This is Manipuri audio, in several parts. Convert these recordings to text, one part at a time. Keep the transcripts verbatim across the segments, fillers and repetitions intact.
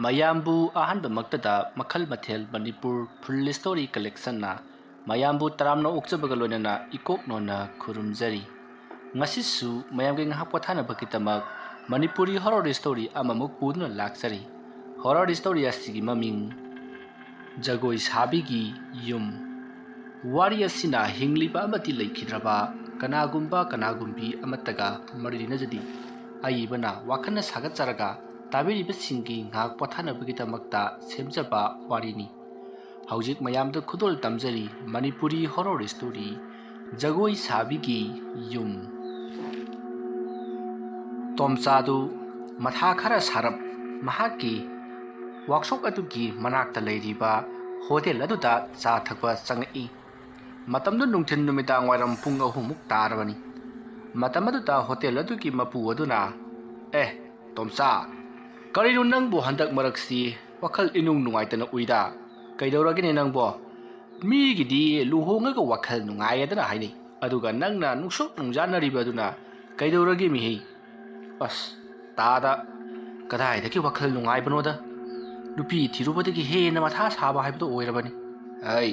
ꯃꯌꯥꯝꯕꯨ ꯑꯍꯥꯟꯕꯃꯛꯇꯗ ꯃꯈꯜ ꯃꯊꯦꯜ ꯃꯅꯤꯄꯨꯔ ꯐꯨꯜ ꯁ꯭ꯇꯣꯔꯤ ꯀꯂꯦꯛꯁꯟꯅ ꯃꯌꯥꯝꯕꯨ ꯇꯔꯥꯝꯅ ꯑꯣꯛꯆꯕꯒ ꯂꯣꯏꯅꯅ ꯏꯀꯣꯛ ꯅꯣꯟꯅ ꯈꯨꯔꯨꯝꯖꯔꯤ꯫ ꯉꯁꯤꯁꯨ ꯃꯌꯥꯝꯒꯤ ꯉꯥꯏꯍꯥꯛ ꯄꯣꯊꯥꯅꯕꯒꯤꯗꯃꯛ ꯃꯅꯤꯄꯨꯔꯤ ꯍꯣꯔꯣꯔ ꯁ꯭ꯇꯣꯔꯤ ꯑꯃꯃꯨꯛ ꯄꯨꯗꯨꯅ ꯂꯥꯛꯆꯔꯤ꯫ ꯍꯣꯔꯣꯔ ꯁ꯭ꯇꯣꯔꯤ ꯑꯁꯤꯒꯤ ꯃꯃꯤꯡ ꯖꯒꯣꯏ ꯁꯥꯕꯤꯒꯤ ꯌꯨꯝ꯫ ꯋꯥꯔꯤ ꯑꯁꯤꯅ ꯍꯤꯡꯂꯤꯕ ꯑꯃꯗꯤ ꯂꯩꯈꯤꯗ꯭ꯔꯕ ꯀꯅꯥꯒꯨꯝꯕ ꯀꯅꯥꯒꯨꯝꯕꯤ ꯑꯃꯠꯇꯒ ꯃꯔꯤ ꯂꯩꯅꯖꯗꯦ꯫ ꯑꯏꯕꯅ ꯋꯥꯈꯜꯅ ꯁꯥꯒꯠꯆꯔꯒ ꯇꯥꯕꯤꯔꯤꯕꯁꯤꯡꯒꯤ ꯉꯥꯏꯍꯥꯛ ꯄꯣꯊꯥꯅꯕꯒꯤꯗꯃꯛꯇ ꯁꯦꯝꯖꯕ ꯋꯥꯔꯤꯅꯤ꯫ ꯍꯧꯖꯤꯛ ꯃꯌꯥꯝꯗ ꯈꯨꯗꯣꯜ ꯇꯝꯖꯔꯤ ꯃꯅꯤꯄꯨꯔꯤ ꯍꯣꯔꯣꯔ ꯁ꯭ꯇꯣꯔꯤ ꯖꯒꯣꯏ ꯁꯥꯕꯤꯒꯤ ꯌꯨꯝ꯫ ꯇꯣꯝꯆꯥꯗꯨ ꯃꯊꯥ ꯈꯔ ꯁꯥꯔꯞ ꯃꯍꯥꯛꯀꯤ ꯋꯥꯛꯁꯣꯞ ꯑꯗꯨꯒꯤ ꯃꯅꯥꯛꯇ ꯂꯩꯔꯤꯕ ꯍꯣꯇꯦꯜ ꯑꯗꯨꯗ ꯆꯥ ꯊꯛꯄ ꯆꯪꯉꯛꯏ꯫ ꯃꯇꯝꯗꯨ ꯅꯨꯡꯊꯤꯜ ꯅꯨꯃꯤꯗꯥꯡ ꯋꯥꯏꯔꯝ ꯄꯨꯡ ꯑꯍꯨꯝꯃꯨꯛ ꯇꯥꯔꯕꯅꯤ꯫ ꯃꯇꯝ ꯑꯗꯨꯗ ꯍꯣꯇꯦꯜ ꯑꯗꯨꯒꯤ ꯃꯄꯨ ꯑꯗꯨꯅ, "ꯑꯦ, ꯇꯣꯝꯆꯥ, ꯀꯔꯤꯅꯣ ꯅꯪꯕꯨ ꯍꯟꯗꯛ ꯃꯔꯛꯁꯤ ꯋꯥꯈꯜ ꯏꯅꯨꯡ ꯅꯨꯡꯉꯥꯏꯇꯅ ꯎꯏꯗ? ꯀꯩꯗꯧꯔꯒꯦꯅꯦ ꯅꯪꯕꯣ? ꯃꯤꯒꯤꯗꯤ ꯂꯨꯍꯣꯡꯉꯒ ꯋꯥꯈꯜ ꯅꯨꯡꯉꯥꯏꯌꯦꯗꯅ ꯍꯥꯏꯅꯩ, ꯑꯗꯨꯒ ꯅꯪꯅ ꯅꯨꯡꯁꯨꯛ ꯅꯨꯡꯖꯥꯅꯔꯤꯕ ꯑꯗꯨꯅ ꯀꯩꯗꯧꯔꯒꯦ ꯃꯤꯍꯩ?" "ꯑꯁ, ꯇꯥꯗ, ꯀꯗꯥꯏꯗꯒꯤ ꯋꯥꯈꯜ ꯅꯨꯡꯉꯥꯏꯕꯅꯣꯗ? ꯅꯨꯄꯤ ꯊꯤꯔꯨꯕꯗꯒꯤ ꯍꯦꯟꯅ ꯃꯊꯥ ꯁꯥꯕ ꯍꯥꯏꯕꯗꯨ ꯑꯣꯏꯔꯕꯅꯤ꯫ ꯑꯩ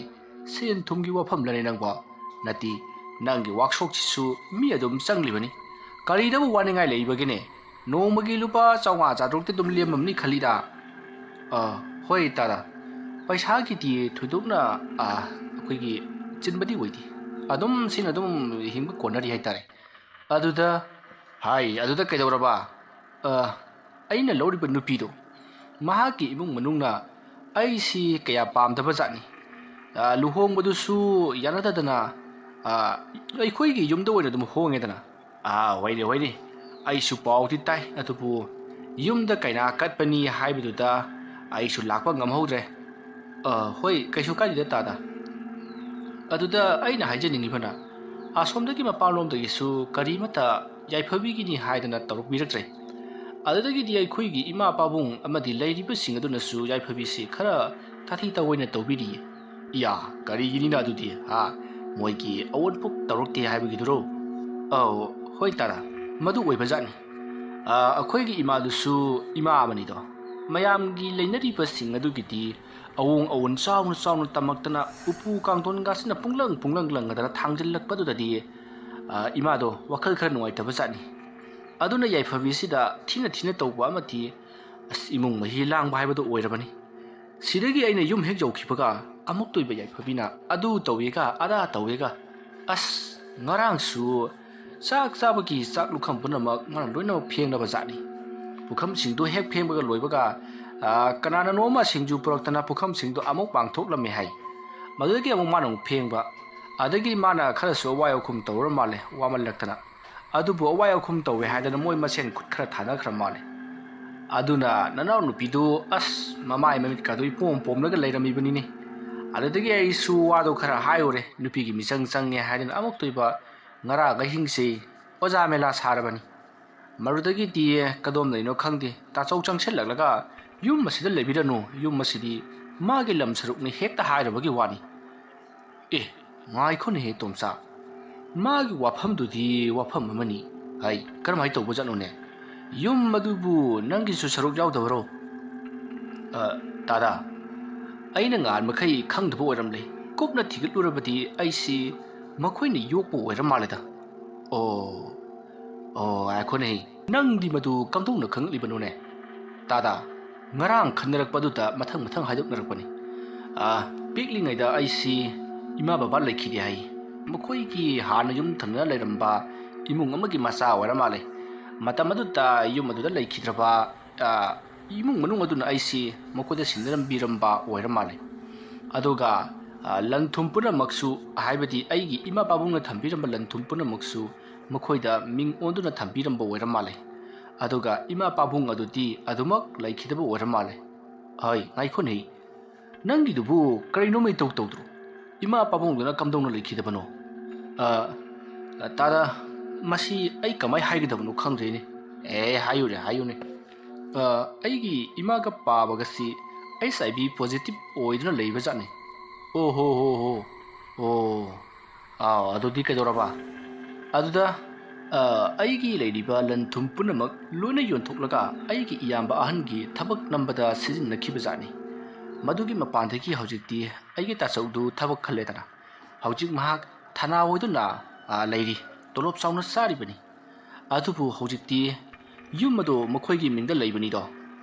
ꯁꯦꯟ ꯊꯨꯝꯒꯤ ꯋꯥꯐꯝꯂꯅꯦ ꯅꯪꯕꯣ? ꯅꯠꯇꯦ, ꯅꯪꯒꯤ ꯋꯥꯛꯁꯣꯞꯁꯤꯁꯨ ꯃꯤ ꯑꯗꯨꯝ ꯆꯪꯂꯤꯕꯅꯤ꯫ ꯀꯔꯤꯗꯕꯨ ꯋꯥꯅꯤꯡꯉꯥꯏ ꯂꯩꯕꯒꯦꯅꯦ? ꯅꯣꯡꯃꯒꯤ ꯂꯨꯄꯥ ꯆꯥꯝꯃꯉꯥ ꯆꯥꯇ꯭ꯔꯨꯛꯇꯤ ꯑꯗꯨꯝ ꯂꯦꯝꯃꯝꯅꯤ ꯈꯜꯂꯤꯗ꯫ ꯑ, ꯍꯣꯏ ꯇꯥꯗ, ꯄꯩꯁꯥꯒꯤꯗꯤ ꯊꯣꯏꯗꯣꯛꯅ, ꯑ, ꯑꯩꯈꯣꯏꯒꯤ ꯆꯤꯟꯕꯗꯤ ꯑꯣꯏꯗꯦ꯫ ꯑꯗꯨꯝ ꯁꯤꯅ ꯑꯗꯨꯝ ꯍꯤꯡꯕ ꯀꯣꯟꯅꯔꯤ ꯍꯥꯏꯇꯥꯔꯦ꯫ ꯑꯗꯨꯗ, ꯍꯥꯏ, ꯑꯗꯨꯗ ꯀꯩꯗꯧꯔꯕ? ꯑ, ꯑꯩꯅ ꯂꯧꯔꯤꯕ ꯅꯨꯄꯤꯗꯣ, ꯃꯍꯥꯛꯀꯤ ꯏꯃꯨꯡ ꯃꯅꯨꯡꯅ ꯑꯩꯁꯤ ꯀꯌꯥ ꯄꯥꯝꯗꯕ ꯖꯥꯠꯅꯤ꯫ ꯑ, ꯂꯨꯍꯣꯡꯕꯗꯨꯁꯨ ꯌꯥꯅꯗꯗꯅ, ꯑ, ꯑꯩꯈꯣꯏꯒꯤ ꯌꯨꯝꯗ ꯑꯣꯏꯅ ꯑꯗꯨꯝ ꯍꯣꯡꯉꯦꯗꯅ꯫ ꯑ, ꯍꯣꯏꯅꯦ, ꯍꯣꯏꯅꯦ, ꯑꯩꯁꯨ ꯄꯥꯎꯗꯤ ꯇꯥꯏ, ꯑꯗꯨꯕꯨ ꯌꯨꯝꯗ ꯀꯩꯅꯥ ꯀꯠꯄꯅꯤ ꯍꯥꯏꯕꯗꯨꯗ ꯑꯩꯁꯨ ꯂꯥꯛꯄ ꯉꯝꯍꯧꯗ꯭ꯔꯦ꯫ ꯑ, ꯍꯣꯏ, ꯀꯩꯁꯨ ꯀꯥꯏꯗꯦꯗ ꯇꯥꯗ꯫ ꯑꯗꯨꯗ ꯑꯩꯅ ꯍꯥꯏꯖꯅꯤꯡꯉꯤꯕꯅ, ꯑꯁꯣꯝꯗꯒꯤ ꯃꯄꯥꯟꯂꯣꯝꯗꯒꯤꯁꯨ ꯀꯔꯤꯃꯠꯇ ꯌꯥꯏꯐꯕꯤꯒꯤꯅꯤ ꯍꯥꯏꯗꯅ ꯇꯧꯔꯛꯄꯤꯔꯛꯇ꯭ꯔꯦ꯫ ꯑꯗꯨꯗꯒꯤꯗꯤ ꯑꯩꯈꯣꯏꯒꯤ ꯏꯃꯥ ꯄꯥꯕꯨꯡ ꯑꯃꯗꯤ ꯂꯩꯔꯤꯕꯁꯤꯡ ꯑꯗꯨꯅꯁꯨ ꯌꯥꯏꯐꯕꯤꯁꯤ ꯈꯔ ꯇꯥꯊꯤ ꯇꯥꯑꯣꯏꯅ ꯇꯧꯕꯤꯔꯤꯌꯦ꯫ ꯏꯌꯥ, ꯀꯔꯤꯒꯤꯅꯤꯅ ꯑꯗꯨꯗꯤ, ꯍꯥ? ꯃꯣꯏꯒꯤ ꯑꯑꯣꯟꯄꯣꯛ ꯇꯧꯔꯛꯇꯦ ꯍꯥꯏꯕꯒꯤꯗꯨꯔꯣ? ꯑꯧ, ꯍꯣꯏ ꯇꯥꯗ, ꯃꯗꯨ ꯑꯣꯏꯕꯖꯥꯠꯅꯤ꯫ ꯑ, ꯑꯩꯈꯣꯏꯒꯤ ꯏꯃꯥꯗꯨꯁꯨ ꯏꯃꯥ ꯑꯃꯅꯤꯗꯣ꯫ ꯃꯌꯥꯝꯒꯤ ꯂꯩꯅꯔꯤꯕꯁꯤꯡ ꯑꯗꯨꯒꯤꯗꯤ ꯑꯑꯣꯡ ꯑꯑꯣꯟ ꯆꯥꯎꯅ ꯆꯥꯎꯅ ꯇꯝꯃꯛꯇꯅ ꯎꯄꯨ ꯀꯥꯡꯊꯣꯟꯒꯁꯤꯅ ꯄꯨꯡꯂꯪ ꯄꯨꯡꯂꯪ ꯂꯪꯉꯗꯅ ꯊꯥꯡꯖꯤꯜꯂꯛꯄꯗꯨꯗꯗꯤ, ꯑ, ꯏꯃꯥꯗꯣ ꯋꯥꯈꯜ ꯈꯔ ꯅꯨꯡꯉꯥꯏꯇꯕ ꯖꯥꯠꯅꯤ꯫ ꯑꯗꯨꯅ ꯌꯥꯏꯐꯕꯤꯁꯤꯗ ꯊꯤꯅ ꯊꯤꯅ ꯇꯧꯕ ꯑꯃꯗꯤ, ꯑꯁ, ꯏꯃꯨꯡ ꯃꯍꯤ ꯂꯥꯡꯕ ꯍꯥꯏꯕꯗꯨ ꯑꯣꯏꯔꯕꯅꯤ꯫ ꯁꯤꯗꯒꯤ ꯑꯩꯅ ꯌꯨꯝ ꯍꯦꯛ ꯌꯧꯈꯤꯕꯒ ꯑꯃꯨꯛꯇꯣꯏꯕ ꯌꯥꯏꯐꯕꯤꯅ ꯑꯗꯨ ꯇꯧꯋꯦꯒ ꯑꯗꯥ ꯇꯧꯋꯦꯒ, ꯑꯁ, ꯉꯔꯥꯡꯁꯨ ꯆꯥꯛ ꯆꯥꯕꯒꯤ ꯆꯥꯛ ꯂꯨꯈꯝ ꯄꯨꯝꯅꯃꯛ ꯃꯥꯅ ꯂꯣꯏꯅꯃꯛ ꯐꯦꯡꯂꯕ ꯖꯥꯠꯅꯤ꯫ ꯄꯨꯈꯝꯁꯤꯡꯗꯨ ꯍꯦꯛ ꯐꯦꯡꯕꯒ ꯂꯣꯏꯕꯒ, ꯑ, ꯀꯅꯥꯅꯅꯣ ꯑꯃ ꯁꯤꯡꯖꯨ ꯄꯨꯔꯛꯇꯅ ꯄꯨꯈꯝꯁꯤꯡꯗꯨ ꯑꯃꯨꯛ ꯄꯥꯡꯊꯣꯛꯂꯝꯃꯦ ꯍꯥꯏ꯫ ꯃꯗꯨꯗꯒꯤ ꯑꯃꯨꯛ ꯃꯥꯅ ꯑꯃꯨꯛ ꯐꯦꯡꯕ꯫ ꯑꯗꯒꯤ ꯃꯥꯅ ꯈꯔꯁꯨ ꯑꯋꯥꯏ ꯑꯈꯨꯝ ꯇꯧꯔ ꯃꯥꯜꯂꯦ, ꯋꯥꯃꯜꯂꯛꯇꯅ꯫ ꯑꯗꯨꯕꯨ ꯑꯋꯥꯏ ꯑꯈꯨꯝ ꯇꯧꯋꯦ ꯍꯥꯏꯗꯅ ꯃꯣꯏ ꯃꯁꯦꯟ ꯈꯨꯠ ꯈꯔ ꯊꯥꯅꯈ꯭ꯔ ꯃꯥꯜꯂꯦ꯫ ꯑꯗꯨꯅ ꯅꯅꯥꯎ ꯅꯨꯄꯤꯗꯨ, ꯑꯁ, ꯃꯃꯥꯏ ꯃꯃꯤꯠꯀꯗꯨ ꯏꯄꯣꯝ ꯄꯣꯝꯂꯒ ꯂꯩꯔꯝꯃꯤꯕꯅꯤꯅꯦ꯫ ꯑꯗꯨꯗꯒꯤ ꯑꯩꯁꯨ ꯋꯥꯗꯣ ꯈꯔ ꯍꯥꯏꯔꯨꯔꯦ, ꯅꯨꯄꯤꯒꯤ ꯃꯤꯆꯪ ꯆꯪꯉꯦ ꯍꯥꯏꯗꯅ ꯑꯃꯨꯛꯇꯣꯏꯕ ꯉꯔꯥꯡ ꯑꯍꯤꯡꯁꯦ ꯑꯣꯖꯥ ꯃꯦꯂꯥ ꯁꯥꯔꯕꯅꯤ꯫ ꯃꯗꯨꯗꯒꯤꯗꯤ ꯀꯗꯣꯝꯗꯩꯅꯣ ꯈꯪꯗꯦ, ꯇꯥꯆꯧ ꯆꯪꯁꯤꯜꯂꯛꯂꯒ, "ꯌꯨꯝ ꯑꯁꯤꯗ ꯂꯩꯕꯤꯔꯅꯨ, ꯌꯨꯝ ꯑꯁꯤꯗꯤ ꯃꯥꯒꯤ ꯂꯝ ꯁꯔꯨꯛꯅꯤ" ꯍꯦꯛꯇ ꯍꯥꯏꯔꯕꯒꯤ ꯋꯥꯅꯤ꯫ ꯑꯦ, ꯉꯥꯏꯈꯣꯅꯦꯍꯦ ꯇꯣꯝꯆꯥ, ꯃꯥꯒꯤ ꯋꯥꯐꯝꯗꯨꯗꯤ ꯋꯥꯐꯝ ꯑꯃꯅꯤ꯫ ꯍꯥꯏ, ꯀꯔꯝꯍꯥꯏꯅ ꯇꯧꯕꯖꯥꯠꯅꯣꯅꯦ? ꯌꯨꯝ ꯑꯗꯨꯕꯨ ꯅꯪꯒꯤꯁꯨ ꯁꯔꯨꯛ ꯌꯥꯎꯗꯕꯔꯣ? ꯑ, ꯇꯥꯗꯥ, ꯑꯩꯅ ꯉꯥꯟ ꯃꯈꯩ ꯈꯪꯗꯕ ꯑꯣꯏꯔꯝꯂꯦ꯫ ꯀꯨꯞꯅ ꯊꯤꯒꯠꯂꯨꯔꯕꯗꯤ ꯑꯩꯁꯤ ꯃꯈꯣꯏꯅ ꯌꯣꯛꯄ ꯑꯣꯏꯔ ꯃꯥꯜꯂꯦꯗ꯫ ꯑꯣ, ꯑꯣ, ꯉꯥꯏꯈꯣꯅꯦꯍꯦ꯫ ꯅꯪꯗꯤ ꯃꯗꯨ ꯀꯝꯗꯧꯅ ꯈꯪꯂꯛꯂꯤꯕꯅꯣꯅꯦ? ꯇꯥꯗꯥ, ꯉꯔꯥꯡ ꯈꯟꯅꯔꯛꯄ ꯑꯗꯨꯗ ꯃꯊꯪ ꯃꯊꯪ ꯍꯥꯏꯗꯣꯛꯅꯔꯛꯄꯅꯤ꯫ ꯑꯥ, ꯄꯤꯛꯂꯤꯉꯩꯗ ꯑꯩꯁꯤ ꯏꯃꯥ ꯕꯕꯥ ꯂꯩꯈꯤꯗꯦ ꯍꯥꯏ꯫ ꯃꯈꯣꯏꯒꯤ ꯍꯥꯟꯅ ꯌꯨꯝ ꯊꯪꯅꯅ ꯂꯩꯔꯝꯕ ꯏꯃꯨꯡ ꯑꯃꯒꯤ ꯃꯆꯥ ꯑꯣꯏꯔ ꯃꯥꯜꯂꯦ꯫ ꯃꯇꯝ ꯑꯗꯨꯗ ꯌꯨꯝ ꯑꯗꯨꯗ ꯂꯩꯈꯤꯗ꯭ꯔꯕ, ꯑꯥ, ꯏꯃꯨꯡ ꯃꯅꯨꯡ ꯑꯗꯨꯅ ꯑꯩꯁꯤ ꯃꯈꯣꯏꯗ ꯁꯤꯟꯅꯔꯝꯕꯤꯔꯝꯕ ꯑꯣꯏꯔ ꯃꯥꯜꯂꯦ꯫ ꯑꯗꯨꯒ, ꯑꯥ, ꯂꯟ ꯊꯨꯝ ꯄꯨꯝꯅꯃꯛꯁꯨ, ꯍꯥꯏꯕꯗꯤ ꯑꯩꯒꯤ ꯏꯃꯥ ꯄꯥꯕꯨꯡꯅ ꯊꯝꯕꯤꯔꯝꯕ ꯂꯟ ꯊꯨꯝ ꯄꯨꯝꯅꯃꯛꯁꯨ ꯃꯈꯣꯏꯗ ꯃꯤꯡ ꯑꯣꯟꯗꯨꯅ ꯊꯝꯕꯤꯔꯝꯕ ꯑꯣꯏꯔ ꯃꯥꯜꯂꯦ꯫ ꯑꯗꯨꯒ ꯏꯃꯥ ꯄꯥꯕꯨꯡ ꯑꯗꯨꯗꯤ ꯑꯗꯨꯃꯛ ꯂꯩꯈꯤꯗꯕ ꯑꯣꯏꯔ ꯃꯥꯜꯂꯦ꯫ ꯍꯣꯏ, ꯉꯥꯏꯈꯣꯅꯦ꯫ ꯅꯪꯒꯤꯗꯨꯕꯨ ꯀꯔꯤꯅꯣꯃ ꯏꯇꯧ ꯇꯧꯗ꯭ꯔꯣ? ꯏꯃꯥ ꯄꯥꯕꯨꯡꯗꯨꯅ ꯀꯝꯗꯧꯅ ꯂꯩꯈꯤꯗꯕꯅꯣ? ꯑ, ꯇꯥꯗ, ꯃꯁꯤ ꯑꯩ ꯀꯃꯥꯏ ꯍꯥꯏꯒꯗꯕꯅꯣ ꯈꯪꯗ꯭ꯔꯦꯅꯦ꯫ ꯑꯦ, ꯍꯥꯏꯌꯨꯅꯦ, ꯍꯥꯏꯌꯨꯅꯦ꯫ ꯑ, ꯑꯩꯒꯤ ꯏꯃꯥꯒ ꯄꯥꯕꯒꯁꯤ HIV positive ꯑꯣꯏꯗꯨꯅ ꯂꯩꯕꯖꯥꯠꯅꯤ꯫ ꯑꯣ ꯍꯣ ꯍꯣ ꯍꯣ꯫ ꯑꯣ꯫ ꯑꯥꯎ, ꯑꯗꯨꯗꯤ ꯀꯩꯗꯧꯔꯕ? ꯑꯗꯨꯗ ꯑ, ꯑꯩꯒꯤ ꯂꯩꯔꯤꯕ ꯂꯟ ꯊꯨꯝ ꯄꯨꯝꯅꯃꯛ ꯂꯣꯏꯅ ꯌꯣꯟꯊꯣꯛꯂꯒ ꯑꯩꯒꯤ ꯏꯌꯥꯝꯕ ꯑꯍꯟꯒꯤ ꯊꯕꯛ ꯅꯝꯕꯗ ꯁꯤꯖꯤꯟꯅꯈꯤꯕꯖꯥꯠꯅꯤ꯫ ꯃꯗꯨꯒꯤ ꯃꯄꯥꯟꯗꯒꯤ ꯍꯧꯖꯤꯛꯇꯤ ꯑꯩꯒꯤ ꯇꯥꯆꯧꯗꯨ ꯊꯕꯛ ꯈꯜꯂꯦꯗꯅ꯫ ꯍꯧꯖꯤꯛ ꯃꯍꯥꯛ ꯊꯅꯥ ꯑꯣꯏꯗꯨꯅ, ꯑ, ꯂꯩꯔꯤ꯫ ꯇꯣꯂꯣꯞ ꯆꯥꯎꯅ ꯆꯥꯔꯤꯕꯅꯤ꯫ ꯑꯗꯨꯕꯨ ꯍꯧꯖꯤꯛꯇꯤ ꯌꯨꯝ ꯑꯗꯨ ꯃꯈꯣꯏꯒꯤ ꯃꯤꯡꯗ ꯂꯩꯕꯅꯤꯗꯣ꯫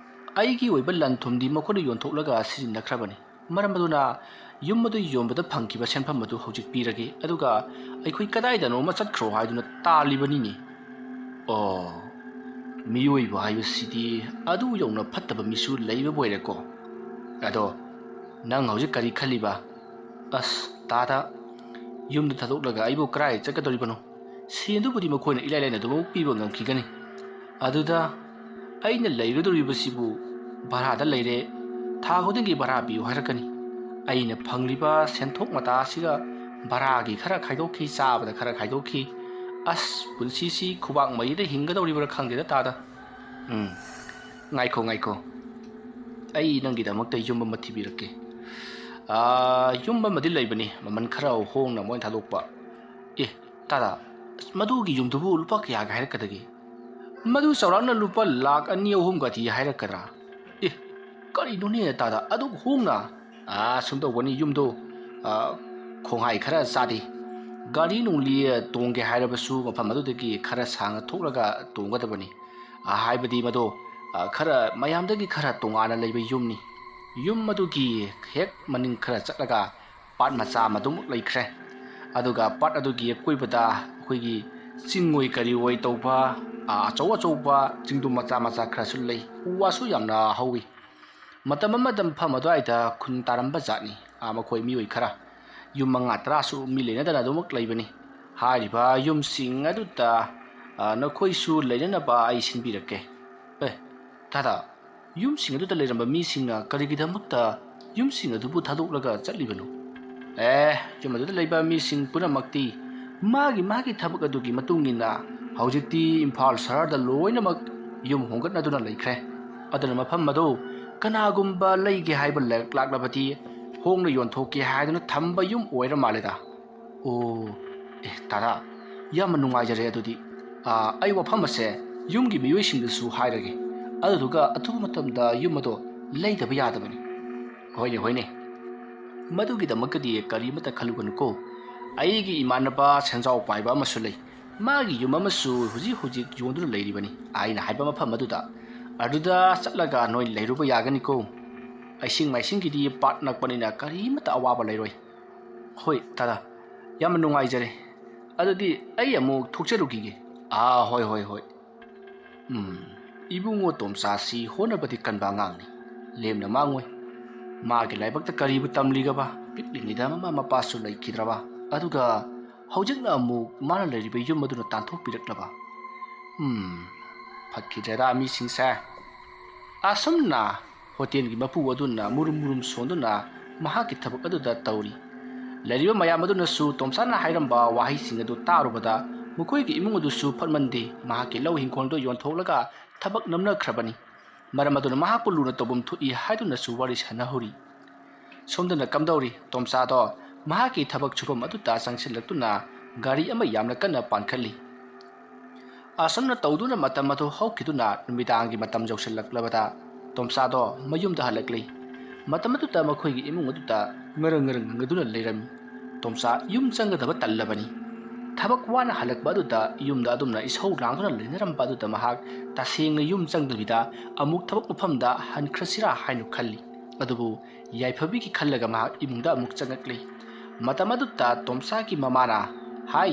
ꯑꯩꯒꯤ ꯑꯣꯏꯕ ꯂꯟ ꯊꯨꯝꯗꯤ ꯃꯈꯣꯏꯅ ꯌꯣꯟꯊꯣꯛꯂꯒ ꯁꯤꯖꯤꯟꯅꯈ꯭ꯔꯕꯅꯤ꯫ ꯃꯔꯝ ꯑꯗꯨꯅ ꯌꯨꯝ ꯑꯗꯨ ꯌꯣꯟꯕꯗ ꯐꯪꯈꯤꯕ ꯁꯦꯟꯐꯝ ꯑꯗꯨ ꯍꯧꯖꯤꯛ ꯄꯤꯔꯒꯦ, ꯑꯗꯨꯒ ꯑꯩꯈꯣꯏ ꯀꯗꯥꯏꯗꯅꯣ ꯑꯃ ꯆꯠꯈ꯭ꯔꯣ ꯍꯥꯏꯗꯨꯅ ꯇꯥꯜꯂꯤꯕꯅꯤꯅꯦ꯫ ꯑꯣ, ꯃꯤꯑꯣꯏꯕ ꯍꯥꯏꯕꯁꯤꯗꯤ ꯑꯗꯨ ꯌꯧꯅ ꯐꯠꯇꯕ ꯃꯤꯁꯨ ꯂꯩꯕꯕꯨ ꯑꯣꯏꯔꯦꯀꯣ꯫ ꯑꯗꯣ ꯅꯪ ꯍꯧꯖꯤꯛ ꯀꯔꯤ ꯈꯜꯂꯤꯕ? ꯑꯁ, ꯇꯥꯗ, ꯌꯨꯝꯗ ꯊꯥꯗꯣꯛꯂꯒ ꯑꯩꯕꯨ ꯀꯗꯥꯏ ꯆꯠꯀꯗꯧꯔꯤꯕꯅꯣ? ꯁꯦꯟꯗꯨꯕꯨꯗꯤ ꯃꯈꯣꯏꯅ ꯏꯂꯥꯏ ꯂꯥꯏꯅ ꯑꯗꯨꯃꯛ ꯄꯤꯕ ꯉꯝꯈꯤꯒꯅꯤ꯫ ꯑꯗꯨꯗ ꯑꯩꯅ ꯂꯩꯒꯗꯧꯔꯤꯕꯁꯤꯕꯨ ꯚꯔꯥꯗ ꯂꯩꯔꯦ, ꯊꯥ ꯈꯨꯗꯤꯡꯒꯤ ꯚꯔꯥ ꯄꯤꯌꯨ ꯍꯥꯏꯔꯛꯀꯅꯤ꯫ ꯑꯩꯅ ꯐꯪꯂꯤꯕ ꯁꯦꯟꯊꯣꯛ ꯃꯇꯥ ꯑꯁꯤꯒ ꯚꯔꯥꯒꯤ ꯈꯔ ꯈꯥꯏꯗꯣꯛꯈꯤ, ꯆꯥꯕꯗ ꯈꯔ ꯈꯥꯏꯗꯣꯛꯈꯤ꯫ ꯑꯁ, ꯄꯨꯟꯁꯤꯁꯤ ꯈꯨꯕꯥꯛ ꯃꯔꯤꯗ ꯍꯤꯡꯒꯗꯧꯔꯤꯕ꯭ꯔꯥ ꯈꯪꯗꯦꯗ ꯇꯥꯗ꯫ ꯎꯝ, ꯉꯥꯏꯈꯣ, ꯉꯥꯏꯈꯣ꯫ ꯑꯩ ꯅꯪꯒꯤꯗꯃꯛꯇ ꯌꯨꯝ ꯑꯃ ꯊꯤꯕꯤꯔꯛꯀꯦ꯫ ꯑꯥ, ꯌꯨꯝ ꯑꯃꯗꯤ ꯂꯩꯕꯅꯤ, ꯃꯃꯜ ꯈꯔ ꯍꯣꯡꯅ ꯃꯣꯏꯅ ꯊꯥꯗꯣꯛꯄ꯫ ꯑꯦ, ꯇꯥꯗ, ꯃꯗꯨꯒꯤ ꯌꯨꯝꯗꯨꯕꯨ ꯂꯨꯄꯥ ꯀꯌꯥꯒ ꯍꯥꯏꯔꯛꯀꯗꯒꯦ? ꯃꯗꯨ ꯆꯥꯎꯔꯥꯛꯅ ꯂꯨꯄꯥ ꯂꯥꯛ ꯑꯅꯤ ꯑꯍꯨꯝꯒꯗꯤ ꯍꯥꯏꯔꯛꯀꯗ꯭ꯔꯥ? ꯑꯦ, ꯀꯔꯤꯅꯣꯅꯦ ꯇꯥꯗ, ꯑꯗꯨꯛ ꯍꯣꯡꯅ? ꯑꯥ, ꯁꯨꯝ ꯇꯧꯕꯅꯤ, ꯌꯨꯝꯗꯣ, ꯑꯥ, ꯈꯣꯡꯍꯥꯏ ꯈꯔ ꯆꯥꯗꯦ꯫ ꯒꯥꯔꯤ ꯅꯨꯡꯂꯤ ꯇꯣꯡꯒꯦ ꯍꯥꯏꯔꯕꯁꯨ ꯃꯐꯝ ꯑꯗꯨꯗꯒꯤ ꯈꯔ ꯁꯥꯡꯅ ꯊꯣꯛꯂꯒ ꯇꯣꯡꯒꯗꯕꯅꯤ꯫ ꯑꯥ, ꯍꯥꯏꯕꯗꯤ ꯃꯗꯣ, ꯑꯥ, ꯈꯔ ꯃꯌꯥꯝꯗꯒꯤ ꯈꯔ ꯇꯣꯉꯥꯟꯅ ꯂꯩꯕ ꯌꯨꯝꯅꯤ꯫ ꯌꯨꯝ ꯑꯗꯨꯒꯤ ꯍꯦꯛ ꯃꯅꯤꯡ ꯈꯔ ꯆꯠꯂꯒ ꯄꯥꯠ ꯃꯆꯥ ꯑꯃ ꯑꯗꯨꯃꯛ ꯂꯩꯈ꯭ꯔꯦ꯫ ꯑꯗꯨꯒ ꯄꯥꯠ ꯑꯗꯨꯒꯤ ꯑꯀꯣꯏꯕꯗ ꯑꯩꯈꯣꯏꯒꯤ ꯆꯤꯡ ꯑꯣꯏ ꯀꯔꯤ ꯑꯣꯏ ꯇꯧꯕ, ꯑꯥ, ꯑꯆꯧ ꯑꯆꯧꯕ ꯆꯤꯡꯗꯨ ꯃꯆꯥ ꯃꯆꯥ ꯈꯔꯁꯨ ꯂꯩ꯫ ꯎ ꯋꯥꯁꯨ ꯌꯥꯝꯅ ꯍꯧꯋꯤ꯫ ꯃꯇꯝ ꯑꯃꯗ ꯃꯐꯝ ꯑꯗꯨꯋꯥꯏꯗ ꯈꯨꯟ ꯇꯥꯔꯝꯕ ꯖꯥꯠꯅꯤ, ꯑꯥ, ꯃꯈꯣꯏ ꯃꯤꯑꯣꯏ ꯈꯔ꯫ ꯌꯨꯝ ꯃꯉꯥ ꯇꯔꯥꯁꯨ ꯃꯤ ꯂꯩꯅꯗꯅ ꯑꯗꯨꯃꯛ ꯂꯩꯕꯅꯤ꯫ ꯍꯥꯏꯔꯤꯕ ꯌꯨꯝꯁꯤꯡ ꯑꯗꯨꯗ, ꯑꯥ, ꯅꯈꯣꯏꯁꯨ ꯂꯩꯅꯅꯕ ꯑꯩ ꯁꯤꯟꯕꯤꯔꯛꯀꯦ꯫ ꯑꯦ, ꯇꯥꯗ, ꯌꯨꯝꯁꯤꯡ ꯑꯗꯨꯗ ꯂꯩꯔꯝꯕ ꯃꯤꯁꯤꯡꯅ ꯀꯔꯤꯒꯤꯗꯃꯛꯇ ꯌꯨꯝꯁꯤꯡ ꯑꯗꯨꯕꯨ ꯊꯥꯗꯣꯛꯂꯒ ꯆꯠꯂꯤꯕꯅꯣ? ꯑꯦ, ꯌꯨꯝ ꯑꯗꯨꯗ ꯂꯩꯕ ꯃꯤꯁꯤꯡ ꯄꯨꯝꯅꯃꯛꯇꯤ ꯃꯥꯒꯤ ꯃꯥꯒꯤ ꯊꯕꯛ ꯑꯗꯨꯒꯤ ꯃꯇꯨꯡ ꯏꯟꯅ ꯍꯧꯖꯤꯛꯇꯤ ꯏꯝꯐꯥꯜ ꯁꯍꯔꯗ ꯂꯣꯏꯅꯃꯛ ꯌꯨꯝ ꯍꯣꯡꯒꯠꯅꯗꯨꯅ ꯂꯩꯈ꯭ꯔꯦ꯫ ꯑꯗꯨꯅ ꯃꯐꯝ ꯑꯗꯨ ꯀꯅꯥꯒꯨꯝꯕ ꯂꯩꯒꯦ ꯍꯥꯏꯕ ꯂꯩꯔꯛ ꯂꯥꯛꯂꯕꯗꯤ ꯍꯣꯡꯅ ꯌꯣꯟꯊꯣꯛꯀꯦ ꯍꯥꯏꯗꯨꯅ ꯊꯝꯕ ꯌꯨꯝ ꯑꯣꯏꯔ ꯃꯥꯜꯂꯦꯗ꯫ ꯑꯣ, ꯑꯦ, ꯇꯥꯗ, ꯌꯥꯝꯅ ꯅꯨꯡꯉꯥꯏꯖꯔꯦ ꯑꯗꯨꯗꯤ꯫ ꯑꯥ, ꯑꯩ ꯋꯥꯐꯝ ꯑꯁꯦ ꯌꯨꯝꯒꯤ ꯃꯤꯑꯣꯏꯁꯤꯡꯗꯁꯨ ꯍꯥꯏꯔꯒꯦ꯫ ꯑꯗꯨꯗꯨꯒ ꯑꯊꯨꯕ ꯃꯇꯝꯗ ꯌꯨꯝ ꯑꯗꯣ ꯂꯩꯗꯕ ꯌꯥꯗꯕꯅꯤ꯫ ꯍꯣꯏꯅꯦ, ꯍꯣꯏꯅꯦ꯫ ꯃꯗꯨꯒꯤꯗꯃꯛꯇꯗꯤ ꯀꯔꯤꯃꯠꯇ ꯈꯜꯂꯨꯒꯅꯨꯀꯣ꯫ ꯑꯩꯒꯤ ꯏꯃꯥꯟꯅꯕ ꯁꯦꯟꯖꯥꯎ ꯄꯥꯏꯕ ꯑꯃꯁꯨ ꯂꯩ꯫ ꯃꯥꯒꯤ ꯌꯨꯝ ꯑꯃꯁꯨ ꯍꯧꯖꯤꯛ ꯍꯧꯖꯤꯛ ꯌꯣꯟꯗꯨꯅ ꯂꯩꯔꯤꯕꯅꯤ, ꯑꯩꯅ ꯍꯥꯏꯕ ꯃꯐꯝ ꯑꯗꯨꯗ꯫ ꯑꯗꯨꯗ ꯆꯠꯂꯒ ꯅꯣꯏ ꯂꯩꯔꯨꯕ ꯌꯥꯒꯅꯤꯀꯣ꯫ ꯏꯁꯤꯡ ꯃꯥꯏꯁꯤꯡꯒꯤꯗꯤ ꯄꯥꯠ ꯅꯛꯄꯅꯤꯅ ꯀꯔꯤꯃꯠꯇ ꯑꯋꯥꯕ ꯂꯩꯔꯣꯏ꯫ ꯍꯣꯏ, ꯗꯥꯗꯥ꯫ ꯌꯥꯝꯅ ꯅꯨꯡꯉꯥꯏꯖꯔꯦ꯫ ꯑꯗꯨꯗꯤ ꯑꯩ ꯑꯃꯨꯛ ꯊꯣꯛꯆꯔꯨꯈꯤꯒꯦ꯫ ꯑꯥ, ꯍꯣꯏ, ꯍꯣꯏ, ꯍꯣꯏ꯫ ꯎꯝ, ꯏꯕꯨꯡꯉꯣ ꯇꯣꯝꯆꯥꯁꯤ ꯍꯣꯠꯅꯕꯗꯤ ꯀꯟꯕ ꯑꯉꯥꯡꯅꯤ꯫ ꯂꯦꯝꯅ ꯃꯥꯡꯉꯣꯏ꯫ ꯃꯥꯒꯤ ꯂꯥꯏꯕꯛꯇ ꯀꯔꯤꯕꯨ ꯇꯝꯂꯤꯒꯕ? ꯄꯤꯛꯂꯤꯉꯩꯗ ꯃꯃꯥ ꯃꯄꯥꯁꯨ ꯂꯩꯈꯤꯗ꯭ꯔꯕ, ꯑꯗꯨꯒ ꯍꯧꯖꯤꯛꯅ ꯑꯃꯨꯛ ꯃꯥꯅ ꯂꯩꯔꯤꯕ ꯌꯨꯝ ꯑꯗꯨꯅ ꯇꯥꯟꯊꯣꯛꯄꯤꯔꯛꯂꯕ꯫ ꯎꯝ, ꯐꯠꯈꯤꯗ꯭ꯔꯦꯗ ꯃꯤꯁꯤꯡꯁꯦ꯫ ꯑꯁꯨꯝꯅ ꯍꯣꯇꯦꯜꯒꯤ ꯃꯄꯨ ꯑꯗꯨꯅ ꯃꯨꯔꯨꯝ ꯃꯨꯔꯨꯝ ꯁꯣꯟꯗꯨꯅ ꯃꯍꯥꯛꯀꯤ ꯊꯕꯛ ꯑꯗꯨꯗ ꯇꯧꯔꯤ꯫ ꯂꯩꯔꯤꯕ ꯃꯌꯥꯝ ꯑꯗꯨꯅꯁꯨ ꯇꯣꯝꯆꯥꯅ ꯍꯥꯏꯔꯝꯕ ꯋꯥꯍꯩꯁꯤꯡ ꯑꯗꯨ ꯇꯥꯔꯨꯕꯗ ꯃꯈꯣꯏꯒꯤ ꯏꯃꯨꯡ ꯑꯗꯨꯁꯨ ꯐꯠꯃꯟꯗꯦ꯫ ꯃꯍꯥꯛꯀꯤ ꯂꯧ ꯍꯤꯡꯈꯣꯜꯗꯨ ꯌꯣꯟꯊꯣꯛꯂꯒ ꯊꯕꯛ ꯅꯝꯅꯈ꯭ꯔꯕꯅꯤ꯫ ꯃꯔꯝ ꯑꯗꯨꯅ ꯃꯍꯥꯛꯄꯨ ꯂꯨꯅ ꯇꯧꯐꯝ ꯊꯣꯛꯏ ꯍꯥꯏꯗꯨꯅꯁꯨ ꯋꯥꯔꯤ ꯁꯥꯟꯅꯍꯧꯔꯤ꯫ ꯁꯣꯝꯗꯅ ꯀꯝꯗꯧꯔꯤ? ꯇꯣꯝꯆꯥꯗꯣ ꯃꯍꯥꯛꯀꯤ ꯊꯕꯛ ꯁꯨꯐꯝ ꯑꯗꯨꯗ ꯆꯪꯁꯤꯜꯂꯛꯇꯨꯅ ꯒꯥꯔꯤ ꯑꯃ ꯌꯥꯝꯅ ꯀꯟꯅ ꯄꯥꯟꯈꯠꯂꯤ꯫ ꯑꯁꯨꯝꯅ ꯇꯧꯗꯨꯅ ꯃꯇꯝ ꯑꯗꯨ ꯍꯧꯈꯤꯗꯨꯅ ꯅꯨꯃꯤꯗꯥꯡꯒꯤ ꯃꯇꯝ ꯌꯧꯁꯤꯜꯂꯛꯂꯕꯗ ꯇꯣꯝꯆꯥꯗꯣ ꯃꯌꯨꯝꯗ ꯍꯜꯂꯛꯂꯤ꯫ ꯃꯇꯝ ꯑꯗꯨꯗ ꯃꯈꯣꯏꯒꯤ ꯏꯃꯨꯡ ꯑꯗꯨꯗ ꯉꯔꯪ ꯉꯔꯪ ꯉꯪꯗꯨꯅ ꯂꯩꯔꯝꯃꯤ꯫ ꯇꯣꯝꯆꯥ ꯌꯨꯝ ꯆꯪꯒꯗꯕ ꯇꯜꯂꯕꯅꯤ꯫ ꯊꯕꯛ ꯋꯥꯅ ꯍꯜꯂꯛꯄ ꯑꯗꯨꯗ ꯌꯨꯝꯗ ꯑꯗꯨꯝꯅ ꯏꯁꯧ ꯂꯥꯡꯗꯨꯅ ꯂꯩꯅꯔꯝꯕ ꯑꯗꯨꯗ ꯃꯍꯥꯛ ꯇꯁꯦꯡꯅ ꯌꯨꯝ ꯆꯪꯗꯕꯤꯗ ꯑꯃꯨꯛ ꯊꯕꯛ ꯃꯐꯝꯗ ꯍꯟꯈ꯭ꯔꯁꯤꯔꯥ ꯍꯥꯏꯅ ꯈꯜꯂꯤ꯫ ꯑꯗꯨꯕꯨ ꯌꯥꯏꯐꯕꯤꯒꯤ ꯈꯜꯂꯒ ꯃꯍꯥꯛ ꯏꯃꯨꯡꯗ ꯑꯃꯨꯛ ꯆꯪꯉꯛꯂꯤ꯫ ꯃꯇꯝ ꯑꯗꯨꯗ ꯇꯣꯝꯆꯥꯒꯤ ꯃꯃꯥꯅ, "ꯍꯥꯏ,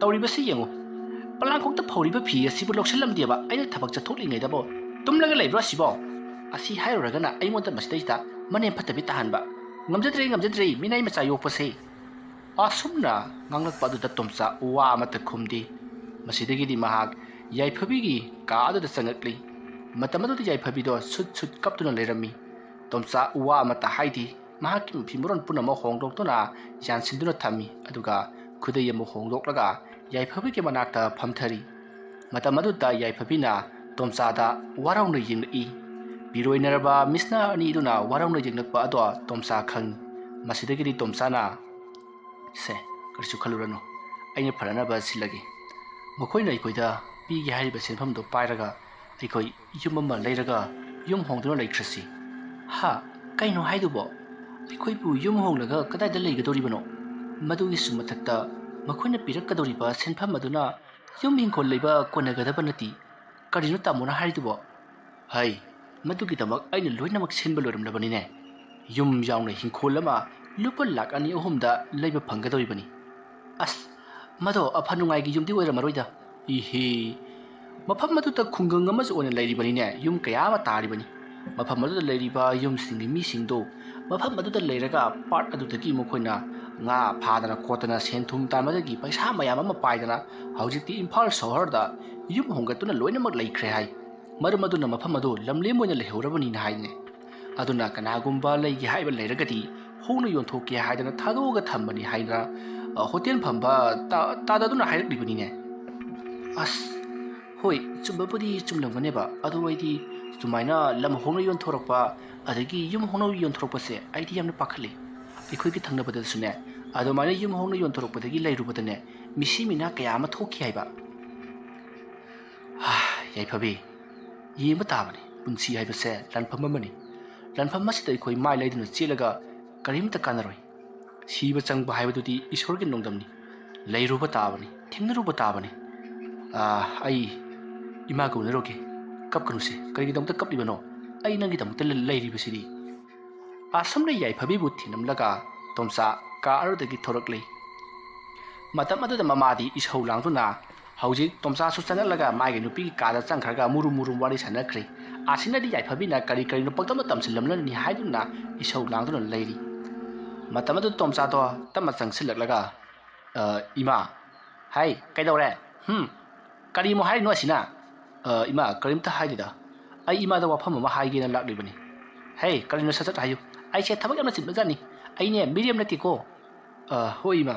ꯇꯧꯔꯤꯕꯁꯤ ꯌꯦꯡꯉꯨ꯫ ꯄꯣꯂꯥꯡꯈꯣꯛꯇ ꯐꯧꯔꯤꯕ ꯐꯤ ꯑꯁꯤꯕꯨ ꯂꯧꯁꯤꯜꯂꯝꯗꯦꯕ ꯑꯩꯅ ꯊꯕꯛ ꯆꯠꯊꯣꯛꯂꯤꯉꯩꯗꯕꯨ꯫ ꯇꯨꯝꯂꯒ ꯂꯩꯕ꯭ꯔꯣ ꯑꯁꯤꯕꯣ?" ꯑꯁꯤ ꯍꯥꯏꯔꯨꯔꯒꯅ ꯑꯩꯉꯣꯟꯗ ꯃꯁꯤꯗꯩꯁꯤꯗ ꯃꯅꯦꯝ ꯐꯠꯇꯕꯤ ꯇꯥꯍꯟꯕ꯫ ꯉꯝꯖꯗ꯭ꯔꯦ, ꯉꯝꯖꯗ꯭ꯔꯦ, ꯃꯤꯅꯥꯏ ꯃꯆꯥ ꯌꯣꯛꯄꯁꯦ꯫ ꯑꯁꯨꯝꯅ ꯉꯥꯡꯂꯛꯄ ꯑꯗꯨꯗ ꯇꯣꯝꯆꯥ ꯋꯥ ꯑꯃꯠꯇ ꯈꯨꯝꯗꯦ꯫ ꯃꯁꯤꯗꯒꯤꯗꯤ ꯃꯍꯥꯛ ꯌꯥꯏꯐꯕꯤꯒꯤ ꯀꯥ ꯑꯗꯨꯗ ꯆꯪꯉꯛꯂꯤ꯫ ꯃꯇꯝ ꯑꯗꯨꯗ ꯌꯥꯏꯐꯕꯤꯗꯣ ꯁꯨꯠ ꯁꯨꯠ ꯀꯞꯇꯨꯅ ꯂꯩꯔꯝꯃꯤ꯫ ꯇꯣꯝꯆꯥ ꯋꯥ ꯑꯃꯠꯇ ꯍꯥꯏꯗꯦ꯫ ꯃꯍꯥꯛꯀꯤ ꯃꯐꯤ ꯃꯔꯣꯟ ꯄꯨꯝꯅꯃꯛ ꯍꯣꯡꯗꯣꯛꯇꯨꯅ ꯌꯥꯟꯁꯤꯟꯗꯨꯅ ꯊꯝꯃꯤ, ꯑꯗꯨꯒ ꯈꯨꯗꯩ ꯑꯃ ꯍꯣꯡꯗꯣꯛꯂꯒ ꯌꯥꯏꯐꯕꯤꯒꯤ ꯃꯅꯥꯛꯇ ꯐꯝꯊꯔꯤ꯫ ꯃꯇꯝ ꯑꯗꯨꯗ ꯌꯥꯏꯐꯕꯤꯅ ꯇꯣꯝꯆꯥꯗ ꯋꯥꯔꯧꯅ ꯌꯦꯡꯂꯛꯏ꯫ ꯄꯤꯔꯣꯏꯅꯔꯕ ꯃꯤꯠꯁꯅꯥ ꯑꯅꯤꯗꯨꯅ ꯋꯥꯔꯧꯅ ꯌꯦꯡꯂꯛꯄ ꯑꯗꯣ ꯇꯣꯝꯆꯥ ꯈꯪꯏ꯫ ꯃꯁꯤꯗꯒꯤꯗꯤ ꯇꯣꯝꯆꯥꯅ, "ꯁꯦ, ꯀꯔꯤꯁꯨ ꯈꯜꯂꯨꯔꯅꯨ, ꯑꯩꯅ ꯐꯅꯅꯕ ꯁꯤꯜꯂꯒꯦ꯫ ꯃꯈꯣꯏꯅ ꯑꯩꯈꯣꯏꯗ ꯄꯤꯒꯦ ꯍꯥꯏꯔꯤꯕ ꯁꯦꯟꯐꯝꯗꯣ ꯄꯥꯏꯔꯒ ꯑꯩꯈꯣꯏ ꯌꯨꯝ ꯑꯃ ꯂꯩꯔꯒ ꯌꯨꯝ ꯍꯣꯡꯗꯨꯅ ꯂꯩꯈ꯭ꯔꯁꯤ꯫ ꯍꯥ? ꯀꯩꯅꯣ ꯍꯥꯏꯗꯨꯕꯣ? ꯑꯩꯈꯣꯏꯕꯨ ꯌꯨꯝ ꯍꯣꯡꯂꯒ ꯀꯗꯥꯏꯗ ꯂꯩꯒꯗꯧꯔꯤꯕꯅꯣ? ꯃꯗꯨꯒꯤꯁꯨ ꯃꯊꯛꯇ ꯃꯈꯣꯏꯅ ꯄꯤꯔꯛꯀꯗꯧꯔꯤꯕ ꯁꯦꯟꯐꯝ ꯑꯗꯨꯅ ꯌꯨꯝ ꯏꯪꯈꯣꯜ ꯂꯩꯕ ꯀꯣꯟꯅꯒꯗꯕ ꯅꯠꯇꯦ꯫ ꯀꯔꯤꯅꯣ ꯇꯥꯃꯣꯅ ꯍꯥꯏꯔꯤꯗꯨꯕꯣ? ꯍꯩ, ꯃꯗꯨꯒꯤꯗꯃꯛ ꯑꯩꯅ ꯂꯣꯏꯅꯃꯛ ꯁꯤꯟꯕ ꯂꯣꯏꯔꯝꯂꯕꯅꯤꯅꯦ꯫ ꯌꯨꯝ ꯌꯥꯎꯅ ꯏꯪꯈꯣꯜ ꯑꯃ ꯂꯨꯄꯥ ꯂꯥꯈ ꯑꯅꯤ ꯑꯍꯨꯝꯗ ꯂꯩꯕ ꯐꯪꯒꯗꯧꯔꯤꯕꯅꯤ꯫ ꯑꯁ, ꯃꯗꯣ ꯑꯐ ꯅꯨꯡꯉꯥꯏꯒꯤ ꯌꯨꯝꯗꯤ ꯑꯣꯏꯔꯝꯃꯔꯣꯏꯗ꯫ ꯏꯍꯦ, ꯃꯐꯝ ꯑꯗꯨꯗ ꯈꯨꯡꯒꯪ ꯑꯃꯁꯨ ꯑꯣꯏꯅ ꯂꯩꯔꯤꯕꯅꯤꯅꯦ, ꯌꯨꯝ ꯀꯌꯥ ꯑꯃ ꯇꯥꯔꯤꯕꯅꯤ꯫ ꯃꯐꯝ ꯑꯗꯨꯗ ꯂꯩꯔꯤꯕ ꯌꯨꯝꯁꯤꯡꯒꯤ ꯃꯤꯁꯤꯡꯗꯣ ꯃꯐꯝ ꯑꯗꯨꯗ ꯂꯩꯔꯒ ꯄꯥꯠ ꯑꯗꯨꯗꯒꯤ ꯃꯈꯣꯏꯅ ꯉꯥ ꯐꯥꯗꯅ ꯈꯣꯠꯇꯅ ꯁꯦꯟ ꯊꯨꯝ ꯇꯥꯟꯕꯗꯒꯤ ꯄꯩꯁꯥ ꯃꯌꯥꯝ ꯑꯃ ꯄꯥꯏꯗꯅ ꯍꯧꯖꯤꯛꯇꯤ ꯏꯝꯐꯥꯜ ꯁꯍꯔꯗ ꯌꯨꯝ ꯍꯣꯡꯒꯠꯇꯨꯅ ꯂꯣꯏꯅꯃꯛ ꯂꯩꯈ꯭ꯔꯦ ꯍꯥꯏ꯫ ꯃꯔꯝ ꯑꯗꯨꯅ ꯃꯐꯝ ꯑꯗꯨ ꯂꯝꯂꯦꯝ ꯑꯣꯏꯅ ꯂꯩꯍꯧꯔꯕꯅꯤꯅ ꯍꯥꯏꯅꯦ꯫ ꯑꯗꯨꯅ ꯀꯅꯥꯒꯨꯝꯕ ꯂꯩꯒꯦ ꯍꯥꯏꯕ ꯂꯩꯔꯒꯗꯤ ꯍꯣꯡꯅ ꯌꯣꯟꯊꯣꯛꯀꯦ ꯍꯥꯏꯗꯅ ꯊꯥꯗꯣꯛꯑꯒ ꯊꯝꯕꯅꯤ ꯍꯥꯏꯅ, ꯑ, ꯍꯣꯇꯦꯜ ꯐꯝꯕ ꯇꯥ-, ꯇꯥꯗꯗꯨꯅ ꯍꯥꯏꯔꯛꯂꯤꯕꯅꯤꯅꯦ꯫ ꯑꯁ, ꯍꯣꯏ, ꯆꯨꯝꯕꯕꯨꯗꯤ ꯆꯨꯝꯂꯝꯒꯅꯦꯕ, ꯑꯗꯣ ꯑꯩꯗꯤ ꯁꯨꯃꯥꯏꯅ ꯂꯝ ꯍꯣꯡꯅ ꯌꯣꯟꯊꯣꯔꯛꯄ, ꯑꯗꯒꯤ ꯌꯨꯝ ꯍꯣꯡꯅ ꯌꯣꯟꯊꯣꯔꯛꯄꯁꯦ ꯑꯩꯗꯤ ꯌꯥꯝꯅ ꯄꯥꯈꯠꯂꯤ꯫ ꯑꯩꯈꯣꯏꯒꯤ ꯊꯪꯅꯕꯗꯁꯨꯅꯦ, ꯑꯗꯨꯃꯥꯏꯅ ꯌꯨꯝ ꯍꯣꯡꯅ ꯌꯣꯟꯊꯣꯔꯛꯄꯗꯒꯤ ꯂꯩꯔꯨꯕꯗꯅꯦ, ꯃꯤꯁꯤ ꯃꯤꯅꯥ ꯀꯌꯥ ꯑꯃ ꯊꯣꯛꯈꯤ ꯍꯥꯏꯕ꯫ ꯍꯥ, ꯌꯥꯏꯐꯕꯤ, ꯌꯦꯡꯕ ꯇꯥꯕꯅꯤ, ꯄꯨꯟꯁꯤ ꯍꯥꯏꯕꯁꯦ ꯂꯥꯟꯐꯝ ꯑꯃꯅꯤ꯫ ꯂꯥꯟꯐꯝ ꯑꯁꯤꯗ ꯑꯩꯈꯣꯏ ꯃꯥꯏ ꯂꯩꯗꯨꯅ ꯆꯦꯜꯂꯒ ꯀꯔꯤꯝꯇ ꯀꯥꯟꯅꯔꯣꯏ꯫ ꯁꯤꯕ ꯆꯪꯕ ꯍꯥꯏꯕꯗꯨꯗꯤ ꯏꯁꯣꯔꯒꯤ ꯅꯣꯡꯗꯝꯅꯤ꯫ ꯂꯩꯔꯨꯕ ꯇꯥꯕꯅꯤ, ꯊꯦꯡꯅꯔꯨꯕ ꯇꯥꯕꯅꯤ꯫ ꯑꯥ, ꯑꯩ ꯏꯃꯥꯒ ꯎꯅꯔꯨꯒꯦ꯫ ꯀꯞꯀꯅꯨꯁꯦ, ꯀꯔꯤꯒꯤꯗꯃꯛꯇ ꯀꯞꯂꯤꯕꯅꯣ? ꯑꯩ ꯅꯪꯒꯤꯗꯃꯛꯇ ꯂ-, ꯂꯩꯔꯤꯕꯁꯤꯗꯤ꯫ ꯑꯁꯨꯝꯅ ꯌꯥꯏꯐꯕꯤꯕꯨ ꯊꯤꯅꯝꯂꯒ ꯇꯣꯝꯆꯥ ꯀꯥ ꯑꯗꯨꯗꯒꯤ ꯊꯣꯔꯛꯂꯤ꯫ ꯃꯇꯝ ꯑꯗꯨꯗ ꯃꯃꯥꯗꯤ ꯏꯁꯧ ꯂꯥꯡꯗꯨꯅ ꯍꯧꯖꯤꯛ ꯇꯣꯝꯆꯥꯁꯨ ꯆꯪꯉꯛꯂꯒ ꯃꯥꯒꯤ ꯅꯨꯄꯤꯒꯤ ꯀꯥꯗ ꯆꯪꯈ꯭ꯔꯒ ꯃꯨꯔꯨꯝ ꯃꯨꯔꯨꯝ ꯋꯥꯔꯤ ꯁꯥꯟꯅꯈ꯭ꯔꯦ꯫ ꯑꯁꯤꯅꯗꯤ ꯌꯥꯏꯐꯕꯤꯅ ꯀꯔꯤ ꯀꯔꯤꯅꯣ ꯄꯪꯇꯝꯗ ꯇꯝꯁꯤꯜꯂꯝꯂꯅꯤ ꯍꯥꯏꯗꯨꯅ ꯏꯁꯧ ꯂꯥꯡꯗꯨꯅ ꯂꯩꯔꯤ꯫ ꯃꯇꯝ ꯑꯗꯨꯗ ꯇꯣꯝꯆꯥꯗꯣ ꯇꯞꯅ ꯆꯪꯁꯤꯜꯂꯛꯂꯒ, "ꯑ, ꯏꯃꯥ, ꯍꯥꯏ, ꯀꯩꯗꯧꯔꯦ? ꯍꯨꯝ? ꯀꯔꯤꯃꯨꯛ ꯍꯥꯏꯔꯤꯅꯣ ꯑꯁꯤꯅ?" "ꯑ, ꯏꯃꯥ, ꯀꯔꯤꯝꯇ ꯍꯥꯏꯗꯦꯗ꯫ ꯑꯩ ꯏꯃꯥꯗ ꯋꯥꯐꯝ ꯑꯃ ꯍꯥꯏꯒꯦꯅ ꯂꯥꯛꯂꯤꯕꯅꯤ꯫" "ꯍꯦ, ꯀꯔꯤꯅꯣ? ꯁꯠ ꯁꯠ ꯍꯥꯏꯌꯨ꯫ ꯑꯩꯁꯦ ꯊꯕꯛ ꯌꯥꯝꯅ ꯆꯤꯟꯕꯖꯥꯠꯅꯤ꯫ ꯑꯩꯅꯦ, ꯃꯤꯔꯦꯝ ꯅꯠꯇꯦꯀꯣ꯫" "ꯑ, ꯍꯣꯏ, ꯏꯃꯥ꯫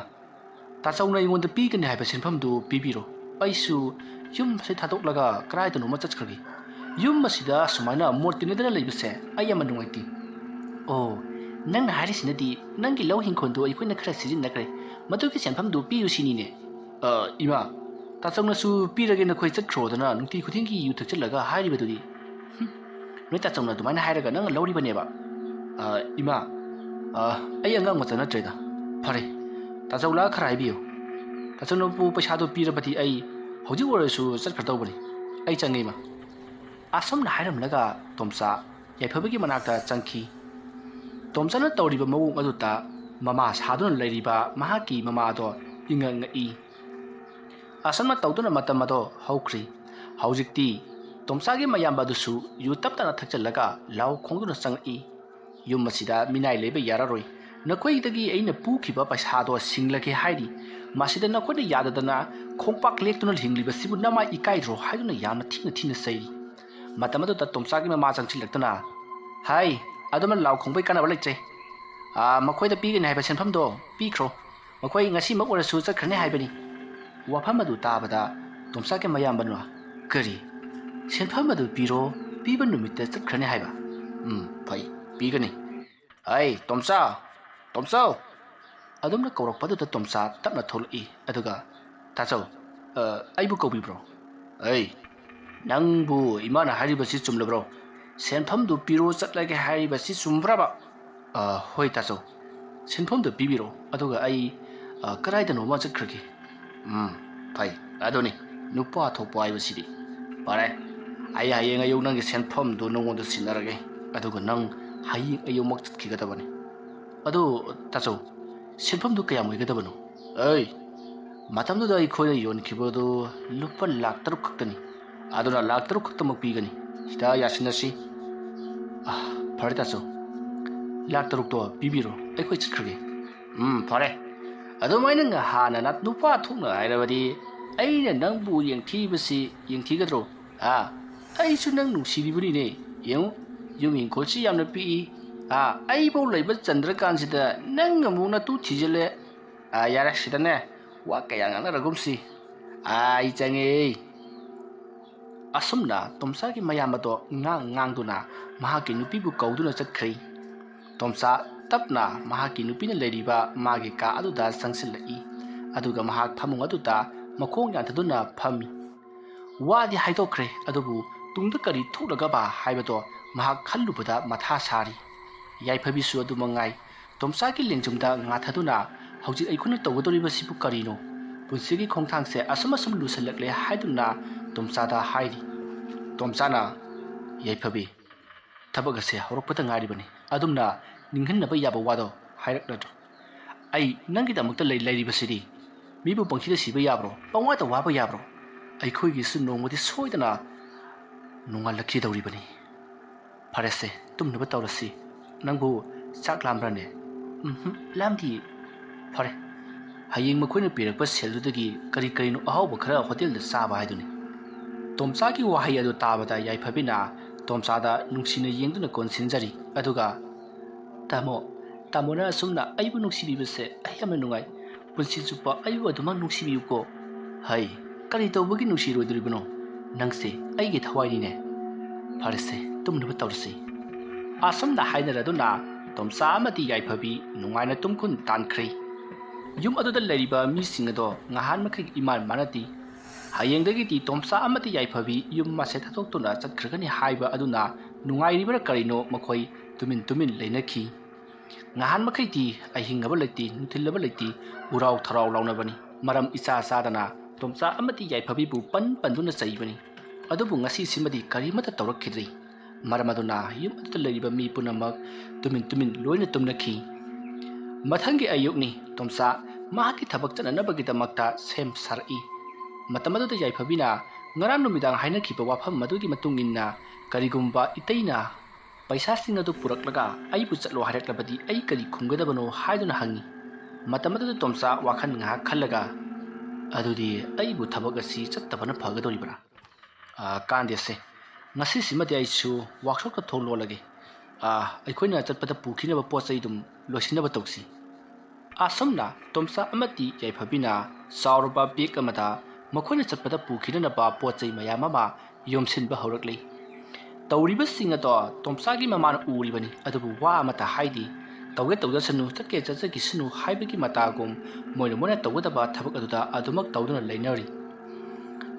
ꯇꯥꯆꯧꯅ ꯑꯩꯉꯣꯟꯗ ꯄꯤꯒꯅꯤ ꯍꯥꯏꯕ ꯁꯦꯟꯐꯝꯗꯨ ꯄꯤꯕꯤꯔꯣ꯫ ꯑꯩꯁꯨ ꯌꯨꯝ ꯑꯁꯤ ꯊꯥꯗꯣꯛꯂꯒ ꯀꯗꯥꯏꯗꯅꯣꯃ ꯆꯠꯈ꯭ꯔꯒꯦ꯫ ꯌꯨꯝ ꯑꯁꯤꯗ ꯁꯨꯃꯥꯏꯅ ꯃꯣꯠ ꯇꯤꯟꯅꯗꯅ ꯂꯩꯕꯁꯦ ꯑꯩ ꯌꯥꯝꯅ ꯅꯨꯡꯉꯥꯏꯇꯦ꯫" "ꯑꯣ, ꯅꯪꯅ ꯍꯥꯏꯔꯤꯁꯤꯅꯗꯤ ꯅꯪꯒꯤ ꯂꯧ ꯍꯤꯡꯈꯣꯜꯗꯨ ꯑꯩꯈꯣꯏꯅ ꯈꯔ ꯁꯤꯖꯤꯟꯅꯈ꯭ꯔꯦ꯫ ꯃꯗꯨꯒꯤ ꯁꯦꯟꯐꯝꯗꯨ ꯄꯤꯌꯨ ꯁꯤꯅꯤꯅꯦ꯫" "ꯑ, ꯏꯃꯥ, "ꯇꯥꯆꯧꯅꯁꯨ ꯄꯤꯔꯒꯦ, ꯅꯈꯣꯏ ꯆꯠꯈ꯭ꯔꯣꯗꯅ ꯅꯨꯡꯇꯤ ꯈꯨꯗꯤꯡꯒꯤ ꯌꯨ ꯊꯛꯆꯤꯜꯂꯒ ꯍꯥꯏꯔꯤꯕꯗꯨꯗꯤ?" "ꯍꯨꯝ, ꯅꯣꯏ ꯇꯥꯆꯧꯅ ꯑꯗꯨꯃꯥꯏꯅ ꯍꯥꯏꯔꯒ ꯅꯪꯅ ꯂꯧꯔꯤꯕꯅꯦꯕ?" "ꯑ, ꯏꯃꯥ, ꯑ, ꯑꯩ ꯑꯉꯥꯡ ꯃꯆꯥ ꯅꯠꯇ꯭ꯔꯦꯗ꯫ ꯐꯔꯦ, ꯇꯥꯆꯧ ꯂꯥꯛꯑ ꯈꯔ ꯍꯥꯏꯕꯤꯌꯨ꯫ ꯇꯥꯆꯧꯅꯕꯨ ꯄꯩꯁꯥꯗꯣ ꯄꯤꯔꯕꯗꯤ ꯑꯩ ꯍꯧꯖꯤꯛ ꯑꯣꯏꯔꯁꯨ ꯆꯠꯈ꯭ꯔꯗꯧꯕꯅꯤ꯫ ꯑꯩ ꯆꯪꯉꯦ, ꯏꯃꯥ꯫" ꯑꯁꯨꯝꯅ ꯍꯥꯏꯔꯝꯂꯒ ꯇꯣꯝꯆꯥ ꯌꯥꯏꯐꯕꯒꯤ ꯃꯅꯥꯛꯇ ꯆꯪꯈꯤ꯫ ꯇꯣꯝꯆꯥꯅ ꯇꯧꯔꯤꯕ ꯃꯑꯣꯡ ꯑꯗꯨꯗ ꯃꯃꯥ ꯁꯥꯗꯨꯅ ꯂꯩꯔꯤꯕ ꯃꯍꯥꯛꯀꯤ ꯃꯃꯥꯗꯣ ꯏꯉꯛ ꯉꯛꯏ꯫ ꯑꯁꯨꯝꯅ ꯇꯧꯗꯨꯅ ꯃꯇꯝ ꯑꯗꯣ ꯍꯧꯈ꯭ꯔꯤ꯫ ꯍꯧꯖꯤꯛꯇꯤ ꯇꯣꯝꯆꯥꯒꯤ ꯃꯌꯥꯝꯕ ꯑꯗꯨꯁꯨ ꯌꯨ ꯇꯞ ꯇꯞꯅ ꯊꯛꯆꯤꯜꯂꯒ ꯂꯥꯎ ꯈꯣꯡꯗꯨꯅ ꯆꯪꯉꯛꯏ꯫ "ꯌꯨꯝ ꯑꯁꯤꯗ ꯃꯤꯅꯥꯏ ꯂꯩꯕ ꯌꯥꯔꯔꯣꯏ꯫ ꯅꯈꯣꯏꯗꯒꯤ ꯑꯩꯅ ꯄꯨꯈꯤꯕ ꯄꯩꯁꯥꯗꯣ ꯁꯤꯡꯂꯒꯦ ꯍꯥꯏꯔꯤ꯫ ꯃꯁꯤꯗ ꯅꯈꯣꯏꯅ ꯌꯥꯗꯗꯅ ꯈꯣꯡꯄꯥꯛ ꯂꯦꯛꯇꯨꯅ ꯍꯤꯡꯂꯤꯕꯁꯤꯕꯨ ꯅꯃꯥꯏ ꯏꯀꯥꯏꯗ꯭ꯔꯣ?" ꯍꯥꯏꯗꯨꯅ ꯌꯥꯝꯅ ꯊꯤꯅ ꯊꯤꯅ ꯆꯩꯔꯤ꯫ ꯃꯇꯝ ꯑꯗꯨꯗ ꯇꯣꯝꯆꯥꯒꯤ ꯃꯃꯥ ꯆꯪꯁꯤꯜꯂꯛꯇꯨꯅ, "ꯍꯥꯏ, ꯑꯗꯨꯃ ꯂꯥꯎ ꯈꯣꯡꯕꯩ ꯀꯥꯟꯅꯕ ꯂꯩꯇ꯭ꯔꯦ꯫ ꯑꯥ, ꯃꯈꯣꯏꯗ ꯄꯤꯒꯅꯤ ꯍꯥꯏꯕ ꯁꯦꯟꯐꯝꯗꯣ ꯄꯤꯈ꯭ꯔꯣ꯫ ꯃꯈꯣꯏ ꯉꯁꯤꯃꯛ ꯑꯣꯏꯔꯁꯨ ꯆꯠꯈ꯭ꯔꯅꯤ ꯍꯥꯏꯕꯅꯤ꯫" ꯋꯥꯐꯝ ꯑꯗꯨ ꯇꯥꯕꯗ ꯇꯣꯝꯆꯥꯒꯤ ꯃꯌꯥꯝꯕꯅ, "ꯀꯔꯤ? ꯁꯦꯟꯐꯝ ꯑꯗꯨ ꯄꯤꯔꯣ, ꯄꯤꯕ ꯅꯨꯃꯤꯠꯇ ꯆꯠꯈ꯭ꯔꯅꯤ ꯍꯥꯏꯕ? ꯎꯝ, ꯐꯩ, ꯄꯤꯒꯅꯤ꯫ ꯑꯩ, ꯇꯣꯝꯆꯥ, ꯇꯣꯝꯆꯧ!" ꯑꯗꯨꯝꯅ ꯀꯧꯔꯛꯄꯗꯨꯗ ꯇꯣꯝꯆꯥ ꯇꯞꯅ ꯊꯣꯛꯂꯛꯏ꯫ ꯑꯗꯨꯒ, "ꯇꯥꯆꯧ, ꯑ, ꯑꯩꯕꯨ ꯀꯧꯕꯤꯕ꯭ꯔꯣ? ꯑꯩ, ꯅꯪꯕꯨ ꯏꯃꯥꯅ ꯍꯥꯏꯔꯤꯕꯁꯤ ꯆꯨꯝꯂꯕ꯭ꯔꯣ? ꯁꯦꯟꯐꯝꯗꯨ ꯄꯤꯔꯣ ꯆꯠꯂꯒꯦ ꯍꯥꯏꯔꯤꯕꯁꯤ ꯆꯨꯝꯕ꯭ꯔꯕ?" "ꯑ, ꯍꯣꯏ, ꯇꯥꯆꯧ꯫ ꯁꯦꯟꯐꯝꯗꯨ ꯄꯤꯕꯤꯔꯣ, ꯑꯗꯨꯒ ꯑꯩ, ꯑ, ꯀꯗꯥꯏꯗꯅꯣꯃ ꯆꯠꯈ꯭ꯔꯒꯦ꯫" "ꯎꯝ, ꯐꯩ꯫ ꯑꯗꯨꯅꯤ ꯅꯨꯄꯥ ꯊꯣꯛꯄ ꯍꯥꯏꯕꯁꯤꯗꯤ꯫ ꯐꯔꯦ, ꯑꯩ ꯍꯌꯦꯡ ꯑꯌꯨꯛ ꯅꯪꯒꯤ ꯁꯦꯟꯐꯝꯗꯨ ꯅꯉꯣꯟꯗ ꯁꯤꯟꯅꯔꯒꯦ, ꯑꯗꯨꯒ ꯅꯪ ꯍꯌꯦꯡ ꯑꯌꯨꯛꯃꯛ ꯆꯠꯈꯤꯒꯗꯕꯅꯤ꯫ ꯑꯗꯨ, ꯇꯥꯆꯧ, ꯁꯦꯟꯐꯝꯗꯨ ꯀꯌꯥꯝ ꯑꯣꯏꯒꯗꯕꯅꯣ?" "ꯑꯩ, ꯃꯇꯝꯗꯨꯗ ꯑꯩꯈꯣꯏꯅ ꯌꯣꯟꯈꯤꯕꯗꯨ ꯂꯨꯄꯥ ꯂꯥꯛ ꯇꯔꯨꯛ ꯈꯛꯇꯅꯤ꯫ ꯑꯗꯨꯅ ꯂꯥꯛ ꯇꯔꯨꯛ ꯈꯛꯇꯃꯛ ꯄꯤꯒꯅꯤ꯫ ꯁꯤꯗ ꯌꯥꯁꯤꯟꯅꯁꯤ꯫" "ꯑ, ꯐꯔꯦ, ꯇꯥꯆꯧ꯫ ꯂꯥꯛ ꯇꯔꯨꯛꯇꯣ ꯄꯤꯕꯤꯔꯣ, ꯑꯩꯈꯣꯏ ꯆꯠꯈ꯭ꯔꯒꯦ꯫" "ꯎꯝ, ꯐꯔꯦ꯫ ꯑꯗꯨꯃꯥꯏꯅ ꯉꯍꯥꯟꯅ ꯅꯨꯄꯥ ꯊꯣꯛꯅ ꯍꯥꯏꯔꯕꯗꯤ ꯑꯩꯅ ꯅꯪꯕꯨ ꯌꯦꯡꯊꯤꯕꯁꯤ ꯌꯦꯡꯊꯤꯒꯗ꯭ꯔꯣ? ꯑꯥ, ꯑꯩꯁꯨ ꯅꯪ ꯅꯨꯡꯁꯤꯔꯤꯕꯅꯤꯅꯦ꯫ ꯌꯦꯡꯉꯨ, ꯌꯨꯝ ꯏꯪꯈꯣꯜꯁꯤ ꯌꯥꯝꯅ ꯄꯤꯛꯏ꯫ ꯑꯥ, ꯑꯩꯐꯥꯎ ꯂꯩꯕ ꯆꯟꯗ꯭ꯔꯀꯥꯟꯁꯤꯗ ꯅꯪ ꯑꯃꯨꯛ ꯅꯇꯨ ꯊꯤꯖꯤꯜꯂꯦ꯫ ꯑꯥ, ꯌꯥꯔꯦ, ꯁꯤꯗꯅꯦ ꯋꯥ ꯀꯌꯥ ꯉꯥꯡꯅꯔꯒꯨꯝꯁꯤ꯫ ꯑꯥ, ꯑꯩ ꯆꯪꯉꯦ꯫" ꯑꯁꯨꯝꯅ ꯇꯣꯝꯆꯥꯒꯤ ꯃꯌꯥꯝꯕꯗꯣ ꯉꯥꯡ ꯉꯥꯡꯗꯨꯅ ꯃꯍꯥꯛꯀꯤ ꯅꯨꯄꯤꯕꯨ ꯀꯧꯗꯨꯅ ꯆꯠꯈ꯭ꯔꯦ꯫ ꯇꯣꯝꯆꯥ ꯇꯞꯅ ꯃꯍꯥꯛꯀꯤ ꯅꯨꯄꯤꯅ ꯂꯩꯔꯤꯕ ꯃꯥꯒꯤ ꯀꯥ ꯑꯗꯨꯗ ꯆꯪꯁꯤꯜꯂꯛꯏ꯫ ꯑꯗꯨꯒ ꯃꯍꯥꯛ ꯐꯃꯨꯡ ꯑꯗꯨꯗ ꯃꯈꯣꯡ ꯌꯥꯟꯊꯗꯨꯅ ꯐꯝꯃꯤ꯫ ꯋꯥꯗꯤ ꯍꯥꯏꯗꯣꯛꯈ꯭ꯔꯦ, ꯑꯗꯨꯕꯨ ꯇꯨꯡꯗ ꯀꯔꯤ ꯊꯣꯛꯂꯒꯕ ꯍꯥꯏꯕꯗꯣ ꯃꯍꯥꯛ ꯈꯜꯂꯨꯕꯗ ꯃꯊꯥ ꯁꯥꯔꯤ꯫ ꯌꯥꯏꯐꯕꯤꯁꯨ ꯑꯗꯨ ꯃꯉꯥꯏ꯫ ꯇꯣꯝꯆꯥꯒꯤ ꯂꯦꯡꯖꯨꯝꯗ ꯉꯥꯊꯗꯨꯅ, "ꯍꯧꯖꯤꯛ ꯑꯩꯈꯣꯏꯅ ꯇꯧꯒꯗꯧꯔꯤꯕꯁꯤꯕꯨ ꯀꯔꯤꯅꯣ? ꯄꯨꯟꯁꯤꯒꯤ ꯈꯣꯡꯊꯥꯡꯁꯦ ꯑꯁꯨꯝ ꯑꯁꯨꯝ ꯂꯨꯁꯜꯂꯛꯂꯦ" ꯍꯥꯏꯗꯨꯅ ꯇꯣꯝꯆꯥꯗ ꯍꯥꯏꯔꯤ꯫ ꯇꯣꯝꯆꯥꯅ, "ꯌꯥꯏꯐꯕꯤ, ꯊꯕꯛ ꯑꯁꯦ ꯍꯧꯔꯛꯄꯗ ꯉꯥꯏꯔꯤꯕꯅꯤ, ꯑꯗꯨꯝꯅ ꯅꯤꯡꯍꯟꯅꯕ ꯌꯥꯕ ꯋꯥꯗꯣ ꯍꯥꯏꯔꯛꯂꯗ꯭ꯔꯣ? ꯑꯩ ꯅꯪꯒꯤꯗꯃꯛꯇ ꯂꯩ-, ꯂꯩꯔꯤꯕꯁꯤꯗꯤ꯫ ꯃꯤꯕꯨ ꯄꯪꯁꯤꯗ ꯁꯤꯕ ꯌꯥꯕ꯭ꯔꯣ? ꯄꯪꯋꯥꯗ ꯋꯥꯕ ꯌꯥꯕ꯭ꯔꯣ? ꯑꯩꯈꯣꯏꯒꯤꯁꯨ ꯅꯣꯡꯃꯗꯤ ꯁꯣꯏꯗꯅ ꯅꯣꯡꯉꯥꯜꯂꯛꯈꯤꯗꯧꯔꯤꯕꯅꯤ꯫ ꯐꯔꯦꯁꯦ, ꯇꯨꯝꯅꯕ ꯇꯧꯔꯁꯤ꯫ ꯅꯪꯕꯨ ꯆꯥꯛ ꯂꯥꯝꯕ꯭ꯔꯅꯦ?" "ꯎꯝꯍꯨꯝ, ꯂꯥꯝꯗꯤꯌꯦ꯫" "ꯐꯔꯦ, ꯍꯌꯦꯡ ꯃꯈꯣꯏꯅ ꯄꯤꯔꯛꯄ ꯁꯦꯜꯗꯨꯗꯒꯤ ꯀꯔꯤ ꯀꯔꯤꯅꯣ ꯑꯍꯥꯎꯕ ꯈꯔ ꯍꯣꯇꯦꯜꯗ ꯆꯥꯕ ꯍꯥꯏꯗꯨꯅꯤ꯫" ꯇꯣꯝꯆꯥꯒꯤ ꯋꯥꯍꯩ ꯑꯗꯨ ꯇꯥꯕꯗ ꯌꯥꯏꯐꯕꯤꯅ ꯇꯣꯝꯆꯥꯗ ꯅꯨꯡꯁꯤꯅ ꯌꯦꯡꯗꯨꯅ ꯀꯣꯟꯁꯤꯟꯖꯔꯤ꯫ ꯑꯗꯨꯒ, "ꯇꯥꯃꯣ, ꯇꯥꯃꯣꯅ ꯑꯁꯨꯝꯅ ꯑꯩꯕꯨ ꯅꯨꯡꯁꯤꯕꯤꯕꯁꯦ ꯑꯩ ꯌꯥꯝꯅ ꯅꯨꯡꯉꯥꯏ꯫ ꯄꯨꯟꯁꯤ ꯆꯨꯞꯄ ꯑꯩꯕꯨ ꯑꯗꯨꯃꯛ ꯅꯨꯡꯁꯤꯕꯤꯌꯨꯀꯣ꯫" "ꯍꯩ, ꯀꯔꯤ ꯇꯧꯕꯒꯤ ꯅꯨꯡꯁꯤꯔꯣꯏꯗꯣꯔꯤꯕꯅꯣ? ꯅꯪꯁꯦ ꯑꯩꯒꯤ ꯊꯋꯥꯏꯅꯤꯅꯦ꯫ ꯐꯔꯦꯁꯦ, ꯇꯨꯝꯅꯕ ꯇꯧꯔꯁꯤ꯫" ꯑꯁꯨꯝꯅ ꯍꯥꯏꯅꯔꯗꯨꯅ ꯇꯣꯝꯆꯥ ꯑꯃꯗꯤ ꯌꯥꯏꯐꯕꯤ ꯅꯨꯡꯉꯥꯏꯅ ꯇꯨꯝꯈꯨꯟ ꯇꯥꯟꯈ꯭ꯔꯦ꯫ ꯌꯨꯝ ꯑꯗꯨꯗ ꯂꯩꯔꯤꯕ ꯃꯤꯁꯤꯡ ꯑꯗꯣ ꯉꯍꯥꯟ ꯃꯈꯩ ꯏꯃꯥꯟ ꯃꯥꯟꯅꯗꯦ꯫ ꯍꯌꯦꯡꯗꯒꯤꯗꯤ ꯇꯣꯝꯆꯥ ꯑꯃꯗꯤ ꯌꯥꯏꯐꯕꯤ ꯌꯨꯝ ꯃꯁꯦ ꯊꯥꯗꯣꯛꯇꯨꯅ ꯆꯠꯈ꯭ꯔꯒꯅꯤ ꯍꯥꯏꯕ ꯑꯗꯨꯅ ꯅꯨꯡꯉꯥꯏꯔꯤꯕ꯭ꯔꯥ ꯀꯔꯤꯅꯣ ꯃꯈꯣꯏ ꯇꯨꯃꯤꯟ ꯇꯨꯃꯤꯟ ꯂꯩꯅꯈꯤ꯫ ꯉꯍꯥꯟ ꯃꯈꯩꯗꯤ ꯑꯍꯤꯡ ꯑꯃ ꯂꯩꯇꯦ, ꯅꯨꯡꯊꯤꯜ ꯑꯃ ꯂꯩꯇꯦ, ꯎꯔꯥꯎ ꯊꯔꯥꯎ ꯂꯥꯎꯅꯕꯅꯤ꯫ ꯃꯔꯝ ꯏꯆꯥ ꯆꯥꯗꯅ ꯇꯣꯝꯆꯥ ꯑꯃꯗꯤ ꯌꯥꯏꯐꯕꯤꯕꯨ ꯄꯟ ꯄꯟꯗꯨꯅ ꯆꯩꯕꯅꯤ꯫ ꯑꯗꯨꯕꯨ ꯉꯁꯤꯁꯤꯃꯗꯤ ꯀꯔꯤꯃꯠꯇ ꯇꯧꯔꯛꯈꯤꯗ꯭ꯔꯤ꯫ ꯃꯔꯝ ꯑꯗꯨꯅ ꯌꯨꯝ ꯑꯗꯨꯗ ꯂꯩꯔꯤꯕ ꯃꯤ ꯄꯨꯝꯅꯃꯛ ꯇꯨꯃꯤꯟ ꯇꯨꯃꯤꯟ ꯂꯣꯏꯅ ꯇꯨꯝꯅꯈꯤ꯫ ꯃꯊꯪꯒꯤ ꯑꯌꯨꯛꯅꯤ꯫ ꯇꯣꯝꯆꯥ ꯃꯍꯥꯛꯀꯤ ꯊꯕꯛ ꯆꯠꯅꯅꯕꯒꯤꯗꯃꯛꯇ ꯁꯦꯝ ꯁꯥꯔꯛꯏ꯫ ꯃꯇꯝ ꯑꯗꯨꯗ ꯌꯥꯏꯐꯕꯤꯅ ꯉꯔꯥꯡ ꯅꯨꯃꯤꯗꯥꯡ ꯍꯥꯏꯅꯈꯤꯕ ꯋꯥꯐꯝ ꯑꯗꯨꯒꯤ ꯃꯇꯨꯡ ꯏꯟꯅ ꯀꯔꯤꯒꯨꯝꯕ ꯏꯇꯩꯅ ꯄꯩꯁꯥꯁꯤꯡ ꯑꯗꯨ ꯄꯨꯔꯛꯂꯒ ꯑꯩꯕꯨ ꯆꯠꯂꯣ ꯍꯥꯏꯔꯛꯂꯕꯗꯤ ꯑꯩ ꯀꯔꯤ ꯈꯨꯝꯒꯗꯕꯅꯣ ꯍꯥꯏꯗꯨꯅ ꯍꯪꯉꯤ꯫ ꯃꯇꯝ ꯑꯗꯨꯗ ꯇꯣꯝꯆꯥ ꯋꯥꯈꯜ ꯉꯥꯏꯍꯥꯛ ꯈꯜꯂꯒ, "ꯑꯗꯨꯗꯤ ꯑꯩꯕꯨ ꯊꯕꯛ ꯑꯁꯤ ꯆꯠꯇꯕꯅ ꯐꯒꯗꯧꯔꯤꯕ꯭ꯔꯥ? ꯑꯥ, ꯀꯥꯟꯗꯦꯁꯦ, ꯉꯁꯤꯁꯤꯃꯗꯤ ꯑꯩꯁꯨ ꯋꯥꯛꯁꯣꯞꯇ ꯊꯣꯡ ꯂꯣꯜꯂꯒꯦ꯫ ꯑꯥ, ꯑꯩꯈꯣꯏꯅ ꯆꯠꯄꯗ ꯄꯨꯈꯤꯅꯕ ꯄꯣꯠ ꯆꯩ ꯑꯗꯨꯝ ꯂꯣꯏꯁꯤꯟꯅꯕ ꯇꯧꯁꯤ꯫" ꯑꯁꯨꯝꯅ ꯇꯣꯝꯆꯥ ꯑꯃꯗꯤ ꯌꯥꯏꯐꯕꯤꯅ ꯆꯥꯎꯔꯕ ꯕꯦꯒ ꯑꯃꯗ ꯃꯈꯣꯏꯅ ꯆꯠꯄꯗ ꯄꯨꯈꯤꯅꯅꯕ ꯄꯣꯠ ꯆꯩ ꯃꯌꯥꯝ ꯑꯃ ꯌꯣꯝꯁꯤꯟꯕ ꯍꯧꯔꯛꯂꯤ꯫ ꯇꯧꯔꯤꯕꯁꯤꯡ ꯑꯗꯣ ꯇꯣꯝꯆꯥꯒꯤ ꯃꯃꯥꯅ ꯎꯔꯤꯕꯅꯤ, ꯑꯗꯨꯕꯨ ꯋꯥ ꯑꯃꯠꯇ ꯍꯥꯏꯗꯦ꯫ ꯇꯧꯒꯦ ꯇꯧꯖꯁꯅꯨ, ꯆꯠꯀꯦ ꯆꯠꯆꯈꯤꯁꯅꯨ ꯍꯥꯏꯕꯒꯤ ꯃꯇꯥꯒꯨꯝ ꯃꯣꯏꯅ ꯃꯣꯏꯅ ꯇꯧꯒꯗꯕ ꯊꯕꯛ ꯑꯗꯨꯗ ꯑꯗꯨꯃꯛ ꯇꯧꯗꯨꯅ ꯂꯩꯅꯔꯤ꯫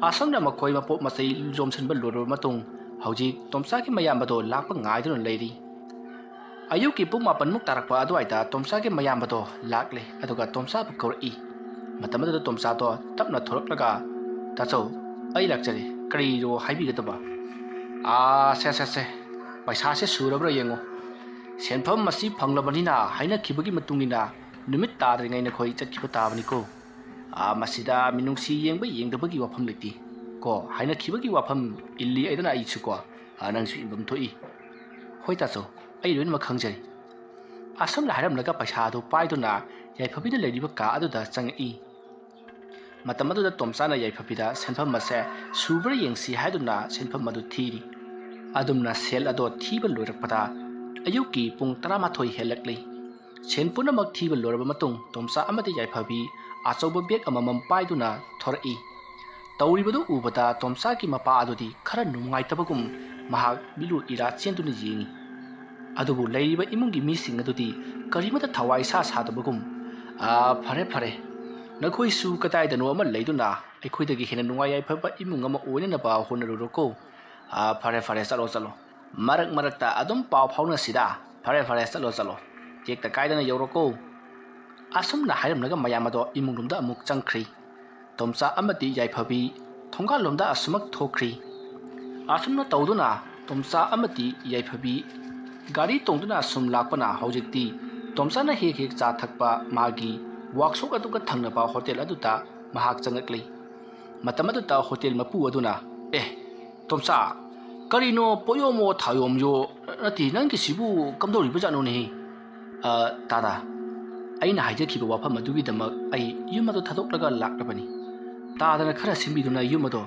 ꯑꯁꯨꯝꯅ ꯃꯈꯣꯏ ꯃꯄꯣꯠ ꯃꯆꯩ ꯌꯣꯝꯁꯤꯟꯕ ꯂꯣꯏꯔꯕ ꯃꯇꯨꯡ ꯍꯧꯖꯤꯛ ꯇꯣꯝꯆꯥꯒꯤ ꯃꯌꯥꯝꯕꯗꯣ ꯂꯥꯛꯄ ꯉꯥꯏꯗꯨꯅ ꯂꯩꯔꯤ꯫ ꯑꯌꯨꯛꯀꯤ ꯄꯨꯡ ꯃꯥꯄꯟꯃꯨꯛ ꯇꯥꯔꯛꯄ ꯑꯗꯨꯋꯥꯏꯗ ꯇꯣꯝꯆꯥꯒꯤ ꯃꯌꯥꯝꯕꯗꯣ ꯂꯥꯛꯂꯦ, ꯑꯗꯨꯒ ꯇꯣꯝꯆꯥꯕꯨ ꯀꯧꯔꯛꯏ꯫ ꯃꯇꯝ ꯑꯗꯨꯗ ꯇꯣꯝꯆꯥꯗꯣ ꯇꯞꯅ ꯊꯣꯔꯛꯂꯒ, "ꯇꯥꯆꯧ, ꯑꯩ ꯂꯥꯛꯆꯔꯦ, ꯀꯔꯤꯅꯣ ꯍꯥꯏꯕꯤꯒꯗꯕ?" "ꯑꯥ, ꯁꯦ ꯁꯦ ꯁꯦ, ꯄꯩꯁꯥꯁꯦ ꯁꯨꯔꯕ꯭ꯔꯥ ꯌꯦꯡꯉꯣ꯫ ꯁꯦꯟꯐꯝ ꯑꯁꯤ ꯐꯪꯂꯕꯅꯤꯅ ꯍꯥꯏꯅꯈꯤꯕꯒꯤ ꯃꯇꯨꯡ ꯏꯟꯅ ꯅꯨꯃꯤꯠ ꯇꯥꯗ꯭ꯔꯤꯉꯩ ꯅꯈꯣꯏ ꯆꯠꯈꯤꯕ ꯇꯥꯕꯅꯤꯀꯣ꯫ ꯑꯥ, ꯃꯁꯤꯗ ꯃꯤꯅꯨꯡꯁꯤ ꯌꯦꯡꯕ ꯌꯦꯡꯗꯕꯒꯤ ꯋꯥꯐꯝ ꯂꯩꯇꯦ ꯀꯣ, ꯍꯥꯏꯅꯈꯤꯕꯒꯤ ꯋꯥꯐꯝ ꯏꯜꯂꯤ ꯍꯥꯏꯗꯅ ꯑꯩꯁꯨ ꯀꯣ, ꯑꯥ, ꯅꯪꯁꯨ ꯏꯟꯐꯝ ꯊꯣꯛꯏ꯫" "ꯍꯣꯏ ꯇꯥꯆꯧ, ꯑꯩ ꯂꯣꯏꯅꯃꯛ ꯈꯪꯖꯔꯤ꯫" ꯑꯁꯨꯝꯅ ꯍꯥꯏꯔꯝꯂꯒ ꯄꯩꯁꯥꯗꯨ ꯄꯥꯏꯗꯨꯅ ꯌꯥꯏꯐꯕꯤꯅ ꯂꯩꯔꯤꯕ ꯀꯥ ꯑꯗꯨꯗ ꯆꯪꯉꯛꯏ꯫ ꯃꯇꯝ ꯑꯗꯨꯗ ꯇꯣꯝꯆꯥꯅ ꯌꯥꯏꯐꯕꯤꯗ ꯁꯦꯟꯐꯝ ꯑꯁꯦ ꯁꯨꯕ꯭ꯔꯥ ꯌꯦꯡꯁꯤ ꯍꯥꯏꯗꯨꯅ ꯁꯦꯟꯐꯝ ꯑꯗꯨ ꯊꯤꯔꯤ꯫ ꯑꯗꯨꯝꯅ ꯁꯦꯜ ꯑꯗꯣ ꯊꯤꯕ ꯂꯣꯏꯔꯛꯄꯗ ꯑꯌꯨꯛꯀꯤ ꯄꯨꯡ ꯇꯔꯥꯃꯥꯊꯣꯏ ꯍꯦꯜꯂꯛꯂꯤ꯫ ꯁꯦꯟ ꯄꯨꯝꯅꯃꯛ ꯊꯤꯕ ꯂꯣꯏꯔꯕ ꯃꯇꯨꯡ ꯇꯣꯝꯆꯥ ꯑꯃꯗꯤ ꯌꯥꯏꯐꯕꯤ ꯑꯆꯧꯕ ꯕꯦꯒ ꯑꯃꯃꯝ ꯄꯥꯏꯗꯨꯅ ꯊꯣꯔꯛꯏ꯫ ꯇꯧꯔꯤꯕꯗꯨ ꯎꯕꯗ ꯇꯣꯝꯆꯥꯒꯤ ꯃꯄꯥ ꯑꯗꯨꯗꯤ ꯈꯔ ꯅꯨꯡꯉꯥꯏꯇꯕꯒꯨꯝ ꯃꯍꯥꯛ ꯃꯤꯠꯂꯨ ꯏꯔꯥ ꯆꯦꯟꯗꯨꯅ ꯌꯦꯡꯏ꯫ ꯑꯗꯨꯕꯨ ꯂꯩꯔꯤꯕ ꯏꯃꯨꯡꯒꯤ ꯃꯤꯁꯤꯡ ꯑꯗꯨꯗꯤ ꯀꯔꯤꯃꯠꯇ ꯊꯋꯥꯏ ꯏꯁꯥ ꯁꯥꯗꯕꯒꯨꯝ, "ꯑꯥ, ꯐꯔꯦ, ꯐꯔꯦ, ꯅꯈꯣꯏꯁꯨ ꯀꯗꯥꯏꯗꯅꯣ ꯑꯃ ꯂꯩꯗꯨꯅ ꯑꯩꯈꯣꯏꯗꯒꯤ ꯍꯦꯟꯅ ꯅꯨꯡꯉꯥꯏ ꯌꯥꯏꯐꯕ ꯏꯃꯨꯡ ꯑꯃ ꯑꯣꯏꯅꯅꯕ ꯍꯣꯠꯅꯔꯨꯔꯣꯀꯣ꯫ ꯑꯥ, ꯐꯔꯦ, ꯐꯔꯦ, ꯆꯠꯂꯣ, ꯆꯠꯂꯣ꯫ ꯃꯔꯛ ꯃꯔꯛꯇ ꯑꯗꯨꯝ ꯄꯥꯎ ꯐꯥꯎꯅꯁꯤꯗ꯫ ꯐꯔꯦ, ꯐꯔꯦ, ꯆꯠꯂꯣ, ꯆꯠꯂꯣ꯫ ꯇꯦꯛꯇ ꯀꯥꯏꯗꯅ ꯌꯧꯔꯣꯀꯣ꯫" ꯑꯁꯨꯝꯅ ꯍꯥꯏꯔꯝꯂꯒ ꯃꯌꯥꯝ ꯑꯗꯣ ꯏꯃꯨꯡꯂꯣꯝꯗ ꯑꯃꯨꯛ ꯆꯪꯈ꯭ꯔꯤ꯫ ꯇꯣꯝꯆꯥ ꯑꯃꯗꯤ ꯌꯥꯏꯐꯕꯤ ꯊꯣꯡꯒꯥꯜꯂꯣꯝꯗ ꯑꯁꯨꯃꯛ ꯊꯣꯛꯈ꯭ꯔꯤ꯫ ꯑꯁꯨꯝꯅ ꯇꯧꯗꯨꯅ ꯇꯣꯝꯆꯥ ꯑꯃꯗꯤ ꯌꯥꯏꯐꯕꯤ ꯒꯥꯔꯤ ꯇꯣꯡꯗꯨꯅ ꯑꯁꯨꯝ ꯂꯥꯛꯄꯅ ꯍꯧꯖꯤꯛꯇꯤ ꯇꯣꯝꯆꯥꯅ ꯍꯦꯛ ꯍꯦꯛ ꯆꯥ ꯊꯛꯄ ꯃꯥꯒꯤ ꯋꯥꯛꯁꯣꯞ ꯑꯗꯨꯒ ꯊꯪꯅꯕ ꯍꯣꯇꯦꯜ ꯑꯗꯨꯗ ꯃꯍꯥꯛ ꯆꯪꯂꯛꯂꯤ꯫ ꯃꯇꯝ ꯑꯗꯨꯗ ꯍꯣꯇꯦꯜ ꯃꯄꯨ ꯑꯗꯨꯅ, "ꯑꯦ, ꯇꯣꯝꯆꯥ, ꯀꯔꯤꯅꯣ ꯄꯣꯌꯣꯝꯃꯣ ꯊꯥꯌꯣꯝꯌꯣ? ꯅꯠꯇꯦ, ꯅꯪꯒꯤꯁꯤꯕꯨ ꯀꯝꯗꯧꯔꯤꯕꯖꯥꯠꯅꯣꯅꯦꯍꯦ?" "ꯑ, ꯇꯥꯗꯥ, ꯑꯩꯅ ꯍꯥꯏꯖꯈꯤꯕ ꯋꯥꯐꯝ ꯑꯗꯨꯒꯤꯗꯃꯛ ꯑꯩ ꯌꯨꯝ ꯑꯗꯨ ꯊꯥꯗꯣꯛꯂꯒ ꯂꯥꯛꯂꯕꯅꯤ꯫ ꯇꯥꯗꯅ ꯈꯔ ꯁꯤꯟꯕꯤꯗꯨꯅ ꯌꯨꯝ ꯑꯗꯣ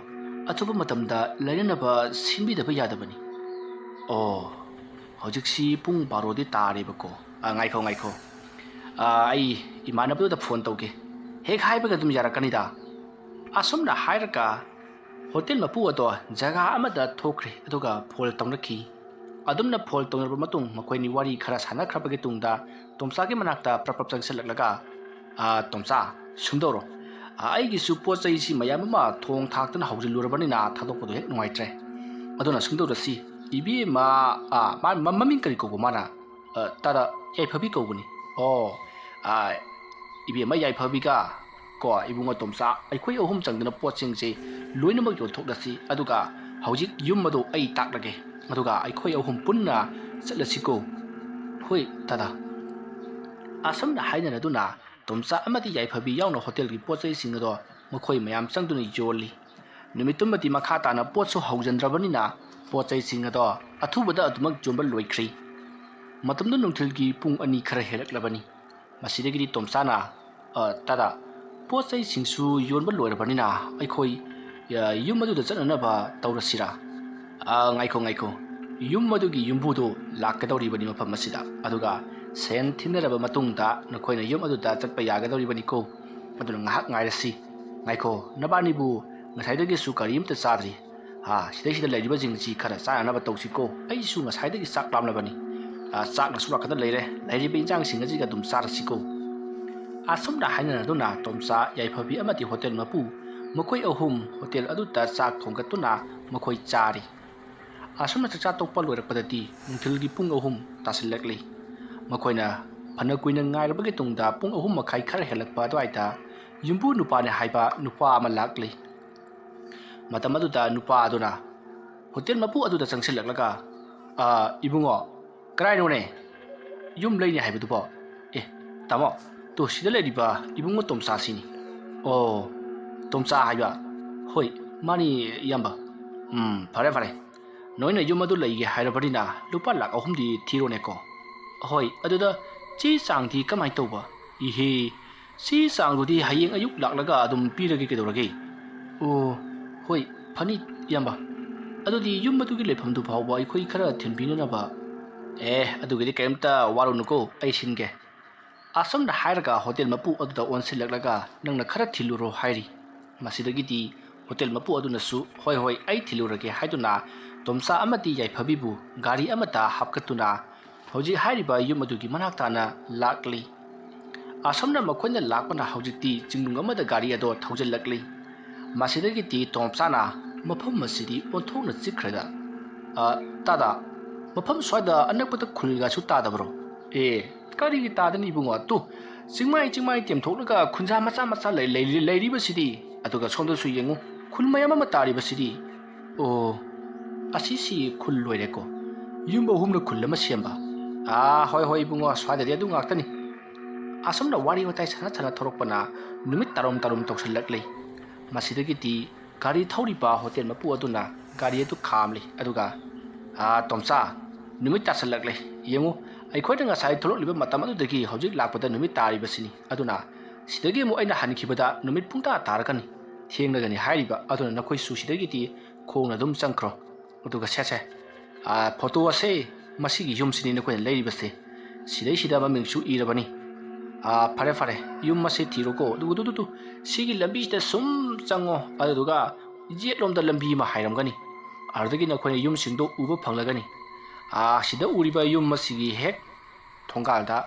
ꯑꯊꯨꯕ ꯃꯇꯝꯗ ꯂꯩꯅꯅꯕ ꯁꯤꯟꯕꯤꯗꯕ ꯌꯥꯗꯕꯅꯤ꯫" "ꯑꯣ, ꯍꯧꯖꯤꯛꯁꯤ ꯄꯨꯡ ꯕꯥꯔꯣꯗꯤ ꯇꯥꯔꯦꯕꯀꯣ꯫ ꯑ, ꯉꯥꯏꯈꯣ, ꯉꯥꯏꯈꯣ꯫ ꯑ, ꯑꯩ ꯏꯃꯥꯟꯅꯕꯗꯨꯗ ꯐꯣꯟ ꯇꯧꯒꯦ꯫ ꯍꯦꯛ ꯍꯥꯏꯕꯒ ꯑꯗꯨꯝ ꯌꯥꯔꯛꯀꯅꯤꯗ꯫" ꯑꯁꯨꯝꯅ ꯍꯥꯏꯔꯒ ꯍꯣꯇꯦꯜ ꯃꯄꯨ ꯑꯗꯣ ꯖꯒꯥ ꯑꯃꯗ ꯊꯣꯛꯈ꯭ꯔꯦ, ꯑꯗꯨꯒ ꯐꯣꯟ ꯇꯧꯅꯈꯤ꯫ ꯑꯗꯨꯝꯅ ꯐꯣꯟ ꯇꯧꯅꯔꯕ ꯃꯇꯨꯡ ꯃꯈꯣꯏꯅꯤ ꯋꯥꯔꯤ ꯈꯔ ꯁꯥꯟꯅꯈ꯭ꯔꯕꯒꯤ ꯇꯨꯡꯗ ꯇꯣꯝꯆꯥꯒꯤ ꯃꯅꯥꯛꯇ ꯄ꯭ꯔꯞ ꯄ꯭ꯔꯞ ꯆꯪꯁꯤꯜꯂꯛꯂꯒ, "ꯑ, ꯇꯣꯝꯆꯥ, ꯁꯨꯝꯗꯧꯔꯣ꯫ ꯑ, ꯑꯩꯒꯤꯁꯨ ꯄꯣꯠ ꯆꯩꯁꯤ ꯃꯌꯥꯝ ꯑꯃ ꯊꯣꯡ ꯊꯥꯛꯇꯅ ꯍꯧꯖꯤꯜꯂꯨꯔꯕꯅꯤꯅ ꯊꯥꯗꯣꯛꯄꯗꯣ ꯍꯦꯛ ꯅꯨꯡꯉꯥꯏꯇ꯭ꯔꯦ꯫ ꯑꯗꯨꯅ ꯁꯨꯝꯗꯧꯔꯁꯤ, ꯏꯕꯦꯝꯃ, ꯑ, ꯃꯥ-, ꯃ-, ꯃꯃꯤꯡ ꯀꯔꯤ ꯀꯧꯕ ꯃꯥꯅ?" "ꯑ, ꯇꯥꯗ, ꯌꯥꯏꯐꯕꯤ ꯀꯧꯕꯅꯤ꯫" "ꯑꯣ, ꯑ, ꯏꯕꯦꯝꯃ ꯌꯥꯏꯐꯕꯤꯒ ꯀꯣ ꯏꯕꯨꯡꯉꯣ ꯇꯣꯝꯆꯥ, ꯑꯩꯈꯣꯏ ꯑꯍꯨꯝ ꯆꯪꯗꯅ ꯄꯣꯠꯁꯤꯡꯁꯦ ꯂꯣꯏꯅꯃꯛ ꯌꯣꯟꯊꯣꯛꯂꯁꯤ, ꯑꯗꯨꯒ ꯍꯧꯖꯤꯛ ꯌꯨꯝ ꯑꯗꯨ ꯑꯩ ꯇꯥꯛꯂꯒꯦ, ꯑꯗꯨꯒ ꯑꯩꯈꯣꯏ ꯑꯍꯨꯝ ꯄꯨꯟꯅ ꯆꯠꯂꯁꯤꯀꯣ꯫" "ꯍꯣꯏ ꯇꯥꯗ꯫" ꯑꯁꯨꯝꯅ ꯍꯥꯏꯅꯔꯗꯨꯅ ꯇꯣꯝꯆꯥ ꯑꯃꯗꯤ ꯌꯥꯏꯐꯕꯤ ꯌꯥꯎꯅ ꯍꯣꯇꯦꯜꯒꯤ ꯄꯣꯠ ꯆꯩꯁꯤꯡ ꯑꯗꯣ ꯃꯈꯣꯏ ꯃꯌꯥꯝ ꯆꯪꯗꯨꯅ ꯌꯣꯜꯂꯤ꯫ ꯅꯨꯃꯤꯠꯇꯨꯃꯗꯤ ꯃꯈꯥ ꯇꯥꯅ ꯄꯣꯠꯁꯨ ꯍꯧꯖꯤꯟꯗ꯭ꯔꯕꯅꯤꯅ ꯄꯣꯠ ꯆꯩꯁꯤꯡ ꯑꯗꯣ ꯑꯊꯨꯕꯗ ꯑꯗꯨꯃꯛ ꯌꯣꯟꯕ ꯂꯣꯏꯈ꯭ꯔꯤ꯫ ꯃꯇꯝꯗꯨ ꯅꯨꯡꯊꯤꯜꯒꯤ ꯄꯨꯡ ꯑꯅꯤ ꯈꯔ ꯍꯦꯜꯂꯛꯂꯕꯅꯤ꯫ ꯃꯁꯤꯗꯒꯤꯗꯤ ꯇꯣꯝꯆꯥꯅ, "ꯑ, ꯇꯥꯗ, ꯄꯣꯠ ꯆꯩꯁꯤꯡꯁꯨ ꯌꯣꯟꯕ ꯂꯣꯏꯔꯕꯅꯤꯅ ꯑꯩꯈꯣꯏ, ꯑ, ꯌꯨꯝ ꯑꯗꯨꯗ ꯆꯠꯅꯅꯕ ꯇꯧꯔꯁꯤꯔꯥ?" "ꯑ, ꯉꯥꯏꯈꯣ, ꯉꯥꯏꯈꯣ꯫ ꯌꯨꯝ ꯑꯗꯨꯒꯤ ꯌꯨꯝꯕꯨꯗꯨ ꯂꯥꯛꯀꯗꯧꯔꯤꯕꯅꯤ ꯃꯐꯝ ꯑꯁꯤꯗ꯫ ꯑꯗꯨꯒ ꯁꯦꯟ ꯊꯤꯟꯅꯔꯕ ꯃꯇꯨꯡꯗ ꯅꯈꯣꯏꯅ ꯌꯨꯝ ꯑꯗꯨꯗ ꯆꯠꯄ ꯌꯥꯒꯗꯧꯔꯤꯕꯅꯤꯀꯣ꯫ ꯑꯗꯨꯅ ꯉꯥꯏꯍꯥꯛ ꯉꯥꯏꯔꯁꯤ꯫ ꯉꯥꯏꯈꯣ, ꯅꯕꯥꯅꯤꯕꯨ ꯉꯁꯥꯏꯗꯒꯤꯁꯨ ꯀꯔꯤꯝꯇ ꯆꯥꯗ꯭ꯔꯤ꯫ ꯑꯥ, ꯁꯤꯗꯩꯁꯤꯗ ꯂꯩꯔꯤꯕꯁꯤꯡꯁꯤ ꯈꯔ ꯆꯥꯅꯅꯕ ꯇꯧꯁꯤꯀꯣ꯫ ꯑꯩꯁꯨ ꯉꯁꯥꯏꯗꯒꯤ ꯆꯥꯛ ꯂꯥꯝꯂꯕꯅꯤ꯫ ꯑꯥ, ꯆꯥꯛꯅꯁꯨ ꯅꯥꯀꯟꯗ ꯂꯩꯔꯦ꯫ ꯂꯩꯔꯤꯕ ꯏꯟꯖꯥꯡꯁꯤꯡ ꯑꯁꯤꯒ ꯑꯗꯨꯝ ꯆꯥꯔꯁꯤꯀꯣ꯫" ꯑꯁꯨꯝꯅ ꯍꯥꯏꯅꯔꯗꯨꯅ ꯇꯣꯝꯆꯥ, ꯌꯥꯏꯐꯕꯤ ꯑꯃꯗꯤ ꯍꯣꯇꯦꯜ ꯃꯄꯨ ꯃꯈꯣꯏ ꯑꯍꯨꯝ ꯍꯣꯇꯦꯜ ꯑꯗꯨꯗ ꯆꯥꯛ ꯊꯣꯡꯒꯠꯇꯨꯅ ꯃꯈꯣꯏ ꯆꯥꯔꯤ꯫ ꯑꯁꯨꯝꯅ ꯆꯥꯛꯆꯥ ꯇꯣꯛꯄ ꯂꯣꯏꯔꯛꯄꯗꯗꯤ ꯅꯨꯡꯊꯤꯜꯒꯤ ꯄꯨꯡ ꯑꯍꯨꯝ ꯇꯥꯁꯤꯜꯂꯛꯂꯤ꯫ ꯃꯈꯣꯏꯅ ꯐꯅ ꯀꯨꯏꯅ ꯉꯥꯏꯔꯕꯒꯤ ꯇꯨꯡꯗ ꯄꯨꯡ ꯑꯍꯨꯝ ꯃꯈꯥꯏ ꯈꯔ ꯍꯦꯜꯂꯛꯄ ꯑꯗꯨꯋꯥꯏꯗ ꯌꯨꯝꯕꯨ ꯅꯨꯄꯥꯅꯦ ꯍꯥꯏꯕ ꯅꯨꯄꯥ ꯑꯃ ꯂꯥꯛꯂꯤ꯫ ꯃꯇꯝ ꯑꯗꯨꯗ ꯅꯨꯄꯥ ꯑꯗꯨꯅ ꯍꯣꯇꯦꯜ ꯃꯄꯨ ꯑꯗꯨꯗ ꯆꯪꯁꯤꯜꯂꯛꯂꯒ, "ꯑ, ꯏꯕꯨꯡꯉꯣ, ꯀꯗꯥꯏꯅꯣꯅꯦ ꯌꯨꯝ ꯂꯩꯅꯤ ꯍꯥꯏꯕꯗꯨꯕꯣ?" "ꯑꯦ, ꯇꯥꯃꯣ, ꯇꯣ ꯁꯤꯗ ꯂꯩꯔꯤꯕ ꯏꯕꯨꯡꯉꯣ ꯇꯣꯝꯆꯥꯁꯤꯅꯤ꯫" "ꯑꯣ, ꯇꯣꯝꯆꯥ ꯍꯥꯏꯕ?" "ꯍꯣꯏ, ꯃꯥꯅꯤ ꯏꯌꯥꯝꯕ꯫" "ꯎꯝ, ꯐꯔꯦ, ꯐꯔꯦ꯫ ꯅꯣꯏꯅ ꯌꯨꯝ ꯑꯗꯨ ꯂꯩꯒꯦ ꯍꯥꯏꯔꯕꯅꯤꯅ ꯂꯨꯄꯥ ꯂꯥꯛ ꯑꯍꯨꯝꯗꯤ ꯊꯤꯔꯣꯅꯦꯀꯣ꯫" "ꯍꯣꯏ, ꯑꯗꯨꯗ ꯆꯦ ꯆꯥꯡꯗꯤ ꯀꯃꯥꯏꯅ ꯇꯧꯕ?" "ꯏꯍꯦ, ꯆꯦ ꯆꯥꯡꯗꯨꯗꯤ ꯍꯌꯦꯡ ꯑꯌꯨꯛ ꯂꯥꯛꯂꯒ ꯑꯗꯨꯝ ꯄꯤꯔꯒꯦ, ꯀꯩꯗꯧꯔꯒꯦ?" "ꯑꯣ, ꯍꯣꯏ, ꯐꯅꯤ ꯏꯌꯥꯝꯕ꯫ ꯑꯗꯨꯗꯤ ꯌꯨꯝ ꯑꯗꯨꯒꯤ ꯂꯩꯐꯝꯗꯨ ꯐꯥꯎꯕ ꯑꯩꯈꯣꯏ ꯈꯔ ꯊꯤꯟꯕꯤꯅꯅꯕ꯫" "ꯑꯦ, ꯑꯗꯨꯒꯤꯗꯤ ꯀꯔꯤꯝꯇ ꯋꯥꯔꯨꯅꯨꯀꯣ, ꯑꯩ ꯁꯤꯟꯒꯦ꯫" ꯑꯁꯨꯝꯅ ꯍꯥꯏꯔꯒ ꯍꯣꯇꯦꯜ ꯃꯄꯨ ꯑꯗꯨꯗ ꯑꯣꯟꯁꯤꯜꯂꯛꯂꯒ, "ꯅꯪꯅ ꯈꯔ ꯊꯤꯜꯂꯨꯔꯣ" ꯍꯥꯏꯔꯤ꯫ ꯃꯁꯤꯗꯒꯤꯗꯤ ꯍꯣꯇꯦꯜ ꯃꯄꯨ ꯑꯗꯨꯅꯁꯨ "ꯍꯣꯏ, ꯍꯣꯏ, ꯑꯩ ꯊꯤꯜꯂꯨꯔꯒꯦ" ꯍꯥꯏꯗꯨꯅ ꯇꯣꯝꯆꯥ ꯑꯃꯗꯤ ꯌꯥꯏꯐꯕꯤꯕꯨ ꯒꯥꯔꯤ ꯑꯃꯗ ꯍꯥꯞꯀꯠꯇꯨꯅ ꯍꯧꯖꯤꯛ ꯍꯥꯏꯔꯤꯕ ꯌꯨꯝ ꯑꯗꯨꯒꯤ ꯃꯅꯥꯛ ꯇꯥꯅ ꯂꯥꯛꯂꯤ꯫ ꯑꯁꯨꯝꯅ ꯃꯈꯣꯏꯅ ꯂꯥꯛꯄꯅ ꯍꯧꯖꯤꯛꯇꯤ ꯆꯤꯡꯅꯨꯡ ꯑꯃꯗ ꯒꯥꯔꯤ ꯑꯗꯣ ꯊꯧꯖꯤꯜꯂꯛꯂꯤ꯫ ꯃꯁꯤꯗꯒꯤꯗꯤ ꯇꯣꯝꯆꯥꯅ ꯃꯐꯝ ꯑꯁꯤꯗꯤ ꯑꯣꯟꯊꯣꯛꯅ ꯆꯤꯛꯈ꯭ꯔꯦꯗ꯫ "ꯑ, ꯇꯥꯗ, ꯃꯐꯝ ꯁ꯭ꯋꯥꯏꯗ ꯑꯅꯛꯄꯗ ꯈꯨꯜꯒꯁꯨ ꯇꯥꯗꯕ꯭ꯔꯣ?" "ꯑꯦ, ꯀꯔꯤꯒꯤ ꯇꯥꯗꯅꯤ ꯏꯕꯨꯡꯉꯣ? ꯇꯨ, ꯆꯤꯡꯃꯥꯏ ꯆꯤꯡꯃꯥꯏ ꯇꯦꯝꯊꯣꯛꯂꯒ ꯈꯨꯟꯖꯥ ꯃꯆꯥ ꯃꯆꯥ ꯂꯩ-, ꯂꯩ-, ꯂꯩꯔꯤꯕꯁꯤꯗꯤ꯫ ꯑꯗꯨꯒ ꯁꯣꯝꯗꯁꯨ ꯌꯦꯡꯉꯨ, ꯈꯨꯜ ꯃꯌꯥꯝ ꯑꯃ ꯇꯥꯔꯤꯕꯁꯤꯗꯤ꯫ ꯑꯣ, ꯑꯁꯤꯁꯤ ꯈꯨꯜ ꯂꯣꯏꯔꯦꯀꯣ꯫ ꯌꯨꯝ ꯑꯍꯨꯝꯅ ꯈꯨꯜ ꯑꯃ ꯁꯦꯝꯕ꯫ ꯑꯥ, ꯍꯣꯏ, ꯍꯣꯏ, ꯏꯕꯨꯡꯉꯣ, ꯁ꯭ꯋꯥꯏꯗꯗꯤ ꯑꯗꯨ ꯉꯥꯛꯇꯅꯤ"꯫ ꯑꯁꯨꯝꯅ ꯋꯥꯔꯤ ꯋꯥꯇꯥꯏ ꯁꯥꯟꯅ ꯁꯥꯟꯅ ꯊꯧꯔꯛꯄꯅ ꯅꯨꯃꯤꯠ ꯇꯥꯔꯣꯝ ꯇꯥꯔꯣꯝ ꯇꯧꯁꯜꯂꯛꯂꯤ꯫ ꯃꯁꯤꯗꯒꯤꯗꯤ ꯒꯥꯔꯤ ꯊꯧꯔꯤꯕ ꯍꯣꯇꯦꯜ ꯃꯄꯨ ꯑꯗꯨꯅ ꯒꯥꯔꯤ ꯑꯗꯨ ꯈꯥꯝꯂꯤ, ꯑꯗꯨꯒ, "ꯑꯥ, ꯇꯣꯝꯆꯥ, ꯅꯨꯃꯤꯠ ꯇꯥꯁꯜꯂꯛꯂꯦ꯫ ꯌꯦꯡꯉꯨ, ꯑꯩꯈꯣꯏꯅ ꯉꯁꯥꯏ ꯊꯣꯛꯂꯛꯂꯤꯕ ꯃꯇꯝ ꯑꯗꯨꯗꯒꯤ ꯍꯧꯖꯤꯛ ꯂꯥꯛꯄꯗ ꯅꯨꯃꯤꯠ ꯇꯥꯔꯤꯕꯁꯤꯅꯤ꯫ ꯑꯗꯨꯅ ꯁꯤꯗꯒꯤ ꯑꯃꯨꯛ ꯑꯩꯅ ꯍꯟꯈꯤꯕꯗ ꯅꯨꯃꯤꯠ ꯄꯨꯡꯇꯥ ꯇꯥꯔꯒꯅꯤ, ꯊꯦꯡꯂꯒꯅꯤ" ꯍꯥꯏꯔꯤꯕ ꯑꯗꯨꯅ "ꯅꯈꯣꯏꯁꯨ ꯁꯤꯗꯒꯤꯗꯤ ꯈꯣꯡꯅ ꯑꯗꯨꯝ ꯆꯪꯈ꯭ꯔꯣ꯫ ꯑꯗꯨꯒ ꯁꯦ, ꯁꯦ, ꯑꯥ, ꯐꯣꯇꯣ ꯑꯁꯦ ꯃꯁꯤꯒꯤ ꯌꯨꯝꯁꯤꯅꯤ ꯅꯈꯣꯏꯅ ꯂꯩꯔꯤꯕꯁꯦ꯫ ꯁꯤꯗꯩꯁꯤꯗ ꯃꯃꯤꯡꯁꯨ ꯏꯔꯕꯅꯤ꯫ ꯑꯥ, ꯐꯔꯦ, ꯐꯔꯦ, ꯌꯨꯝ ꯑꯁꯦ ꯊꯤꯔꯣꯀꯣ꯫ ꯑꯗꯨꯒ ꯇꯨ, ꯇꯨ, ꯇꯨ, ꯁꯤꯒꯤ ꯂꯝꯕꯤꯁꯤꯗ ꯁꯨꯝ ꯆꯪꯉꯣ, ꯑꯗꯨꯗꯨꯒ ꯌꯦꯠꯂꯣꯝꯗ ꯂꯝꯕꯤ ꯑꯃ ꯍꯥꯏꯔꯝꯒꯅꯤ꯫ ꯑꯗꯨꯗꯒꯤ ꯅꯈꯣꯏꯅ ꯌꯨꯝꯁꯤꯡꯗꯣ ꯎꯕ ꯐꯪꯂꯒꯅꯤ꯫ ꯑꯥ, ꯁꯤꯗ ꯎꯔꯤꯕ ꯌꯨꯝ ꯑꯁꯤꯒꯤ ꯍꯦꯛ ꯊꯣꯡꯒꯥꯜꯗ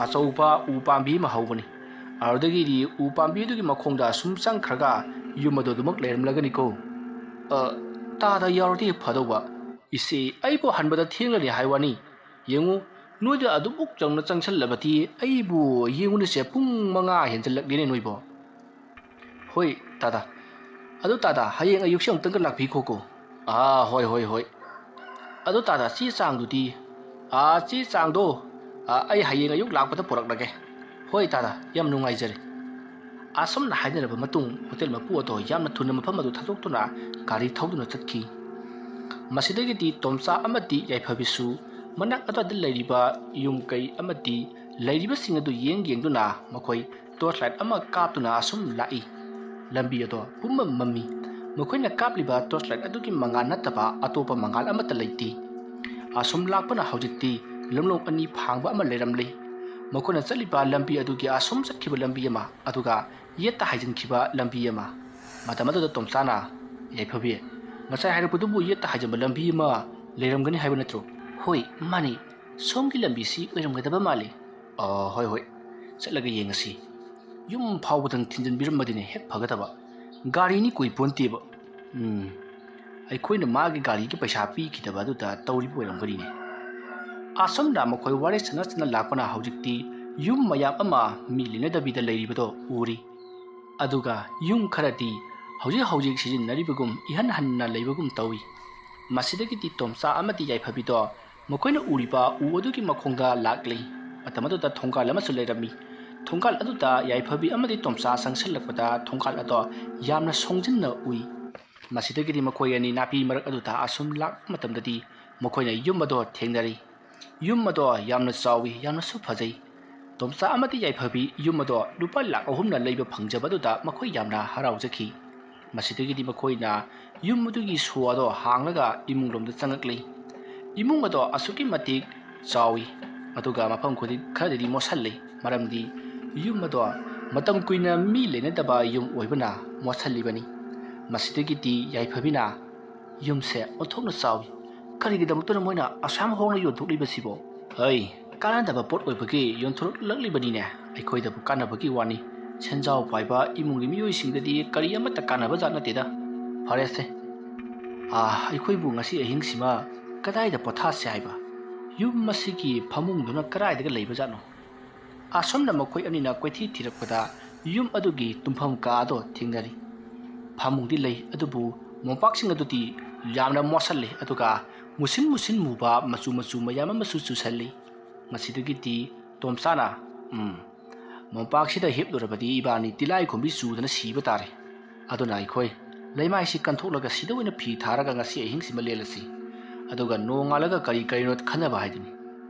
ꯑꯆꯧꯕ ꯎ ꯄꯥꯝꯕꯤ ꯑꯃ ꯍꯧꯕꯅꯤ꯫ ꯑꯗꯨꯗꯒꯤꯗꯤ ꯎ ꯄꯥꯝꯕꯤꯗꯨꯒꯤ ꯃꯈꯣꯡꯗ ꯁꯨꯝ ꯆꯪꯈ꯭ꯔꯒ ꯌꯨꯝ ꯑꯗꯨ ꯑꯗꯨꯃꯛ ꯂꯩꯔꯝꯂꯒꯅꯤꯀꯣ"꯫ "ꯑ, ꯇꯥꯗ ꯌꯥꯎꯔꯗꯤ ꯐꯗꯧꯕ꯫ ꯏꯆꯦ, ꯑꯩꯕꯨ ꯍꯟꯕꯗ ꯊꯦꯡꯂꯅꯤ ꯍꯥꯏ ꯋꯥꯅꯤ꯫ ꯌꯦꯡꯉꯨ, ꯅꯣꯏꯗ ꯑꯗꯨꯃꯨꯛ ꯆꯪꯅ ꯆꯪꯁꯜꯂꯕꯗꯤ ꯑꯩꯕꯨ ꯌꯦꯡꯉꯨꯅꯦꯁꯦ, ꯄꯨꯡ ꯃꯉꯥ ꯍꯦꯟꯖꯜꯂꯛꯂꯦꯅꯦ ꯅꯣꯏꯕꯣ"꯫ "ꯍꯣꯏ ꯇꯥꯗ꯫ ꯑꯗꯨ ꯇꯥꯗ, ꯍꯌꯦꯡ ꯑꯌꯨꯛꯁꯦ ꯑꯃꯨꯛꯇꯪꯒ ꯂꯥꯛꯄꯤꯈꯣꯀꯣ"꯫ "ꯑꯥ, ꯍꯣꯏ, ꯍꯣꯏ, ꯍꯣꯏ꯫ ꯑꯗꯨ ꯇꯥꯗ, ꯆꯦ ꯆꯥꯡꯗꯨꯗꯤ"꯫ "ꯑꯥ, ꯆꯦ ꯆꯥꯡꯗꯣ, ꯑꯥ, ꯑꯩ ꯍꯌꯦꯡ ꯑꯌꯨꯛ ꯂꯥꯛꯄꯗ ꯄꯨꯔꯛꯂꯒꯦ"꯫ "ꯍꯣꯏ ꯇꯥꯗ, ꯌꯥꯝ ꯅꯨꯡꯉꯥꯏꯖꯔꯦ"꯫ ꯑꯁꯨꯝꯅ ꯍꯥꯏꯅꯔꯕ ꯃꯇꯨꯡ ꯍꯣꯇꯦꯜ ꯃꯄꯨ ꯑꯗꯣ ꯌꯥꯝꯅ ꯊꯨꯅ ꯃꯐꯝ ꯑꯗꯨ ꯊꯥꯗꯣꯛꯇꯨꯅ ꯒꯥꯔꯤ ꯊꯧꯗꯨꯅ ꯆꯠꯈꯤ꯫ ꯃꯁꯤꯗꯒꯤꯗꯤ ꯇꯣꯝꯆꯥ ꯑꯃꯗꯤ ꯌꯥꯏꯐꯕꯤꯁꯨ ꯃꯅꯥꯛ ꯑꯗꯨꯋꯥꯏꯗ ꯂꯩꯔꯤꯕ ꯌꯨꯝ ꯀꯩ ꯑꯃꯗꯤ ꯂꯩꯔꯤꯕꯁꯤꯡ ꯑꯗꯨ ꯌꯦꯡ ꯌꯦꯡꯗꯨꯅ ꯃꯈꯣꯏ ꯇꯣꯔꯆ ꯂꯥꯏꯠ ꯑꯃ ꯀꯥꯞꯇꯨꯅ ꯑꯁꯨꯝ ꯂꯥꯛꯏ꯫ ꯂꯝꯕꯤ ꯑꯗꯣ ꯄꯨꯝꯃꯝ ꯃꯝꯃꯤ꯫ ꯃꯈꯣꯏꯅ ꯀꯥꯞꯂꯤꯕ ꯇꯣꯔꯆ ꯂꯥꯏꯠ ꯑꯗꯨꯒꯤ ꯃꯉꯥꯜ ꯅꯠꯇꯕ ꯑꯇꯣꯞꯄ ꯃꯉꯥꯜ ꯑꯃꯠꯇ ꯂꯩꯇꯦ꯫ ꯑꯁꯨꯝ ꯂꯥꯛꯄꯅ ꯍꯧꯖꯤꯛꯇꯤ ꯂꯝꯂꯣꯡ ꯑꯅꯤ ꯐꯥꯡꯕ ꯑꯃ ꯂꯩꯔꯝꯂꯦ꯫ ꯃꯈꯣꯏꯅ ꯆꯠꯂꯤꯕ ꯂꯝꯕꯤ ꯑꯗꯨꯒꯤ ꯑꯁꯨꯝ ꯆꯠꯈꯤꯕ ꯂꯝꯕꯤ ꯑꯃ, ꯑꯗꯨꯒ ꯌꯦꯠꯇ ꯍꯥꯏꯖꯤꯟꯈꯤꯕ ꯂꯝꯕꯤ ꯑꯃ꯫ ꯃꯇꯝ ꯑꯗꯨꯗ ꯇꯣꯝꯆꯥꯅ, "ꯌꯥꯏꯐꯕꯤ, ꯉꯁꯥꯏ ꯍꯥꯏꯔꯛꯄꯗꯨꯕꯨ ꯌꯦꯠꯇ ꯍꯥꯏꯖꯤꯟꯕ ꯂꯝꯕꯤ ꯑꯃ ꯂꯩꯔꯝꯒꯅꯤ ꯍꯥꯏꯕ ꯅꯠꯇ꯭ꯔꯣ?" "ꯍꯣꯏ, ꯃꯥꯅꯤ꯫ ꯁꯣꯝꯒꯤ ꯂꯝꯕꯤꯁꯤ ꯑꯣꯏꯔꯝꯒꯗꯕ ꯃꯥꯜꯂꯤ꯫" "ꯑ, ꯍꯣꯏ, ꯍꯣꯏ꯫ ꯆꯠꯂꯒ ꯌꯦꯡꯉꯁꯤ꯫ ꯌꯨꯝ ꯐꯥꯎꯕꯗꯪ ꯊꯤꯟꯖꯤꯟꯕꯤꯔꯝꯃꯗꯤꯅꯦ ꯍꯦꯛ ꯐꯒꯗꯕ꯫ ꯒꯥꯔꯤꯅꯤ ꯀꯨꯏ ꯄꯣꯟꯇꯦꯕ꯫ ꯎꯝ, ꯑꯩꯈꯣꯏꯅ ꯃꯥꯒꯤ ꯒꯥꯔꯤꯒꯤ ꯄꯩꯁꯥ ꯄꯤꯈꯤꯗꯕ ꯑꯗꯨꯗ ꯇꯧꯔꯤꯕ ꯑꯣꯏꯔꯝꯒꯅꯤꯅꯦ꯫" ꯑꯁꯨꯝꯅ ꯃꯈꯣꯏ ꯋꯥꯔꯤ ꯁꯥꯟꯅ ꯁꯥꯟꯅ ꯂꯥꯛꯄꯅ ꯍꯧꯖꯤꯛꯇꯤ ꯌꯨꯝ ꯃꯌꯥꯝ ꯑꯃ ꯃꯤ ꯂꯩꯅꯗꯕꯤꯗ ꯂꯩꯔꯤꯕꯗꯣ ꯎꯔꯤ꯫ ꯑꯗꯨꯒ ꯌꯨꯝ ꯈꯔꯗꯤ ꯍꯧꯖꯤꯛ ꯍꯧꯖꯤꯛ ꯁꯤꯖꯤꯟꯅꯔꯤꯕꯒꯨꯝ ꯏꯍꯟ ꯍꯟꯅ ꯂꯩꯕꯒꯨꯝ ꯇꯧꯏ꯫ ꯃꯁꯤꯗꯒꯤꯗꯤ ꯇꯣꯝꯆꯥ ꯑꯃꯗꯤ ꯌꯥꯏꯐꯕꯤꯗꯣ ꯃꯈꯣꯏꯅ ꯎꯔꯤꯕ ꯎ ꯑꯗꯨꯒꯤ ꯃꯈꯣꯡꯗ ꯂꯥꯛꯂꯤ꯫ ꯃꯇꯝ ꯑꯗꯨꯗ ꯊꯣꯡꯒꯥꯜ ꯑꯃꯁꯨ ꯂꯩꯔꯝꯃꯤ꯫ ꯊꯣꯡꯒꯥꯜ ꯑꯗꯨꯗ ꯌꯥꯏꯐꯕꯤ ꯑꯃꯗꯤ ꯇꯣꯝꯆꯥ ꯆꯪꯁꯤꯜꯂꯛꯄꯗ ꯊꯣꯡꯒꯥꯜ ꯑꯗꯣ ꯌꯥꯝꯅ ꯁꯣꯡꯖꯤꯟꯅ ꯎꯏ꯫ ꯃꯁꯤꯗꯒꯤꯗꯤ ꯃꯈꯣꯏ ꯑꯅꯤ ꯅꯥꯄꯤ ꯃꯔꯛ ꯑꯗꯨꯗ ꯑꯁꯨꯝ ꯂꯥꯛꯄ ꯃꯇꯝꯗꯗꯤ ꯃꯈꯣꯏꯅ ꯌꯨꯝ ꯑꯗꯣ ꯊꯦꯡꯅꯔꯤ꯫ ꯌꯨꯝ ꯑꯗꯣ ꯌꯥꯝꯅ ꯆꯥꯎꯏ, ꯌꯥꯝꯅꯁꯨ ꯐꯖꯩ꯫ ꯇꯣꯝꯆꯥ ꯑꯃꯗꯤ ꯌꯥꯏꯐꯕꯤ ꯌꯨꯝ ꯑꯗꯣ ꯂꯨꯄꯥ ꯂꯥꯈ ꯑꯍꯨꯝꯅ ꯂꯩꯕ ꯐꯪꯖꯕꯗꯨꯗ ꯃꯈꯣꯏ ꯌꯥꯝꯅ ꯍꯔꯥꯎꯖꯈꯤ꯫ ꯃꯁꯤꯗꯒꯤꯗꯤ ꯃꯈꯣꯏꯅ ꯌꯨꯝ ꯑꯗꯨꯒꯤ ꯁꯣ ꯑꯗꯣ ꯍꯥꯡꯂꯒ ꯏꯃꯨꯡ ꯂꯣꯝꯗ ꯆꯪꯂꯛꯂꯤ꯫ ꯏꯃꯨꯡ ꯑꯗꯣ ꯑꯁꯨꯛꯀꯤ ꯃꯇꯤꯛ ꯆꯥꯎꯏ, ꯑꯗꯨꯒ ꯃꯐꯝ ꯈꯨꯗꯤꯡ ꯈꯔꯗꯗꯤ ꯃꯣꯠꯁꯜꯂꯤ, ꯃꯔꯝꯗꯤ ꯌꯨꯝ ꯑꯗꯣ ꯃꯇꯝ ꯀꯨꯏꯅ ꯃꯤ ꯂꯩꯅꯗꯕ ꯌꯨꯝ ꯑꯣꯏꯕꯅ ꯃꯣꯠꯁꯜꯂꯤꯕꯅꯤ꯫ ꯃꯁꯤꯗꯒꯤꯗꯤ ꯌꯥꯏꯐꯕꯤꯅ, "ꯌꯨꯝꯁꯦ ꯑꯣꯟꯊꯣꯛꯅ ꯆꯥꯎꯏ, ꯀꯔꯤꯒꯤꯗꯃꯛꯇꯅ ꯃꯣꯏꯅ ꯑꯁꯨꯛ ꯌꯥꯝ ꯍꯣꯡꯅ ꯌꯣꯟꯊꯣꯛꯂꯤꯕꯁꯤꯕꯣ?" "ꯍꯩ, ꯀꯥꯟꯅꯗꯕ ꯄꯣꯠ ꯑꯣꯏꯕꯒꯤ ꯌꯣꯟꯊꯣꯔꯛꯂꯛꯂꯤꯕꯅꯤꯅꯦ, ꯑꯩꯈꯣꯏꯗꯕꯨ ꯀꯥꯟꯅꯕꯒꯤ ꯋꯥꯅꯤ꯫ ꯁꯦꯟꯖꯥꯎ ꯄꯥꯏꯕ ꯏꯃꯨꯡꯒꯤ ꯃꯤꯑꯣꯏꯁꯤꯡꯗꯗꯤ ꯀꯔꯤ ꯑꯃꯠꯇ ꯀꯥꯟꯅꯕ ꯖꯥꯠ ꯅꯠꯇꯦꯗ꯫ ꯐꯔꯦꯁꯦ, ꯑꯥ, ꯑꯩꯈꯣꯏꯕꯨ ꯉꯁꯤ ꯑꯍꯤꯡꯁꯤꯃ ꯀꯗꯥꯏꯗ ꯄꯣꯊꯥꯁꯦ ꯍꯥꯏꯕ? ꯌꯨꯝ ꯑꯁꯤꯒꯤ ꯐꯃꯨꯡꯗꯨꯅ ꯀꯗꯥꯏꯗꯒ ꯂꯩꯕꯖꯥꯠꯅꯣ?" ꯑꯁꯨꯝꯅ ꯃꯈꯣꯏ ꯑꯅꯤꯅ ꯀꯣꯏꯊꯤ ꯊꯤꯔꯛꯄꯗ ꯌꯨꯝ ꯑꯗꯨꯒꯤ ꯇꯨꯝꯐꯝ ꯀꯥ ꯑꯗꯣ ꯊꯦꯡꯅꯔꯤ꯫ ꯐꯃꯨꯡꯗꯤ ꯂꯩ, ꯑꯗꯨꯕꯨ ꯃꯣꯝꯄꯥꯛꯁꯤꯡ ꯑꯗꯨꯗꯤ ꯌꯥꯝꯅ ꯃꯣꯠꯁꯜꯂꯤ, ꯑꯗꯨꯒ ꯃꯨꯁꯤꯟ ꯃꯨꯁꯤꯟ ꯃꯨꯕ ꯃꯆꯨ ꯃꯆꯨ ꯃꯌꯥꯝ ꯑꯃꯁꯨ ꯆꯨꯁꯜꯂꯤ꯫ ꯃꯁꯤꯗꯒꯤꯗꯤ ꯇꯣꯝꯆꯥꯅ, "ꯎꯝ, ꯃꯣꯝꯄꯥꯛꯁꯤꯗ ꯍꯤꯞꯂꯨꯔꯕꯗꯤ ꯏꯕꯥꯅꯤ ꯇꯤꯂꯥꯏꯈꯣꯝꯕꯤ ꯆꯨꯗꯅ ꯁꯤꯕ ꯇꯥꯔꯦ꯫ ꯑꯗꯨꯅ ꯑꯩꯈꯣꯏ ꯂꯩꯃꯥꯏꯁꯤ ꯀꯟꯊꯣꯛꯂꯒ ꯁꯤꯗ ꯑꯣꯏꯅ ꯐꯤ ꯊꯥꯔꯒ ꯉꯁꯤ ꯑꯍꯤꯡꯁꯤꯃ ꯂꯦꯜꯂꯁꯤ꯫ ꯑꯗꯨꯒ ꯅꯣꯡꯉꯥꯜꯂꯒ ꯀꯔꯤ ꯀꯔꯤꯅꯣ ꯈꯟꯅꯕ ꯍꯥꯏꯗꯨꯅꯤ꯫"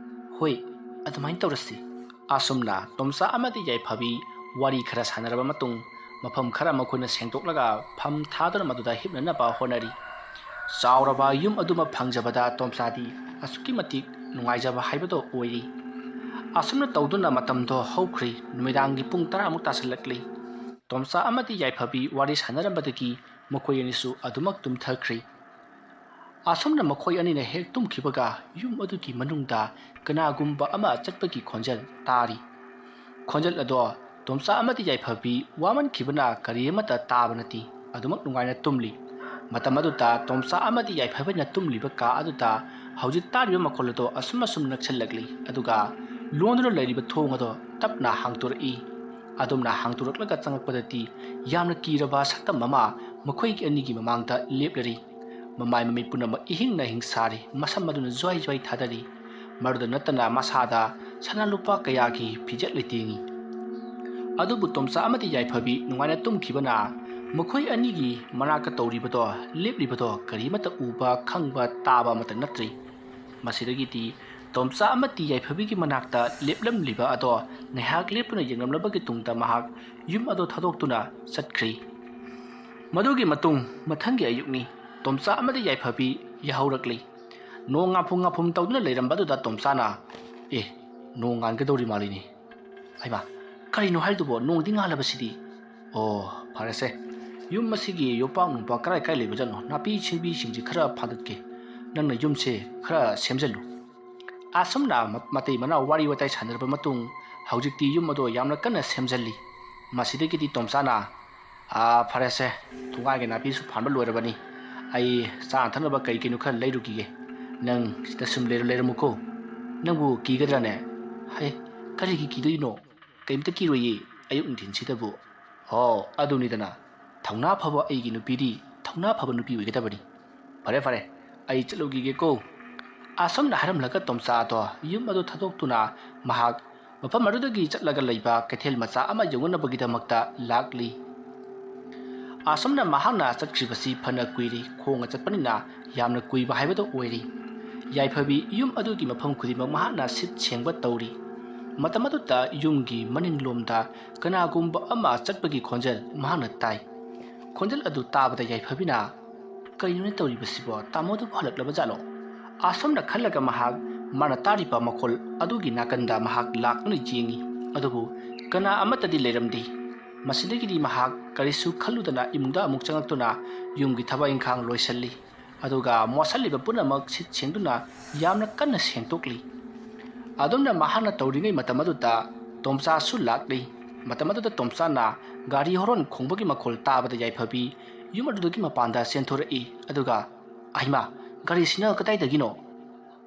"ꯍꯣꯏ, ꯑꯗꯨꯃꯥꯏꯅ ꯇꯧꯔꯁꯤ꯫" ꯑꯁꯨꯝꯅ ꯇꯣꯝꯆꯥ ꯑꯃꯗꯤ ꯌꯥꯏꯐꯕꯤ ꯋꯥꯔꯤ ꯈꯔ ꯁꯥꯟꯅꯔꯕ ꯃꯇꯨꯡ, ꯃꯐꯝ ꯈꯔ ꯃꯈꯣꯏꯅ ꯁꯦꯡꯗꯣꯛꯂꯒ ꯐꯝ ꯊꯥꯗꯨꯅ ꯃꯗꯨꯗ ꯍꯤꯞꯅꯅꯕ ꯍꯣꯠꯅꯔꯤ꯫ ꯆꯥꯎꯔꯕ ꯌꯨꯝ ꯑꯗꯨꯃ ꯐꯪꯖꯕꯗ ꯇꯣꯝꯆꯥꯗꯤ ꯑꯁꯨꯛꯀꯤ ꯃꯇꯤꯛ ꯅꯨꯡꯉꯥꯏꯖꯕ ꯍꯥꯏꯕꯗꯣ ꯑꯣꯏꯔꯤ꯫ ꯑꯁꯨꯝꯅ ꯇꯧꯗꯨꯅ ꯃꯇꯝꯗꯣ ꯍꯧꯈ꯭ꯔꯦ꯫ ꯅꯨꯃꯤꯗꯥꯡꯒꯤ ꯄꯨꯡ ꯇꯔꯥꯃꯨꯛ ꯇꯥꯁꯤꯜꯂꯛꯂꯤ꯫ ꯇꯣꯝꯆꯥ ꯑꯃꯗꯤ ꯌꯥꯏꯐꯕꯤ ꯋꯥꯔꯤ ꯁꯥꯟꯅꯔꯝꯕꯗꯒꯤ ꯃꯈꯣꯏ ꯑꯅꯤꯁꯨ ꯑꯗꯨꯃꯛ ꯇꯨꯝꯊꯈ꯭ꯔꯤ꯫ ꯑꯁꯨꯝꯅ ꯃꯈꯣꯏ ꯑꯅꯤꯅ ꯍꯦꯛ ꯇꯨꯝꯈꯤꯕꯒ ꯌꯨꯝ ꯑꯗꯨꯒꯤ ꯃꯅꯨꯡꯗ ꯀꯅꯥꯒꯨꯝꯕ ꯑꯃ ꯆꯠꯄꯒꯤ ꯈꯣꯟꯖꯦꯜ ꯇꯥꯔꯤ꯫ ꯈꯣꯟꯖꯦꯜ ꯑꯗꯣ ꯇꯣꯝꯆꯥ ꯑꯃꯗꯤ ꯌꯥꯏꯐꯕꯤ ꯋꯥꯃꯟꯈꯤꯕꯅ ꯀꯔꯤ ꯑꯃꯠꯇ ꯇꯥꯕ ꯅꯠꯇꯦ꯫ ꯑꯗꯨꯃꯛ ꯅꯨꯡꯉꯥꯏꯅ ꯇꯨꯝꯂꯤ꯫ ꯃꯇꯝ ꯑꯗꯨꯗ ꯇꯣꯝꯆꯥ ꯑꯃꯗꯤ ꯌꯥꯏꯐꯕꯤꯅ ꯇꯨꯝꯂꯤꯕ ꯀꯥ ꯑꯗꯨꯗ ꯍꯧꯖꯤꯛ ꯇꯥꯔꯤꯕ ꯃꯈꯣꯜ ꯑꯗꯣ ꯑꯁꯨꯝ ꯑꯁꯨꯝ ꯅꯛꯁꯤꯜꯂꯛꯂꯤ꯫ ꯑꯗꯨꯒ ꯂꯣꯟꯗꯨꯅ ꯂꯩꯔꯤꯕ ꯊꯣꯡ ꯑꯗꯣ ꯇꯞꯅ ꯍꯥꯡꯗꯣꯔꯛꯏ꯫ ꯑꯗꯨꯝꯅ ꯍꯥꯡꯗꯣꯔꯛꯂꯒ ꯆꯪꯉꯛꯄꯗꯗꯤ ꯌꯥꯝꯅ ꯀꯤꯔꯕ ꯁꯛꯇꯝ ꯑꯃ ꯃꯈꯣꯏꯒꯤ ꯑꯅꯤꯒꯤ ꯃꯃꯥꯡꯗ ꯂꯦꯞꯂꯔꯤ꯫ ꯃꯃꯥꯏ ꯃꯃꯤꯠ ꯄꯨꯝꯅꯃꯛ ꯏꯍꯤꯡꯅ ꯍꯤꯡ ꯁꯥꯔꯤ, ꯃꯁꯝ ꯑꯗꯨꯅ ꯖ꯭ꯋꯥꯏ ꯖ꯭ꯋꯥꯏ ꯊꯥꯗꯔꯤ꯫ ꯃꯗꯨꯗ ꯅꯠꯇꯅ ꯃꯁꯥꯗ ꯁꯅꯥ ꯂꯨꯄꯥ ꯀꯌꯥꯒꯤ ꯐꯤꯖꯦꯠ ꯂꯩꯇꯦꯡꯉꯤ꯫ ꯑꯗꯨꯕꯨ ꯇꯣꯝꯆꯥ ꯑꯃꯗꯤ ꯌꯥꯏꯐꯕꯤ ꯅꯨꯡꯉꯥꯏꯅ ꯇꯨꯝꯈꯤꯕꯅ ꯃꯈꯣꯏ ꯑꯅꯤꯒꯤ ꯃꯅꯥꯛꯇ ꯇꯧꯔꯤꯕꯗꯣ, ꯂꯦꯞꯂꯤꯕꯗꯣ ꯀꯔꯤꯃꯠꯇ ꯎꯕ, ꯈꯪꯕ, ꯇꯥꯕ ꯑꯃꯠꯇ ꯅꯠꯇ꯭ꯔꯤ꯫ ꯃꯁꯤꯗꯒꯤꯗꯤ ꯇꯣꯝꯆꯥ ꯑꯃꯗꯤ ꯌꯥꯏꯐꯕꯤꯒꯤ ꯃꯅꯥꯛꯇ ꯂꯦꯞꯂꯝꯂꯤꯕ ꯑꯗꯣ ꯉꯥꯏꯍꯥꯛ ꯂꯦꯞꯇꯨꯅ ꯌꯦꯡꯂꯝꯂꯕꯒꯤ ꯇꯨꯡꯗ ꯃꯍꯥꯛ ꯌꯨꯝ ꯑꯗꯨ ꯊꯥꯗꯣꯛꯇꯨꯅ ꯆꯠꯈ꯭ꯔꯤ꯫ ꯃꯗꯨꯒꯤ ꯃꯇꯨꯡ ꯃꯊꯪꯒꯤ ꯑꯌꯨꯛꯅꯤ꯫ ꯇꯣꯝꯆꯥ ꯑꯃꯗꯤ ꯌꯥꯏꯐꯕꯤ ꯌꯥꯍꯧꯔꯛꯂꯤ꯫ ꯅꯣꯡ ꯉꯥꯐꯨꯝ ꯉꯥꯐꯨꯝ ꯇꯧꯗꯨꯅ ꯂꯩꯔꯝꯕꯗꯨꯗ ꯇꯣꯝꯆꯥꯅ, "ꯑꯦ, ꯅꯣꯡ ꯉꯥꯟꯒꯗꯧꯔꯤ ꯃꯥꯜꯂꯤꯅꯦ꯫ ꯍꯩꯃꯥ, ꯀꯔꯤꯅꯣ ꯍꯥꯏꯗꯨꯕꯣ? ꯅꯣꯡꯗꯤ ꯉꯥꯜꯂꯕꯁꯤꯗꯤ꯫ ꯑꯣ, ꯐꯔꯦꯁꯦ꯫ ꯌꯨꯝ ꯑꯁꯤꯒꯤ ꯌꯣꯄꯥꯛ ꯅꯨꯡꯄꯥꯛ ꯀꯔꯥꯏ ꯀꯥꯏ ꯂꯩꯕꯖꯥꯠꯅꯣ? ꯅꯥꯄꯤ ꯁꯤꯡꯕꯤꯁꯤꯡꯁꯤ ꯈꯔ ꯐꯥꯗꯠꯀꯦ꯫ ꯅꯪꯅ ꯌꯨꯝꯁꯦ ꯈꯔ ꯁꯦꯝꯖꯜꯂꯨ"꯫ ꯑꯁꯨꯝꯅ ꯃ-, ꯃꯇꯩ ꯃꯅꯥꯎ ꯋꯥꯔꯤ ꯋꯥꯇꯥꯏ ꯁꯥꯟꯅꯔꯕ ꯃꯇꯨꯡ ꯍꯧꯖꯤꯛꯇꯤ ꯌꯨꯝ ꯑꯗꯣ ꯌꯥꯝꯅ ꯀꯟꯅ ꯁꯦꯝꯖꯜꯂꯤ꯫ ꯃꯁꯤꯗꯒꯤꯗꯤ ꯇꯣꯝꯆꯥꯅ, "ꯑꯥ, ꯐꯔꯦꯁꯦ, ꯊꯣꯡꯒꯥꯟꯒꯤ ꯅꯥꯄꯤꯁꯨ ꯐꯥꯟꯕ ꯂꯣꯏꯔꯕꯅꯤ꯫ ꯑꯩ ꯆꯥꯅ ꯊꯛꯅꯕ ꯀꯔꯤ ꯀꯩꯅꯣ ꯈꯔ ꯂꯩꯔꯨꯈꯤꯒꯦ꯫ ꯅꯪ ꯁꯤꯗ ꯁꯨꯝ ꯂꯩꯔ-, ꯂꯩꯔꯝꯃꯨꯀꯣ꯫ ꯅꯪꯕꯨ ꯀꯤꯒꯗ꯭ꯔꯥꯅꯦ?" "ꯍꯩ, ꯀꯔꯤꯒꯤ ꯀꯤꯗꯣꯏꯅꯣ? ꯀꯩꯝꯇ ꯀꯤꯔꯣꯏꯌꯦ, ꯑꯌꯨꯛ ꯅꯨꯡꯊꯤꯟꯁꯤꯗꯕꯨ"꯫ "ꯑꯣ, ꯑꯗꯨꯅꯤꯗꯅ꯫ ꯊꯧꯅꯥ ꯐꯕ ꯑꯩꯒꯤ ꯅꯨꯄꯤꯗꯤ ꯊꯧꯅꯥ ꯐꯕ ꯅꯨꯄꯤ ꯑꯣꯏꯒꯗꯕꯅꯤ꯫ ꯐꯔꯦ, ꯐꯔꯦ, ꯑꯩ ꯆꯠꯂꯨꯈꯤꯒꯦꯀꯣ"꯫ ꯑꯁꯨꯝꯅ ꯍꯥꯏꯔꯝꯂꯒ ꯇꯣꯝꯆꯥ ꯑꯗꯣ ꯌꯨꯝ ꯑꯗꯨ ꯊꯥꯗꯣꯛꯇꯨꯅ ꯃꯍꯥꯛ ꯃꯐꯝ ꯑꯗꯨꯗꯒꯤ ꯆꯠꯂꯒ ꯂꯩꯕ ꯀꯩꯊꯦꯜ ꯃꯆꯥ ꯑꯃ ꯌꯧꯅꯅꯕꯒꯤꯗꯃꯛꯇ ꯂꯥꯛꯂꯤ꯫ ꯑꯁꯨꯝꯅ ꯃꯍꯥꯛꯅ ꯆꯠꯈ꯭ꯔꯤꯕꯁꯤ ꯐꯅ ꯀꯨꯏꯔꯦ꯫ ꯈꯣꯡꯅ ꯆꯠꯄꯅꯤꯅ ꯌꯥꯝꯅ ꯀꯨꯏꯕ ꯍꯥꯏꯕꯗꯨ ꯑꯣꯏꯔꯦ꯫ ꯌꯥꯏꯐꯕꯤ ꯌꯨꯝ ꯑꯗꯨꯒꯤ ꯃꯐꯝ ꯈꯨꯗꯤꯡꯃꯛ ꯃꯍꯥꯛꯅ ꯁꯤꯠ ꯁꯦꯡꯕ ꯇꯧꯔꯤ꯫ ꯃꯇꯝ ꯑꯗꯨꯗ ꯌꯨꯝꯒꯤ ꯃꯅꯤꯡꯂꯣꯝꯗ ꯀꯅꯥꯒꯨꯝꯕ ꯑꯃ ꯆꯠꯄꯒꯤ ꯈꯣꯟꯖꯦꯜ ꯃꯍꯥꯛꯅ ꯇꯥꯏ꯫ ꯈꯣꯟꯖꯦꯜ ꯑꯗꯨ ꯇꯥꯕꯗ ꯌꯥꯏꯐꯕꯤꯅ, "ꯀꯔꯤꯅꯣꯅꯦ ꯇꯧꯔꯤꯕꯁꯤꯕꯣ? ꯇꯥꯃꯣꯗꯨꯕꯨ ꯍꯜꯂꯛꯂꯕ ꯖꯥꯠꯂꯣ?" ꯑꯁꯨꯝꯅ ꯈꯜꯂꯒ ꯃꯍꯥꯛ ꯃꯥꯅ ꯇꯥꯔꯤꯕ ꯃꯈꯣꯜ ꯑꯗꯨꯒꯤ ꯅꯥꯀꯟꯗ ꯃꯍꯥꯛ ꯂꯥꯛꯇꯨꯅ ꯌꯦꯡꯉꯤ꯫ ꯑꯗꯨꯕꯨ ꯀꯅꯥ ꯑꯃꯠꯇꯗꯤ ꯂꯩꯔꯝꯗꯦ꯫ ꯃꯁꯤꯗꯒꯤꯗꯤ ꯃꯍꯥꯛ ꯀꯔꯤꯁꯨ ꯈꯜꯂꯨꯗꯅ ꯏꯃꯨꯡꯗ ꯑꯃꯨꯛ ꯆꯪꯂꯛꯇꯨꯅ ꯌꯨꯝꯒꯤ ꯊꯕꯛ ꯏꯪꯈꯥꯡ ꯂꯣꯏꯁꯤꯜꯂꯤ꯫ ꯑꯗꯨꯒ ꯃꯣꯠꯁꯤꯜꯂꯤꯕ ꯄꯨꯝꯅꯃꯛ ꯁꯤꯠ ꯁꯦꯡꯗꯨꯅ ꯌꯥꯝꯅ ꯀꯟꯅ ꯁꯦꯡꯗꯣꯛꯂꯤ꯫ ꯑꯗꯨꯝꯅ ꯃꯍꯥꯛꯅ ꯇꯧꯔꯤꯉꯩ ꯃꯇꯝ ꯑꯗꯨꯗ ꯇꯣꯝꯆꯥꯁꯨ ꯂꯥꯛꯂꯤ꯫ ꯃꯇꯝ ꯑꯗꯨꯗ ꯇꯣꯝꯆꯥꯅ ꯒꯥꯔꯤ ꯍꯣꯔꯣꯟ ꯈꯣꯡꯕꯒꯤ ꯃꯈꯣꯜ ꯇꯥꯕꯗ ꯌꯥꯏꯐꯕꯤ ꯌꯨꯝ ꯑꯗꯨꯗꯒꯤ ꯃꯄꯥꯟꯗ ꯆꯦꯟꯊꯣꯔꯛꯏ꯫ ꯑꯗꯨꯒ, "ꯑꯍꯩꯃꯥ, ꯒꯥꯔꯤꯁꯤꯅ ꯀꯗꯥꯏꯗꯒꯤꯅꯣ?"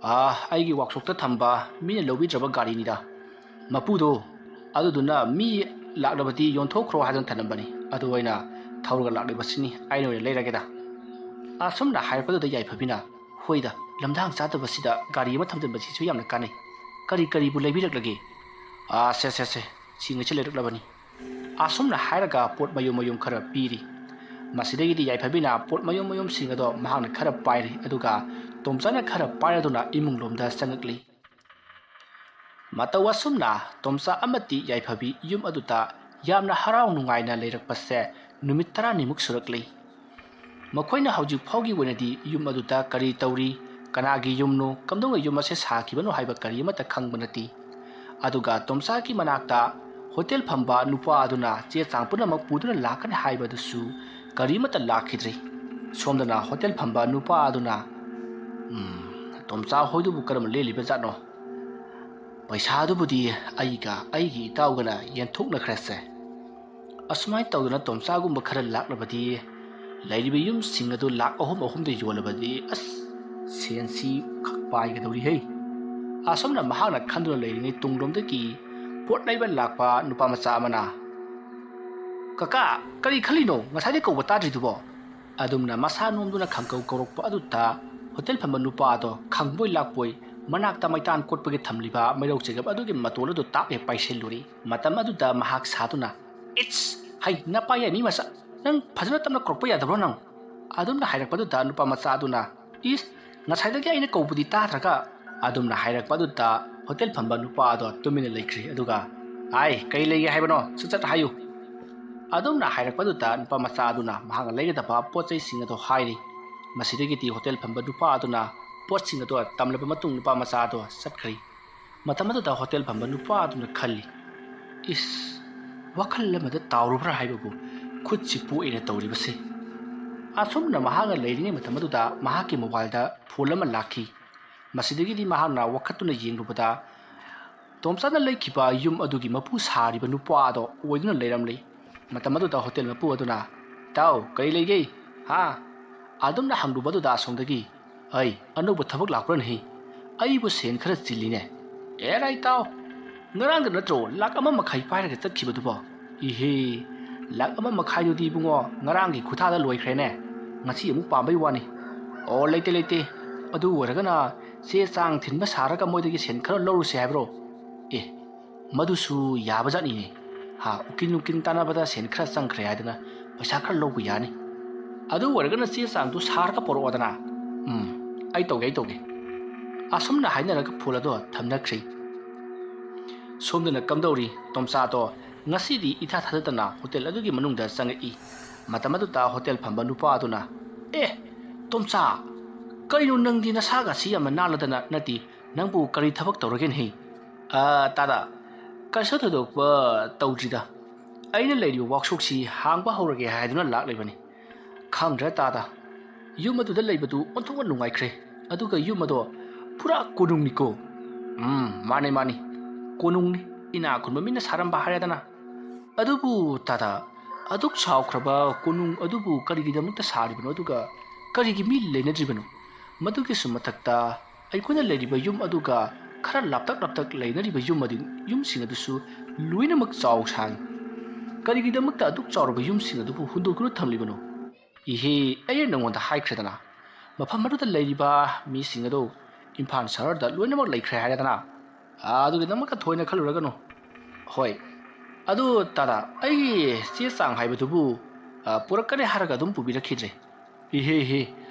"ꯑꯥ, ꯑꯩꯒꯤ ꯋꯥꯛꯁꯣꯞꯇ ꯊꯝꯕ ꯃꯤꯅ ꯂꯧꯕꯤꯗ꯭ꯔꯕ ꯒꯥꯔꯤꯅꯤꯗ꯫ ꯃꯄꯨꯗꯣ ꯑꯗꯨꯗꯨꯅ ꯃꯤ ꯂꯥꯛꯂꯕꯗꯤ ꯌꯣꯟꯊꯣꯛꯈ꯭ꯔꯣ ꯍꯥꯏꯗꯨꯅ ꯊꯅꯝꯕꯅꯤ꯫ ꯑꯗꯨ ꯑꯩꯅ ꯊꯧꯔꯒ ꯂꯥꯛꯂꯤꯕꯁꯤꯅꯤ꯫ ꯑꯩꯅ ꯑꯣꯏꯅ ꯂꯩꯔꯒꯦꯗ꯫" ꯑꯁꯨꯝꯅ ꯍꯥꯏꯔꯛꯄꯗꯨꯗ ꯌꯥꯏꯐꯕꯤꯅ, "ꯍꯣꯏꯗ, ꯂꯝꯗꯥꯡ ꯆꯥꯗꯕꯁꯤꯗ ꯒꯥꯔꯤ ꯑꯃ ꯊꯝꯖꯤꯟꯕꯁꯤꯁꯨ ꯌꯥꯝꯅ ꯀꯥꯟꯅꯩ꯫ ꯀꯔꯤ ꯀꯔꯤꯕꯨ ꯂꯩꯕꯤꯔꯛꯂꯒꯦ?" "ꯑꯥ, ꯁꯦ, ꯁꯦ, ꯁꯦ, ꯁꯤꯉꯩꯁꯤ ꯂꯩꯔꯛꯂꯕꯅꯤ꯫" ꯑꯁꯨꯝꯅ ꯍꯥꯏꯔꯒ ꯄꯣꯠ ꯃꯌꯨꯝ ꯃꯌꯨꯝ ꯈꯔ ꯄꯤꯔꯤ꯫ ꯃꯁꯤꯗꯒꯤꯗꯤ ꯌꯥꯏꯐꯕꯤꯅ ꯄꯣꯠ ꯃꯌꯨꯝ ꯃꯌꯨꯝꯁꯤꯡ ꯑꯗꯣ ꯃꯍꯥꯛꯅ ꯈꯔ ꯄꯥꯏꯔꯤ, ꯑꯗꯨꯒ ꯇꯣꯝꯆꯥꯅ ꯈꯔ ꯄꯥꯏꯔꯗꯨꯅ ꯏꯃꯨꯡ ꯂꯣꯝꯗ ꯆꯪꯉꯛꯂꯤ꯫ ꯃꯇꯧ ꯑꯁꯨꯝꯅ ꯇꯣꯝꯆꯥ ꯑꯃꯗꯤ ꯌꯥꯏꯐꯕꯤ ꯌꯨꯝ ꯑꯗꯨꯗ ꯌꯥꯝꯅ ꯍꯔꯥꯎ ꯅꯨꯡꯉꯥꯏꯅ ꯂꯩꯔꯛꯄꯁꯦ ꯅꯨꯃꯤꯠ ꯇꯔꯥꯅꯤꯃꯨꯛ ꯁꯨꯔꯛꯂꯤ꯫ ꯃꯈꯣꯏꯅ ꯍꯧꯖꯤꯛ ꯐꯥꯎꯒꯤ ꯑꯣꯏꯅꯗꯤ ꯌꯨꯝ ꯑꯗꯨꯗ ꯀꯔꯤ ꯇꯧꯔꯤ, ꯀꯅꯥꯒꯤ ꯌꯨꯝꯅꯣ, ꯀꯝꯗꯧꯅ ꯌꯨꯝ ꯑꯁꯦ ꯁꯥꯈꯤꯕꯅꯣ ꯍꯥꯏꯕ ꯀꯔꯤ ꯑꯃꯠꯇ ꯈꯪꯕ ꯅꯠꯇꯦ꯫ ꯑꯗꯨꯒ ꯇꯣꯝꯆꯥꯒꯤ ꯃꯅꯥꯛꯇ ꯍꯣꯇꯦꯜ ꯐꯝꯕ ꯅꯨꯄꯥ ꯑꯗꯨꯅ ꯆꯦ ꯆꯥꯡ ꯄꯨꯝꯅꯃꯛ ꯄꯨꯗꯨꯅ ꯂꯥꯛꯀꯅꯤ ꯍꯥꯏꯕꯗꯨꯁꯨ ꯀꯔꯤ ꯑꯃꯠꯇ ꯂꯥꯛꯈꯤꯗ꯭ꯔꯤ꯫ ꯁꯣꯝꯗꯅ ꯍꯣꯇꯦꯜ ꯐꯝꯕ ꯅꯨꯄꯥ ꯑꯗꯨꯅ, "ꯎꯝ, ꯇꯣꯝꯆꯥ ꯍꯣꯏꯗꯨꯕꯨ ꯀꯔꯝꯅ ꯂꯦꯜꯂꯤꯕ ꯖꯥꯠꯅꯣ? ꯄꯩꯁꯥꯗꯨꯕꯨꯗꯤ ꯑꯩꯒ ꯑꯩꯒꯤ ꯏꯇꯥꯎꯒꯅ ꯌꯦꯟꯊꯣꯛꯅꯈ꯭ꯔꯁꯦ꯫ ꯑꯁꯨꯃꯥꯏꯅ ꯇꯧꯗꯅ ꯇꯣꯝꯆꯥꯒꯨꯝꯕ ꯈꯔ ꯂꯥꯛꯂꯕꯗꯤ, ꯂꯩꯔꯤꯕ ꯌꯨꯝꯁꯤꯡ ꯑꯗꯨ ꯂꯥꯛ ꯑꯍꯨꯝ ꯑꯍꯨꯝꯗ ꯌꯣꯜꯂꯕꯗꯤ, ꯑꯁ, ꯁꯦꯟꯁꯤ ꯈꯛ ꯄꯥꯏꯒꯗꯧꯔꯤꯍꯦ꯫" ꯑꯁꯨꯝꯅ ꯃꯍꯥꯛꯅ ꯈꯟꯗꯨꯅ ꯂꯩꯔꯤꯉꯩ ꯇꯨꯡꯂꯣꯝꯗꯒꯤ ꯄꯣꯠ ꯂꯩꯕ ꯂꯥꯛꯄ ꯅꯨꯄꯥ ꯃꯆꯥ ꯑꯃꯅ, "ꯀꯀꯥ, ꯀꯔꯤ ꯈꯜꯂꯤꯅꯣ? ꯉꯁꯥꯏꯗꯩ ꯀꯧꯕ ꯇꯥꯗ꯭ꯔꯤꯗꯨꯕꯣ?" ꯑꯗꯨꯝꯅ ꯃꯁꯥ ꯅꯣꯝꯗꯨꯅ ꯈꯪꯀꯧ ꯀꯧꯔꯛꯄ ꯑꯗꯨꯗ ꯍꯣꯇꯦꯜ ꯐꯝꯕ ꯅꯨꯄꯥ ꯑꯗꯣ ꯈꯪꯕꯣꯏ ꯂꯥꯛꯄꯣꯏ ꯃꯅꯥꯛꯇ ꯃꯩꯇꯥꯟ ꯀꯣꯠꯄꯒꯤ ꯊꯝꯂꯤꯕ ꯃꯩꯔꯧ ꯆꯦꯒꯞ ꯑꯗꯨꯒꯤ ꯃꯇꯣꯜ ꯑꯗꯨ ꯇꯥꯞ ꯍꯦꯛ ꯄꯥꯏꯁꯤꯜꯂꯨꯔꯤ꯫ ꯃꯇꯝ ꯑꯗꯨꯗ ꯃꯍꯥꯛ ꯁꯥꯗꯨꯅ, "ꯏꯠꯁ! ꯍꯩ, ꯅꯄꯥ ꯌꯥꯏ ꯃꯤ ꯃꯆꯥ! ꯅꯪ ꯐꯖꯅ ꯇꯞꯅ ꯀꯧꯔꯛꯄ ꯌꯥꯗꯕ꯭ꯔꯣ ꯅꯪ?" ꯑꯗꯨꯝꯅ ꯍꯥꯏꯔꯛꯄꯗꯨꯗ ꯅꯨꯄꯥ ꯃꯆꯥ ꯑꯗꯨꯅ, "ꯏꯁ! ꯉꯁꯥꯏꯗꯒꯤ ꯑꯩꯅ ꯀꯧꯕꯗꯤ ꯇꯥꯗ꯭ꯔꯒ?" ꯑꯗꯨꯝꯅ ꯍꯥꯏꯔꯛꯄ ꯑꯗꯨꯗ ꯍꯣꯇꯦꯜ ꯐꯝꯕ ꯅꯨꯄꯥ ꯑꯗꯣ ꯇꯨꯃꯤꯟꯅ ꯂꯩꯈ꯭ꯔꯤ꯫ ꯑꯗꯨꯒ, "ꯑꯥꯏ, ꯀꯔꯤ ꯂꯩꯒꯦ ꯍꯥꯏꯕꯅꯣ? ꯁꯠ ꯁꯠ ꯍꯥꯏꯌꯨ꯫" ꯑꯗꯨꯝꯅ ꯍꯥꯏꯔꯛꯄꯗꯨꯗ ꯅꯨꯄꯥ ꯃꯆꯥ ꯑꯗꯨꯅ ꯃꯍꯥꯛꯅ ꯂꯩꯒꯗꯕ ꯄꯣꯠ ꯆꯩꯁꯤꯡ ꯑꯗꯨ ꯍꯥꯏꯔꯤ꯫ ꯃꯁꯤꯗꯒꯤꯗꯤ ꯍꯣꯇꯦꯜ ꯐꯝꯕ ꯅꯨꯄꯥ ꯑꯗꯨꯅ ꯄꯣꯠꯁꯤꯡ ꯑꯗꯨ ꯇꯝꯂꯕ ꯃꯇꯨꯡ ꯅꯨꯄꯥ ꯃꯆꯥ ꯑꯗꯨ ꯆꯠꯈ꯭ꯔꯤ꯫ ꯃꯇꯝ ꯑꯗꯨꯗ ꯍꯣꯇꯦꯜ ꯐꯝꯕ ꯅꯨꯄꯥ ꯑꯗꯨꯅ ꯈꯜꯂꯤ, "ꯏꯁ, ꯋꯥꯈꯜ ꯑꯃꯗ ꯇꯥꯎꯔꯨꯕ꯭ꯔꯥ ꯍꯥꯏꯕꯕꯨ ꯈꯨꯠꯁꯤ ꯄꯣꯛꯑꯦꯅ ꯇꯧꯔꯤꯕꯁꯦ꯫ ꯑꯁꯨꯝꯅ ꯃꯍꯥꯛꯅ ꯂꯩꯔꯤꯉꯩ ꯃꯇꯝ ꯑꯗꯨꯗ ꯃꯍꯥꯛꯀꯤ ꯃꯣꯕꯥꯏꯜꯗ ꯐꯣꯟ ꯑꯃ ꯂꯥꯛꯈꯤ꯫ ꯃꯁꯤꯗꯒꯤꯗꯤ ꯃꯍꯥꯛꯅ ꯋꯥꯈꯠꯇꯨꯅ ꯌꯦꯡꯂꯨꯕꯗ ꯇꯣꯝꯆꯥꯅ ꯂꯩꯈꯤꯕ ꯌꯨꯝ ꯑꯗꯨꯒꯤ ꯃꯄꯨ ꯁꯥꯔꯤꯕ ꯅꯨꯄꯥ ꯑꯗꯣ ꯑꯣꯏꯗꯨꯅ ꯂꯩꯔꯝꯂꯤ꯫ ꯃꯇꯝ ꯑꯗꯨꯗ ꯍꯣꯇꯦꯜ ꯃꯄꯨ ꯑꯗꯨꯅ, "ꯏꯇꯥꯎ, ꯀꯔꯤ ꯂꯩꯒꯦ? ꯍꯥ? ꯑꯗꯨꯝꯅ ꯍꯪꯂꯨꯕꯗꯨꯗ ꯑꯁꯣꯝꯗꯒꯤ, ꯑꯩ, ꯑꯅꯧꯕ ꯊꯕꯛ ꯂꯥꯛꯄ꯭ꯔꯅꯦꯍꯦ? ꯑꯩꯕꯨ ꯁꯦꯟ ꯈꯔ ꯆꯤꯜꯂꯤꯅꯦ꯫ ꯑꯦꯔꯥ ꯏꯇꯥꯎ, ꯉꯔꯥꯡꯗ ꯅꯠꯇ꯭ꯔꯣ ꯂꯥꯛ ꯑꯃ ꯃꯈꯥꯏ ꯄꯥꯏꯔꯒ ꯆꯠꯈꯤꯕꯗꯨꯕꯣ?" "ꯏꯍꯦ, ꯂꯥꯛ ꯑꯃ ꯃꯈꯥꯏꯗꯨꯗꯤ ꯏꯕꯨꯡꯉꯣ, ꯉꯔꯥꯡꯒꯤ ꯈꯨꯊꯥꯗ ꯂꯣꯏꯈ꯭ꯔꯦꯅꯦ꯫ ꯉꯁꯤ ꯑꯃꯨꯛ ꯄꯥꯝꯕꯩ ꯋꯥꯅꯤ꯫ ꯑꯣ, ꯂꯩꯇꯦ, ꯂꯩꯇꯦ꯫ ꯑꯗꯨ ꯑꯣꯏꯔꯒꯅ ꯆꯦ ꯆꯥꯡ ꯊꯤꯟꯕ ꯁꯥꯔꯒ ꯃꯣꯏꯗꯒꯤ ꯁꯦꯟ ꯈꯔ ꯂꯧꯔꯨꯁꯦ ꯍꯥꯏꯕ꯭ꯔꯣ?" ꯑꯦ, ꯃꯗꯨꯁꯨ ꯌꯥꯕꯖꯥꯠꯅꯤꯅꯦ꯫ ꯍꯥ, ꯎꯀꯤꯜ ꯅꯨꯡꯀꯤꯜ ꯇꯥꯟꯅꯕꯗ ꯁꯦꯟ ꯈꯔ ꯆꯪꯈ꯭ꯔꯦ ꯍꯥꯏꯗꯅ ꯄꯩꯁꯥ ꯈꯔ ꯂꯧꯕ ꯌꯥꯅꯤ꯫ ꯑꯗꯨ ꯑꯣꯏꯔꯒꯅ ꯆꯦ ꯆꯥꯡꯗꯨ ꯁꯥꯔꯒ ꯄꯣꯔꯛꯑꯣꯗꯅ꯫ ꯎꯝ, ꯑꯩ ꯇꯧꯒꯦ, ꯑꯩ ꯇꯧꯒꯦ꯫ ꯑꯁꯨꯝꯅ ꯍꯥꯏꯅꯔꯒ ꯐꯣꯟ ꯑꯗꯣ ꯊꯝꯅꯈ꯭ꯔꯦ꯫ ꯁꯣꯝꯗꯅ ꯀꯝꯗꯧꯔꯤ? ꯇꯣꯝꯆꯥꯗꯣ ꯉꯁꯤꯗꯤ ꯏꯊꯥ ꯊꯥꯖꯗꯅ ꯍꯣꯇꯦꯜ ꯑꯗꯨꯒꯤ ꯃꯅꯨꯡꯗ ꯆꯪꯉꯛꯏ꯫ ꯃꯇꯝ ꯑꯗꯨꯗ ꯍꯣꯇꯦꯜ ꯐꯝꯕ ꯅꯨꯄꯥ ꯑꯗꯨꯅ, "ꯑꯦ, ꯇꯣꯝꯆꯥ, ꯀꯔꯤꯅꯣ ꯅꯪꯗꯤ ꯅꯁꯥꯒꯁꯤ ꯌꯥꯝꯅ ꯅꯥꯜꯂꯗꯅ? ꯅꯠꯇꯦ, ꯅꯪꯕꯨ ꯀꯔꯤ ꯊꯕꯛ ꯇꯧꯔꯒꯦꯅꯦꯍꯦ?" "ꯑ, ꯇꯥꯗ, ꯀꯩꯁꯨ ꯊꯣꯏꯗꯣꯛꯄ ꯇꯧꯗ꯭ꯔꯤꯗ꯫ ꯑꯩꯅ ꯂꯩꯔꯤꯕ ꯋꯥꯛꯁꯣꯞꯁꯤ ꯍꯥꯡꯕ ꯍꯧꯔꯒꯦ ꯍꯥꯏꯗꯨꯅ ꯂꯥꯛꯂꯤꯕꯅꯤ꯫ ꯈꯪꯗ꯭ꯔꯦ ꯇꯥꯗ, ꯌꯨꯝ ꯑꯗꯨꯗ ꯂꯩꯕꯗꯨ ꯑꯣꯟꯊꯣꯛꯅ ꯅꯨꯡꯉꯥꯏꯈ꯭ꯔꯦ꯫ ꯑꯗꯨꯒ ꯌꯨꯝ ꯑꯗꯣ ꯄꯨꯔꯥ ꯀꯣꯅꯨꯡꯅꯤꯀꯣ꯫" "ꯎꯝ, ꯃꯥꯅꯦ, ꯃꯥꯅꯦ, ꯀꯣꯅꯨꯡꯅꯤ꯫ ꯏꯅꯥꯛ ꯈꯨꯟꯕ ꯃꯤꯅ ꯁꯥꯔꯝꯕ ꯍꯥꯏꯔꯦꯗꯅ꯫ ꯑꯗꯨꯕꯨ ꯇꯥꯗ, ꯑꯗꯨꯛ ꯆꯥꯎꯈ꯭ꯔꯕ ꯀꯣꯅꯨꯡ ꯑꯗꯨꯕꯨ ꯀꯔꯤꯒꯤꯗꯃꯛꯇ ꯁꯥꯔꯤꯕꯅꯣ? ꯑꯗꯨꯒ ꯀꯔꯤꯒꯤ ꯃꯤ ꯂꯩꯅꯗ꯭ꯔꯤꯕꯅꯣ? ꯃꯗꯨꯒꯤꯁꯨ ꯃꯊꯛꯇ ꯑꯩꯈꯣꯏꯅ ꯂꯩꯔꯤꯕ ꯌꯨꯝ ꯑꯗꯨꯒ ꯈꯔ ꯂꯥꯞꯇꯛ ꯂꯥꯞꯇꯛ ꯂꯩꯅꯔꯤꯕ ꯌꯨꯝ ꯑꯗꯨ, ꯌꯨꯝꯁꯤꯡ ꯑꯗꯨꯁꯨ ꯂꯣꯏꯅꯃꯛ ꯆꯥꯎ ꯁꯥꯡꯏ꯫ ꯀꯔꯤꯒꯤꯗꯃꯛꯇ ꯑꯗꯨꯛ ꯆꯥꯎꯔꯕ ꯌꯨꯝꯁꯤꯡ ꯑꯗꯨꯕꯨ ꯍꯨꯟꯗꯣꯛꯇꯨꯅ ꯊꯝꯂꯤꯕꯅꯣ?" "ꯏꯍꯦ, ꯑꯩꯅ ꯅꯉꯣꯟꯗ ꯍꯥꯏꯈ꯭ꯔꯦꯗꯅ, ꯃꯐꯝ ꯑꯗꯨꯗ ꯂꯩꯔꯤꯕ ꯃꯤꯁꯤꯡ ꯑꯗꯨ ꯏꯝꯐꯥꯜ ꯁꯍꯔꯗ ꯂꯣꯏꯅꯃꯛ ꯂꯩꯈ꯭ꯔꯦ ꯍꯥꯏꯔꯦꯗꯅ꯫ ꯑꯗꯨꯒꯤꯗꯃꯛꯇ ꯊꯣꯏꯅ ꯈꯜꯂꯨꯔꯒꯅꯨ꯫ ꯍꯣꯏ, ꯑꯗꯨ ꯇꯥꯗ, ꯑꯩꯒꯤ ꯆꯦ ꯆꯥꯡ ꯍꯥꯏꯕꯗꯨꯕꯨ, ꯑ, ꯄꯨꯔꯛꯀꯅꯤ ꯍꯥꯏꯔꯒ ꯑꯗꯨꯝ ꯄꯨꯕꯤꯔꯛꯈꯤꯗ꯭ꯔꯦ꯫" "ꯏꯍꯦ, ꯏꯍꯦ,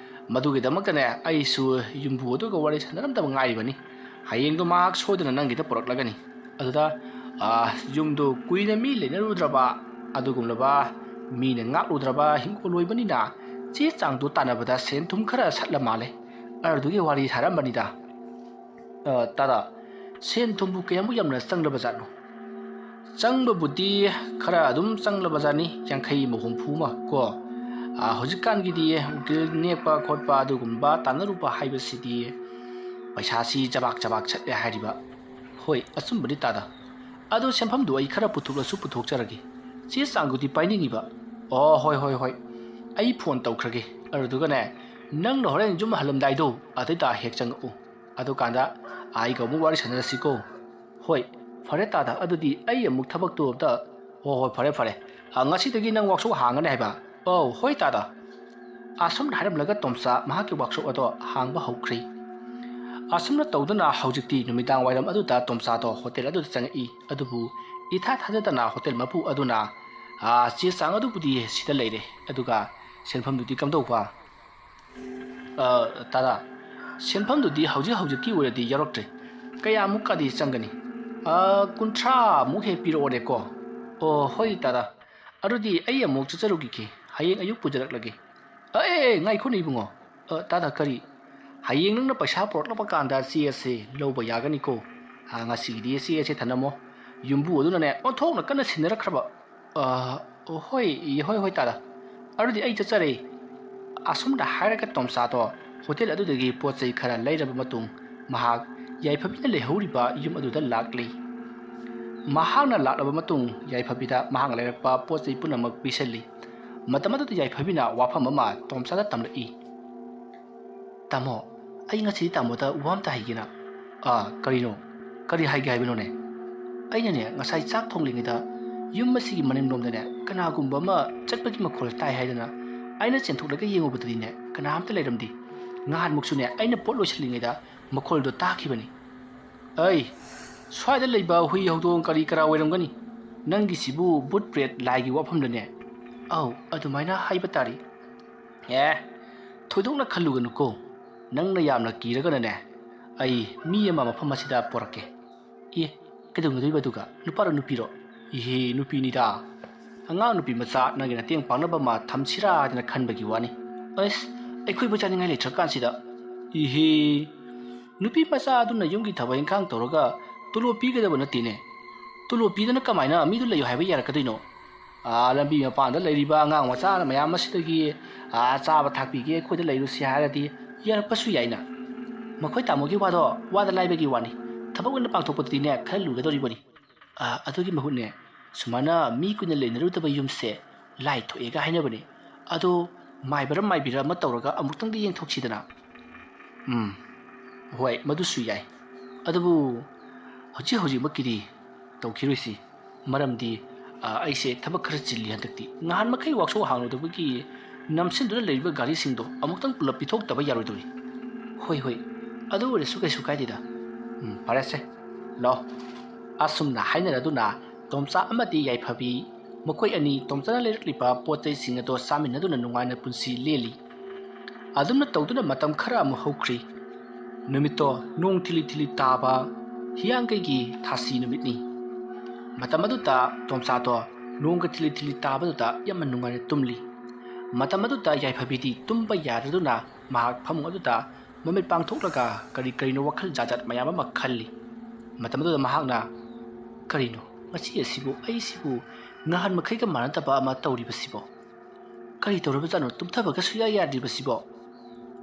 ꯃꯗꯨꯒꯤꯗꯃꯛꯇꯅꯦ ꯑꯩꯁꯨ ꯌꯨꯝꯕꯨ ꯑꯗꯨꯒ ꯋꯥꯔꯤ ꯁꯥꯟꯅꯔꯝꯗꯕ ꯉꯥꯏꯔꯤꯕꯅꯤ꯫ ꯍꯌꯦꯡꯗꯣ ꯃꯍꯥꯛ ꯁꯣꯏꯗꯅ ꯅꯪꯒꯤꯗ ꯄꯨꯔꯛꯂꯒꯅꯤ꯫ ꯑꯗꯨꯗ, ꯑ, ꯌꯨꯝꯗꯨ ꯀꯨꯏꯅ ꯃꯤ ꯂꯩꯅꯔꯨꯗ꯭ꯔꯕ, ꯑꯗꯨꯒꯨꯝꯂꯕ ꯃꯤꯅ ꯉꯥꯛꯂꯨꯗ꯭ꯔꯕ ꯍꯤꯡꯒꯣꯜ ꯑꯣꯏꯕꯅꯤꯅ ꯆꯦ ꯆꯥꯡꯗꯨ ꯇꯥꯟꯅꯕꯗ ꯁꯦꯟ ꯊꯨꯝ ꯈꯔ ꯁꯠꯂ ꯃꯥꯜꯂꯦ꯫ ꯑꯗꯨꯒꯤ ꯋꯥꯔꯤ ꯁꯥꯔꯝꯕꯅꯤꯗ꯫" "ꯑ, ꯇꯥꯗ, ꯁꯦꯟ ꯊꯨꯝꯕꯨ ꯀꯌꯥꯃꯨꯛ ꯌꯥꯝꯅ ꯆꯪꯂꯕ ꯖꯥꯠꯅꯣ?" ꯆꯪꯕꯕꯨꯗꯤ ꯈꯔ ꯑꯗꯨꯝ ꯆꯪꯂꯕꯖꯥꯠꯅꯤ, ꯌꯥꯡꯈꯩ ꯑꯃ, ꯍꯨꯝꯐꯨ ꯑꯃ ꯀꯣ꯫ ꯑꯥ, ꯍꯧꯖꯤꯛꯀꯥꯟꯒꯤꯗꯤ ꯎꯀꯤꯜ ꯅꯦꯛꯄ ꯈꯣꯠꯄ ꯑꯗꯨꯒꯨꯝꯕ ꯇꯥꯟꯅꯔꯨꯕ ꯍꯥꯏꯕꯁꯤꯗꯤ ꯄꯩꯁꯥꯁꯤ ꯆꯕꯥꯛ ꯆꯕꯥꯛ ꯆꯠꯂꯦ ꯍꯥꯏꯔꯤꯕ꯫ ꯍꯣꯏ, ꯑꯆꯨꯝꯕꯅꯤ ꯇꯥꯗ꯫ ꯑꯗꯣ ꯁꯦꯟꯐꯝꯗꯨ ꯑꯩ ꯈꯔ ꯄꯨꯊꯣꯛꯂꯁꯨ ꯄꯨꯊꯣꯛꯆꯔꯒꯦ꯫ ꯆꯦ ꯆꯥꯡꯗꯨꯗꯤ ꯄꯥꯏꯅꯤꯡꯉꯤꯕ꯫ ꯑꯣ, ꯍꯣꯏ, ꯍꯣꯏ, ꯍꯣꯏ꯫ ꯑꯩ ꯐꯣꯟ ꯇꯧꯈ꯭ꯔꯒꯦ꯫ ꯑꯗꯨꯗꯨꯒꯅꯦ, ꯅꯪꯅ ꯍꯣꯔꯦꯟ ꯌꯨꯝ ꯍꯜꯂꯝꯗꯥꯏꯗꯣ ꯑꯗꯨꯗ ꯍꯦꯛ ꯆꯪꯉꯛꯎ꯫ ꯑꯗꯨꯀꯥꯟꯗ ꯑꯩꯒ ꯑꯃꯨꯛ ꯋꯥꯔꯤ ꯁꯥꯟꯅꯔꯁꯤꯀꯣ꯫ ꯍꯣꯏ, ꯐꯔꯦ ꯇꯥꯗ, ꯑꯗꯨꯗꯤ ꯑꯩ ꯑꯃꯨꯛ ꯊꯕꯛꯇꯨ ꯑꯝꯇ꯫ ꯍꯣꯏ, ꯍꯣꯏ, ꯐꯔꯦ, ꯐꯔꯦ꯫ ꯑ, ꯉꯁꯤꯗꯒꯤ ꯅꯪ ꯋꯥꯛꯁꯣꯞ ꯍꯥꯡꯉꯅꯤ ꯍꯥꯏꯕ? ꯑꯧ, ꯍꯣꯏ ꯇꯥꯗ꯫ ꯑꯁꯨꯝꯅ ꯍꯥꯏꯔꯝꯂꯒ ꯇꯣꯝꯆꯥ ꯃꯍꯥꯛꯀꯤ ꯋꯥꯛꯁꯣꯞ ꯑꯗꯣ ꯍꯥꯡꯕ ꯍꯧꯈ꯭ꯔꯦ꯫ ꯑꯁꯨꯝꯅ ꯇꯧꯗꯨꯅ ꯍꯧꯖꯤꯛꯇꯤ ꯅꯨꯃꯤꯗꯥꯡ ꯋꯥꯏꯔꯝ ꯑꯗꯨꯗ ꯇꯣꯝꯆꯥꯗꯣ ꯍꯣꯇꯦꯜ ꯑꯗꯨꯗ ꯆꯪꯉꯛꯏ꯫ ꯑꯗꯨꯕꯨ ꯏꯊꯥ ꯊꯥꯖꯗꯅ ꯍꯣꯇꯦꯜ ꯃꯄꯨ ꯑꯗꯨꯅ, "ꯑ, ꯆꯦ ꯆꯥꯡ ꯑꯗꯨꯕꯨꯗꯤ ꯁꯤꯗ ꯂꯩꯔꯦ, ꯑꯗꯨꯒ ꯁꯦꯟꯐꯝꯗꯨꯗꯤ ꯀꯝꯗꯧꯕ?" "ꯑ, ꯇꯥꯗ, ꯁꯦꯟꯐꯝꯗꯨꯗꯤ ꯍꯧꯖꯤꯛ ꯍꯧꯖꯤꯛꯀꯤ ꯑꯣꯏꯅꯗꯤ ꯌꯥꯎꯔꯛꯇ꯭ꯔꯦ꯫ ꯀꯌꯥꯃꯨꯛꯀꯗꯤ ꯆꯪꯒꯅꯤ?" "ꯑ, ꯀꯨꯟꯊ꯭ꯔꯥꯃꯨꯛ ꯍꯦꯛ ꯄꯤꯔꯛꯑꯣꯅꯦꯀꯣ꯫" "ꯑꯣ, ꯍꯣꯏ ꯇꯥꯗ, ꯑꯗꯨꯗꯤ ꯑꯩ ꯑꯃꯨꯛ ꯆꯠꯆꯔꯨꯈꯤꯒꯦ, ꯍꯌꯦꯡ ꯑꯌꯨꯛ ꯄꯨꯖꯔꯛꯂꯒꯦ꯫" "ꯑ, ꯑꯦ, ꯑꯦ, ꯉꯥꯏꯈꯣꯅꯦ ꯏꯕꯨꯡꯉꯣ꯫ ꯑ, ꯇꯥꯗ, ꯀꯔꯤ?" "ꯍꯌꯦꯡ ꯅꯪꯅ ꯄꯩꯁꯥ ꯄꯨꯔꯛꯂꯛꯄ ꯀꯥꯟꯗ ꯆꯦ ꯑꯁꯦ ꯂꯧꯕ ꯌꯥꯒꯅꯤꯀꯣ꯫ ꯑ, ꯉꯁꯤꯒꯤꯗꯤ ꯆꯦ ꯑꯁꯦ ꯊꯅꯝꯃꯣ꯫" ꯌꯨꯝꯕꯨ ꯑꯗꯨꯅꯅꯦ ꯑꯣꯟꯊꯣꯛꯅ ꯀꯟꯅ ꯁꯤꯟꯅꯔꯛꯈ꯭ꯔꯕ꯫ "ꯑ, ꯍꯣꯏ, ꯍꯣꯏ, ꯍꯣꯏ ꯇꯥꯗ, ꯑꯗꯨꯗꯤ ꯑꯩ ꯆꯠꯆꯔꯦ꯫" ꯑꯁꯨꯝꯅ ꯍꯥꯏꯔꯒ ꯇꯣꯝꯆꯥꯗꯣ ꯍꯣꯇꯦꯜ ꯑꯗꯨꯗꯒꯤ ꯄꯣꯠ ꯆꯩ ꯈꯔ ꯂꯩꯔꯕ ꯃꯇꯨꯡ ꯃꯍꯥꯛ ꯌꯥꯏꯐꯕꯤꯅ ꯂꯩꯍꯧꯔꯤꯕ ꯌꯨꯝ ꯑꯗꯨꯗ ꯂꯥꯛꯂꯤ꯫ ꯃꯍꯥꯛꯅ ꯂꯥꯛꯂꯕ ꯃꯇꯨꯡ ꯌꯥꯏꯐꯕꯤꯗ ꯃꯍꯥꯛꯅ ꯂꯩꯔꯛꯄ ꯄꯣꯠ ꯆꯩ ꯄꯨꯝꯅꯃꯛ ꯄꯤꯁꯜꯂꯤ꯫ ꯃꯇꯝ ꯑꯗꯨꯗ ꯌꯥꯏꯐꯕꯤꯅ ꯋꯥꯐꯝ ꯑꯃ ꯇꯣꯝꯆꯥꯗ ꯇꯝꯂꯛꯏ꯫ "ꯇꯥꯃꯣ, ꯑꯩ ꯉꯁꯤꯗꯤ ꯇꯥꯃꯣꯗ ꯋꯥ ꯑꯝꯇ ꯍꯥꯏꯒꯦꯅ꯫" "ꯑꯥ, ꯀꯔꯤꯅꯣ? ꯀꯔꯤ ꯍꯥꯏꯒꯦ ꯍꯥꯏꯕꯅꯣꯅꯦ?" "ꯑꯩꯅꯅꯦ, ꯉꯁꯥꯏ ꯆꯥꯛ ꯊꯣꯡꯂꯤꯉꯩꯗ ꯌꯨꯝ ꯑꯁꯤꯒꯤ ꯃꯅꯤꯡꯂꯣꯝꯗꯅꯦ ꯀꯅꯥꯒꯨꯝꯕ ꯑꯃ ꯆꯠꯄꯒꯤ ꯃꯈꯣꯜ ꯇꯥꯏ ꯍꯥꯏꯗꯅ ꯑꯩꯅ ꯆꯦꯟꯊꯣꯛꯂꯒ ꯌꯦꯡꯉꯨꯕꯗꯗꯤꯅꯦ, ꯀꯅꯥꯝꯇ ꯂꯩꯔꯝꯗꯦ꯫ ꯅꯍꯥꯟꯃꯨꯛꯁꯨꯅꯦ, ꯑꯩꯅ ꯄꯣꯠ ꯂꯣꯏꯁꯤꯜꯂꯤꯉꯩꯗ ꯃꯈꯣꯜꯗꯣ ꯇꯥꯈꯤꯕꯅꯤ꯫" "ꯑꯩ, ꯁ꯭ꯋꯥꯏꯗ ꯂꯩꯕ ꯍꯨꯏ ꯍꯧꯗꯣꯡ ꯀꯔꯤ ꯀꯔꯥ ꯑꯣꯏꯔꯝꯒꯅꯤ꯫ ꯅꯪꯒꯤꯁꯤꯕꯨ ꯕꯨꯠ ꯄ꯭ꯔꯦꯠ ꯂꯥꯏꯒꯤ ꯋꯥꯐꯝꯗꯅꯦ?" "ꯑꯧ, ꯑꯗꯨꯃꯥꯏꯅ ꯍꯥꯏꯕ ꯇꯥꯔꯦ꯫" "ꯑꯦ, ꯊꯣꯏꯗꯣꯛꯅ ꯈꯜꯂꯨꯒꯅꯨꯀꯣ꯫ ꯅꯪꯅ ꯌꯥꯝꯅ ꯀꯤꯔꯒꯅꯅꯦ, ꯑꯩ ꯃꯤ ꯑꯃ ꯃꯐꯝ ꯑꯁꯤꯗ ꯄꯣꯔꯛꯀꯦ꯫" "ꯑꯦ, ꯀꯩꯗꯧꯅꯗꯣꯏꯕ ꯑꯗꯨꯒ? ꯅꯨꯄꯥꯔꯣ ꯅꯨꯄꯤꯔꯣ?" "ꯏꯍꯦ, ꯅꯨꯄꯤꯅꯤꯗ꯫ ꯑꯉꯥꯡ ꯅꯨꯄꯤ ꯃꯆꯥ ꯅꯪꯒꯤ ꯅꯇꯦꯡ ꯄꯥꯡꯅꯕ ꯑꯃ ꯊꯝꯁꯤꯔꯥ ꯍꯥꯏꯗꯅ ꯈꯟꯕꯒꯤ ꯋꯥꯅꯤ꯫" "ꯑꯁ, ꯑꯩꯈꯣꯏꯕꯨ ꯆꯥꯅꯤꯡꯉꯥꯏ ꯂꯩꯇ꯭ꯔꯀꯥꯟꯁꯤꯗ꯫" "ꯏꯍꯦ, ꯅꯨꯄꯤ ꯃꯆꯥ ꯑꯗꯨꯅ ꯌꯨꯝꯒꯤ ꯊꯕꯛ ꯏꯪꯈꯥꯡ ꯇꯧꯔꯒ ꯇꯣꯂꯣꯞ ꯄꯤꯒꯗꯕ ꯅꯠꯇꯦꯅꯦ꯫ ꯇꯣꯂꯣꯞ ꯄꯤꯗꯅ ꯀꯃꯥꯏꯅ ꯃꯤꯗꯨ ꯂꯩꯌꯨ ꯍꯥꯏꯕ ꯌꯥꯔꯛꯀꯗꯣꯏꯅꯣ? ꯑꯥ, ꯂꯝꯕꯤ ꯃꯄꯥꯟꯗ ꯂꯩꯔꯤꯕ ꯑꯉꯥꯡ ꯃꯆꯥ ꯃꯌꯥꯝ ꯑꯁꯤꯗꯒꯤ, ꯑꯥ, ꯆꯥꯕ ꯊꯥꯛꯄꯤꯒꯦ, ꯑꯩꯈꯣꯏꯗ ꯂꯩꯔꯨꯁꯤ ꯍꯥꯏꯔꯗꯤ ꯌꯥꯔꯛꯄꯁꯨ ꯌꯥꯏꯅ꯫ ꯃꯈꯣꯏ ꯇꯥꯃꯣꯒꯤ ꯋꯥꯗꯣ ꯋꯥꯗ ꯂꯥꯏꯕꯒꯤ ꯋꯥꯅꯤ, ꯊꯕꯛ ꯑꯣꯏꯅ ꯄꯥꯡꯊꯣꯛꯄꯗꯨꯗꯤꯅꯦ ꯈꯔ ꯂꯨꯒꯗꯧꯔꯤꯕꯅꯤ꯫ ꯑꯥ, ꯑꯗꯨꯒꯤ ꯃꯍꯨꯠꯅꯦ, ꯁꯨꯃꯥꯏꯅ ꯃꯤ ꯀꯨꯏꯅ ꯂꯩꯅꯔꯨꯗꯕ ꯌꯨꯝꯁꯦ ꯂꯥꯏ ꯊꯣꯛꯑꯦꯒ ꯍꯥꯏꯅꯕꯅꯦ꯫ ꯑꯗꯣ ꯃꯥꯏꯕꯔ ꯃꯥꯏꯕꯤꯔ ꯑꯃ ꯇꯧꯔꯒ ꯑꯃꯨꯛꯇꯪꯗꯤ ꯌꯦꯡꯊꯣꯛꯁꯤꯗꯅ꯫ ꯎꯝ, ꯍꯣꯏ, ꯃꯗꯨꯁꯨ ꯌꯥꯏ꯫ ꯑꯗꯨꯕꯨ ꯍꯧꯖꯤꯛ ꯍꯧꯖꯤꯛꯃꯛꯀꯤꯗꯤ ꯇꯧꯈꯤꯔꯣꯏꯁꯤ꯫ ꯃꯔꯝꯗꯤ, ꯑ, ꯑꯩꯁꯦ ꯊꯕꯛ ꯈꯔ ꯆꯤꯜꯂꯤ ꯍꯟꯗꯛꯇꯤ꯫ ꯅꯍꯥꯟ ꯃꯈꯩ ꯋꯥꯛꯁꯣꯞ ꯍꯥꯡꯂꯨꯗꯕꯒꯤ ꯅꯝꯁꯤꯟꯗꯨꯅ ꯂꯩꯔꯤꯕ ꯒꯥꯔꯤꯁꯤꯡꯗꯣ ꯑꯃꯨꯛꯇꯪ ꯄꯨꯂꯞ ꯄꯤꯊꯣꯛꯇꯕ ꯌꯥꯔꯣꯏꯗꯧꯔꯤ꯫ ꯍꯣꯏ, ꯍꯣꯏ, ꯑꯗꯨ ꯑꯣꯏꯔꯁꯨ ꯀꯩꯁꯨ ꯀꯥꯏꯗꯦꯗ꯫ ꯎꯝ, ꯐꯔꯦꯁꯦ, ꯂꯥꯛꯑꯣ꯫ ꯑꯁꯨꯝꯅ ꯍꯥꯏꯅꯔꯗꯨꯅ ꯇꯣꯝꯆꯥ ꯑꯃꯗꯤ ꯌꯥꯏꯐꯕꯤ, ꯃꯈꯣꯏ ꯑꯅꯤ ꯇꯣꯝꯆꯥꯅ ꯂꯩꯔꯛꯂꯤꯕ ꯄꯣꯠ ꯆꯩꯁꯤꯡ ꯑꯗꯣ ꯆꯥꯃꯤꯟꯅꯗꯨꯅ ꯅꯨꯡꯉꯥꯏꯅ ꯄꯨꯟꯁꯤ ꯂꯦꯜꯂꯤ꯫ ꯑꯗꯨꯝꯅ ꯇꯧꯗꯨꯅ ꯃꯇꯝ ꯈꯔ ꯑꯃꯨꯛ ꯍꯧꯈ꯭ꯔꯤ꯫ ꯅꯨꯃꯤꯠꯇꯣ ꯅꯣꯡ ꯊꯤꯂꯤ ꯊꯤꯂꯤ ꯇꯥꯕ ꯍꯤꯌꯥꯡꯒꯩꯒꯤ ꯊꯥꯁꯤ ꯅꯨꯃꯤꯠꯅꯤ꯫ ꯃꯇꯝ ꯑꯗꯨꯗ ꯇꯣꯝꯆꯥꯗꯣ ꯅꯣꯡꯒ ꯊꯤꯂꯤ ꯊꯤꯂꯤ ꯇꯥꯕꯗꯨꯗ ꯌꯥꯝꯅ ꯅꯨꯡꯉꯥꯏꯅ ꯇꯨꯝꯂꯤ꯫ ꯃꯇꯝ ꯑꯗꯨꯗ ꯌꯥꯏꯐꯕꯤꯗꯤ ꯇꯨꯝꯕ ꯌꯥꯗꯗꯨꯅ ꯃꯍꯥꯛ ꯐꯃꯨꯡ ꯑꯗꯨꯗ ꯃꯃꯤꯠ ꯄꯥꯡꯊꯣꯛꯂꯒ ꯀꯔꯤ ꯀꯔꯤꯅꯣ ꯋꯥꯈꯜ ꯖꯥꯠ ꯖꯥꯠ ꯃꯌꯥꯝ ꯑꯃ ꯈꯜꯂꯤ꯫ ꯃꯇꯝ ꯑꯗꯨꯗ ꯃꯍꯥꯛꯅ, "ꯀꯔꯤꯅꯣ ꯉꯁꯤ ꯑꯁꯤꯕꯨ, ꯑꯩꯁꯤꯕꯨ ꯅꯍꯥꯟ ꯃꯈꯩꯒ ꯃꯥꯟꯅꯗꯕ ꯑꯃ ꯇꯧꯔꯤꯕꯁꯤꯕꯣ? ꯀꯔꯤ ꯇꯧꯔꯕꯖꯥꯠꯅꯣ? ꯇꯨꯝꯊꯕꯒ ꯁꯨꯌꯥ ꯌꯥꯗ꯭ꯔꯤꯕꯁꯤꯕꯣ?"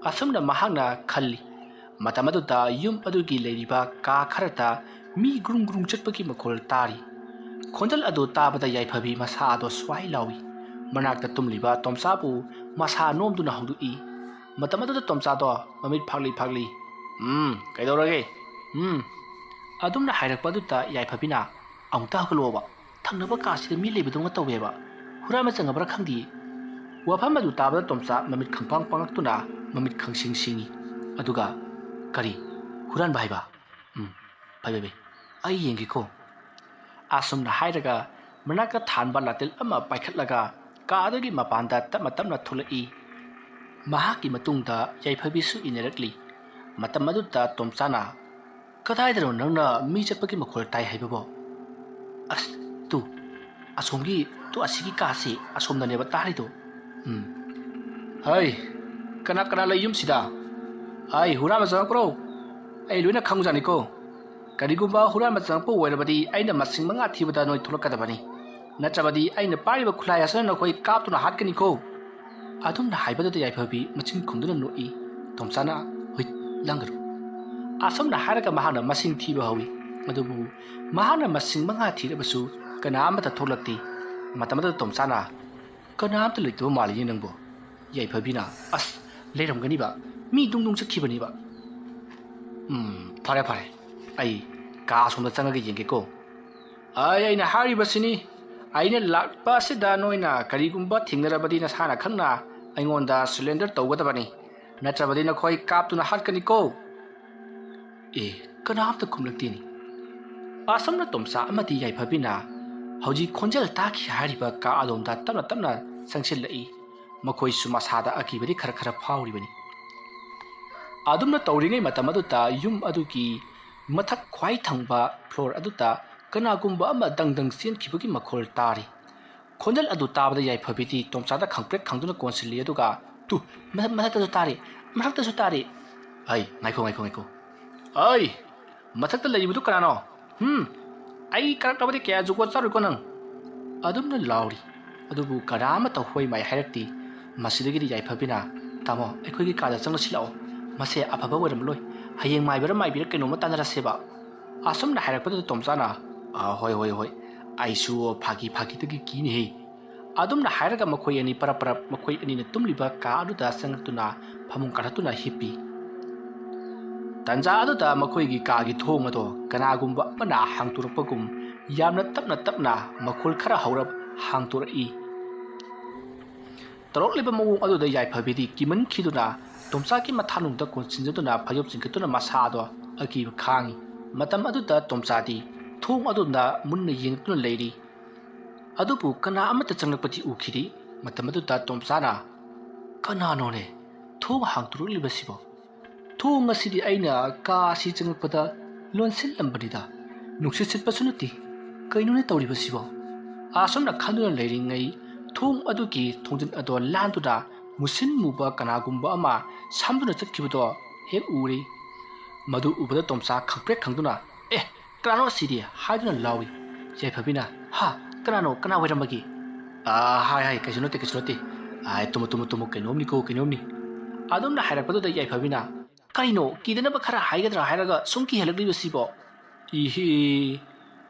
ꯑꯁꯨꯝꯅ ꯃꯍꯥꯛꯅ ꯈꯜꯂꯤ꯫ ꯃꯇꯝ ꯑꯗꯨꯗ ꯌꯨꯝ ꯑꯗꯨꯒꯤ ꯂꯩꯔꯤꯕ ꯀꯥ ꯈꯔꯗ ꯃꯤ ꯒ꯭ꯔꯨꯡ ꯒ꯭ꯔꯨꯡ ꯆꯠꯄꯒꯤ ꯃꯈꯣꯜ ꯇꯥꯔꯤ꯫ ꯈꯣꯟꯖꯦꯜ ꯑꯗꯨ ꯇꯥꯕꯗ ꯌꯥꯏꯐꯕꯤ ꯃꯁꯥ ꯑꯗꯣ ꯁ꯭ꯋꯥꯏ ꯂꯥꯎꯏ꯫ ꯃꯅꯥꯛꯇ ꯇꯨꯝꯂꯤꯕ ꯇꯣꯝꯆꯥꯕꯨ ꯃꯁꯥ ꯅꯣꯝꯗꯨꯅ ꯍꯧꯗꯣꯛꯏ꯫ ꯃꯇꯝ ꯑꯗꯨꯗ ꯇꯣꯝꯆꯥꯗꯣ ꯃꯃꯤꯠ ꯐꯥꯛꯂꯤ ꯐꯥꯛꯂꯤ꯫ "ꯎꯝ, ꯀꯩꯗꯧꯔꯒꯦ? ꯎꯝ?" ꯑꯗꯨꯝꯅ ꯍꯥꯏꯔꯛꯄ ꯑꯗꯨꯗ ꯌꯥꯏꯐꯕꯤꯅ, "ꯑꯃꯨꯛꯇ ꯍꯧꯒꯠꯂꯛꯑꯣꯕ꯫ ꯊꯪꯅꯕ ꯀꯥꯁꯤꯗ ꯃꯤ ꯂꯩꯕꯗꯧꯅ ꯇꯧꯋꯦꯕ꯫ ꯍꯨꯔꯥꯟꯕ ꯆꯪꯉꯕ꯭ꯔꯥ ꯈꯪꯗꯦ꯫" ꯋꯥꯐꯝ ꯑꯗꯨ ꯇꯥꯕꯗ ꯇꯣꯝꯆꯥ ꯃꯃꯤꯠ ꯈꯪꯄꯥꯡ ꯄꯥꯡꯂꯛꯇꯨꯅ ꯃꯃꯤꯠ ꯈꯪꯁꯤꯡ ꯁꯤꯡꯏ꯫ ꯑꯗꯨꯒ, "ꯀꯔꯤ? ꯍꯨꯔꯥꯟꯕ ꯍꯥꯏꯕ? ꯎꯝ, ꯐꯩ, ꯐꯩ, ꯐꯩ꯫ ꯑꯩ ꯌꯦꯡꯒꯦꯀꯣ꯫" ꯑꯁꯨꯝꯅ ꯍꯥꯏꯔꯒ ꯃꯅꯥꯛꯇ ꯊꯥꯟꯕ ꯂꯥꯇꯦꯜ ꯑꯃ ꯄꯥꯏꯈꯠꯂꯒ ꯀꯥ ꯑꯗꯨꯒꯤ ꯃꯄꯥꯟꯗ ꯇꯞꯅ ꯇꯞꯅ ꯊꯣꯛꯂꯛꯏ꯫ ꯃꯍꯥꯛꯀꯤ ꯃꯇꯨꯡꯗ ꯌꯥꯏꯐꯕꯤꯁꯨ ꯏꯟꯅꯔꯛꯂꯤ꯫ ꯃꯇꯝ ꯑꯗꯨꯗ ꯇꯣꯝꯆꯥꯅ, "ꯀꯗꯥꯏꯗꯅꯣ ꯅꯪꯅ ꯃꯤ ꯆꯠꯄꯒꯤ ꯃꯈꯣꯜ ꯇꯥꯏ ꯍꯥꯏꯕꯕꯣ?" "ꯑꯁ, ꯇꯨ, ꯑꯁꯣꯝꯒꯤ, ꯇꯨ, ꯑꯁꯤꯒꯤ ꯀꯥꯁꯤ ꯑꯁꯣꯝꯗꯅꯦꯕ ꯇꯥꯔꯤꯗꯣ꯫" "ꯎꯝ꯫ ꯍꯩ, ꯀꯅꯥ ꯀꯅꯥ ꯂꯩ ꯌꯨꯝꯁꯤꯗ? ꯍꯩ, ꯍꯨꯔꯥꯟꯕ ꯆꯪꯉꯛꯄ꯭ꯔꯣ? ꯑꯩ ꯂꯣꯏꯅ ꯈꯪꯕꯖꯥꯠꯅꯤꯀꯣ꯫ "ꯀꯔꯤꯒꯨꯝꯕ ꯍꯨꯔꯥꯟꯕ ꯆꯪꯉꯛꯄ ꯑꯣꯏꯔꯕꯗꯤ ꯑꯩꯅ ꯃꯁꯤꯡ ꯃꯉꯥ ꯊꯤꯕꯗ ꯅꯣꯏ ꯊꯣꯛꯂꯛꯀꯗꯕꯅꯤ, ꯅꯠꯇ꯭ꯔꯕꯗꯤ ꯑꯩꯅ ꯄꯥꯏꯔꯤꯕ ꯈꯨꯠꯂꯥꯏ ꯑꯁꯤꯅ ꯅꯈꯣꯏ ꯀꯥꯞꯇꯨꯅ ꯍꯥꯠꯀꯅꯤꯀꯣ"꯫ ꯑꯗꯨꯝꯅ ꯍꯥꯏꯕꯗꯨꯗ ꯌꯥꯏꯐꯕꯤ ꯃꯆꯤꯟ ꯈꯨꯝꯗꯨꯅ ꯅꯣꯛꯏ꯫ ꯇꯣꯝꯆꯥꯅ, "ꯍꯨꯏꯠ, ꯂꯥꯡꯒꯅꯨ"꯫ ꯑꯁꯨꯝꯅ ꯍꯥꯏꯔꯒ ꯃꯍꯥꯛꯅ ꯃꯁꯤꯡ ꯊꯤꯕ ꯍꯧꯏ꯫ ꯑꯗꯨꯕꯨ ꯃꯍꯥꯛꯅ ꯃꯁꯤꯡ ꯃꯉꯥ ꯊꯤꯔꯕꯁꯨ ꯀꯅꯥ ꯑꯃꯠꯇ ꯊꯣꯛꯂꯛꯇꯦ꯫ ꯃꯇꯝ ꯑꯗꯨꯗ ꯇꯣꯝꯆꯥꯅ, "ꯀꯅꯥ ꯑꯃꯠꯇ ꯂꯩꯇꯕ ꯃꯥꯜꯂꯤꯅꯦ ꯅꯪꯕꯨ"꯫ ꯌꯥꯏꯐꯕꯤꯅ, "ꯑꯁ, ꯂꯩꯔꯝꯒꯅꯤꯕ, ꯃꯤ ꯗꯨꯡ ꯗꯨꯡ ꯆꯠꯈꯤꯕꯅꯤꯕ"꯫ "ꯎꯝ, ꯐꯔꯦ ꯐꯔꯦ, ꯑꯩ ꯀꯥ ꯑꯁꯣꯝꯗ ꯆꯪꯉꯒ ꯌꯦꯡꯒꯦꯀꯣ"꯫ "ꯑꯩ, ꯑꯩꯅ ꯍꯥꯏꯔꯤꯕꯁꯤꯅꯤ, ꯑꯩꯅ ꯂꯥꯛꯄ ꯑꯁꯤꯗ ꯅꯣꯏꯅ ꯀꯔꯤꯒꯨꯝꯕ ꯊꯦꯡꯅꯔꯕꯗꯤ ꯅꯁꯥꯅ ꯈꯪꯅ ꯑꯩꯉꯣꯟꯗ surrender ꯇꯧꯒꯗꯕꯅꯤ, ꯅꯠꯇ꯭ꯔꯕꯗꯤ ꯅꯈꯣꯏ ꯀꯥꯞꯇꯨꯅ ꯍꯥꯠꯀꯅꯤꯀꯣ"꯫ ꯑꯦ, ꯀꯅꯥꯝꯇ ꯈꯨꯝꯂꯛꯇꯦꯅꯤ꯫ ꯑꯁꯨꯝꯅ ꯇꯣꯝꯆꯥ ꯑꯃꯗꯤ ꯌꯥꯏꯐꯕꯤꯅ ꯍꯧꯖꯤꯛ ꯈꯣꯟꯖꯦꯜ ꯇꯥꯈꯤ ꯍꯥꯏꯔꯤꯕ ꯀꯥ ꯑꯗꯣꯝꯗ ꯇꯞꯅ ꯇꯞꯅ ꯆꯪꯁꯤꯜꯂꯛꯏ꯫ ꯃꯈꯣꯏꯁꯨ ꯃꯁꯥꯗ ꯑꯀꯤꯕꯗꯤ ꯈꯔ ꯈꯔ ꯐꯥꯎꯔꯤꯕꯅꯤ꯫ ꯑꯗꯨꯝꯅ ꯇꯧꯔꯤꯉꯩ ꯃꯇꯝ ꯑꯗꯨꯗ ꯌꯨꯝ ꯑꯗꯨꯒꯤ ꯃꯊꯛ ꯈ꯭ꯋꯥꯏ ꯊꯪꯕ floor ꯑꯗꯨꯗ ꯀꯅꯥꯒꯨꯝꯕ ꯑꯃ ꯗꯪ ꯗꯪ ꯆꯦꯟꯈꯤꯕꯒꯤ ꯃꯈꯣꯜ ꯇꯥꯔꯤ꯫ ꯈꯣꯟꯖꯦꯜ ꯑꯗꯨ ꯇꯥꯕꯗ ꯌꯥꯏꯐꯕꯤꯗꯤ ꯇꯣꯝꯆꯥꯗ ꯈꯪꯄ꯭ꯔꯦꯛ ꯈꯪꯗꯨꯅ ꯀꯣꯟꯁꯤꯜꯂꯤ, ꯑꯗꯨꯒ, "ꯇꯨ, ꯃꯊꯛ-, ꯃꯊꯛꯇꯁꯨ ꯇꯥꯔꯤ, ꯃꯊꯛꯇꯁꯨ ꯇꯥꯔꯤ"꯫ "ꯑꯩ, ꯉꯥꯏꯈꯣ, ꯉꯥꯏꯈꯣ, ꯉꯥꯏꯈꯣ꯫ ꯑꯩ, ꯃꯊꯛꯇ ꯂꯩꯔꯤꯕꯗꯨ ꯀꯅꯥꯅꯣ? ꯍꯨꯝ? ꯑꯩ ꯀꯔꯛꯂꯕꯗꯤ ꯀꯌꯥ ꯖꯨꯒꯣꯠ ꯆꯥꯔꯣꯏꯀꯣ ꯅꯪ"꯫ ꯑꯗꯨꯝꯅ ꯂꯥꯎꯔꯤ꯫ ꯑꯗꯨꯕꯨ ꯀꯅꯥ ꯑꯃꯠꯇ ꯍꯣꯏ ꯃꯥꯏ ꯍꯥꯏꯔꯛꯇꯦ꯫ ꯃꯁꯤꯗꯒꯤꯗꯤ ꯌꯥꯏꯐꯕꯤꯅ, "ꯇꯥꯃꯣ, ꯑꯩꯈꯣꯏꯒꯤ ꯀꯥꯗ ꯆꯪꯂꯁꯤ ꯂꯥꯛꯑꯣ꯫ ꯃꯁꯦ ꯑꯐꯕ ꯑꯣꯏꯔꯝꯂꯣꯏ꯫ ꯍꯌꯦꯡ ꯃꯥꯏꯕꯔ ꯃꯥꯏꯕꯤꯔ ꯀꯩꯅꯣꯝꯃ ꯇꯥꯟꯅꯔꯁꯦꯕ"꯫ ꯑꯁꯨꯝꯅ ꯍꯥꯏꯔꯛꯄꯗꯨꯗ ꯇꯣꯝꯆꯥꯅ, "ꯑ, ꯍꯣꯏ, ꯍꯣꯏ, ꯍꯣꯏ꯫ ꯑꯩꯁꯨ ꯐꯥꯒꯤ ꯐꯥꯒꯤꯗꯒꯤ ꯀꯤꯅꯦꯍꯦ"꯫ ꯑꯗꯨꯝꯅ ꯍꯥꯏꯔꯒ ꯃꯈꯣꯏ ꯑꯅꯤ ꯄꯔꯞ ꯄꯔꯞ ꯃꯈꯣꯏ ꯑꯅꯤꯅ ꯇꯨꯝꯂꯤꯕ ꯀꯥ ꯑꯗꯨꯗ ꯆꯪꯂꯛꯇꯨꯅ ꯐꯃꯨꯡ ꯀꯥꯈꯠꯇꯨꯅ ꯍꯤꯞꯄꯤ꯫ ꯇꯟꯖꯥ ꯑꯗꯨꯗ ꯃꯈꯣꯏꯒꯤ ꯀꯥꯒꯤ ꯊꯣꯡ ꯑꯗꯣ ꯀꯅꯥꯒꯨꯝꯕ ꯑꯃꯅ ꯍꯥꯡꯗꯣꯔꯛꯄꯒꯨꯝ ꯌꯥꯝꯅ ꯇꯞꯅ ꯇꯞꯅ ꯃꯈꯣꯜ ꯈꯔ ꯍꯧꯔꯞ ꯍꯥꯡꯗꯣꯔꯛꯏ꯫ ꯇꯧꯔꯛꯂꯤꯕ ꯃꯑꯣꯡ ꯑꯗꯨꯗ ꯌꯥꯏꯐꯕꯤꯗꯤ ꯀꯤꯃꯟꯈꯤꯗꯨꯅ ꯇꯣꯝꯆꯥꯒꯤ ꯃꯊꯥꯅꯨꯡꯗ ꯀꯣꯟꯁꯤꯟꯖꯗꯨꯅ ꯐꯩꯖꯣꯝ ꯆꯤꯡꯈꯠꯇꯨꯅ ꯃꯁꯥꯗꯣ ꯑꯀꯤꯕ ꯈꯥꯡꯉꯤ꯫ ꯃꯇꯝ ꯑꯗꯨꯗ ꯇꯣꯝꯆꯥꯗꯤ ꯊꯣꯡ ꯑꯗꯨꯗ ꯃꯨꯟꯅ ꯌꯦꯡꯗꯨꯅ ꯂꯩꯔꯤ꯫ ꯑꯗꯨꯕꯨ ꯀꯅꯥ ꯑꯃꯠꯇ ꯆꯪꯂꯛꯄꯗꯤ ꯎꯈꯤꯗꯦ꯫ ꯃꯇꯝ ꯑꯗꯨꯗ ꯇꯣꯝꯆꯥꯅ, "ꯀꯅꯥꯅꯣꯅꯦ ꯊꯣꯡ ꯍꯥꯡꯗꯣꯔꯛꯂꯤꯕꯁꯤꯕꯣ? ꯊꯣꯡ ꯑꯁꯤꯗꯤ ꯑꯩꯅ ꯀꯥ ꯑꯁꯤ ꯆꯪꯂꯛꯄꯗ ꯂꯣꯟꯁꯤꯜꯂꯝꯕꯅꯤꯗ, ꯅꯨꯡꯁꯤꯠ ꯁꯤꯠꯄꯁꯨ ꯅꯠꯇꯦ꯫ ꯀꯩꯅꯣꯅꯦ ꯇꯧꯔꯤꯕꯁꯤꯕꯣ?" ꯑꯁꯨꯝꯅ ꯈꯟꯗꯨꯅ ꯂꯩꯔꯤꯉꯩ ꯊꯣꯡ ꯑꯗꯨꯒꯤ ꯊꯣꯡꯖꯤꯟ ꯑꯗꯣ ꯂꯥꯟꯗꯨꯅ ꯃꯨꯁꯤꯟ ꯃꯨꯕ ꯀꯅꯥꯒꯨꯝꯕ ꯑꯃ ꯁꯝꯗꯨꯅ ꯆꯠꯈꯤꯕꯗꯣ ꯍꯦꯛ ꯎꯔꯦ꯫ ꯃꯗꯨ ꯎꯕꯗ ꯇꯣꯝꯆꯥ ꯈꯪꯄ꯭ꯔꯦꯛ ꯈꯪꯗꯨꯅ, "ꯑꯦ, ꯀꯅꯥꯅꯣ ꯑꯁꯤꯗꯤ?" ꯍꯥꯏꯗꯨꯅ ꯂꯥꯎꯏ꯫ ꯌꯥꯏꯐꯕꯤꯅ, "ꯍꯥ? ꯀꯅꯥꯅꯣ? ꯀꯅꯥ ꯑꯣꯏꯔꯝꯕꯒꯦ?" "ꯑꯥ, ꯍꯥꯏ, ꯍꯥꯏ, ꯀꯩꯁꯨ ꯅꯠꯇꯦ, ꯀꯩꯁꯨ ꯅꯠꯇꯦ꯫ ꯑꯥ, ꯇꯨꯝꯃꯨ, ꯇꯨꯝꯃꯨ, ꯇꯨꯝꯃꯨ, ꯀꯩꯅꯣꯝꯅꯤꯀꯣ, ꯀꯩꯅꯣꯝꯅꯤ꯫" ꯑꯗꯨꯝꯅ ꯍꯥꯏꯔꯛꯄꯗꯨꯗ ꯌꯥꯏꯐꯕꯤꯅ, "ꯀꯩꯅꯣ, ꯀꯤꯗꯅꯕ ꯈꯔ ꯍꯥꯏꯒꯗ꯭ꯔꯥ ꯍꯥꯏꯔꯒ ꯁꯨꯝ ꯀꯤꯍꯜꯂꯛꯂꯤꯕꯁꯤꯕꯣ?" "ꯏꯍꯦ,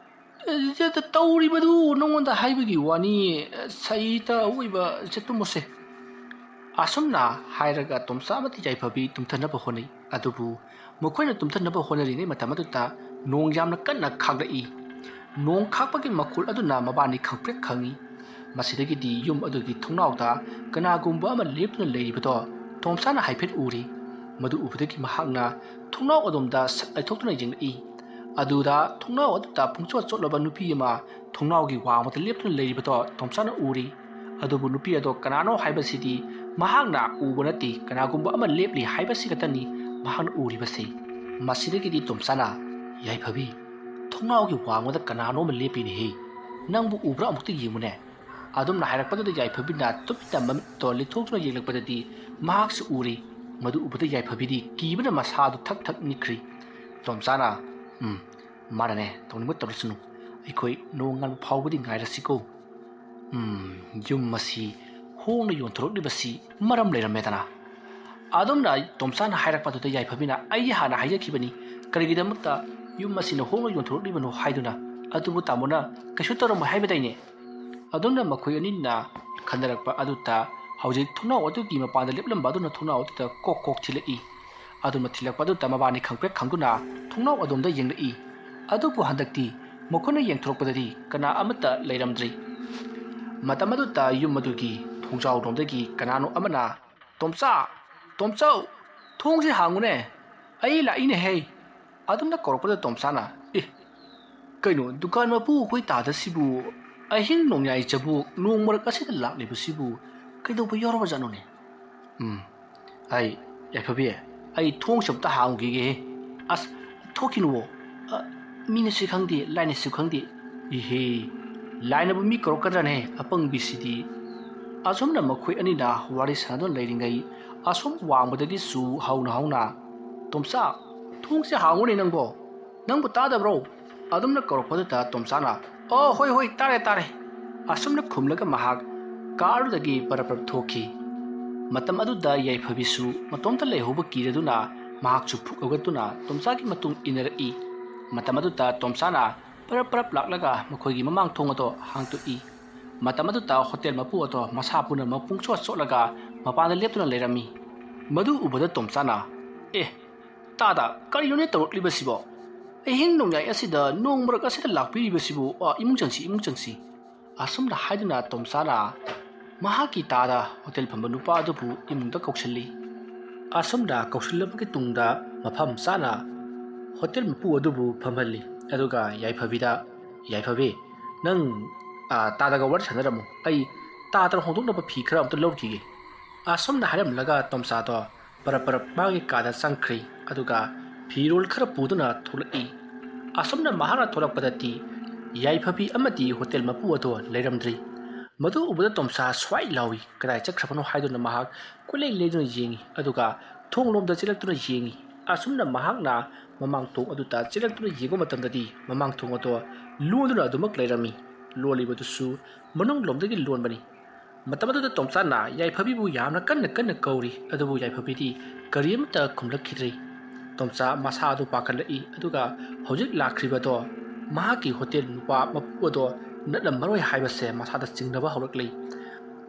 ꯑꯦ, ꯇꯧꯔꯤꯕꯗꯨ ꯅꯉꯣꯟꯗ ꯍꯥꯏꯕꯒꯤ ꯋꯥꯅꯤ, ꯁꯍꯤꯇ ꯑꯣꯏꯕ ꯆꯦ ꯇꯨꯝꯃꯨꯁꯦ꯫" ꯑꯁꯨꯝꯅ ꯍꯥꯏꯔꯒ ꯇꯣꯝꯆꯥ ꯑꯃꯗꯤ ꯌꯥꯏꯐꯕꯤ ꯇꯨꯝꯊꯅꯕ ꯍꯣꯠꯅꯩ꯫ ꯑꯗꯨꯕꯨ ꯃꯈꯣꯏꯅ ꯇꯨꯝꯊꯅꯕ ꯍꯣꯠꯅꯔꯤꯉꯩ ꯃꯇꯝ ꯑꯗꯨꯗ ꯅꯣꯡ ꯌꯥꯝꯅ ꯀꯟꯅ ꯈꯥꯛꯂꯛꯏ꯫ ꯅꯣꯡ ꯈꯥꯛꯄꯒꯤ ꯃꯈꯣꯜ ꯑꯗꯨꯅ ꯃꯕꯥꯅꯤ ꯈꯪꯄ꯭ꯔꯦꯛ ꯈꯪꯏ꯫ ꯃꯁꯤꯗꯒꯤꯗꯤ ꯌꯨꯝ ꯑꯗꯨꯒꯤ ꯊꯣꯡꯅꯥꯎꯗ ꯀꯅꯥꯒꯨꯝꯕ ꯑꯃ ꯂꯦꯞꯇꯨꯅ ꯂꯩꯔꯤꯕꯗꯣ ꯇꯣꯝꯆꯥꯅ ꯍꯥꯏꯐꯦꯠ ꯎꯔꯤ꯫ ꯃꯗꯨ ꯎꯕꯗꯒꯤ ꯃꯍꯥꯛꯅ ꯊꯣꯡꯅꯥꯎ ꯑꯗꯣꯝꯗ ꯁꯠ ꯂꯩꯊꯣꯛꯇꯨꯅ ꯌꯦꯡꯂꯛꯏ꯫ ꯑꯗꯨꯗ ꯊꯣꯡꯅꯥꯎ ꯑꯗꯨꯗ ꯄꯨꯡꯆꯣꯠ ꯆꯣꯠꯂꯕ ꯅꯨꯄꯤ ꯑꯃ ꯊꯣꯡꯅꯥꯎꯒꯤ ꯋꯥꯡꯃꯗ ꯂꯦꯞꯇꯨꯅ ꯂꯩꯔꯤꯕꯗꯣ ꯇꯣꯝꯆꯥꯅ ꯎꯔꯤ꯫ ꯑꯗꯨꯕꯨ ꯅꯨꯄꯤ ꯑꯗꯣ ꯀꯅꯥꯅꯣ ꯍꯥꯏꯕꯁꯤꯗꯤ ꯃꯍꯥꯛꯅ ꯎꯕ ꯅꯠꯇꯦ, ꯀꯅꯥꯒꯨꯝꯕ ꯑꯃ ꯂꯦꯞꯂꯤ ꯍꯥꯏꯕꯁꯤ ꯈꯛꯇꯅꯤ ꯃꯍꯥꯛꯅ ꯎꯔꯤꯕꯁꯤ꯫ ꯃꯁꯤꯗꯒꯤꯗꯤ ꯇꯣꯝꯆꯥꯅ, "ꯌꯥꯏꯐꯕꯤ, ꯊꯣꯡꯅꯥꯎꯒꯤ ꯋꯥꯡꯃꯗ ꯀꯅꯥꯅꯣ ꯑꯃ ꯂꯦꯞꯄꯤꯅꯦꯍꯦ, ꯅꯪꯕꯨ ꯎꯕ꯭ꯔꯥ? ꯑꯃꯨꯛꯇ ꯌꯦꯡꯉꯨꯅꯦ꯫" ꯑꯗꯨꯝꯅ ꯍꯥꯏꯔꯛꯄꯗꯨꯗ ꯌꯥꯏꯐꯕꯤꯅ ꯇꯨꯃꯤꯟꯅ ꯃꯃꯤꯠꯇꯣ ꯂꯤꯊꯣꯛꯇꯨꯅ ꯌꯦꯡꯂꯛꯄꯗꯗꯤ ꯃꯍꯥꯛꯁꯨ ꯎꯔꯤ꯫ ꯃꯗꯨ ꯎꯕꯗ ꯌꯥꯏꯐꯕꯤꯗꯤ ꯀꯤꯕꯅ ꯃꯁꯥꯗꯨ ꯊꯛ ꯊꯛ ꯅꯤꯛꯈ꯭ꯔꯤ꯫ ꯇꯣꯝꯆꯥꯅ, "ꯎꯝ, ꯃꯥꯅꯅꯦ, ꯇꯧꯅꯤꯡꯕ ꯇꯧꯔꯁꯅꯨ, ꯑꯩꯈꯣꯏ ꯅꯣꯡ ꯉꯥꯟꯕ ꯐꯥꯎꯕꯗꯤ ꯉꯥꯏꯔꯁꯤꯀꯣ꯫ ꯎꯝ, ꯌꯨꯝ ꯑꯁꯤ ꯍꯣꯡꯅ ꯌꯣꯟꯊꯣꯔꯛꯂꯤꯕꯁꯤ ꯃꯔꯝ ꯂꯩꯔꯝꯃꯦꯗꯅ꯫" ꯑꯗꯨꯝꯅ ꯇꯣꯝꯆꯥꯅ ꯍꯥꯏꯔꯛꯄꯗꯨꯗ ꯌꯥꯏꯐꯕꯤꯅ, "ꯑꯩꯗꯤ ꯍꯥꯟꯅ ꯍꯥꯏꯖꯈꯤꯕꯅꯤ, ꯀꯔꯤꯒꯤꯗꯃꯛꯇ ꯌꯨꯝ ꯑꯁꯤꯅ ꯍꯣꯡꯅ ꯌꯣꯟꯊꯣꯔꯛꯂꯤꯕꯅꯣ ꯍꯥꯏꯗꯨꯅ꯫ ꯑꯗꯨꯕꯨ ꯇꯥꯃꯣꯅ ꯀꯩꯁꯨ ꯇꯧꯔꯝꯃꯣꯏ ꯍꯥꯏꯕꯗꯥꯏꯅꯦ?" ꯑꯗꯨꯝꯅ ꯃꯈꯣꯏ ꯑꯅꯤꯅ ꯈꯟꯅꯔꯛꯄ ꯑꯗꯨꯗ ꯍꯧꯖꯤꯛ ꯊꯣꯡꯅꯥꯎ ꯑꯗꯨꯒꯤ ꯃꯄꯥꯟꯗ ꯂꯦꯞꯂꯝꯕ ꯑꯗꯨꯅ ꯊꯣꯡꯅꯥꯎ ꯑꯗꯨꯗ ꯀꯣꯛ ꯀꯣꯛ ꯊꯤꯜꯂꯛꯏ꯫ ꯑꯗꯨꯅ ꯊꯤꯜꯂꯛꯄ ꯑꯗꯨꯗ ꯃꯕꯥꯅꯤ ꯈꯪꯄ꯭ꯔꯦꯛ ꯈꯪꯗꯨꯅ ꯊꯣꯡꯅꯥꯎ ꯑꯗꯣꯝꯗ ꯌꯦꯡꯂꯛꯏ꯫ ꯑꯗꯨꯕꯨ ꯍꯟꯗꯛꯇꯤ ꯃꯈꯣꯏꯅ ꯌꯦꯡꯊꯣꯔꯛꯄꯗꯗꯤ ꯀꯅꯥ ꯑꯃꯠꯇ ꯂꯩꯔꯝꯗ꯭ꯔꯤ꯫ ꯃꯇꯝ ꯑꯗꯨꯗ ꯌꯨꯝ ꯑꯗꯨꯒꯤ ꯊꯣꯡꯖꯥꯎꯔꯣꯝꯗꯒꯤ ꯀꯅꯥꯅꯣ ꯑꯃꯅ, "ꯇꯣꯝꯆꯥ, ꯇꯣꯝꯆꯧ, ꯊꯣꯡꯁꯦ ꯍꯥꯡꯉꯨꯅꯦ, ꯑꯩ ꯂꯥꯛꯏꯅꯦꯍꯦ!" ꯑꯗꯨꯝꯅ ꯀꯧꯔꯛꯄꯗ ꯇꯣꯝꯆꯥꯅ, "ꯑꯦ, ꯀꯩꯅꯣ, ꯗꯨꯀꯥꯟ ꯃꯄꯨ ꯑꯩꯈꯣꯏ ꯇꯥꯗꯁꯤꯕꯨ ꯑꯍꯤꯡ ꯅꯣꯡꯌꯥꯏ ꯆꯕꯨ ꯅꯣꯡ ꯃꯔꯛ ꯑꯁꯤꯗ ꯂꯥꯛꯂꯤꯕꯁꯤꯕꯨ ꯀꯩꯗꯧꯕ ꯌꯥꯎꯔꯕꯖꯥꯠꯅꯣꯅꯦ?" "ꯎꯝ, ꯑꯩ, ꯌꯥꯏꯐꯕꯤ, ꯑꯩ ꯊꯣꯡꯁꯦ ꯑꯝꯇ ꯍꯥꯡꯉꯨꯈꯤꯒꯦꯍꯦ꯫ ꯑꯁ, ꯊꯣꯛꯈꯤꯅꯨꯋꯣ꯫ ꯑ, ꯃꯤꯅꯁꯨ ꯈꯪꯗꯦ, ꯂꯥꯏꯅꯁꯨ ꯈꯪꯗꯦ꯫" "ꯏꯍꯦ, ꯂꯥꯏꯅꯕꯨ ꯃꯤ ꯀꯧꯔꯛꯀꯗ꯭ꯔꯅꯦ, ꯑꯄꯪꯕꯤꯁꯤꯗꯤ?" ꯑꯁꯨꯝꯅ ꯃꯈꯣꯏ ꯑꯅꯤꯅ ꯋꯥꯔꯤ ꯁꯥꯟꯅꯗꯨꯅ ꯂꯩꯔꯤꯉꯩ, ꯑꯁꯣꯝ ꯋꯥꯡꯃꯗꯒꯤꯁꯨ ꯍꯧꯅ ꯍꯧꯅ, "ꯇꯣꯝꯆꯥ, ꯊꯣꯡꯁꯦ ꯍꯥꯡꯉꯨꯅꯦ ꯅꯪꯕꯣ꯫ "ꯅꯪꯕꯨ ꯇꯥꯗꯕ꯭ꯔꯣ?" ꯑꯗꯨꯝꯅ ꯀꯧꯔꯛꯄꯗꯨꯗ ꯇꯣꯝꯆꯥꯅ, "ꯑꯣ, ꯍꯣꯏ, ꯍꯣꯏ, ꯇꯥꯔꯦ, ꯇꯥꯔꯦ," ꯑꯁꯨꯝꯅ ꯈꯨꯝꯂꯒ ꯃꯍꯥꯛ ꯀꯥ ꯑꯗꯨꯗꯒꯤ ꯄꯔꯞ ꯄꯔꯞ ꯊꯣꯛꯈꯤ꯫ ꯃꯇꯝ ꯑꯗꯨꯗ ꯌꯥꯏꯐꯕꯤꯁꯨ ꯃꯇꯣꯝꯇ ꯂꯩꯍꯧꯕ ꯀꯤꯔꯗꯨꯅ ꯃꯍꯥꯛꯁꯨ ꯐꯨꯛ ꯍꯧꯒꯠꯇꯨꯅ ꯇꯣꯝꯆꯥꯒꯤ ꯃꯇꯨꯡ ꯏꯟꯅꯔꯛꯏ꯫ ꯃꯇꯝ ꯑꯗꯨꯗ ꯇꯣꯝꯆꯥꯅ ꯄꯔꯞ ꯄꯔꯞ ꯂꯥꯛꯂꯒ ꯃꯈꯣꯏꯒꯤ ꯃꯃꯥꯡ ꯊꯣꯡ ꯑꯗꯣ ꯍꯥꯡꯗꯣꯛꯏ꯫ ꯃꯇꯝ ꯑꯗꯨꯗ ꯍꯣꯇꯦꯜ ꯃꯄꯨ ꯑꯗꯣ ꯃꯁꯥ ꯄꯨꯝꯅꯃꯛ ꯄꯨꯡꯆꯣꯠ ꯆꯣꯠꯂꯒ ꯃꯄꯥꯟꯗ ꯂꯦꯞꯇꯨꯅ ꯂꯩꯔꯝꯃꯤ꯫ ꯃꯗꯨ ꯎꯕꯗ ꯇꯣꯝꯆꯥꯅ, "ꯑꯦ, ꯇꯥꯗ, ꯀꯔꯤꯅꯣꯅꯦ ꯇꯧꯔꯛꯂꯤꯕꯁꯤꯕꯣ? ꯑꯍꯤꯡ ꯅꯣꯡꯌꯥꯏ ꯑꯁꯤꯗ, ꯅꯣꯡ ꯃꯔꯛ ꯑꯁꯤꯗ ꯂꯥꯛꯄꯤꯔꯤꯕꯁꯤꯕꯨ? ꯑ, ꯏꯃꯨꯡ ꯆꯪꯁꯤ, ꯏꯃꯨꯡ ꯆꯪꯁꯤ," ꯑꯁꯨꯝꯅ ꯍꯥꯏꯗꯨꯅ ꯇꯣꯝꯆꯥꯅ ꯃꯍꯥꯛꯀꯤ ꯇꯥꯗ ꯍꯣꯇꯦꯜ ꯐꯝꯕ ꯅꯨꯄꯥ ꯑꯗꯨꯕꯨ ꯏꯃꯨꯡꯗ ꯀꯧꯁꯤꯜꯂꯤ꯫ ꯑꯁꯨꯝꯅ ꯀꯧꯁꯤꯜꯂꯕꯒꯤ ꯇꯨꯡꯗ ꯃꯐꯝ ꯆꯥꯅ ꯍꯣꯇꯦꯜ ꯃꯄꯨ ꯑꯗꯨꯕꯨ ꯐꯝꯍꯜꯂꯤ꯫ ꯑꯗꯨꯒ ꯌꯥꯏꯐꯕꯤꯗ, "ꯌꯥꯏꯐꯕꯤ, ꯅꯪ, ꯑ, ꯇꯥꯗꯒ ꯋꯥꯔꯤ ꯁꯥꯟꯅꯔꯝꯃꯨ꯫ ꯑꯩ ꯇꯥꯗ ꯍꯣꯡꯗꯣꯛꯅꯕ ꯐꯤ ꯈꯔ ꯑꯝꯇ ꯂꯧꯈꯤꯒꯦ," ꯑꯁꯨꯝꯅ ꯍꯥꯏꯔꯝꯂꯒ ꯇꯣꯝꯆꯥꯗꯣ ꯄꯔꯞ ꯄꯔꯞ ꯃꯥꯒꯤ ꯀꯥꯗ ꯆꯪꯈ꯭ꯔꯤ꯫ ꯑꯗꯨꯒ ꯐꯤꯔꯣꯜ ꯈꯔ ꯄꯨꯗꯨꯅ ꯊꯣꯛꯂꯛꯏ꯫ ꯑꯁꯨꯝꯅ ꯃꯍꯥꯛꯅ ꯊꯣꯛꯂꯛꯄꯗꯗꯤ ꯌꯥꯏꯐꯕꯤ ꯑꯃꯗꯤ ꯍꯣꯇꯦꯜ ꯃꯄꯨ ꯑꯗꯣ ꯂꯩꯔꯝꯗ꯭ꯔꯤ꯫ ꯃꯗꯨ ꯎꯕꯗ ꯇꯣꯝꯆꯥ ꯁ꯭ꯋꯥꯏ ꯂꯥꯎꯏ꯫ ꯀꯗꯥꯏ ꯆꯠꯈ꯭ꯔꯕꯅꯣ ꯍꯥꯏꯗꯨꯅ ꯃꯍꯥꯛ ꯀꯣꯏꯂꯩ ꯂꯩꯗꯨꯅ ꯌꯦꯡꯏ꯫ ꯑꯗꯨꯒ ꯊꯣꯡꯂꯣꯝꯗ ꯆꯦꯜꯂꯛꯇꯨꯅ ꯌꯦꯡꯏ꯫ ꯑꯁꯨꯝꯅ ꯃꯍꯥꯛꯅ ꯃꯃꯥꯡ ꯊꯣꯡ ꯑꯗꯨꯗ ꯆꯦꯜꯂꯛꯇꯨꯅ ꯌꯦꯡꯕ ꯃꯇꯝꯗꯗꯤ ꯃꯃꯥꯡ ꯊꯣꯡ ꯑꯗꯣ ꯂꯣꯟꯗꯨꯅ ꯑꯗꯨꯃꯛ ꯂꯩꯔꯝꯃꯤ꯫ ꯂꯣꯜꯂꯤꯕꯗꯨꯁꯨ ꯃꯅꯨꯡꯂꯣꯝꯗꯒꯤ ꯂꯣꯟꯕꯅꯤ꯫ ꯃꯇꯝ ꯑꯗꯨꯗ ꯇꯣꯝꯆꯥꯅ ꯌꯥꯏꯐꯕꯤꯕꯨ ꯌꯥꯝꯅ ꯀꯟꯅ ꯀꯟꯅ ꯀꯧꯔꯤ, ꯑꯗꯨꯕꯨ ꯌꯥꯏꯐꯕꯤꯗꯤ ꯀꯔꯤꯃꯠꯇ ꯈꯨꯝꯂꯛꯈꯤꯗ꯭ꯔꯤ꯫ ꯇꯣꯝꯆꯥ ꯃꯁꯥ ꯑꯗꯨ ꯄꯥꯈꯠꯂꯛꯏ, ꯑꯗꯨꯒ ꯍꯧꯖꯤꯛ ꯂꯥꯛꯈ꯭ꯔꯤꯕꯗꯣ ꯃꯍꯥꯛꯀꯤ ꯍꯣꯇꯦꯜ ꯅꯨꯄꯥ ꯃꯄꯨ ꯑꯗꯣ ꯅꯠꯂꯝꯃꯔꯣꯏ ꯍꯥꯏꯕꯁꯦ ꯃꯁꯥꯗ ꯆꯤꯡꯅꯕ ꯍꯧꯔꯛꯂꯤ꯫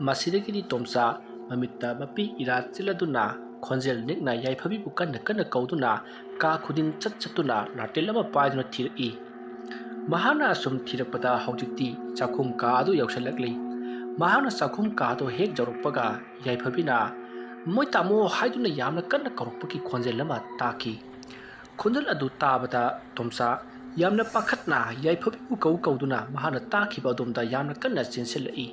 ꯃꯁꯤꯗꯒꯤꯗꯤ ꯇꯣꯝꯆꯥ ꯃꯃꯤꯠꯇ ꯃꯄꯤ ꯏꯔꯥ ꯆꯤꯜꯂꯗꯨꯅ ꯈꯣꯟꯖꯦꯜ ꯅꯦꯛꯅ ꯌꯥꯏꯐꯕꯤꯕꯨ ꯀꯟꯅ ꯀꯟꯅ ꯀꯧꯗꯨꯅ ꯀꯥ ꯈꯨꯗꯤꯡ ꯆꯠ ꯆꯠꯇꯨꯅ ꯂꯥꯇꯦꯜ ꯑꯃ ꯄꯥꯏꯗꯨꯅ ꯊꯤꯔꯛꯏ꯫ ꯃꯍꯥꯛꯅ ꯑꯁꯨꯝ ꯊꯤꯔꯛꯄꯗ ꯍꯧꯖꯤꯛꯇꯤ ꯆꯥꯛꯈꯨꯝ ꯀꯥ ꯑꯗꯨ ꯌꯧꯁꯤꯜꯂꯛꯂꯤ꯫ ꯃꯍꯥꯛꯅ ꯆꯥꯛꯈꯨꯝ ꯀꯥ ꯑꯗꯨ ꯍꯦꯛ ꯌꯧꯔꯛꯄꯒ ꯌꯥꯏꯐꯕꯤꯅ "ꯃꯣꯏ ꯇꯥꯃꯣ" ꯍꯥꯏꯗꯨꯅ ꯌꯥꯝꯅ ꯀꯟꯅ ꯀꯧꯔꯛꯄꯒꯤ ꯈꯣꯟꯖꯦꯜ ꯑꯃ ꯇꯥꯈꯤ꯫ ꯈꯣꯟꯖꯦꯜ ꯑꯗꯨ ꯇꯥꯕꯗ ꯇꯣꯝꯆꯥ ꯌꯥꯝꯅ ꯄꯥꯈꯠꯅ ꯌꯥꯏꯐꯕꯤꯕꯨ ꯀꯧ ꯀꯧꯗꯨꯅ ꯃꯍꯥꯛꯅ ꯇꯥꯈꯤꯕ ꯑꯗꯣꯝꯗ ꯌꯥꯝꯅ ꯀꯟꯅ ꯆꯦꯟꯁꯤꯜꯂꯛꯏ꯫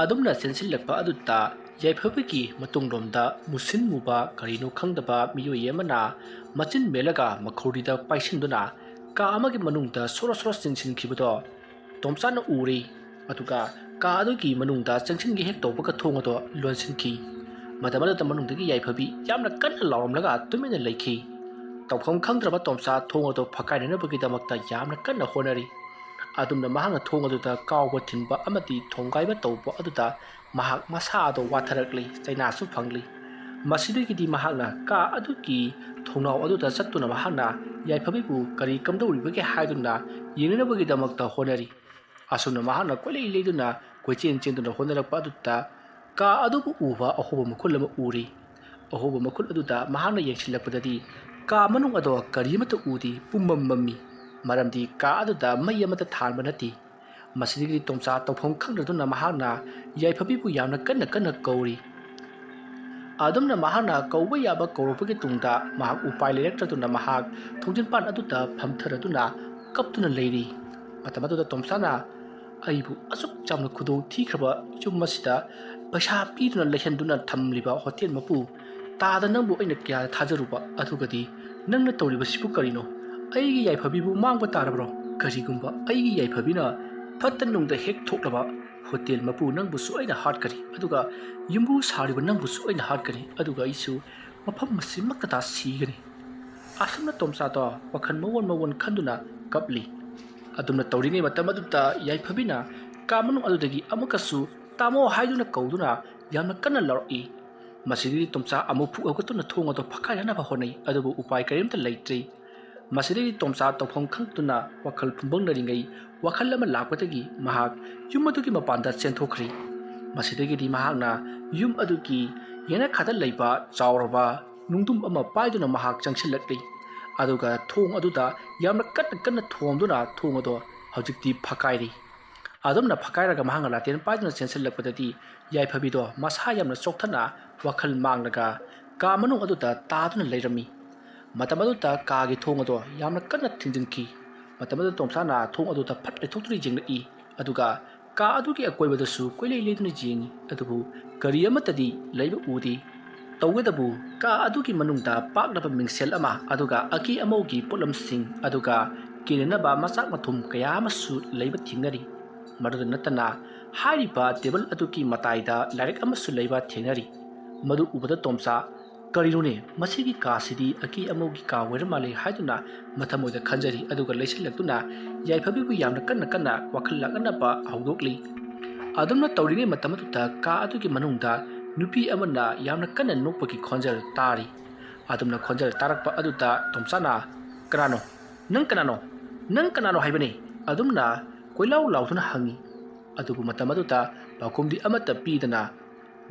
ꯑꯗꯨꯝꯅ ꯆꯦꯟꯁꯤꯜꯂꯛꯄ ꯑꯗꯨꯗ ꯌꯥꯏꯐꯕꯤꯒꯤ ꯃꯇꯨꯡꯂꯣꯝꯗ ꯃꯨꯁꯤꯟ ꯃꯨꯕ ꯀꯔꯤꯅꯣ ꯈꯪꯗꯕ ꯃꯤꯑꯣꯏ ꯑꯃꯅ ꯃꯆꯤꯟ ꯃꯦꯜꯂꯒ ꯃꯈꯧꯔꯤꯗ ꯄꯥꯏꯁꯤꯟꯗꯨꯅ ꯀꯥ ꯑꯃꯒꯤ ꯃꯅꯨꯡꯗ ꯁꯣꯔꯣ ꯁꯣꯔꯣ ꯆꯦꯟꯁꯤꯟꯈꯤꯕꯗꯣ ꯇꯣꯝꯆꯥꯅ ꯎꯔꯦ꯫ ꯑꯗꯨꯒ ꯀꯥ ꯑꯗꯨꯒꯤ ꯃꯅꯨꯡꯗ ꯆꯪꯁꯤꯟꯒꯦ ꯍꯦꯛ ꯇꯧꯕꯒ ꯊꯣꯡ ꯑꯗꯣ ꯂꯣꯟꯁꯤꯟꯈꯤ꯫ ꯃꯇꯝ ꯑꯗꯨꯗ ꯃꯅꯨꯡꯗꯒꯤ ꯌꯥꯏꯐꯕꯤ ꯌꯥꯝꯅ ꯀꯟꯅ ꯂꯥꯎꯔꯝꯂꯒ ꯇꯨꯃꯤꯟꯅ ꯂꯩꯈꯤ꯫ ꯇꯧꯐꯝ ꯈꯪꯗ꯭ꯔꯕ ꯇꯣꯝꯆꯥ ꯊꯣꯡ ꯑꯗꯨ ꯐꯛꯀꯥꯏꯅꯅꯕꯒꯤꯗꯃꯛꯇ ꯌꯥꯝꯅ ꯀꯟꯅ ꯍꯣꯠꯅꯔꯤ꯫ ꯑꯗꯨꯝꯅ ꯃꯍꯥꯛꯅ ꯊꯣꯡ ꯑꯗꯨꯗ ꯀꯥꯎꯕ ꯊꯤꯟꯕ ꯑꯃꯗꯤ ꯊꯣꯡꯒꯥꯏꯕ ꯇꯧꯕ ꯑꯗꯨꯗ ꯃꯍꯥꯛ ꯃꯁꯥ ꯑꯗꯨ ꯋꯥꯊꯔꯛꯂꯤ, ꯆꯩꯅꯥꯁꯨ ꯐꯪꯂꯤ꯫ ꯃꯁꯤꯗꯒꯤꯗꯤ ꯃꯍꯥꯛꯅ ꯀꯥ ꯑꯗꯨꯒꯤ ꯊꯣꯡꯅꯥꯎ ꯑꯗꯨꯗ ꯆꯠꯇꯨꯅ ꯃꯍꯥꯛꯅ ꯌꯥꯏꯐꯕꯤꯕꯨ ꯀꯔꯤ ꯀꯝꯗꯧꯔꯤꯕꯒꯦ ꯍꯥꯏꯗꯨꯅ ꯌꯦꯡꯅꯅꯕꯒꯤꯗꯃꯛꯇ ꯍꯣꯠꯅꯔꯤ꯫ ꯑꯁꯨꯝꯅ ꯃꯍꯥꯛꯅ ꯀꯣꯏꯂꯩ ꯂꯩꯗꯨꯅ ꯀꯣꯏꯆꯦꯟ ꯆꯦꯟꯗꯨꯅ ꯍꯣꯠꯅꯔꯛꯄ ꯑꯗꯨꯗ ꯀꯥ ꯑꯗꯨꯕꯨ ꯎꯕ ꯑꯍꯣꯕ ꯃꯈꯨꯜ ꯑꯃ ꯎꯔꯤ꯫ ꯑꯍꯣꯕ ꯃꯈꯨꯜ ꯑꯗꯨꯗ ꯃꯍꯥꯛꯅ ꯌꯦꯡꯁꯤꯜꯂꯛꯄꯗꯗꯤ ꯀꯥ ꯃꯅꯨꯡ ꯑꯗꯣ ꯀꯔꯤ ꯑꯃꯠꯇ ꯎꯗꯦ, ꯄꯨꯝꯃꯝ ꯃꯝꯃꯤ꯫ ꯃꯔꯝꯗꯤ ꯀꯥ ꯑꯗꯨꯗ ꯃꯩ ꯑꯃꯠꯇ ꯊꯥꯟꯕ ꯅꯠꯇꯦ꯫ ꯃꯁꯤꯗꯒꯤꯗꯤ ꯇꯣꯝꯆꯥ ꯇꯧꯐꯝ ꯈꯪꯗꯗꯨꯅ ꯃꯍꯥꯛꯅ ꯌꯥꯏꯐꯕꯤꯕꯨ ꯌꯥꯝꯅ ꯀꯟꯅ ꯀꯟꯅ ꯀꯧꯔꯤ꯫ ꯑꯗꯨꯝꯅ ꯃꯍꯥꯛꯅ ꯀꯧꯕ ꯌꯥꯕ ꯀꯧꯔꯛꯄꯒꯤ ꯇꯨꯡꯗ ꯃꯍꯥꯛ ꯎꯄꯥꯏ ꯂꯩꯔꯛꯇ꯭ꯔꯗꯨꯅ ꯃꯍꯥꯛ ꯊꯣꯡꯖꯤꯟꯄꯥꯟ ꯑꯗꯨꯗ ꯐꯝꯊꯔꯗꯨꯅ ꯀꯞꯇꯨꯅ ꯂꯩꯔꯤ꯫ ꯃꯇꯝ ꯑꯗꯨꯗ ꯇꯣꯝꯆꯥꯅ, "ꯑꯩꯕꯨ ꯑꯁꯨꯛ ꯌꯥꯝꯅ ꯈꯨꯗꯣꯡ ꯊꯤꯈ꯭ꯔꯕ ꯌꯨꯝ ꯑꯁꯤꯗ ꯄꯩꯁꯥ ꯄꯤꯗꯨꯅ ꯂꯩꯍꯟꯗꯨꯅ ꯊꯝꯂꯤꯕ ꯍꯣꯇꯦꯜ ꯃꯄꯨ ꯇꯥꯗ ꯅꯪꯕꯨ ꯑꯩꯅ ꯀꯌꯥ ꯊꯥꯖꯔꯨꯕ, ꯑꯗꯨꯒꯗꯤ ꯅꯪꯅ ꯇꯧꯔꯤꯕꯁꯤꯕꯨ ꯀꯔꯤꯅꯣ? ꯑꯩꯒꯤ ꯌꯥꯏꯐꯕꯤꯕꯨ ꯃꯥꯡꯕ ꯇꯥꯔꯕ꯭ꯔꯣ? ꯀꯔꯤꯒꯨꯝꯕ ꯑꯩꯒꯤ ꯌꯥꯏꯐꯕꯤꯅ ꯐꯠꯇ ꯅꯨꯡꯗ ꯍꯦꯛ ꯊꯣꯛꯂꯕ ꯍꯣꯇꯦꯜ ꯃꯄꯨ ꯅꯪꯕꯨꯁꯨ ꯑꯩꯅ ꯍꯥꯠꯀꯅꯤ, ꯑꯗꯨꯒ ꯌꯨꯝꯕꯨ ꯁꯥꯔꯤꯕ ꯅꯪꯕꯨꯁꯨ ꯑꯩꯅ ꯍꯥꯠꯀꯅꯤ, ꯑꯗꯨꯒ ꯑꯩꯁꯨ ꯃꯐꯝ ꯑꯁꯤꯃꯛꯇꯗ ꯁꯤꯒꯅꯤ꯫" ꯑꯁꯨꯝꯅ ꯇꯣꯝꯆꯥꯗꯣ ꯋꯥꯈꯜ ꯃꯑꯣꯟ ꯃꯑꯣꯟ ꯈꯟꯗꯨꯅ ꯀꯞꯂꯤ꯫ ꯑꯗꯨꯝꯅ ꯇꯧꯔꯤꯉꯩ ꯃꯇꯝ ꯑꯗꯨꯗ ꯌꯥꯏꯐꯕꯤꯅ ꯀꯥ ꯃꯅꯨꯡ ꯑꯗꯨꯗꯒꯤ ꯑꯃꯨꯛꯀꯁꯨ "ꯇꯥꯃꯣ" ꯍꯥꯏꯗꯨꯅ ꯀꯧꯗꯨꯅ ꯌꯥꯝꯅ ꯀꯟꯅ ꯂꯥꯎꯔꯛꯏ꯫ ꯃꯁꯤꯗꯒꯤ ꯇꯣꯝꯆꯥ ꯑꯃꯨꯛ ꯐꯨꯛ ꯍꯧꯒꯠꯇꯨꯅ ꯊꯣꯡ ꯑꯗꯨ ꯐꯛꯀꯥꯏꯅꯅꯕ ꯍꯣꯠꯅꯩ, ꯑꯗꯨꯕꯨ ꯎꯄꯥꯏ ꯀꯔꯤꯝꯇ ꯂꯩꯇ꯭ꯔꯤ꯫ ꯃꯁꯤꯗꯒꯤ ꯇꯣꯝꯆꯥ ꯇꯧꯐꯝ ꯈꯪꯗꯨꯅ ꯋꯥꯈꯜ ꯐꯨꯝꯕꯪꯅꯔꯤꯉꯩ ꯋꯥꯈꯜ ꯑꯃ ꯂꯥꯛꯄꯗꯒꯤ ꯃꯍꯥꯛ ꯌꯨꯝ ꯑꯗꯨꯒꯤ ꯃꯄꯥꯟꯗ ꯆꯦꯟꯊꯣꯛꯈ꯭ꯔꯤ꯫ ꯃꯁꯤꯗꯒꯤꯗꯤ ꯃꯍꯥꯛꯅ ꯌꯨꯝ ꯑꯗꯨꯒꯤ ꯌꯦꯅꯈꯥꯗ ꯂꯩꯕ ꯆꯥꯎꯔꯕ ꯅꯨꯡꯗꯨꯝ ꯑꯃ ꯄꯥꯏꯗꯨꯅ ꯃꯍꯥꯛ ꯆꯪꯁꯤꯜꯂꯛꯂꯤ꯫ ꯑꯗꯨꯒ ꯊꯣꯡ ꯑꯗꯨꯗ ꯌꯥꯝꯅ ꯀꯟꯅ ꯀꯟꯅ ꯊꯣꯝꯗꯨꯅ ꯊꯣꯡ ꯑꯗꯣ ꯍꯧꯖꯤꯛꯇꯤ ꯐꯛꯀꯥꯏꯔꯤ꯫ ꯑꯗꯨꯝꯅ ꯐꯛꯀꯥꯏꯔꯒ ꯃꯍꯥꯛꯅ ꯂꯥꯇꯦꯟ ꯄꯥꯏꯗꯨꯅ ꯆꯦꯟꯁꯤꯜꯂꯛꯄꯗꯗꯤ ꯌꯥꯏꯐꯕꯤꯗꯣ ꯃꯁꯥ ꯌꯥꯝꯅ ꯆꯣꯛꯊꯅ ꯋꯥꯈꯜ ꯃꯥꯡꯂꯒ ꯀꯥ ꯃꯅꯨꯡ ꯑꯗꯨꯗ ꯇꯥꯗꯨꯅ ꯂꯩꯔꯝꯃꯤ꯫ ꯃꯇꯝ ꯑꯗꯨꯗ ꯀꯥꯒꯤ ꯊꯣꯡ ꯑꯗꯣ ꯌꯥꯝꯅ ꯀꯟꯅ ꯊꯤꯡꯖꯤꯟꯈꯤ꯫ ꯃꯇꯝ ꯑꯗꯨꯗ ꯇꯣꯝꯆꯥꯅ ꯊꯣꯡ ꯑꯗꯨꯗ ꯐꯠ ꯂꯩꯊꯣꯛꯇꯨꯅ ꯌꯦꯡꯂꯛꯏ, ꯑꯗꯨꯒ ꯀꯥ ꯑꯗꯨꯒꯤ ꯑꯀꯣꯏꯕꯗꯁꯨ ꯀꯣꯏꯂꯩ ꯂꯩꯗꯨꯅ ꯌꯦꯡꯉꯤ, ꯑꯗꯨꯕꯨ ꯀꯔꯤ ꯑꯃꯠꯇꯗꯤ ꯂꯩꯕ ꯎꯗꯦ꯫ ꯇꯧꯕꯇꯕꯨ ꯀꯥ ꯑꯗꯨꯒꯤ ꯃꯅꯨꯡꯗ ꯄꯥꯛꯂꯕ ꯃꯤꯡꯁꯦꯜ ꯑꯃ, ꯑꯗꯨꯒ ꯑꯀꯦ ꯑꯃꯧꯒꯤ ꯄꯣꯠꯂꯝꯁꯤꯡ, ꯑꯗꯨꯒ ꯀꯦꯅꯅꯕ ꯃꯆꯥꯛ ꯃꯊꯨꯝ ꯀꯌꯥ ꯑꯃꯁꯨ ꯂꯩꯕ ꯊꯦꯡꯅꯔꯤ꯫ ꯃꯗꯨꯗ ꯅꯠꯇꯅ ꯍꯥꯏꯔꯤꯕ ꯇꯦꯕꯜ ꯑꯗꯨꯒꯤ ꯃꯇꯥꯏꯗ ꯂꯥꯏꯔꯤꯛ ꯑꯃꯁꯨ ꯂꯩꯕ ꯊꯦꯡꯅꯔꯤ꯫ ꯃꯗꯨ ꯎꯕꯗ ꯇꯣꯝꯆꯥ "ꯀꯔꯤꯅꯣꯅꯦ, ꯃꯁꯤꯒꯤ ꯀꯥꯁꯤꯗꯤ ꯑꯀꯤ ꯑꯃꯧꯒꯤ ꯀꯥ ꯑꯣꯏꯔ ꯃꯥꯜꯂꯦ" ꯍꯥꯏꯗꯨꯅ ꯃꯊꯃꯣꯏꯗ ꯈꯟꯖꯔꯤ꯫ ꯑꯗꯨꯒ ꯂꯩꯁꯤꯜꯂꯛꯇꯨꯅ ꯌꯥꯏꯐꯕꯤꯕꯨ ꯌꯥꯝꯅ ꯀꯟꯅ ꯀꯟꯅ ꯋꯥꯈꯜ ꯂꯥꯛꯅꯅꯕ ꯍꯧꯗꯣꯛꯂꯤ꯫ ꯑꯗꯨꯝꯅ ꯇꯧꯔꯤꯉꯩ ꯃꯇꯝ ꯑꯗꯨꯗ ꯀꯥ ꯑꯗꯨꯒꯤ ꯃꯅꯨꯡꯗ ꯅꯨꯄꯤ ꯑꯃꯅ ꯌꯥꯝꯅ ꯀꯟꯅ ꯅꯣꯛꯄꯒꯤ ꯈꯣꯟꯖꯦꯜ ꯇꯥꯔꯤ꯫ ꯑꯗꯨꯝꯅ ꯈꯣꯟꯖꯦꯜ ꯇꯥꯔꯛꯄ ꯑꯗꯨꯗ ꯇꯣꯝꯆꯥꯅ, "ꯀꯅꯥꯅꯣ? ꯅꯪ ꯀꯅꯥꯅꯣ? ꯅꯪ ꯀꯅꯥꯅꯣ ꯍꯥꯏꯕꯅꯤ?" ꯑꯗꯨꯝꯅ ꯀꯣꯏꯂꯥꯎ ꯂꯥꯎꯗꯨꯅ ꯍꯪꯉꯤ꯫ ꯑꯗꯨꯕꯨ ꯃꯇꯝ ꯑꯗꯨꯗ ꯄꯥꯎꯈꯨꯝꯗꯤ ꯑꯃꯠꯇ ꯄꯤꯗꯅ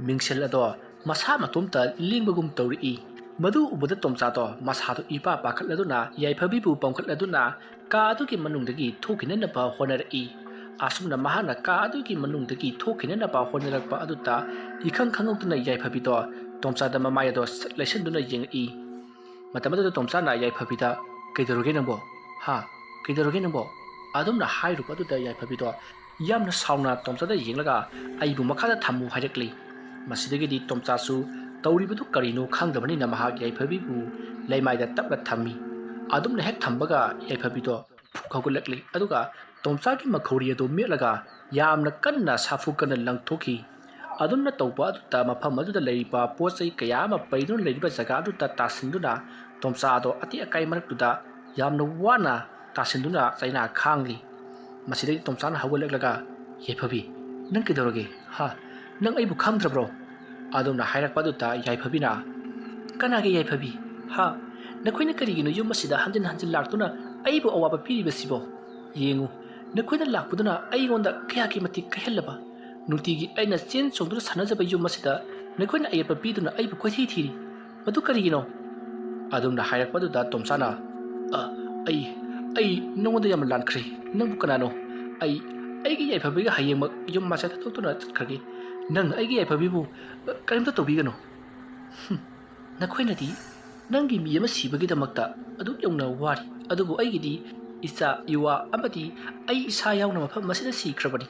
ꯃꯤꯡꯁꯦꯜ ꯑꯗꯣ ꯃꯁꯥ ꯃꯇꯣꯝꯇ ꯂꯦꯡꯕꯒꯨꯝ ꯇꯧꯔꯛꯏ꯫ ꯃꯗꯨ ꯎꯕꯗ ꯇꯣꯝꯆꯥꯗꯣ ꯃꯁꯥꯗꯣ ꯏꯄꯥ ꯄꯥꯈꯠꯂꯗꯨꯅ ꯌꯥꯏꯐꯕꯤꯕꯨ ꯄꯝꯈꯠꯂꯗꯨꯅ ꯀꯥ ꯑꯗꯨꯒꯤ ꯃꯅꯨꯡꯗꯒꯤ ꯊꯣꯛꯈꯤꯅꯅꯕ ꯍꯣꯠꯅꯔꯛꯏ꯫ ꯑꯁꯨꯝꯅ ꯃꯍꯥꯛꯅ ꯀꯥ ꯑꯗꯨꯒꯤ ꯃꯅꯨꯡꯗꯒꯤ ꯊꯣꯛꯈꯤꯅꯅꯕ ꯍꯣꯠꯅꯔꯛꯄ ꯑꯗꯨꯗ ꯏꯈꯪ ꯈꯪꯍꯧꯗꯅ ꯌꯥꯏꯐꯕꯤꯗꯣ ꯇꯣꯝꯆꯥꯗ ꯃꯃꯥꯏ ꯑꯗꯣ ꯁꯠ ꯂꯩꯁꯟꯗꯨꯅ ꯌꯦꯡꯉꯛꯏ꯫ ꯃꯇꯝ ꯑꯗꯨꯗ ꯇꯣꯝꯆꯥꯅ ꯌꯥꯏꯐꯕꯤꯗ, "ꯀꯩꯗꯧꯔꯒꯦ ꯅꯪꯕꯣ? ꯍꯥ? ꯀꯩꯗꯧꯔꯒꯦ ꯅꯪꯕꯣ?" ꯑꯗꯨꯝꯅ ꯍꯥꯏꯔꯨꯕ ꯑꯗꯨꯗ ꯌꯥꯏꯐꯕꯤꯗꯣ ꯌꯥꯝꯅ ꯁꯥꯎꯅ ꯇꯣꯝꯆꯥꯗ ꯌꯦꯡꯂꯒ, "ꯑꯩꯕꯨ ꯃꯈꯥꯗ ꯊꯝꯃꯨ" ꯍꯥꯏꯔꯛꯂꯤ꯫ ꯃꯁꯤꯗꯒꯤꯗꯤ ꯇꯣꯝꯆꯥꯁꯨ ꯇꯧꯔꯤꯕꯗꯨ ꯀꯔꯤꯅꯣ ꯈꯪꯗꯕꯅꯤꯅ ꯃꯍꯥꯛ ꯌꯥꯏꯐꯕꯤꯕꯨ ꯂꯩꯃꯥꯏꯗ ꯇꯞꯅ ꯊꯝꯃꯤ꯫ ꯑꯗꯨꯝꯅ ꯍꯦꯛ ꯊꯝꯕꯒ ꯌꯥꯏꯐꯕꯤꯗꯣ ꯐꯨꯛ ꯍꯧꯒꯠꯂꯛꯂꯤ꯫ ꯑꯗꯨꯒ ꯇꯣꯝꯆꯥꯒꯤ ꯃꯈꯧꯔꯤ ꯑꯗꯨ ꯃꯦꯠꯂꯒ ꯌꯥꯝꯅ ꯀꯟꯅ ꯁꯥꯐꯨ ꯀꯟꯅ ꯂꯪꯊꯣꯛꯈꯤ꯫ ꯑꯗꯨꯝꯅ ꯇꯧꯕ ꯑꯗꯨꯗ ꯃꯐꯝ ꯑꯗꯨꯗ ꯂꯩꯔꯤꯕ ꯄꯣꯠ ꯆꯩ ꯀꯌꯥ ꯑꯃ ꯄꯩꯗꯨꯅ ꯂꯩꯔꯤꯕ ꯖꯒꯥ ꯑꯗꯨꯗ ꯇꯥꯁꯤꯟꯗꯨꯅ ꯇꯣꯝꯆꯥ ꯑꯗꯣ ꯑꯇꯦꯛ ꯑꯀꯥꯏ ꯃꯔꯛꯇꯨꯗ ꯌꯥꯝꯅ ꯋꯥꯅ ꯇꯥꯁꯤꯟꯗꯨꯅ ꯆꯩꯅꯥ ꯈꯥꯡꯂꯤ꯫ ꯃꯁꯤꯗꯒꯤ ꯇꯣꯝꯆꯥꯅ ꯍꯧꯒꯠꯂꯛꯂꯒ, "ꯌꯥꯏꯐꯕꯤ, ꯅꯪ ꯀꯩꯗꯧꯔꯒꯦ? ꯍꯥ? ꯅꯪ ꯑꯩꯕꯨ ꯈꯪꯗ꯭ꯔꯕ꯭ꯔꯣ?" ꯑꯗꯨꯝꯅ ꯍꯥꯏꯔꯛꯄ ꯑꯗꯨꯗ ꯌꯥꯏꯐꯕꯤꯅ, "ꯀꯅꯥꯒꯤ ꯌꯥꯏꯐꯕꯤ? ꯍꯥ? ꯅꯈꯣꯏꯅ ꯀꯔꯤꯒꯤꯅꯣ ꯌꯨꯝ ꯑꯁꯤꯗ ꯍꯟꯖꯤꯟ ꯍꯟꯖꯤꯟ ꯂꯥꯛꯇꯨꯅ ꯑꯩꯕꯨ ꯑꯋꯥꯕ ꯄꯤꯔꯤꯕꯁꯤꯕꯣ? ꯌꯦꯡꯉꯨ, ꯅꯈꯣꯏꯅ ꯂꯥꯛꯄꯗꯨꯅ ꯑꯩꯉꯣꯟꯗ ꯀꯌꯥꯒꯤ ꯃꯇꯤꯛ ꯀꯥꯏꯍꯜꯂꯕ? ꯅꯨꯡꯇꯤꯒꯤ ꯑꯩꯅ ꯆꯦꯟ ꯆꯣꯡꯗꯨꯅ ꯁꯥꯟꯅꯖꯕ ꯌꯨꯝ ꯑꯁꯤꯗ ꯅꯈꯣꯏꯅ ꯑꯌꯦꯠꯄ ꯄꯤꯗꯨꯅ ꯑꯩꯕꯨ ꯀꯣꯏꯊꯤ ꯊꯤꯔꯤ꯫ ꯃꯗꯨ ꯀꯔꯤꯒꯤꯅꯣ?" ꯑꯗꯨꯝꯅ ꯍꯥꯏꯔꯛꯄꯗꯨꯗ ꯇꯣꯝꯆꯥꯅ, "ꯑ, ꯑꯩ, ꯑꯩ ꯅꯉꯣꯟꯗ ꯌꯥꯝꯅ ꯂꯥꯟꯈ꯭ꯔꯦ꯫ ꯅꯪꯕꯨ ꯀꯅꯥꯅꯣ? ꯑꯩ, ꯑꯩꯒꯤ ꯌꯥꯏꯐꯕꯤꯒ ꯍꯌꯦꯡꯃꯛ ꯌꯨꯝ ꯃꯁꯦ ꯊꯥꯗꯣꯛꯇꯨꯅ ꯆꯠꯈ꯭ꯔꯒꯦ꯫ ꯅꯪ ꯑꯩꯒꯤ ꯌꯥꯏꯐꯕꯤꯕꯨ, ꯑ, ꯀꯔꯤꯝꯇ ꯇꯧꯕꯤꯒꯅꯨ꯫" "ꯍꯨꯝ, ꯅꯈꯣꯏꯅꯗꯤ ꯅꯪꯒꯤ ꯃꯤ ꯑꯃ ꯁꯤꯕꯒꯤꯗꯃꯛꯇ ꯑꯗꯨꯛ ꯌꯧꯅ ꯋꯥꯔꯤ, ꯑꯗꯨꯕꯨ ꯑꯩꯒꯤꯗꯤ ꯏꯆꯥ, ꯏꯋꯥ ꯑꯃꯗꯤ ꯑꯩ ꯏꯁꯥ ꯌꯥꯎꯅ ꯃꯐꯝ ꯑꯁꯤꯗ ꯁꯤꯈ꯭ꯔꯕꯅꯤ꯫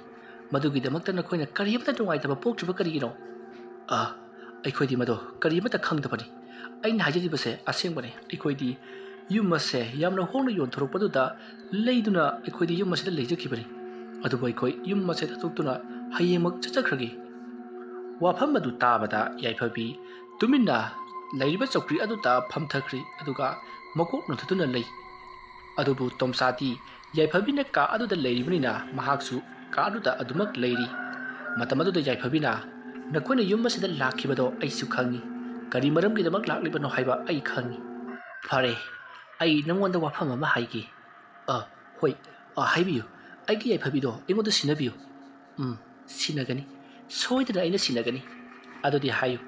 ꯃꯗꯨꯒꯤꯗꯃꯛꯇ ꯅꯈꯣꯏꯅ ꯀꯔꯤꯃꯠꯇ ꯅꯨꯡꯉꯥꯏꯇꯕ ꯄꯣꯛꯇ꯭ꯔꯤꯕ ꯀꯔꯤꯒꯤꯅꯣ?" "ꯑ, ꯑꯩꯈꯣꯏꯗꯤ ꯃꯗꯣ ꯀꯔꯤꯃꯠꯇ ꯈꯪꯗꯕꯅꯤ꯫ ꯑꯩꯅ ꯍꯥꯏꯖꯔꯤꯕꯁꯦ ꯑꯁꯦꯡꯕꯅꯦ꯫ ꯑꯩꯈꯣꯏꯗꯤ ꯌꯨꯝ ꯑꯁꯦ ꯌꯥꯝꯅ ꯍꯣꯡꯅ ꯌꯣꯟꯊꯣꯔꯛꯄꯗꯨꯗ ꯂꯩꯗꯨꯅ ꯑꯩꯈꯣꯏꯗꯤ ꯌꯨꯝ ꯑꯁꯤꯗ ꯂꯩꯖꯈꯤꯕꯅꯤ꯫ ꯑꯗꯨꯕꯨ ꯑꯩꯈꯣꯏ ꯌꯨꯝ ꯑꯁꯦ ꯊꯥꯗꯣꯛꯇꯨꯅ ꯍꯌꯦꯡꯃꯛ ꯆꯠꯆꯈ꯭ꯔꯒꯦ꯫" ꯋꯥꯐꯝ ꯑꯗꯨ ꯇꯥꯕꯗ ꯌꯥꯏꯐꯕꯤ ꯇꯨꯃꯤꯟꯅ ꯂꯩꯔꯤꯕ ꯆꯧꯀ꯭ꯔꯤ ꯑꯗꯨꯗ ꯐꯝꯊꯈ꯭ꯔꯤ, ꯑꯗꯨꯒ ꯃꯀꯣꯛ ꯅꯣꯟꯊꯗꯨꯅ ꯂꯩ꯫ ꯑꯗꯨꯕꯨ ꯇꯣꯝꯆꯥꯗꯤ ꯌꯥꯏꯐꯕꯤꯅ ꯀꯥ ꯑꯗꯨꯗ ꯂꯩꯔꯤꯕꯅꯤꯅ ꯃꯍꯥꯛꯁꯨ ꯀꯥ ꯑꯗꯨꯗ ꯑꯗꯨꯃꯛ ꯂꯩꯔꯤ꯫ ꯃꯇꯝ ꯑꯗꯨꯗ ꯌꯥꯏꯐꯕꯤꯅ, "ꯅꯈꯣꯏꯅ ꯌꯨꯝ ꯑꯁꯤꯗ ꯂꯥꯛꯈꯤꯕꯗꯣ ꯑꯩꯁꯨ ꯈꯪꯏ꯫ ꯀꯔꯤ ꯃꯔꯝꯒꯤꯗꯃꯛ ꯂꯥꯛꯂꯤꯕꯅꯣ ꯍꯥꯏꯕ ꯑꯩ ꯈꯪꯏ꯫ ꯐꯔꯦ, ꯑꯩ ꯅꯉꯣꯟꯗ ꯋꯥꯐꯝ ꯑꯃ ꯍꯥꯏꯒꯦ꯫" "ꯑ, ꯍꯣꯏ, ꯑ, ꯍꯥꯏꯕꯤꯌꯨ꯫ ꯑꯩꯒꯤ ꯌꯥꯏꯐꯕꯤꯗꯣ ꯑꯩꯉꯣꯟꯗ ꯁꯤꯟꯅꯕꯤꯌꯨ꯫" "ꯎꯝ, ꯁꯤꯟꯅꯒꯅꯤ꯫ ꯁꯣꯏꯗꯅ ꯑꯩꯅ ꯁꯤꯟꯅꯒꯅꯤ꯫" "ꯑꯗꯨꯗꯤ ꯍꯥꯏꯌꯨ,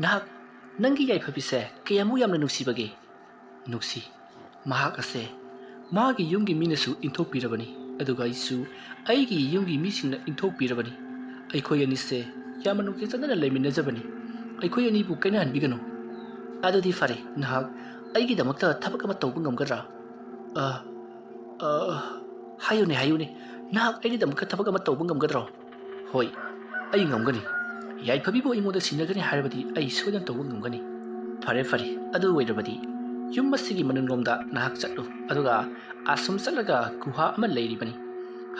ꯅꯍꯥꯛ, ꯅꯪꯒꯤ ꯌꯥꯏꯐꯕꯤꯁꯦ ꯀꯌꯥꯃꯨꯛ ꯌꯥꯝꯅ ꯅꯨꯡꯁꯤꯕꯒꯦ?" "ꯅꯨꯡꯁꯤ꯫ ꯃꯍꯥꯛ ꯑꯁꯦ ꯃꯥꯒꯤ ꯌꯨꯝꯒꯤ ꯃꯤꯅꯁꯨ ꯏꯟꯊꯣꯛꯄꯤꯔꯕꯅꯤ, ꯑꯗꯨꯒ ꯑꯩꯁꯨ ꯑꯩꯒꯤ ꯌꯨꯝꯒꯤ ꯃꯤꯁꯤꯡꯅ ꯏꯟꯊꯣꯛꯄꯤꯔꯕꯅꯤ꯫ ꯑꯩꯈꯣꯏ ꯑꯅꯤꯁꯦ ꯌꯥꯝꯅ ꯅꯨꯡꯁꯤ ꯆꯥꯟꯅꯅ ꯂꯩꯃꯤꯟꯅꯖꯕꯅꯤ꯫ ꯑꯩꯈꯣꯏ ꯑꯅꯤꯕꯨ ꯀꯥꯏꯅꯍꯟꯕꯤꯒꯅꯨ꯫" "ꯑꯗꯨꯗꯤ ꯐꯔꯦ, ꯅꯍꯥꯛ ꯑꯩꯒꯤꯗꯃꯛꯇ ꯊꯕꯛ ꯑꯃ ꯇꯧꯕ ꯉꯝꯒꯗ꯭ꯔꯥ?" "ꯑ, ꯑ, ꯍꯥꯏꯌꯨꯅꯦ, ꯍꯥꯏꯌꯨꯅꯦ, ꯅꯍꯥꯛ ꯑꯩꯒꯤꯗꯃꯛꯇ ꯊꯕꯛ ꯑꯃ ꯇꯧꯕ ꯉꯝꯒꯗ꯭ꯔꯣ?" "ꯍꯣꯏ, ꯑꯩ ꯉꯝꯒꯅꯤ꯫ ꯌꯥꯏꯐꯕꯤꯕꯨ ꯑꯩꯉꯣꯟꯗ ꯁꯤꯟꯅꯒꯅꯤ ꯍꯥꯏꯔꯕꯗꯤ ꯑꯩ ꯁꯣꯏꯗꯅ ꯇꯧꯕ ꯉꯝꯒꯅꯤ꯫" "ꯐꯔꯦ, ꯐꯔꯦ, ꯑꯗꯨ ꯑꯣꯏꯔꯕꯗꯤ ꯌꯨꯝ ꯑꯁꯤꯒꯤ ꯃꯅꯨꯡꯂꯣꯝꯗ ꯅꯍꯥꯛ ꯆꯠꯂꯨ, ꯑꯗꯨꯒ ꯑꯁꯨꯝ ꯆꯠꯂꯒ ꯒꯨꯍꯥ ꯑꯃ ꯂꯩꯔꯤꯕꯅꯤ꯫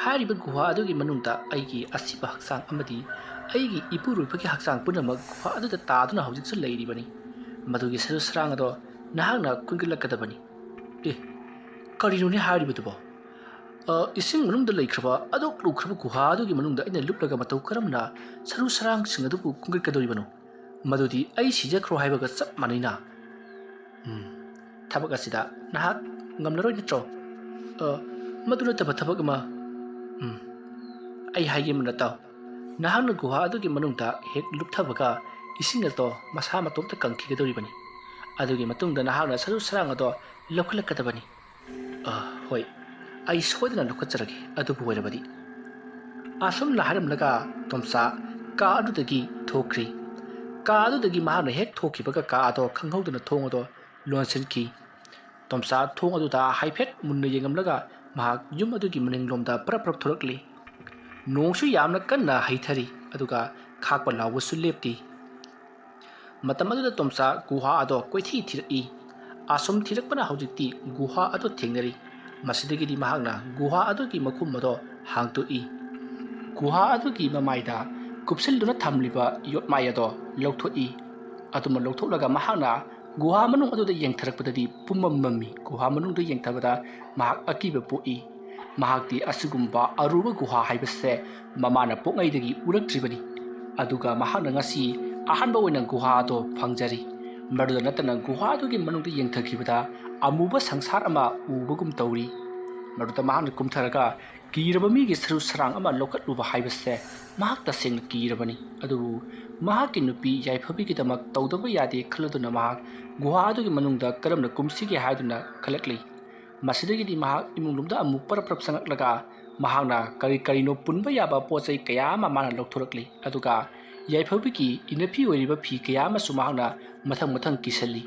ꯍꯥꯏꯔꯤꯕ ꯒꯨꯍꯥ ꯑꯗꯨꯒꯤ ꯃꯅꯨꯡꯗ ꯑꯩꯒꯤ ꯑꯁꯤꯕ ꯍꯛꯆꯥꯡ ꯑꯃꯗꯤ ꯑꯩꯒꯤ ꯏꯄꯨꯔꯣꯏꯕꯒꯤ ꯍꯛꯆꯥꯡ ꯄꯨꯝꯅꯃꯛ ꯒꯨꯍꯥ ꯑꯗꯨꯗ ꯇꯥꯗꯨꯅ ꯍꯧꯖꯤꯛꯁꯨ ꯂꯩꯔꯤꯕꯅꯤ꯫ ꯃꯗꯨꯒꯤ ꯁꯔꯨ ꯁꯔꯥꯡ ꯑꯗꯣ ꯅꯍꯥꯛꯅ ꯈꯨꯟꯒꯠꯂꯛꯀꯗꯕꯅꯤ꯫" "ꯑꯦ, ꯀꯔꯤꯅꯣꯅꯦ ꯍꯥꯏꯔꯤꯕꯗꯨꯕꯣ? ꯑ, ꯏꯁꯤꯡ ꯃꯅꯨꯡꯗ ꯂꯩꯈ꯭ꯔꯕ ꯑꯗꯨꯛ ꯂꯨꯈ꯭ꯔꯕ ꯒꯨꯍꯥ ꯑꯗꯨꯒꯤ ꯃꯅꯨꯡꯗ ꯑꯩꯅ ꯂꯨꯞꯂꯒ ꯃꯇꯧ ꯀꯔꯝꯅ ꯁꯔꯨ ꯁꯔꯥꯡꯁꯤꯡ ꯑꯗꯨꯕꯨ ꯈꯨꯟꯒꯠꯀꯗꯧꯔꯤꯕꯅꯣ? ꯃꯗꯨꯗꯤ ꯑꯩ ꯁꯤꯖꯈ꯭ꯔꯣ ꯍꯥꯏꯕꯒ ꯆꯞ ꯃꯥꯟꯅꯩꯅ꯫" "ꯎꯝ, ꯊꯕꯛ ꯑꯁꯤꯗ ꯅꯍꯥꯛ ꯉꯝꯂꯔꯣꯏ ꯅꯠꯇ꯭ꯔꯣ?" "ꯑ, ꯃꯗꯨ ꯅꯠꯇꯕ ꯊꯕꯛ ꯑꯃ꯫" "ꯎꯝ, ꯑꯩ ꯍꯥꯏꯒꯦ ꯃꯨꯟꯅ ꯇꯥꯎ꯫ ꯅꯍꯥꯛꯅ ꯒꯨꯍꯥ ꯑꯗꯨꯒꯤ ꯃꯅꯨꯡꯗ ꯍꯦꯛ ꯂꯨꯞꯊꯕꯒ ꯏꯁꯤꯡ ꯑꯗꯣ ꯃꯁꯥ ꯃꯇꯣꯝꯇ ꯀꯪꯈꯤꯒꯗꯧꯔꯤꯕꯅꯤ꯫ ꯑꯗꯨꯒꯤ ꯃꯇꯨꯡꯗ ꯅꯍꯥꯛꯅ ꯁꯔꯨ ꯁꯔꯥꯡ ꯑꯗꯣ ꯂꯧꯈꯠꯂꯛꯀꯗꯕꯅꯤ꯫" "ꯑ, ꯍꯣꯏ, ꯑꯩ ꯁꯣꯏꯗꯅ ꯂꯧꯈꯠꯆꯔꯒꯦ, ꯑꯗꯨꯕꯨ ꯑꯣꯏꯔꯕꯗꯤ꯫" ꯑꯁꯨꯝꯅ ꯍꯥꯏꯔꯝꯂꯒ ꯇꯣꯝꯆꯥ ꯀꯥ ꯑꯗꯨꯗꯒꯤ ꯊꯣꯛꯈ꯭ꯔꯤ꯫ ꯀꯥ ꯑꯗꯨꯗꯒꯤ ꯃꯍꯥꯛꯅ ꯍꯦꯛ ꯊꯣꯛꯈꯤꯕꯒ ꯀꯥ ꯑꯗꯣ ꯈꯪꯍꯧꯗꯅ ꯊꯣꯡ ꯑꯗꯣ ꯂꯣꯟꯁꯤꯟꯈꯤ꯫ ꯇꯣꯝꯆꯥ ꯊꯣꯡ ꯑꯗꯨꯗ ꯍꯥꯏꯐꯦꯠ ꯃꯨꯟꯅ ꯌꯦꯡꯂꯝꯂꯒ ꯃꯍꯥꯛ ꯌꯨꯝ ꯑꯗꯨꯒꯤ ꯃꯅꯤꯡꯂꯣꯝꯗ ꯄꯔꯞ ꯄꯔꯞ ꯊꯣꯔꯛꯂꯤ꯫ ꯅꯣꯡꯁꯨ ꯌꯥꯝꯅ ꯀꯟꯅ ꯍꯩꯊꯔꯤ, ꯑꯗꯨꯒ ꯈꯥꯛꯄ ꯂꯥꯎꯕꯁꯨ ꯂꯦꯞꯇꯦ꯫ ꯃꯇꯝ ꯑꯗꯨꯗ ꯇꯣꯝꯆꯥ ꯒꯨꯍꯥ ꯑꯗꯣ ꯀꯣꯏꯊꯤ ꯊꯤꯔꯛꯏ꯫ ꯑꯁꯨꯝ ꯊꯤꯔꯛꯄꯅ ꯍꯧꯖꯤꯛꯇꯤ ꯒꯨꯍꯥ ꯑꯗꯣ ꯊꯦꯡꯅꯔꯤ꯫ ꯃꯁꯤꯗꯒꯤꯗꯤ ꯃꯍꯥꯛꯅ ꯒꯨꯍꯥ ꯑꯗꯨꯒꯤ ꯃꯈꯨꯝ ꯑꯗꯣ ꯍꯥꯡꯗꯣꯛꯏ꯫ ꯒꯨꯍꯥ ꯑꯗꯨꯒꯤ ꯃꯃꯥꯏꯗ ꯀꯨꯞꯁꯤꯟꯗꯨꯅ ꯊꯝꯂꯤꯕ ꯌꯣꯠꯃꯥꯏ ꯑꯗꯣ ꯂꯧꯊꯣꯛꯏ꯫ ꯑꯗꯨꯃ ꯂꯧꯊꯣꯛꯂꯒ ꯃꯍꯥꯛꯅ ꯒꯨꯍꯥ ꯃꯅꯨꯡ ꯑꯗꯨꯗ ꯌꯦꯡꯊꯔꯛꯄꯗꯗꯤ ꯄꯨꯝꯃꯝ ꯃꯝꯃꯤ꯫ ꯒꯨꯍꯥ ꯃꯅꯨꯡꯗ ꯌꯦꯡꯊꯕꯗ ꯃꯍꯥꯛ ꯑꯀꯤꯕ ꯄꯣꯛꯏ꯫ ꯃꯍꯥꯛꯇꯤ ꯑꯁꯤꯒꯨꯝꯕ ꯑꯔꯨꯕ ꯒꯨꯍꯥ ꯍꯥꯏꯕꯁꯦ ꯃꯃꯥꯅ ꯄꯣꯛꯉꯩꯗꯒꯤ ꯎꯔꯛꯇ꯭ꯔꯤꯕꯅꯤ꯫ ꯑꯗꯨꯒ ꯃꯍꯥꯛꯅ ꯉꯁꯤ ꯑꯍꯥꯟꯕ ꯑꯣꯏꯅ ꯒꯨꯍꯥ ꯑꯗꯣ ꯐꯪꯖꯔꯤ꯫ ꯃꯗꯨꯗ ꯅꯠꯇꯅ ꯒꯨꯍꯥ ꯑꯗꯨꯒꯤ ꯃꯅꯨꯡꯗ ꯌꯦꯡꯊꯈꯤꯕꯗ ꯑꯃꯨꯕ ꯁꯪꯁꯥꯔ ꯑꯃ ꯎꯕꯒꯨꯝ ꯇꯧꯔꯤ꯫ ꯃꯗꯨꯗ ꯃꯍꯥꯛꯅ ꯀꯨꯝꯊꯔꯒ ꯀꯤꯔꯕ ꯃꯤꯒꯤ ꯁꯔꯨ ꯁꯔꯥꯡ ꯑꯃ ꯂꯧꯈꯠꯂꯨꯕ ꯍꯥꯏꯕꯁꯦ ꯃꯍꯥꯛ ꯇꯁꯦꯡꯅ ꯀꯤꯔꯕꯅꯤ꯫ ꯑꯗꯨꯕꯨ ꯃꯍꯥꯛꯀꯤ ꯅꯨꯄꯤ ꯌꯥꯏꯐꯕꯤꯒꯤꯗꯃꯛ ꯇꯧꯗꯕ ꯌꯥꯗꯦ ꯈꯜꯂꯗꯨꯅ ꯃꯍꯥꯛ ꯒꯨꯍꯥ ꯑꯗꯨꯒꯤ ꯃꯅꯨꯡꯗ ꯀꯔꯝꯅ ꯀꯨꯝꯁꯤꯒꯦ ꯍꯥꯏꯗꯨꯅ ꯈꯜꯂꯛꯂꯤ꯫ ꯃꯁꯤꯗꯒꯤꯗꯤ ꯃꯍꯥꯛ ꯏꯃꯨꯡ ꯂꯣꯝꯗ ꯑꯃꯨꯛ ꯄꯔꯞ ꯄꯔꯞ ꯆꯪꯂꯛꯂꯒ ꯃꯍꯥꯛꯅ ꯀꯔꯤ ꯀꯔꯤꯅꯣ ꯄꯨꯟꯕ ꯌꯥꯕ ꯄꯣꯠ ꯆꯩ ꯀꯌꯥ ꯑꯃ ꯃꯥꯅ ꯂꯧꯊꯣꯔꯛꯂꯤ꯫ ꯑꯗꯨꯒ ꯌꯥꯏꯐꯕꯤꯒꯤ ꯏꯅꯐꯤ ꯑꯣꯏꯔꯤꯕ ꯐꯤ ꯀꯌꯥ ꯑꯃꯁꯨ ꯃꯍꯥꯛꯅ ꯃꯊꯪ ꯃꯊꯪ ꯀꯤꯁꯜꯂꯤ꯫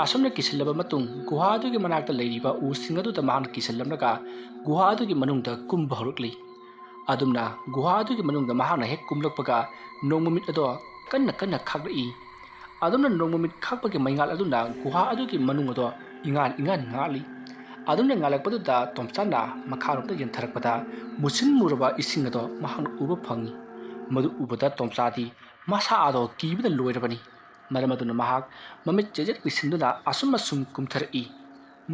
ꯑꯁꯨꯝꯅ ꯀꯤꯁꯜꯂꯕ ꯃꯇꯨꯡ ꯒꯨꯍꯥ ꯑꯗꯨꯒꯤ ꯃꯅꯥꯛꯇ ꯂꯩꯔꯤꯕ ꯎꯁꯤꯡ ꯑꯗꯨꯗ ꯃꯍꯥꯛꯅ ꯀꯤꯁꯜꯂꯝꯂꯒ ꯒꯨꯍꯥ ꯑꯗꯨꯒꯤ ꯃꯅꯨꯡꯗ ꯀꯨꯝꯕ ꯍꯧꯔꯛꯂꯤ꯫ ꯑꯗꯨꯝꯅ ꯒꯨꯍꯥ ꯑꯗꯨꯒꯤ ꯃꯅꯨꯡꯗ ꯃꯍꯥꯛꯅ ꯍꯦꯛ ꯀꯨꯝꯂꯛꯄꯒ ꯅꯣꯡꯃꯃꯤꯠ ꯑꯗꯣ ꯀꯟꯅ ꯀꯟꯅ ꯈꯥꯛꯂꯛꯏ꯫ ꯑꯗꯨꯝꯅ ꯅꯣꯡꯃꯃꯤꯠ ꯈꯥꯛꯄꯒꯤ ꯃꯩꯉꯥꯜ ꯑꯗꯨꯅ ꯒꯨꯍꯥ ꯑꯗꯨꯒꯤ ꯃꯅꯨꯡ ꯑꯗꯣ ꯏꯉꯥꯟ ꯏꯉꯥꯟ ꯉꯥꯜꯂꯤ꯫ ꯑꯗꯨꯝꯅ ꯉꯥꯜꯂꯛꯄꯗꯨꯗ ꯇꯣꯝꯆꯥꯅ ꯃꯈꯥꯔꯣꯝꯗ ꯌꯦꯡꯊꯔꯛꯄꯗ ꯃꯨꯁꯤꯟ ꯃꯨꯔꯕ ꯏꯁꯤꯡ ꯑꯗꯣ ꯃꯍꯥꯛꯅ ꯎꯕ ꯐꯪꯏ꯫ ꯃꯗꯨ ꯎꯕꯗ ꯇꯣꯝꯆꯥꯗꯤ ꯃꯁꯥ ꯑꯗꯣ ꯀꯤꯕꯅ ꯂꯣꯏꯔꯕꯅꯤ꯫ ꯃꯔꯝ ꯑꯗꯨꯅ ꯃꯍꯥꯛ ꯃꯃꯤꯠ ꯆꯦꯖꯦꯠ ꯎꯏꯁꯤꯟꯗꯨꯅ ꯑꯁꯨꯝ ꯑꯁꯨꯝ ꯀꯨꯝꯊꯔꯛꯏ꯫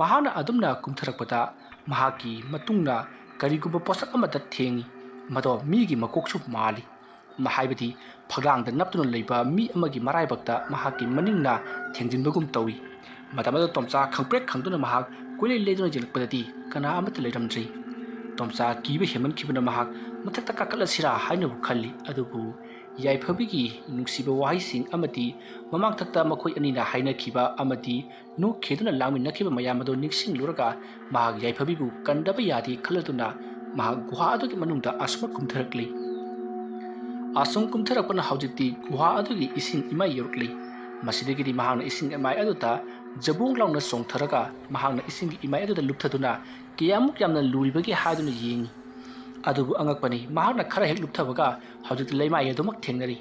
ꯃꯍꯥꯛꯅ ꯑꯗꯨꯝꯅ ꯀꯨꯝꯊꯔꯛꯄꯗ ꯃꯍꯥꯛꯀꯤ ꯃꯇꯨꯡꯅ ꯀꯔꯤꯒꯨꯝꯕ ꯄꯣꯠꯁꯛ ꯑꯃꯗ ꯊꯦꯡꯏ꯫ ꯃꯗꯣ ꯃꯤꯒꯤ ꯃꯀꯣꯛꯁꯨ ꯃꯥꯜꯂꯤ꯫ ꯃ-, ꯍꯥꯏꯕꯗꯤ ꯐꯛꯂꯥꯡꯗ ꯅꯞꯇꯨꯅ ꯂꯩꯕ ꯃꯤ ꯑꯃꯒꯤ ꯃꯔꯥꯏꯕꯛꯇ ꯃꯍꯥꯛꯀꯤ ꯃꯅꯤꯡꯅ ꯊꯦꯡꯖꯤꯟꯕꯒꯨꯝ ꯇꯧꯏ꯫ ꯃꯇꯝ ꯑꯗꯨꯗ ꯇꯣꯝꯆꯥ ꯈꯪꯄ꯭ꯔꯦꯛ ꯈꯪꯗꯨꯅ ꯃꯍꯥꯛ ꯀꯣꯏꯂꯩ ꯂꯩꯗꯨꯅ ꯌꯦꯡꯂꯛꯄꯗꯗꯤ ꯀꯅꯥ ꯑꯃꯠꯇ ꯂꯩꯔꯝꯗ꯭ꯔꯤ꯫ ꯇꯣꯝꯆꯥ ꯀꯤꯕ ꯍꯦꯟꯃꯟꯈꯤꯕꯅ ꯃꯍꯥꯛ ꯃꯊꯛꯇ ꯀꯥꯈꯠꯂꯁꯤꯔꯥ ꯍꯥꯏꯅꯕꯨ ꯈꯜꯂꯤ꯫ ꯑꯗꯨꯕꯨ ꯌꯥꯏꯐꯕꯤꯒꯤ ꯅꯨꯡꯁꯤꯕ ꯋꯥꯍꯩꯁꯤꯡ ꯑꯃꯗꯤ ꯃꯃꯥꯡꯊꯛꯇ ꯃꯈꯣꯏ ꯑꯅꯤꯅ ꯍꯥꯏꯅꯈꯤꯕ ꯑꯃꯗꯤ ꯅꯣꯛꯈꯤꯗꯨꯅ ꯂꯥꯡꯃꯤꯟꯅꯈꯤꯕ ꯃꯌꯥꯝ ꯑꯗꯨ ꯅꯤꯡꯁꯤꯡꯂꯨꯔꯒ ꯃꯍꯥꯛ ꯌꯥꯏꯐꯕꯤꯕꯨ ꯀꯟꯗꯕ ꯌꯥꯗꯦ ꯈꯜꯂꯗꯨꯅ ꯃꯍꯥꯛ ꯒꯨꯍꯥ ꯑꯗꯨꯒꯤ ꯃꯅꯨꯡꯗ ꯑꯁꯨꯝꯅ ꯀꯨꯝꯊꯔꯛꯂꯤ꯫ ꯑꯁꯨꯝ ꯀꯨꯝꯊꯔꯛꯄꯅ ꯍꯧꯖꯤꯛꯇꯤ ꯒꯨꯍꯥ ꯑꯗꯨꯒꯤ ꯏꯁꯤꯡ ꯏꯃꯥꯏ ꯌꯧꯔꯛꯂꯤ꯫ ꯃꯁꯤꯗꯒꯤꯗꯤ ꯃꯍꯥꯛꯅ ꯏꯁꯤꯡ ꯏꯃꯥꯏ ꯑꯗꯨꯗ ꯖꯕꯣꯡ ꯂꯥꯎꯅ ꯆꯣꯡꯊꯔꯒ ꯃꯍꯥꯛꯅ ꯏꯁꯤꯡꯒꯤ ꯏꯃꯥꯏ ꯑꯗꯨꯗ ꯂꯨꯞꯊꯗꯨꯅ ꯀꯌꯥꯃꯨꯛ ꯌꯥꯝꯅ ꯂꯨꯔꯤꯕꯒꯦ ꯍꯥꯏꯗꯨꯅ ꯌꯦꯡꯏ꯫ ꯑꯗꯨꯕꯨ ꯑꯉꯛꯄꯅꯤ, ꯃꯍꯥꯛꯅ ꯈꯔ ꯍꯦꯛ ꯂꯨꯞꯊꯕꯒ ꯍꯧꯖꯤꯛꯇꯤ ꯂꯩꯃꯥꯏ ꯑꯗꯨꯃꯛ ꯊꯦꯡꯅꯔꯤ꯫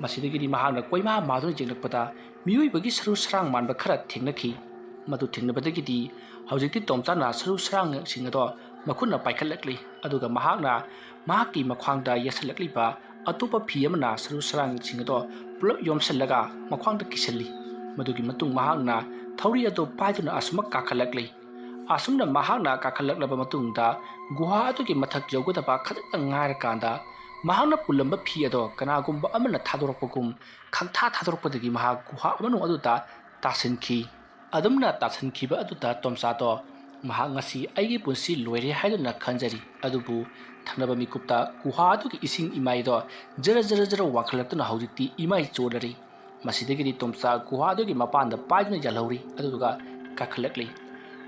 ꯃꯁꯤꯗꯒꯤꯗꯤ ꯃꯍꯥꯛꯅ ꯀꯣꯏꯃꯥ ꯃꯥꯗꯨꯅ ꯌꯦꯡꯂꯛꯄꯗ ꯃꯤꯑꯣꯏꯕꯒꯤ ꯁꯔꯨ ꯁꯔꯥꯡ ꯃꯥꯟꯕ ꯈꯔ ꯊꯦꯡꯅꯈꯤ꯫ ꯃꯗꯨ ꯊꯦꯡꯅꯕꯗꯒꯤꯗꯤ ꯍꯧꯖꯤꯛꯇꯤ ꯇꯣꯝꯆꯥꯅ ꯁꯔꯨ ꯁꯔꯥꯡꯁꯤꯡ ꯑꯗꯣ ꯃꯈꯨꯠꯅ ꯄꯥꯏꯈꯠꯂꯛꯂꯤ꯫ ꯑꯗꯨꯒ ꯃꯍꯥꯛꯅ ꯃꯍꯥꯛꯀꯤ ꯃꯈ꯭ꯋꯥꯡꯗ ꯌꯦꯠꯁꯜꯂꯛꯂꯤꯕ ꯑꯇꯣꯞꯄ ꯐꯤ ꯑꯃꯅ ꯁꯔꯨ ꯁꯔꯥꯡꯁꯤꯡ ꯑꯗꯣ ꯄꯨꯂꯞ ꯌꯣꯝꯁꯤꯜꯂꯒ ꯃꯈ꯭ꯋꯥꯡꯗ ꯀꯤꯁꯜꯂꯤ꯫ ꯃꯗꯨꯒꯤ ꯃꯇꯨꯡ ꯃꯍꯥꯛꯅ ꯊꯧꯔꯤ ꯑꯗꯨ ꯄꯥꯏꯗꯨꯅ ꯑꯁꯨꯃꯛ ꯀꯥꯈꯠꯂꯛꯂꯤ꯫ ꯑꯁꯨꯝꯅ ꯃꯍꯥꯛꯅ ꯀꯥꯈꯠꯂꯛꯂꯕ ꯃꯇꯨꯡꯗ ꯒꯨꯍꯥ ꯑꯗꯨꯒꯤ ꯃꯊꯛ ꯌꯧꯒꯗꯕ ꯈꯖꯤꯛꯇꯪ ꯉꯥꯏꯔꯀꯥꯟꯗ ꯃꯍꯥꯛꯅ ꯄꯨꯜꯂꯝꯕ ꯐꯤ ꯑꯗꯣ ꯀꯅꯥꯒꯨꯝꯕ ꯑꯃꯅ ꯊꯥꯗꯣꯔꯛꯄꯒꯨꯝ ꯈꯪꯊꯥ ꯊꯥꯗꯣꯔꯛꯄꯗꯒꯤ ꯃꯍꯥꯛ ꯒꯨꯍꯥ ꯃꯅꯨꯡ ꯑꯗꯨꯗ ꯇꯥꯁꯤꯟꯈꯤ꯫ ꯑꯗꯨꯝꯅ ꯇꯥꯁꯤꯟꯈꯤꯕ ꯑꯗꯨꯗ ꯇꯣꯝꯆꯥꯗꯣ ꯃꯍꯥꯛ ꯉꯁꯤ ꯑꯩꯒꯤ ꯄꯨꯟꯁꯤ ꯂꯣꯏꯔꯦ ꯍꯥꯏꯗꯨꯅ ꯈꯟꯖꯔꯤ꯫ ꯑꯗꯨꯕꯨ ꯊꯪꯅꯕ ꯃꯤꯀꯨꯞꯇ ꯒꯨꯍꯥ ꯑꯗꯨꯒꯤ ꯏꯁꯤꯡ ꯏꯃꯥꯏꯗꯣ ꯖꯔ ꯖꯔ ꯖꯔ ꯋꯥꯡꯈꯠꯂꯛꯇꯨꯅ ꯍꯧꯖꯤꯛꯇꯤ ꯏꯃꯥꯏ ꯆꯣꯜꯂꯔꯤ꯫ ꯃꯁꯤꯗꯒꯤꯗꯤ ꯇꯣꯝꯆꯥ ꯒꯨꯍꯥ ꯑꯗꯨꯒꯤ ꯃꯄꯥꯟꯗ ꯄꯥꯏꯗꯨꯅ ꯌꯥꯜꯍꯧꯔꯤ꯫ ꯑꯗꯨꯗꯨꯒ ꯀꯥꯈꯠꯂꯛꯂꯤ꯫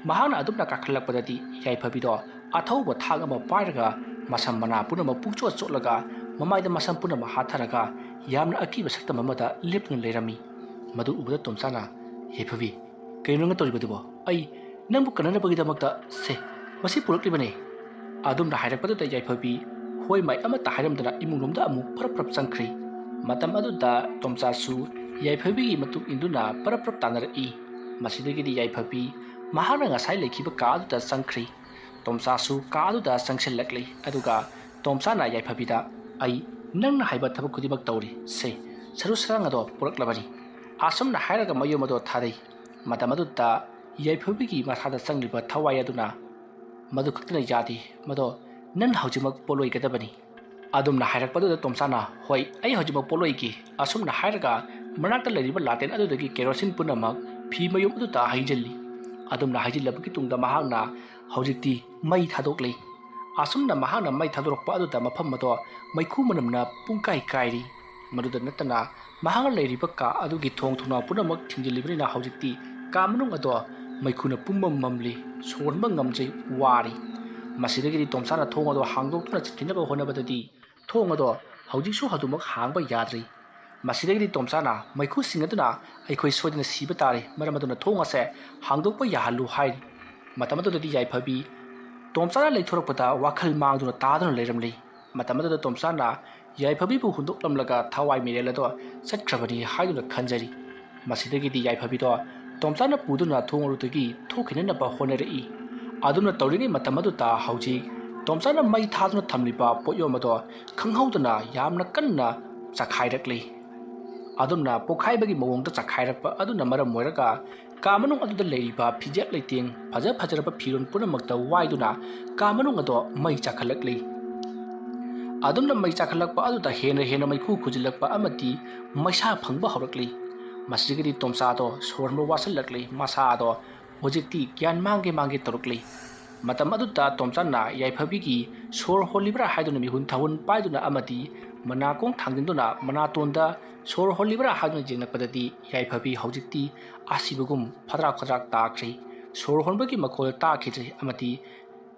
ꯃꯍꯥꯛꯅ ꯑꯗꯨꯝꯅ ꯀꯥꯈꯠꯂꯛꯄꯗꯗꯤ ꯌꯥꯏꯐꯕꯤꯗꯣ ꯑꯊꯧꯕ ꯊꯥꯡ ꯑꯃ ꯄꯥꯏꯔꯒ ꯃꯁꯝ ꯃꯅꯥ ꯄꯨꯝꯅꯃꯛ ꯄꯨꯡꯆꯣꯠ ꯆꯣꯠꯂꯒ ꯃꯃꯥꯏꯗ ꯃꯁꯝ ꯄꯨꯝꯅꯃꯛ ꯍꯥꯠꯊꯔꯒ ꯌꯥꯝꯅ ꯑꯀꯤꯕ ꯁꯛꯇꯝ ꯑꯃꯗ ꯂꯦꯞꯇꯨꯅ ꯂꯩꯔꯝꯃꯤ꯫ ꯃꯗꯨ ꯎꯕꯗ ꯇꯣꯝꯆꯥꯅ, "ꯌꯥꯏꯐꯕꯤ, ꯀꯩꯅꯣ ꯅꯪꯅ ꯇꯧꯔꯤꯕꯗꯨꯕꯣ? ꯑꯩ ꯅꯪꯕꯨ ꯀꯟꯅꯅꯕꯒꯤꯗꯃꯛꯇ ꯁꯦ ꯃꯁꯤ ꯄꯨꯔꯛꯂꯤꯕꯅꯦ"꯫ ꯑꯗꯨꯝꯅ ꯍꯥꯏꯔꯛꯄꯗꯨꯗ ꯌꯥꯏꯐꯕꯤ ꯍꯣꯏ ꯃꯥꯏ ꯑꯃꯠꯇ ꯍꯥꯏꯔꯝꯗꯅ ꯏꯃꯨꯡꯂꯣꯝꯗ ꯑꯃꯨꯛ ꯄꯔꯞ ꯄꯔꯞ ꯆꯪꯈ꯭ꯔꯤ꯫ ꯃꯇꯝ ꯑꯗꯨꯗ ꯇꯣꯝꯆꯥꯁꯨ ꯌꯥꯏꯐꯕꯤꯒꯤ ꯃꯇꯨꯡ ꯏꯟꯗꯨꯅ ꯄꯔꯞ ꯄꯔꯞ ꯇꯥꯟꯅꯔꯛꯏ꯫ ꯃꯁꯤꯗꯒꯤꯗꯤ ꯌꯥꯏꯐꯕꯤ ꯃꯍꯥꯛꯅ ꯉꯁꯥꯏ ꯂꯩꯈꯤꯕ ꯀꯥ ꯑꯗꯨꯗ ꯆꯪꯈ꯭ꯔꯤ꯫ ꯇꯣꯝꯆꯥꯁꯨ ꯀꯥ ꯑꯗꯨꯗ ꯆꯪꯁꯤꯜꯂꯛꯂꯤ꯫ ꯑꯗꯨꯒ ꯇꯣꯝꯆꯥꯅ ꯌꯥꯏꯐꯕꯤꯗ, "ꯑꯩ ꯅꯪꯅ ꯍꯥꯏꯕ ꯊꯕꯛ ꯈꯨꯗꯤꯡꯃꯛ ꯇꯧꯔꯤ꯫ ꯁꯦ, ꯁꯔꯨ ꯁꯔꯥꯡ ꯑꯗꯣ ꯄꯨꯔꯛꯂꯕꯅꯤ"꯫ ꯑꯁꯨꯝꯅ ꯍꯥꯏꯔꯒ ꯃꯌꯨꯝ ꯑꯗꯣ ꯊꯥꯗꯩ꯫ ꯃꯇꯝ ꯑꯗꯨꯗ ꯌꯥꯏꯐꯕꯤꯒꯤ ꯃꯁꯥꯗ ꯆꯪꯂꯤꯕ ꯊꯋꯥꯏ ꯑꯗꯨꯅ, "ꯃꯗꯨ ꯈꯛꯇꯅ ꯌꯥꯗꯦ, ꯃꯗꯣ ꯅꯪꯅ ꯍꯧꯖꯤꯛꯃꯛ ꯄꯣꯠꯂꯣꯏꯒꯗꯕꯅꯤ"꯫ ꯑꯗꯨꯝꯅ ꯍꯥꯏꯔꯛꯄꯗꯨꯗ ꯇꯣꯝꯆꯥꯅ, "ꯍꯣꯏ, ꯑꯩ ꯍꯧꯖꯤꯛꯃꯛ ꯄꯣꯠꯂꯣꯏꯒꯦ"꯫ ꯑꯁꯨꯝꯅ ꯍꯥꯏꯔꯒ ꯃꯅꯥꯛꯇ ꯂꯩꯔꯤꯕ ꯂꯥꯇꯦꯟ ꯑꯗꯨꯗꯒꯤ ꯀꯦꯔꯣꯁꯤꯟ ꯄꯨꯝꯅꯃꯛ ꯐꯤ ꯃꯌꯨꯝ ꯑꯗꯨꯗ ꯍꯩꯖꯤꯜꯂꯤ꯫ ꯑꯗꯨꯝꯅ ꯍꯩꯖꯤꯜꯂꯕꯒꯤ ꯇꯨꯡꯗ ꯃꯍꯥꯛꯅ ꯍꯧꯖꯤꯛꯇꯤ ꯃꯩ ꯊꯥꯗꯣꯛꯂꯤ꯫ ꯑꯁꯨꯝꯅ ꯃꯍꯥꯛꯅ ꯃꯩ ꯊꯥꯗꯣꯔꯛꯄ ꯑꯗꯨꯗ ꯃꯐꯝ ꯑꯗꯣ ꯃꯩꯈꯨ ꯃꯅꯝꯅ ꯄꯨꯡꯀꯥꯏ ꯀꯥꯏꯔꯤ꯫ ꯃꯗꯨꯗ ꯅꯠꯇꯅ ꯃꯍꯥꯛꯅ ꯂꯩꯔꯤꯕ ꯀꯥ ꯑꯗꯨꯒꯤ ꯊꯣꯡ ꯊꯣꯡꯅꯥꯎ ꯄꯨꯝꯅꯃꯛ ꯊꯤꯡꯖꯤꯜꯂꯤꯕꯅꯤꯅ ꯍꯧꯖꯤꯛꯇꯤ ꯀꯥ ꯃꯅꯨꯡ ꯑꯗꯣ ꯃꯩꯈꯨꯅ ꯄꯨꯝꯃꯝ ꯃꯝꯂꯤ꯫ ꯁꯣꯔ ꯍꯣꯟꯕ ꯉꯝꯗ꯭ꯔꯦ, ꯋꯥꯔꯤ꯫ ꯃꯁꯤꯗꯒꯤꯗꯤ ꯇꯣꯝꯆꯥꯅ ꯊꯣꯡ ꯑꯗꯣ ꯍꯥꯡꯗꯣꯛꯇꯨꯅ ꯆꯠꯈꯤꯅꯕ ꯍꯣꯠꯅꯕꯗꯗꯤ ꯊꯣꯡ ꯑꯗꯣ ꯍꯧꯖꯤꯛꯁꯨ ꯑꯗꯨꯃꯛ ꯍꯥꯡꯕ ꯌꯥꯗ꯭ꯔꯤ꯫ ꯃꯁꯤꯗꯒꯤꯗꯤ ꯇꯣꯝꯆꯥꯅ ꯃꯩꯈꯨꯁꯤꯡ ꯑꯗꯨꯅ "ꯑꯩꯈꯣꯏ ꯁꯣꯏꯗꯅ ꯁꯤꯕ ꯇꯥꯔꯦ, ꯃꯔꯝ ꯑꯗꯨꯅ ꯊꯣꯡ ꯑꯁꯦ ꯍꯥꯡꯗꯣꯛꯄ ꯌꯥꯍꯜꯂꯨ" ꯍꯥꯏꯔꯤ꯫ ꯃꯇꯝ ꯑꯗꯨꯗꯗꯤ ꯌꯥꯏꯐꯕꯤ ꯇꯣꯝꯆꯥꯅ ꯂꯩꯊꯣꯔꯛꯄꯗ ꯋꯥꯈꯜ ꯃꯥꯡꯗꯨꯅ ꯇꯥꯗꯨꯅ ꯂꯩꯔꯝꯂꯤ꯫ ꯃꯇꯝ ꯑꯗꯨꯗ ꯇꯣꯝꯆꯥꯅ ꯌꯥꯏꯐꯕꯤꯕꯨ ꯍꯨꯟꯗꯣꯛꯂꯝꯂꯒ ꯊꯋꯥꯏ ꯃꯤꯔꯦꯜ ꯑꯗꯣ ꯆꯠꯈ꯭ꯔꯕꯅꯤ ꯍꯥꯏꯗꯨꯅ ꯈꯟꯖꯔꯤ꯫ ꯃꯁꯤꯗꯒꯤꯗꯤ ꯌꯥꯏꯐꯕꯤꯗꯣ ꯇꯣꯝꯆꯥꯅ ꯄꯨꯗꯨꯅ ꯊꯣꯡ ꯑꯗꯨꯗꯒꯤ ꯊꯣꯛꯈꯤꯅꯅꯕ ꯍꯣꯠꯅꯔꯛꯏ꯫ ꯑꯗꯨꯝꯅ ꯇꯧꯔꯤꯉꯩ ꯃꯇꯝ ꯑꯗꯨꯗ ꯍꯧꯖꯤꯛ ꯇꯣꯝꯆꯥꯅ ꯃꯩ ꯊꯥꯗꯨꯅ ꯊꯝꯂꯤꯕ ꯄꯣꯠꯌꯣꯝ ꯑꯗꯣ ꯈꯪꯍꯧꯗꯅ ꯌꯥꯝꯅ ꯀꯟꯅ ꯆꯈꯥꯏꯔꯛꯂꯤ꯫ ꯑꯗꯨꯝꯅ ꯄꯣꯈꯥꯏꯕꯒꯤ ꯃꯑꯣꯡꯗ ꯆꯈꯥꯏꯔꯛꯄ ꯑꯗꯨꯅ ꯃꯔꯝ ꯑꯣꯏꯔꯒ ꯀꯥ ꯃꯅꯨꯡ ꯑꯗꯨꯗ ꯂꯩꯔꯤꯕ ꯐꯤꯖꯦꯠ ꯂꯩꯇꯦꯡ, ꯐꯖ ꯐꯖꯔꯕ ꯐꯤꯔꯣꯜ ꯄꯨꯝꯅꯃꯛꯇ ꯋꯥꯏꯗꯨꯅ ꯀꯥ ꯃꯅꯨꯡ ꯑꯗꯣ ꯃꯩ ꯆꯥꯈꯠꯂꯛꯂꯤ꯫ ꯑꯗꯨꯝꯅ ꯃꯩ ꯆꯥꯈꯠꯂꯛꯄ ꯑꯗꯨꯗ ꯍꯦꯟꯅ ꯍꯦꯟꯅ ꯃꯩꯈꯨ ꯈꯨꯖꯤꯜꯂꯛꯄ ꯑꯃꯗꯤ ꯃꯩꯁꯥ ꯐꯪꯕ ꯍꯧꯔꯛꯂꯤ꯫ ꯃꯁꯤꯗꯒꯤꯗꯤ ꯇꯣꯝꯆꯥꯗꯣ ꯁꯣꯔ ꯍꯣꯟꯕ ꯋꯥꯁꯤꯜꯂꯛꯂꯤ꯫ ꯃꯁꯥꯗꯣ ꯍꯧꯖꯤꯛꯇꯤ ꯒ꯭ꯌꯥꯟ ꯃꯥꯡꯒꯦ ꯃꯥꯡꯒꯦ ꯇꯧꯔꯛꯂꯤ꯫ ꯃꯇꯝ ꯑꯗꯨꯗ ꯇꯣꯝꯆꯥꯅ ꯌꯥꯏꯐꯕꯤꯒꯤ ꯁꯣꯔ ꯍꯣꯜꯂꯤꯕ꯭ꯔꯥ ꯍꯥꯏꯗꯨꯅ ꯃꯤꯍꯨꯟ ꯊꯥꯍꯨꯟ ꯄꯥꯏꯗꯨꯅ ꯑꯃꯗꯤ ꯃꯅꯥꯀꯣꯡ ꯊꯥꯡꯖꯤꯟꯗꯨꯅ ꯃꯅꯥꯇꯣꯟꯗ ꯁꯣꯔ ꯍꯣꯜꯂꯤꯕ꯭ꯔꯥ ꯍꯥꯏꯗꯨꯅ ꯌꯦꯡꯂꯛꯄꯗꯗꯤ ꯌꯥꯏꯐꯕꯤ ꯍꯧꯖꯤꯛꯇꯤ ꯑꯁꯤꯕꯒꯨꯝ ꯐꯗ꯭ꯔꯥꯛ ꯐꯗ꯭ꯔꯥꯛ ꯇꯥꯈ꯭ꯔꯦ꯫ ꯁꯣꯔ ꯍꯣꯟꯕꯒꯤ ꯃꯈꯣꯜ ꯇꯥꯈꯤꯗ꯭ꯔꯦ ꯑꯃꯗꯤ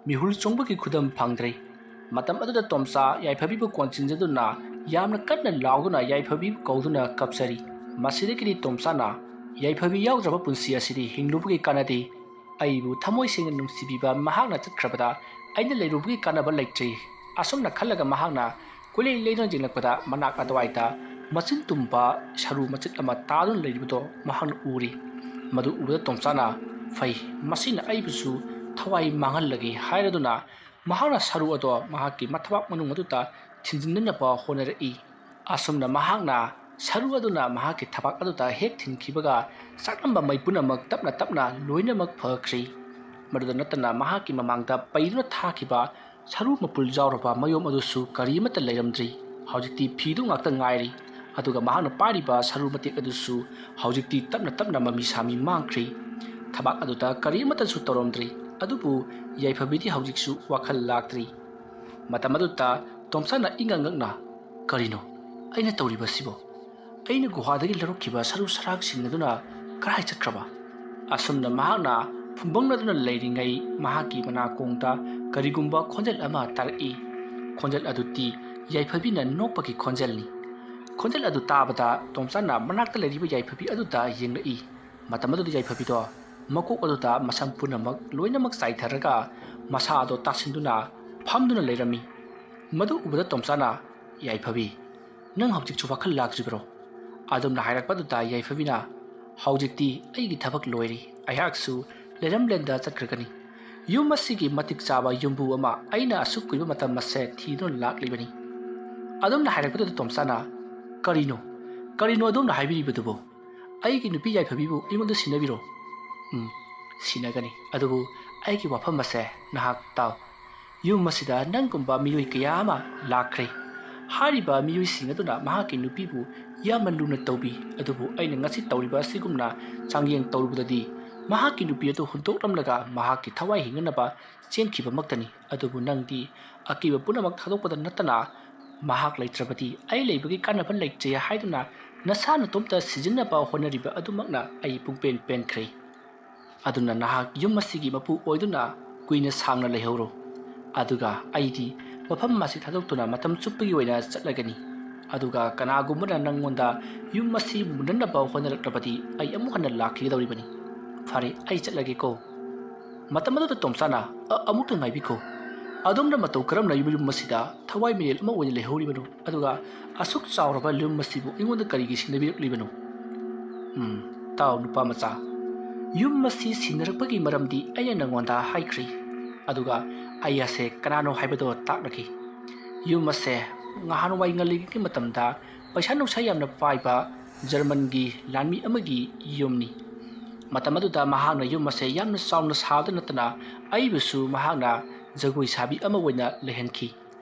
ꯃꯤꯍꯨꯜ ꯆꯣꯡꯕꯒꯤ ꯈꯨꯗꯝ ꯐꯪꯗ꯭ꯔꯦ꯫ ꯃꯇꯝ ꯑꯗꯨꯗ ꯇꯣꯝꯆꯥ ꯌꯥꯏꯐꯕꯤꯕꯨ ꯀꯣꯟꯁꯤꯟꯖꯗꯨꯅ ꯌꯥꯝꯅ ꯀꯟꯅ ꯂꯥꯎꯗꯨꯅ ꯌꯥꯏꯐꯕꯤꯕꯨ ꯀꯧꯗꯨꯅ ꯀꯞꯆꯔꯤ꯫ ꯃꯁꯤꯗꯒꯤꯗꯤ ꯇꯣꯝꯆꯥꯅ, "ꯌꯥꯏꯐꯕꯤ ꯌꯥꯎꯗ꯭ꯔꯕ ꯄꯨꯟꯁꯤ ꯑꯁꯤꯗꯤ ꯍꯤꯡꯂꯨꯕꯒꯤ ꯀꯥꯟꯅꯗꯦ꯫ ꯑꯩꯕꯨ ꯊꯃꯣꯏ ꯁꯦꯡꯅ ꯅꯨꯡꯁꯤꯕꯤꯕ ꯃꯍꯥꯛꯅ ꯆꯠꯈ꯭ꯔꯕꯗ ꯑꯩꯅ ꯂꯩꯔꯨꯕꯒꯤ ꯀꯥꯟꯅꯕ ꯂꯩꯇ꯭ꯔꯦ"꯫ ꯑꯁꯨꯝꯅ ꯈꯜꯂꯒ ꯃꯍꯥꯛꯅ ꯀꯣꯏꯂꯩ ꯂꯩꯗꯨꯅ ꯌꯦꯡꯂꯛꯄꯗ ꯃꯅꯥꯛ ꯑꯗꯨꯋꯥꯏꯗ ꯃꯆꯤꯟ ꯇꯨꯝꯕ ꯁꯔꯨ ꯃꯆꯦꯠ ꯑꯃ ꯇꯥꯗꯨꯅ ꯂꯩꯔꯤꯕꯗꯣ ꯃꯍꯥꯛꯅ ꯎꯔꯤ꯫ ꯃꯗꯨ ꯎꯕꯗ ꯇꯣꯝꯆꯥꯅ, "ꯐꯩ, ꯃꯁꯤꯅ ꯑꯩꯕꯨꯁꯨ ꯊꯋꯥꯏ ꯃꯥꯡꯍꯜꯂꯒꯦ" ꯍꯥꯏꯔꯗꯨꯅ ꯃꯍꯥꯛꯅ ꯁꯔꯨ ꯑꯗꯣ ꯃꯍꯥꯛꯀꯤ ꯃꯊꯕꯥꯛ ꯃꯅꯨꯡ ꯑꯗꯨꯗ ꯊꯤꯟꯖꯤꯟꯅꯅꯕ ꯍꯣꯠꯅꯔꯛꯏ꯫ ꯑꯁꯨꯝꯅ ꯃꯍꯥꯛꯅ ꯁꯔꯨ ꯑꯗꯨꯅ ꯃꯍꯥꯛꯀꯤ ꯊꯕꯥꯛ ꯑꯗꯨꯗ ꯍꯦꯛ ꯊꯤꯟꯈꯤꯕꯒ ꯆꯥꯛꯂꯝꯕ ꯃꯩ ꯄꯨꯝꯅꯃꯛ ꯇꯞꯅ ꯇꯞꯅ ꯂꯣꯏꯅꯃꯛ ꯐꯈ꯭ꯔꯤ꯫ ꯃꯗꯨꯗ ꯅꯠꯇꯅ ꯃꯍꯥꯛꯀꯤ ꯃꯃꯥꯡꯗ ꯄꯩꯗꯨꯅ ꯊꯥꯈꯤꯕ ꯁꯔꯨ ꯃꯄꯨꯜ ꯌꯥꯎꯔꯕ ꯃꯌꯣꯝ ꯑꯗꯨꯁꯨ ꯀꯔꯤ ꯑꯃꯠꯇ ꯂꯩꯔꯝꯗ꯭ꯔꯤ꯫ ꯍꯧꯖꯤꯛꯇꯤ ꯐꯤꯗꯨ ꯉꯥꯛꯇ ꯉꯥꯏꯔꯤ꯫ ꯑꯗꯨꯒ ꯃꯍꯥꯛꯅ ꯄꯥꯏꯔꯤꯕ ꯁꯔꯨ ꯃꯇꯦꯛ ꯑꯗꯨꯁꯨ ꯍꯧꯖꯤꯛꯇꯤ ꯇꯞꯅ ꯇꯞꯅ ꯃꯃꯤ ꯁꯥꯃꯤ ꯃꯥꯡꯈ꯭ꯔꯤ꯫ ꯊꯕꯥꯛ ꯑꯗꯨꯗ ꯀꯔꯤ ꯑꯃꯠꯇꯁꯨ ꯇꯧꯔꯝꯗ꯭ꯔꯤ꯫ ꯑꯗꯨꯕꯨ ꯌꯥꯏꯐꯕꯤꯗꯤ ꯍꯧꯖꯤꯛꯁꯨ ꯋꯥꯈꯜ ꯂꯥꯛꯇ꯭ꯔꯤ꯫ ꯃꯇꯝ ꯑꯗꯨꯗ ꯇꯣꯝꯆꯥꯅ ꯏꯉꯛ ꯉꯛꯅ, "ꯀꯔꯤꯅꯣ ꯑꯩꯅ ꯇꯧꯔꯤꯕꯁꯤꯕꯣ? ꯑꯩꯅ ꯒꯨꯍꯥꯗꯒꯤ ꯂꯧꯔꯛꯈꯤꯕ ꯁꯔꯨ ꯁꯔꯥꯡꯁꯤꯡ ꯑꯗꯨꯅ ꯀꯗꯥꯏ ꯆꯠꯈ꯭ꯔꯕ?" ꯑꯁꯨꯝꯅ ꯃꯍꯥꯛꯅ ꯐꯨꯝꯕꯪꯅꯗꯨꯅ ꯂꯩꯔꯤꯉꯩ ꯃꯍꯥꯛꯀꯤ ꯃꯅꯥꯀꯣꯡꯗ ꯀꯔꯤꯒꯨꯝꯕ ꯈꯣꯟꯖꯦꯜ ꯑꯃ ꯇꯥꯔꯛꯏ꯫ ꯈꯣꯟꯖꯦꯜ ꯑꯗꯨꯗꯤ ꯌꯥꯏꯐꯕꯤꯅ ꯅꯣꯛꯄꯒꯤ ꯈꯣꯟꯖꯦꯜꯅꯤ꯫ ꯈꯣꯟꯖꯦꯜ ꯑꯗꯨ ꯇꯥꯕꯗ ꯇꯣꯝꯆꯥꯅ ꯃꯅꯥꯛꯇ ꯂꯩꯔꯤꯕ ꯌꯥꯏꯐꯕꯤ ꯑꯗꯨꯗ ꯌꯦꯡꯂꯛꯏ꯫ ꯃꯇꯝ ꯑꯗꯨꯗ ꯌꯥꯏꯐꯕꯤꯗꯣ ꯃꯀꯣꯛ ꯑꯗꯨꯗ ꯃꯁꯝ ꯄꯨꯝꯅꯃꯛ ꯂꯣꯏꯅꯃꯛ ꯆꯥꯏꯊꯔꯒ ꯃꯁꯥ ꯑꯗꯣ ꯇꯥꯁꯤꯟꯗꯨꯅ ꯐꯝꯗꯨꯅ ꯂꯩꯔꯝꯃꯤ꯫ ꯃꯗꯨ ꯎꯕꯗ ꯇꯣꯝꯆꯥꯅ, "ꯌꯥꯏꯐꯕꯤ, ꯅꯪ ꯍꯧꯖꯤꯛꯁꯨ ꯋꯥꯈꯜ ꯂꯥꯛꯇ꯭ꯔꯤꯕꯔꯣ?" ꯑꯗꯨꯝꯅ ꯍꯥꯏꯔꯛꯄꯗꯨꯗ ꯌꯥꯏꯐꯕꯤꯅ, "ꯍꯧꯖꯤꯛꯇꯤ ꯑꯩꯒꯤ ꯊꯕꯛ ꯂꯣꯏꯔꯦ꯫ ꯑꯩꯍꯥꯛꯁꯨ ꯂꯩꯔꯝꯂꯦꯟꯗ ꯆꯠꯈ꯭ꯔꯒꯅꯤ꯫ ꯌꯨꯝ ꯑꯁꯤꯒꯤ ꯃꯇꯤꯛ ꯆꯥꯕ ꯌꯨꯝꯕꯨ ꯑꯃ ꯑꯩꯅ ꯑꯁꯨꯛ ꯀꯨꯏꯕ ꯃꯇꯝ ꯑꯁꯦ ꯊꯤꯗꯨꯅ ꯂꯥꯛꯂꯤꯕꯅꯤ꯫ ꯑꯗꯣꯝꯅ ꯍꯥꯏꯔꯛꯄꯗꯨꯗ ꯇꯣꯝꯆꯥꯅ, "ꯀꯔꯤꯅꯣ? ꯀꯔꯤꯅꯣ ꯑꯗꯣꯝꯅ ꯍꯥꯏꯕꯤꯔꯤꯕꯗꯨꯕꯨ? ꯑꯩꯒꯤ ꯅꯨꯄꯤ ꯌꯥꯏꯐꯕꯤꯕꯨ ꯑꯩꯉꯣꯟꯗ ꯁꯤꯟꯅꯕꯤꯔꯣ?" "ꯎꯝ, ꯁꯤꯟꯅꯒꯅꯤ꯫ ꯑꯗꯨꯕꯨ ꯑꯩꯒꯤ ꯋꯥꯐꯝ ꯑꯁꯦ ꯅꯍꯥꯛ ꯇꯥꯎ꯫ ꯌꯨꯝ ꯑꯁꯤꯗ ꯅꯪꯒꯨꯝꯕ ꯃꯤꯑꯣꯏ ꯀꯌꯥ ꯑꯃ ꯂꯥꯛꯈ꯭ꯔꯦ꯫ ꯍꯥꯏꯔꯤꯕ ꯃꯤꯑꯣꯏꯁꯤꯡ ꯑꯗꯨꯅ ꯃꯍꯥꯛꯀꯤ ꯅꯨꯄꯤꯕꯨ ꯌꯥꯝꯅ ꯂꯨꯅ ꯇꯧꯕꯤ, ꯑꯗꯨꯕꯨ ꯑꯩꯅ ꯉꯁꯤ ꯇꯧꯔꯤꯕ ꯑꯁꯤꯒꯨꯝꯅ ꯆꯥꯡꯌꯦꯡ ꯇꯧꯔꯨꯕꯗꯗꯤ ꯃꯍꯥꯛꯀꯤ ꯅꯨꯄꯤ ꯑꯗꯨ ꯍꯨꯟꯗꯣꯛꯂꯝꯂꯒ ꯃꯍꯥꯛꯀꯤ ꯊꯋꯥꯏ ꯍꯤꯡꯅꯅꯕ ꯆꯦꯟꯈꯤꯕꯃꯛꯇꯅꯤ꯫ ꯑꯗꯨꯕꯨ ꯅꯪꯗꯤ ꯑꯀꯤꯕ ꯄꯨꯝꯅꯃꯛ ꯊꯥꯗꯣꯛꯄꯗ ꯅꯠꯇꯅ ꯃꯍꯥꯛ ꯂꯩꯇ꯭ꯔꯕꯗꯤ ꯑꯩ ꯂꯩꯕꯒꯤ ꯀꯥꯟꯅꯕ ꯂꯩꯇ꯭ꯔꯦ ꯍꯥꯏꯗꯨꯅ ꯅꯁꯥ ꯅꯇꯣꯝꯇ ꯁꯤꯖꯤꯟꯅꯕ ꯍꯣꯠꯅꯔꯤꯕ ꯑꯗꯨꯃꯛꯅ ꯑꯩ ꯄꯨꯡꯄꯦꯟ ꯄꯦꯟꯈ꯭ꯔꯦ꯫ ꯑꯗꯨꯅ ꯅꯍꯥꯛ ꯌꯨꯝ ꯑꯁꯤꯒꯤ ꯃꯄꯨ ꯑꯣꯏꯗꯨꯅ ꯀꯨꯏꯅ ꯁꯥꯡꯅ ꯂꯩꯍꯧꯔꯣ꯫ ꯑꯗꯨꯒ ꯑꯩꯗꯤ ꯃꯐꯝ ꯑꯁꯤ ꯊꯥꯗꯣꯛꯇꯨꯅ ꯃꯇꯝ ꯆꯨꯞꯄꯒꯤ ꯑꯣꯏꯅ ꯆꯠꯂꯒꯅꯤ꯫ ꯑꯗꯨꯒ ꯀꯅꯥꯒꯨꯝꯕꯅ ꯅꯪꯉꯣꯟꯗ ꯌꯨꯝ ꯑꯁꯤ ꯃꯨꯟꯅꯅꯕ ꯍꯣꯠꯅꯔꯛꯂꯕꯗꯤ ꯑꯩ ꯑꯃꯨꯛ ꯍꯟꯅ ꯂꯥꯛꯈꯤꯒꯗꯧꯔꯤꯕꯅꯤ꯫ ꯐꯔꯦ, ꯑꯩ ꯆꯠꯂꯒꯦꯀꯣ꯫" ꯃꯇꯝ ꯑꯗꯨꯗ ꯇꯣꯝꯆꯥꯅ, "ꯑ-, ꯑꯃꯨꯛꯇ ꯉꯥꯏꯕꯤꯈꯣ꯫ ꯑꯗꯣꯝꯅ ꯃꯇꯧ ꯀꯔꯝꯅ ꯌꯨꯝ ꯑꯁꯤꯗ ꯊꯋꯥꯏ ꯃꯤꯔꯦꯜ ꯑꯃ ꯑꯣꯏꯅ ꯂꯩꯍꯧꯔꯤꯕꯅꯣ? ꯑꯗꯨꯒ ꯑꯁꯨꯛ ꯆꯥꯎꯔꯕ ꯌꯨꯝ ꯑꯁꯤꯕꯨ ꯑꯩꯉꯣꯟꯗ ꯀꯔꯤꯒꯤ ꯁꯤꯟꯅꯕꯤꯔꯛꯂꯤꯕꯅꯣ?" "ꯎꯝ, ꯇꯥꯎ ꯅꯨꯄꯥ ꯃꯆꯥ, ꯌꯨꯝ ꯑꯁꯤ ꯁꯤꯟꯅꯔꯛꯄꯒꯤ ꯃꯔꯝꯗꯤ ꯑꯩꯅ ꯅꯪꯉꯣꯟꯗ ꯍꯥꯏꯈ꯭ꯔꯦ꯫ ꯑꯗꯨꯒ ꯑꯩ ꯑꯁꯦ ꯀꯅꯥꯅꯣ ꯍꯥꯏꯕꯗꯣ ꯇꯥꯛꯂꯒꯦ꯫ ꯌꯨꯝ ꯑꯁꯦ ꯉꯍꯥꯟꯋꯥꯏ ꯉꯜꯂꯤꯉꯩꯒꯤ ꯃꯇꯝꯗ ꯄꯩꯁꯥ ꯅꯨꯡꯁꯥ ꯌꯥꯝꯅ ꯄꯥꯏꯕ ꯖꯔꯃꯟꯒꯤ ꯂꯥꯟꯃꯤ ꯑꯃꯒꯤ ꯌꯨꯝꯅꯤ꯫ ꯃꯇꯝ ꯑꯗꯨꯗ ꯃꯍꯥꯛꯅ ꯌꯨꯝ ꯑꯁꯦ ꯌꯥꯝꯅ ꯆꯥꯎꯅ ꯁꯥꯕꯗ ꯅꯠꯇꯅ ꯑꯩꯕꯨꯁꯨ ꯃꯍꯥꯛꯅ ꯖꯒꯣꯏ ꯁꯥꯕꯤ ꯑꯃ ꯑꯣꯏꯅ ꯂꯩꯍꯟꯈꯤ꯫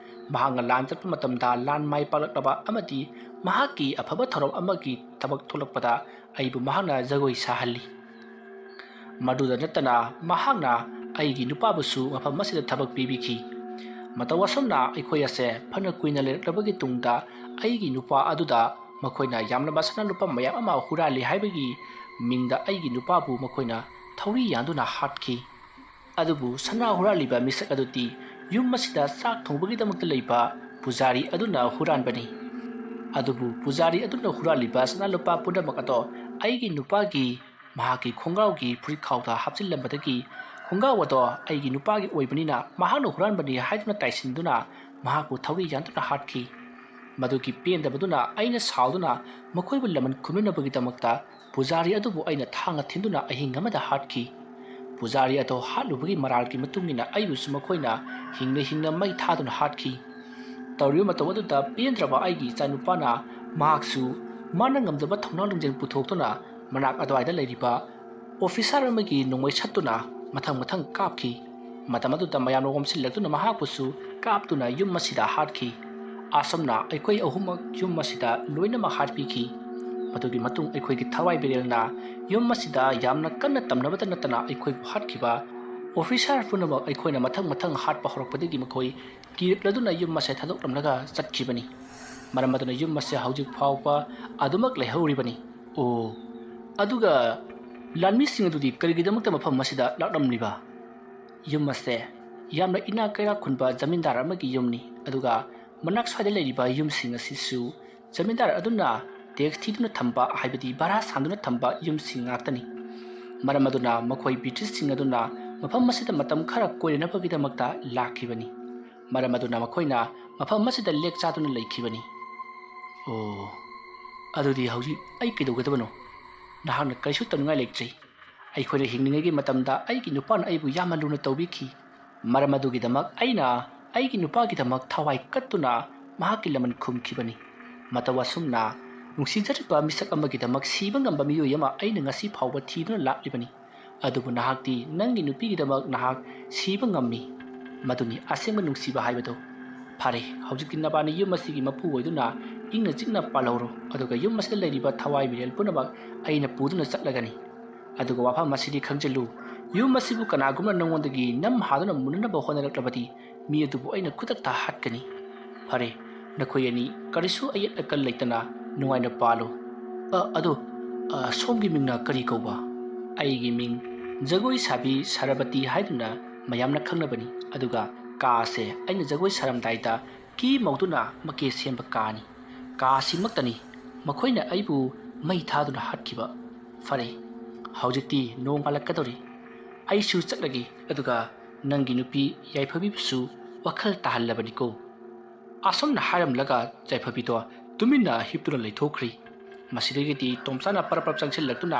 ꯃꯍꯥꯛꯅ ꯂꯥꯟ ꯆꯠꯄ ꯃꯇꯝꯗ ꯂꯥꯟ ꯃꯥꯏ ꯄꯥꯛꯂꯛꯂꯕ ꯑꯃꯗꯤ ꯃꯍꯥꯛꯀꯤ ꯑꯐꯕ ꯊꯧꯔꯝ ꯑꯃꯒꯤ ꯊꯕꯛ ꯊꯣꯛꯂꯛꯄꯗ ꯑꯩꯕꯨ ꯃꯍꯥꯛꯅ ꯖꯒꯣꯏ ꯁꯥꯍꯜꯂꯤ꯫ ꯃꯗꯨꯗ ꯅꯠꯇꯅ ꯃꯍꯥꯛꯅ ꯑꯩꯒꯤ ꯅꯨꯄꯥꯕꯨꯁꯨ ꯃꯐꯝ ꯑꯁꯤꯗ ꯊꯕꯛ ꯄꯤꯕꯤꯈꯤ꯫ ꯃꯇꯧ ꯑꯁꯨꯝꯅ ꯑꯩꯈꯣꯏ ꯑꯁꯦ ꯐꯅ ꯀꯨꯏꯅ ꯂꯩꯔꯛꯂꯕꯒꯤ ꯇꯨꯡꯗ ꯑꯩꯒꯤ ꯅꯨꯄꯥ ꯑꯗꯨꯗ ꯃꯈꯣꯏꯅ ꯌꯥꯝꯂꯕ ꯁꯅꯥ ꯂꯨꯄꯥ ꯃꯌꯥꯝ ꯑꯃ ꯍꯨꯔꯥꯜꯂꯤ ꯍꯥꯏꯕꯒꯤ ꯃꯤꯡꯗ ꯑꯩꯒꯤ ꯅꯨꯄꯥꯕꯨ ꯃꯈꯣꯏꯅ ꯊꯧꯔꯤ ꯌꯥꯟꯗꯨꯅ ꯍꯥꯠꯈꯤ꯫ ꯑꯗꯨꯕꯨ ꯁꯅꯥ ꯍꯨꯔꯥꯜꯂꯤꯕ ꯃꯤꯁꯛ ꯑꯗꯨꯗꯤ ꯌꯨꯝ ꯑꯁꯤꯗ ꯆꯥꯛ ꯊꯣꯡꯕꯒꯤꯗꯃꯛꯇ ꯂꯩꯕ ꯄꯨꯖꯥꯔꯤ ꯑꯗꯨꯅ ꯍꯨꯔꯥꯟꯕꯅꯤ꯫ ꯑꯗꯨꯕꯨ ꯄꯨꯖꯥꯔꯤ ꯑꯗꯨꯅ ꯍꯨꯔꯥꯜꯂꯤꯕ ꯁꯅꯥ ꯂꯨꯄꯥ ꯄꯨꯝꯅꯃꯛ ꯑꯗꯣ ꯑꯩꯒꯤ ꯅꯨꯄꯥꯒꯤ ꯃꯍꯥꯛꯀꯤ ꯈꯣꯡꯒ꯭ꯔꯥꯎꯒꯤ ꯐꯨꯔꯤꯠꯈꯥꯎꯗ ꯍꯥꯞꯆꯤꯜꯂꯝꯕꯗꯒꯤ ꯈꯣꯡꯒ꯭ꯔꯥꯎ ꯑꯗꯣ ꯑꯩꯒꯤ ꯅꯨꯄꯥꯒꯤ ꯑꯣꯏꯕꯅꯤꯅ ꯃꯍꯥꯛꯅ ꯍꯨꯔꯥꯟꯕꯅꯤ ꯍꯥꯏꯗꯨꯅ ꯇꯥꯏꯁꯤꯟꯗꯨꯅ ꯃꯍꯥꯛꯄꯨ ꯊꯧꯔꯤ ꯌꯥꯟꯗꯨꯅ ꯍꯥꯠꯈꯤ꯫ ꯃꯗꯨꯒꯤ ꯄꯦꯟꯗꯕꯗꯨꯅ ꯑꯩꯅ ꯁꯥꯎꯗꯨꯅ ꯃꯈꯣꯏꯕꯨ ꯂꯃꯟ ꯈꯨꯝꯅꯅꯕꯒꯤꯗꯃꯛꯇ ꯄꯨꯖꯥꯔꯤ ꯑꯗꯨꯕꯨ ꯑꯩꯅ ꯊꯥꯡꯅ ꯊꯤꯟꯗꯨꯅ ꯑꯍꯤꯡ ꯑꯃꯗ ꯍꯥꯠꯈꯤ꯫ ꯄꯨꯖꯥꯔꯤ ꯑꯗꯣ ꯍꯥꯠꯂꯨꯕꯒꯤ ꯃꯔꯥꯜꯒꯤ ꯃꯇꯨꯡ ꯏꯟꯅ ꯑꯩꯕꯨꯁꯨ ꯃꯈꯣꯏꯅ ꯍꯤꯡꯅ ꯍꯤꯡꯅ ꯃꯩ ꯊꯥꯗꯨꯅ ꯍꯥꯠꯈꯤ꯫ ꯇꯧꯔꯤꯕ ꯃꯇꯧ ꯑꯗꯨꯗ ꯄꯦꯟꯗ꯭ꯔꯕ ꯑꯩꯒꯤ ꯏꯆꯥꯅꯨꯄꯥꯅ ꯃꯍꯥꯛꯁꯨ ꯃꯥꯅ ꯉꯝꯖꯕ ꯊꯧꯅꯥ ꯂꯤꯡꯖꯦꯜ ꯄꯨꯊꯣꯛꯇꯨꯅ ꯃꯅꯥꯛ ꯑꯗꯨꯋꯥꯏꯗ ꯂꯩꯔꯤꯕ ꯑꯣꯐꯤꯁꯥꯔ ꯑꯃꯒꯤ ꯅꯣꯡꯃꯩ ꯁꯠꯇꯨꯅ ꯃꯊꯪ ꯃꯊꯪ ꯀꯥꯞꯈꯤ꯫ ꯃꯇꯝ ꯑꯗꯨꯗ ꯃꯌꯥꯝꯅ ꯑꯣꯝꯁꯤꯜꯂꯛꯇꯨꯅ ꯃꯍꯥꯛꯄꯨꯁꯨ ꯀꯥꯞꯇꯨꯅ ꯌꯨꯝ ꯑꯁꯤꯗ ꯍꯥꯠꯈꯤ꯫ ꯑꯁꯨꯝꯅ ꯑꯩꯈꯣꯏ ꯑꯍꯨꯝꯃꯛ ꯌꯨꯝ ꯑꯁꯤꯗ ꯂꯣꯏꯅꯃꯛ ꯍꯥꯠꯄꯤꯈꯤ꯫ ꯃꯗꯨꯒꯤ ꯃꯇꯨꯡ ꯑꯩꯈꯣꯏꯒꯤ ꯊꯋꯥꯏ ꯕꯤꯔꯦꯜꯅ ꯌꯨꯝ ꯑꯁꯤꯗ ꯌꯥꯝꯅ ꯀꯟꯅ ꯇꯝꯅꯕꯇ ꯅꯠꯇꯅ ꯑꯩꯈꯣꯏꯕꯨ ꯍꯥꯠꯈꯤꯕ ꯑꯣꯐꯤꯁꯥꯔ ꯄꯨꯝꯅꯃꯛ ꯑꯩꯈꯣꯏꯅ ꯃꯊꯪ ꯃꯊꯪ ꯍꯥꯠꯄ ꯍꯧꯔꯛꯄꯗꯒꯤ ꯃꯈꯣꯏ ꯀꯤꯔꯛꯂꯗꯨꯅ ꯌꯨꯝ ꯑꯁꯦ ꯊꯥꯗꯣꯛꯂꯝꯂꯒ ꯆꯠꯈꯤꯕꯅꯤ꯫ ꯃꯔꯝ ꯑꯗꯨꯅ ꯌꯨꯝ ꯑꯁꯦ ꯍꯧꯖꯤꯛ ꯐꯥꯎꯕ ꯑꯗꯨꯃꯛ ꯂꯩꯍꯧꯔꯤꯕꯅꯤ꯫ ꯑꯣ, ꯑꯗꯨꯒ ꯂꯥꯟꯃꯤꯁꯤꯡ ꯑꯗꯨꯗꯤ ꯀꯔꯤꯒꯤꯗꯃꯛꯇ ꯃꯐꯝ ꯑꯁꯤꯗ ꯂꯥꯛꯂꯝꯂꯤꯕ? ꯌꯨꯝ ꯑꯁꯦ ꯌꯥꯝꯅ ꯏꯅꯥꯛ ꯀꯩꯔꯥꯛ ꯈꯨꯟꯕ ꯖꯃꯤꯟꯗꯥꯔ ꯑꯃꯒꯤ ꯌꯨꯝꯅꯤ꯫ ꯑꯗꯨꯒ ꯃꯅꯥꯛ ꯁ꯭ꯋꯥꯏꯗ ꯂꯩꯔꯤꯕ ꯌꯨꯝꯁꯤꯡ ꯑꯁꯤꯁꯨ ꯖꯃꯤꯟꯗꯥꯔ ꯑꯗꯨꯅ ꯇꯦꯛꯁ ꯊꯤꯗꯨꯅ ꯊꯝꯕ, ꯍꯥꯏꯕꯗꯤ ꯚꯔꯥ ꯁꯥꯟꯗꯨꯅ ꯊꯝꯕ ꯌꯨꯝꯁꯤꯡ ꯉꯥꯛꯇꯅꯤ꯫ ꯃꯔꯝ ꯑꯗꯨꯅ ꯃꯈꯣꯏ ꯕ꯭ꯔꯤꯇꯤꯁꯁꯤꯡ ꯑꯗꯨꯅ ꯃꯐꯝ ꯑꯁꯤꯗ ꯃꯇꯝ ꯈꯔ ꯀꯣꯏꯔꯅꯕꯒꯤꯗꯃꯛꯇ ꯂꯥꯛꯈꯤꯕꯅꯤ꯫ ꯃꯔꯝ ꯑꯗꯨꯅ ꯃꯈꯣꯏꯅ ꯃꯐꯝ ꯑꯁꯤꯗ ꯂꯦꯛ ꯆꯥꯗꯨꯅ ꯂꯩꯈꯤꯕꯅꯤ꯫ ꯑꯣ, ꯑꯗꯨꯗꯤ ꯍꯧꯖꯤꯛ ꯑꯩ ꯀꯩꯗꯧꯒꯗꯕꯅꯣ? ꯅꯍꯥꯛꯅ ꯀꯔꯤꯁꯨ ꯇꯧꯅꯤꯡꯉꯥꯏ ꯂꯩꯇ꯭ꯔꯤ꯫ ꯑꯩꯈꯣꯏꯅ ꯍꯤꯡꯂꯤꯉꯩꯒꯤ ꯃꯇꯝꯗ ꯑꯩꯒꯤ ꯅꯨꯄꯥꯅ ꯑꯩꯕꯨ ꯌꯥꯝꯅ ꯂꯨꯅ ꯇꯧꯕꯤꯈꯤ꯫ ꯃꯔꯝ ꯑꯗꯨꯒꯤꯗꯃꯛ ꯑꯩꯅ ꯑꯩꯒꯤ ꯅꯨꯄꯥꯒꯤꯗꯃꯛ ꯊꯋꯥꯏ ꯀꯠꯇꯨꯅ ꯃꯍꯥꯛꯀꯤ ꯂꯃꯟ ꯈꯨꯝꯈꯤꯕꯅꯤ꯫ ꯃꯇꯧ ꯑꯁꯨꯝꯅ ꯅꯨꯡꯁꯤꯖꯔꯤꯕ ꯃꯤꯁꯛ ꯑꯃꯒꯤꯗꯃꯛ ꯁꯤꯕ ꯉꯝꯕ ꯃꯤꯑꯣꯏ ꯑꯃ ꯑꯩꯅ ꯉꯁꯤ ꯐꯥꯎꯕ ꯊꯤꯗꯨꯅ ꯂꯥꯛꯂꯤꯕꯅꯤ꯫ ꯑꯗꯨꯕꯨ ꯅꯍꯥꯛꯇꯤ ꯅꯪꯒꯤ ꯅꯨꯄꯤꯒꯤꯗꯃꯛ ꯅꯍꯥꯛ ꯁꯤꯕ ꯉꯝꯃꯤ꯫ ꯃꯗꯨꯅꯤ ꯑꯁꯦꯡꯕ ꯅꯨꯡꯁꯤꯕ ꯍꯥꯏꯕꯗꯨ꯫ ꯐꯔꯦ, ꯍꯧꯖꯤꯛꯇꯤ ꯅꯕꯥꯅꯤ ꯌꯨꯝ ꯑꯁꯤꯒꯤ ꯃꯄꯨ ꯑꯣꯏꯗꯨꯅ ꯏꯪꯅ ꯆꯤꯛꯅ ꯄꯥꯜꯍꯧꯔꯣ, ꯑꯗꯨꯒ ꯌꯨꯝ ꯑꯁꯤꯗ ꯂꯩꯔꯤꯕ ꯊꯋꯥꯏ ꯃꯤꯔꯦꯜ ꯄꯨꯝꯅꯃꯛ ꯑꯩꯅ ꯄꯨꯗꯨꯅ ꯆꯠꯂꯒꯅꯤ꯫ ꯑꯗꯨꯒ ꯋꯥꯐꯝ ꯑꯁꯤꯗꯤ ꯈꯪꯖꯤꯜꯂꯨ, ꯌꯨꯝ ꯑꯁꯤꯕꯨ ꯀꯅꯥꯒꯨꯝꯕꯅ ꯅꯉꯣꯟꯗꯒꯤ ꯅꯝ ꯍꯥꯗꯨꯅ ꯃꯨꯟꯅꯅꯕ ꯍꯣꯠꯅꯔꯛꯂꯕꯗꯤ ꯃꯤ ꯑꯗꯨꯕꯨ ꯑꯩꯅ ꯈꯨꯗꯛꯇ ꯍꯥꯠꯀꯅꯤ꯫ ꯐꯔꯦ, ꯅꯈꯣꯏ ꯑꯅꯤ ꯀꯔꯤꯁꯨ ꯑꯌꯦꯠ ꯑꯀꯜ ꯂꯩꯇꯅ ꯅꯨꯡꯉꯥꯏꯅ ꯄꯥꯜꯂꯨ꯫ ꯑ, ꯑꯗꯣ, ꯑ, ꯁꯣꯝꯒꯤ ꯃꯤꯡꯅ ꯀꯔꯤ ꯀꯧꯕ? ꯑꯩꯒꯤ ꯃꯤꯡ ꯖꯒꯣꯏ ꯁꯥꯕꯤ ꯁꯔꯕꯇꯤ ꯍꯥꯏꯗꯨꯅ ꯃꯌꯥꯝꯅ ꯈꯪꯅꯕꯅꯤ꯫ ꯑꯗꯨꯒ ꯀꯥ ꯑꯁꯦ ꯑꯩꯅ ꯖꯒꯣꯏ ꯁꯥꯔꯝꯗꯥꯏꯗ ꯀꯤ ꯃꯧꯗꯨꯅ ꯃꯀꯦ ꯁꯦꯝꯕ ꯀꯥꯅꯤ꯫ ꯀꯥ ꯑꯁꯤꯃꯛꯇꯅꯤ ꯃꯈꯣꯏꯅ ꯑꯩꯕꯨ ꯃꯩ ꯊꯥꯗꯨꯅ ꯍꯥꯠꯈꯤꯕ꯫ ꯐꯔꯦ, ꯍꯧꯖꯤꯛꯇꯤ ꯅꯣꯡꯉꯥꯜꯂꯛꯀꯗꯧꯔꯤ꯫ ꯑꯩꯁꯨ ꯆꯠꯂꯒꯦ, ꯑꯗꯨꯒ ꯅꯪꯒꯤ ꯅꯨꯄꯤ ꯌꯥꯏꯐꯕꯤꯕꯨꯁꯨ ꯋꯥꯈꯜ ꯇꯥꯍꯜꯂꯕꯅꯤꯀꯣ꯫ ꯑꯁꯨꯝꯅ ꯍꯥꯏꯔꯝꯂꯒ ꯌꯥꯏꯐꯕꯤꯗꯣ ꯇꯨꯃꯤꯟꯅ ꯍꯤꯞꯇꯨꯅ ꯂꯩꯊꯣꯛꯈ꯭ꯔꯤ꯫ ꯃꯁꯤꯗꯒꯤꯗꯤ ꯇꯣꯝꯆꯥꯅ ꯄꯔꯞ ꯄꯔꯞ ꯆꯪꯁꯤꯜꯂꯛꯇꯨꯅ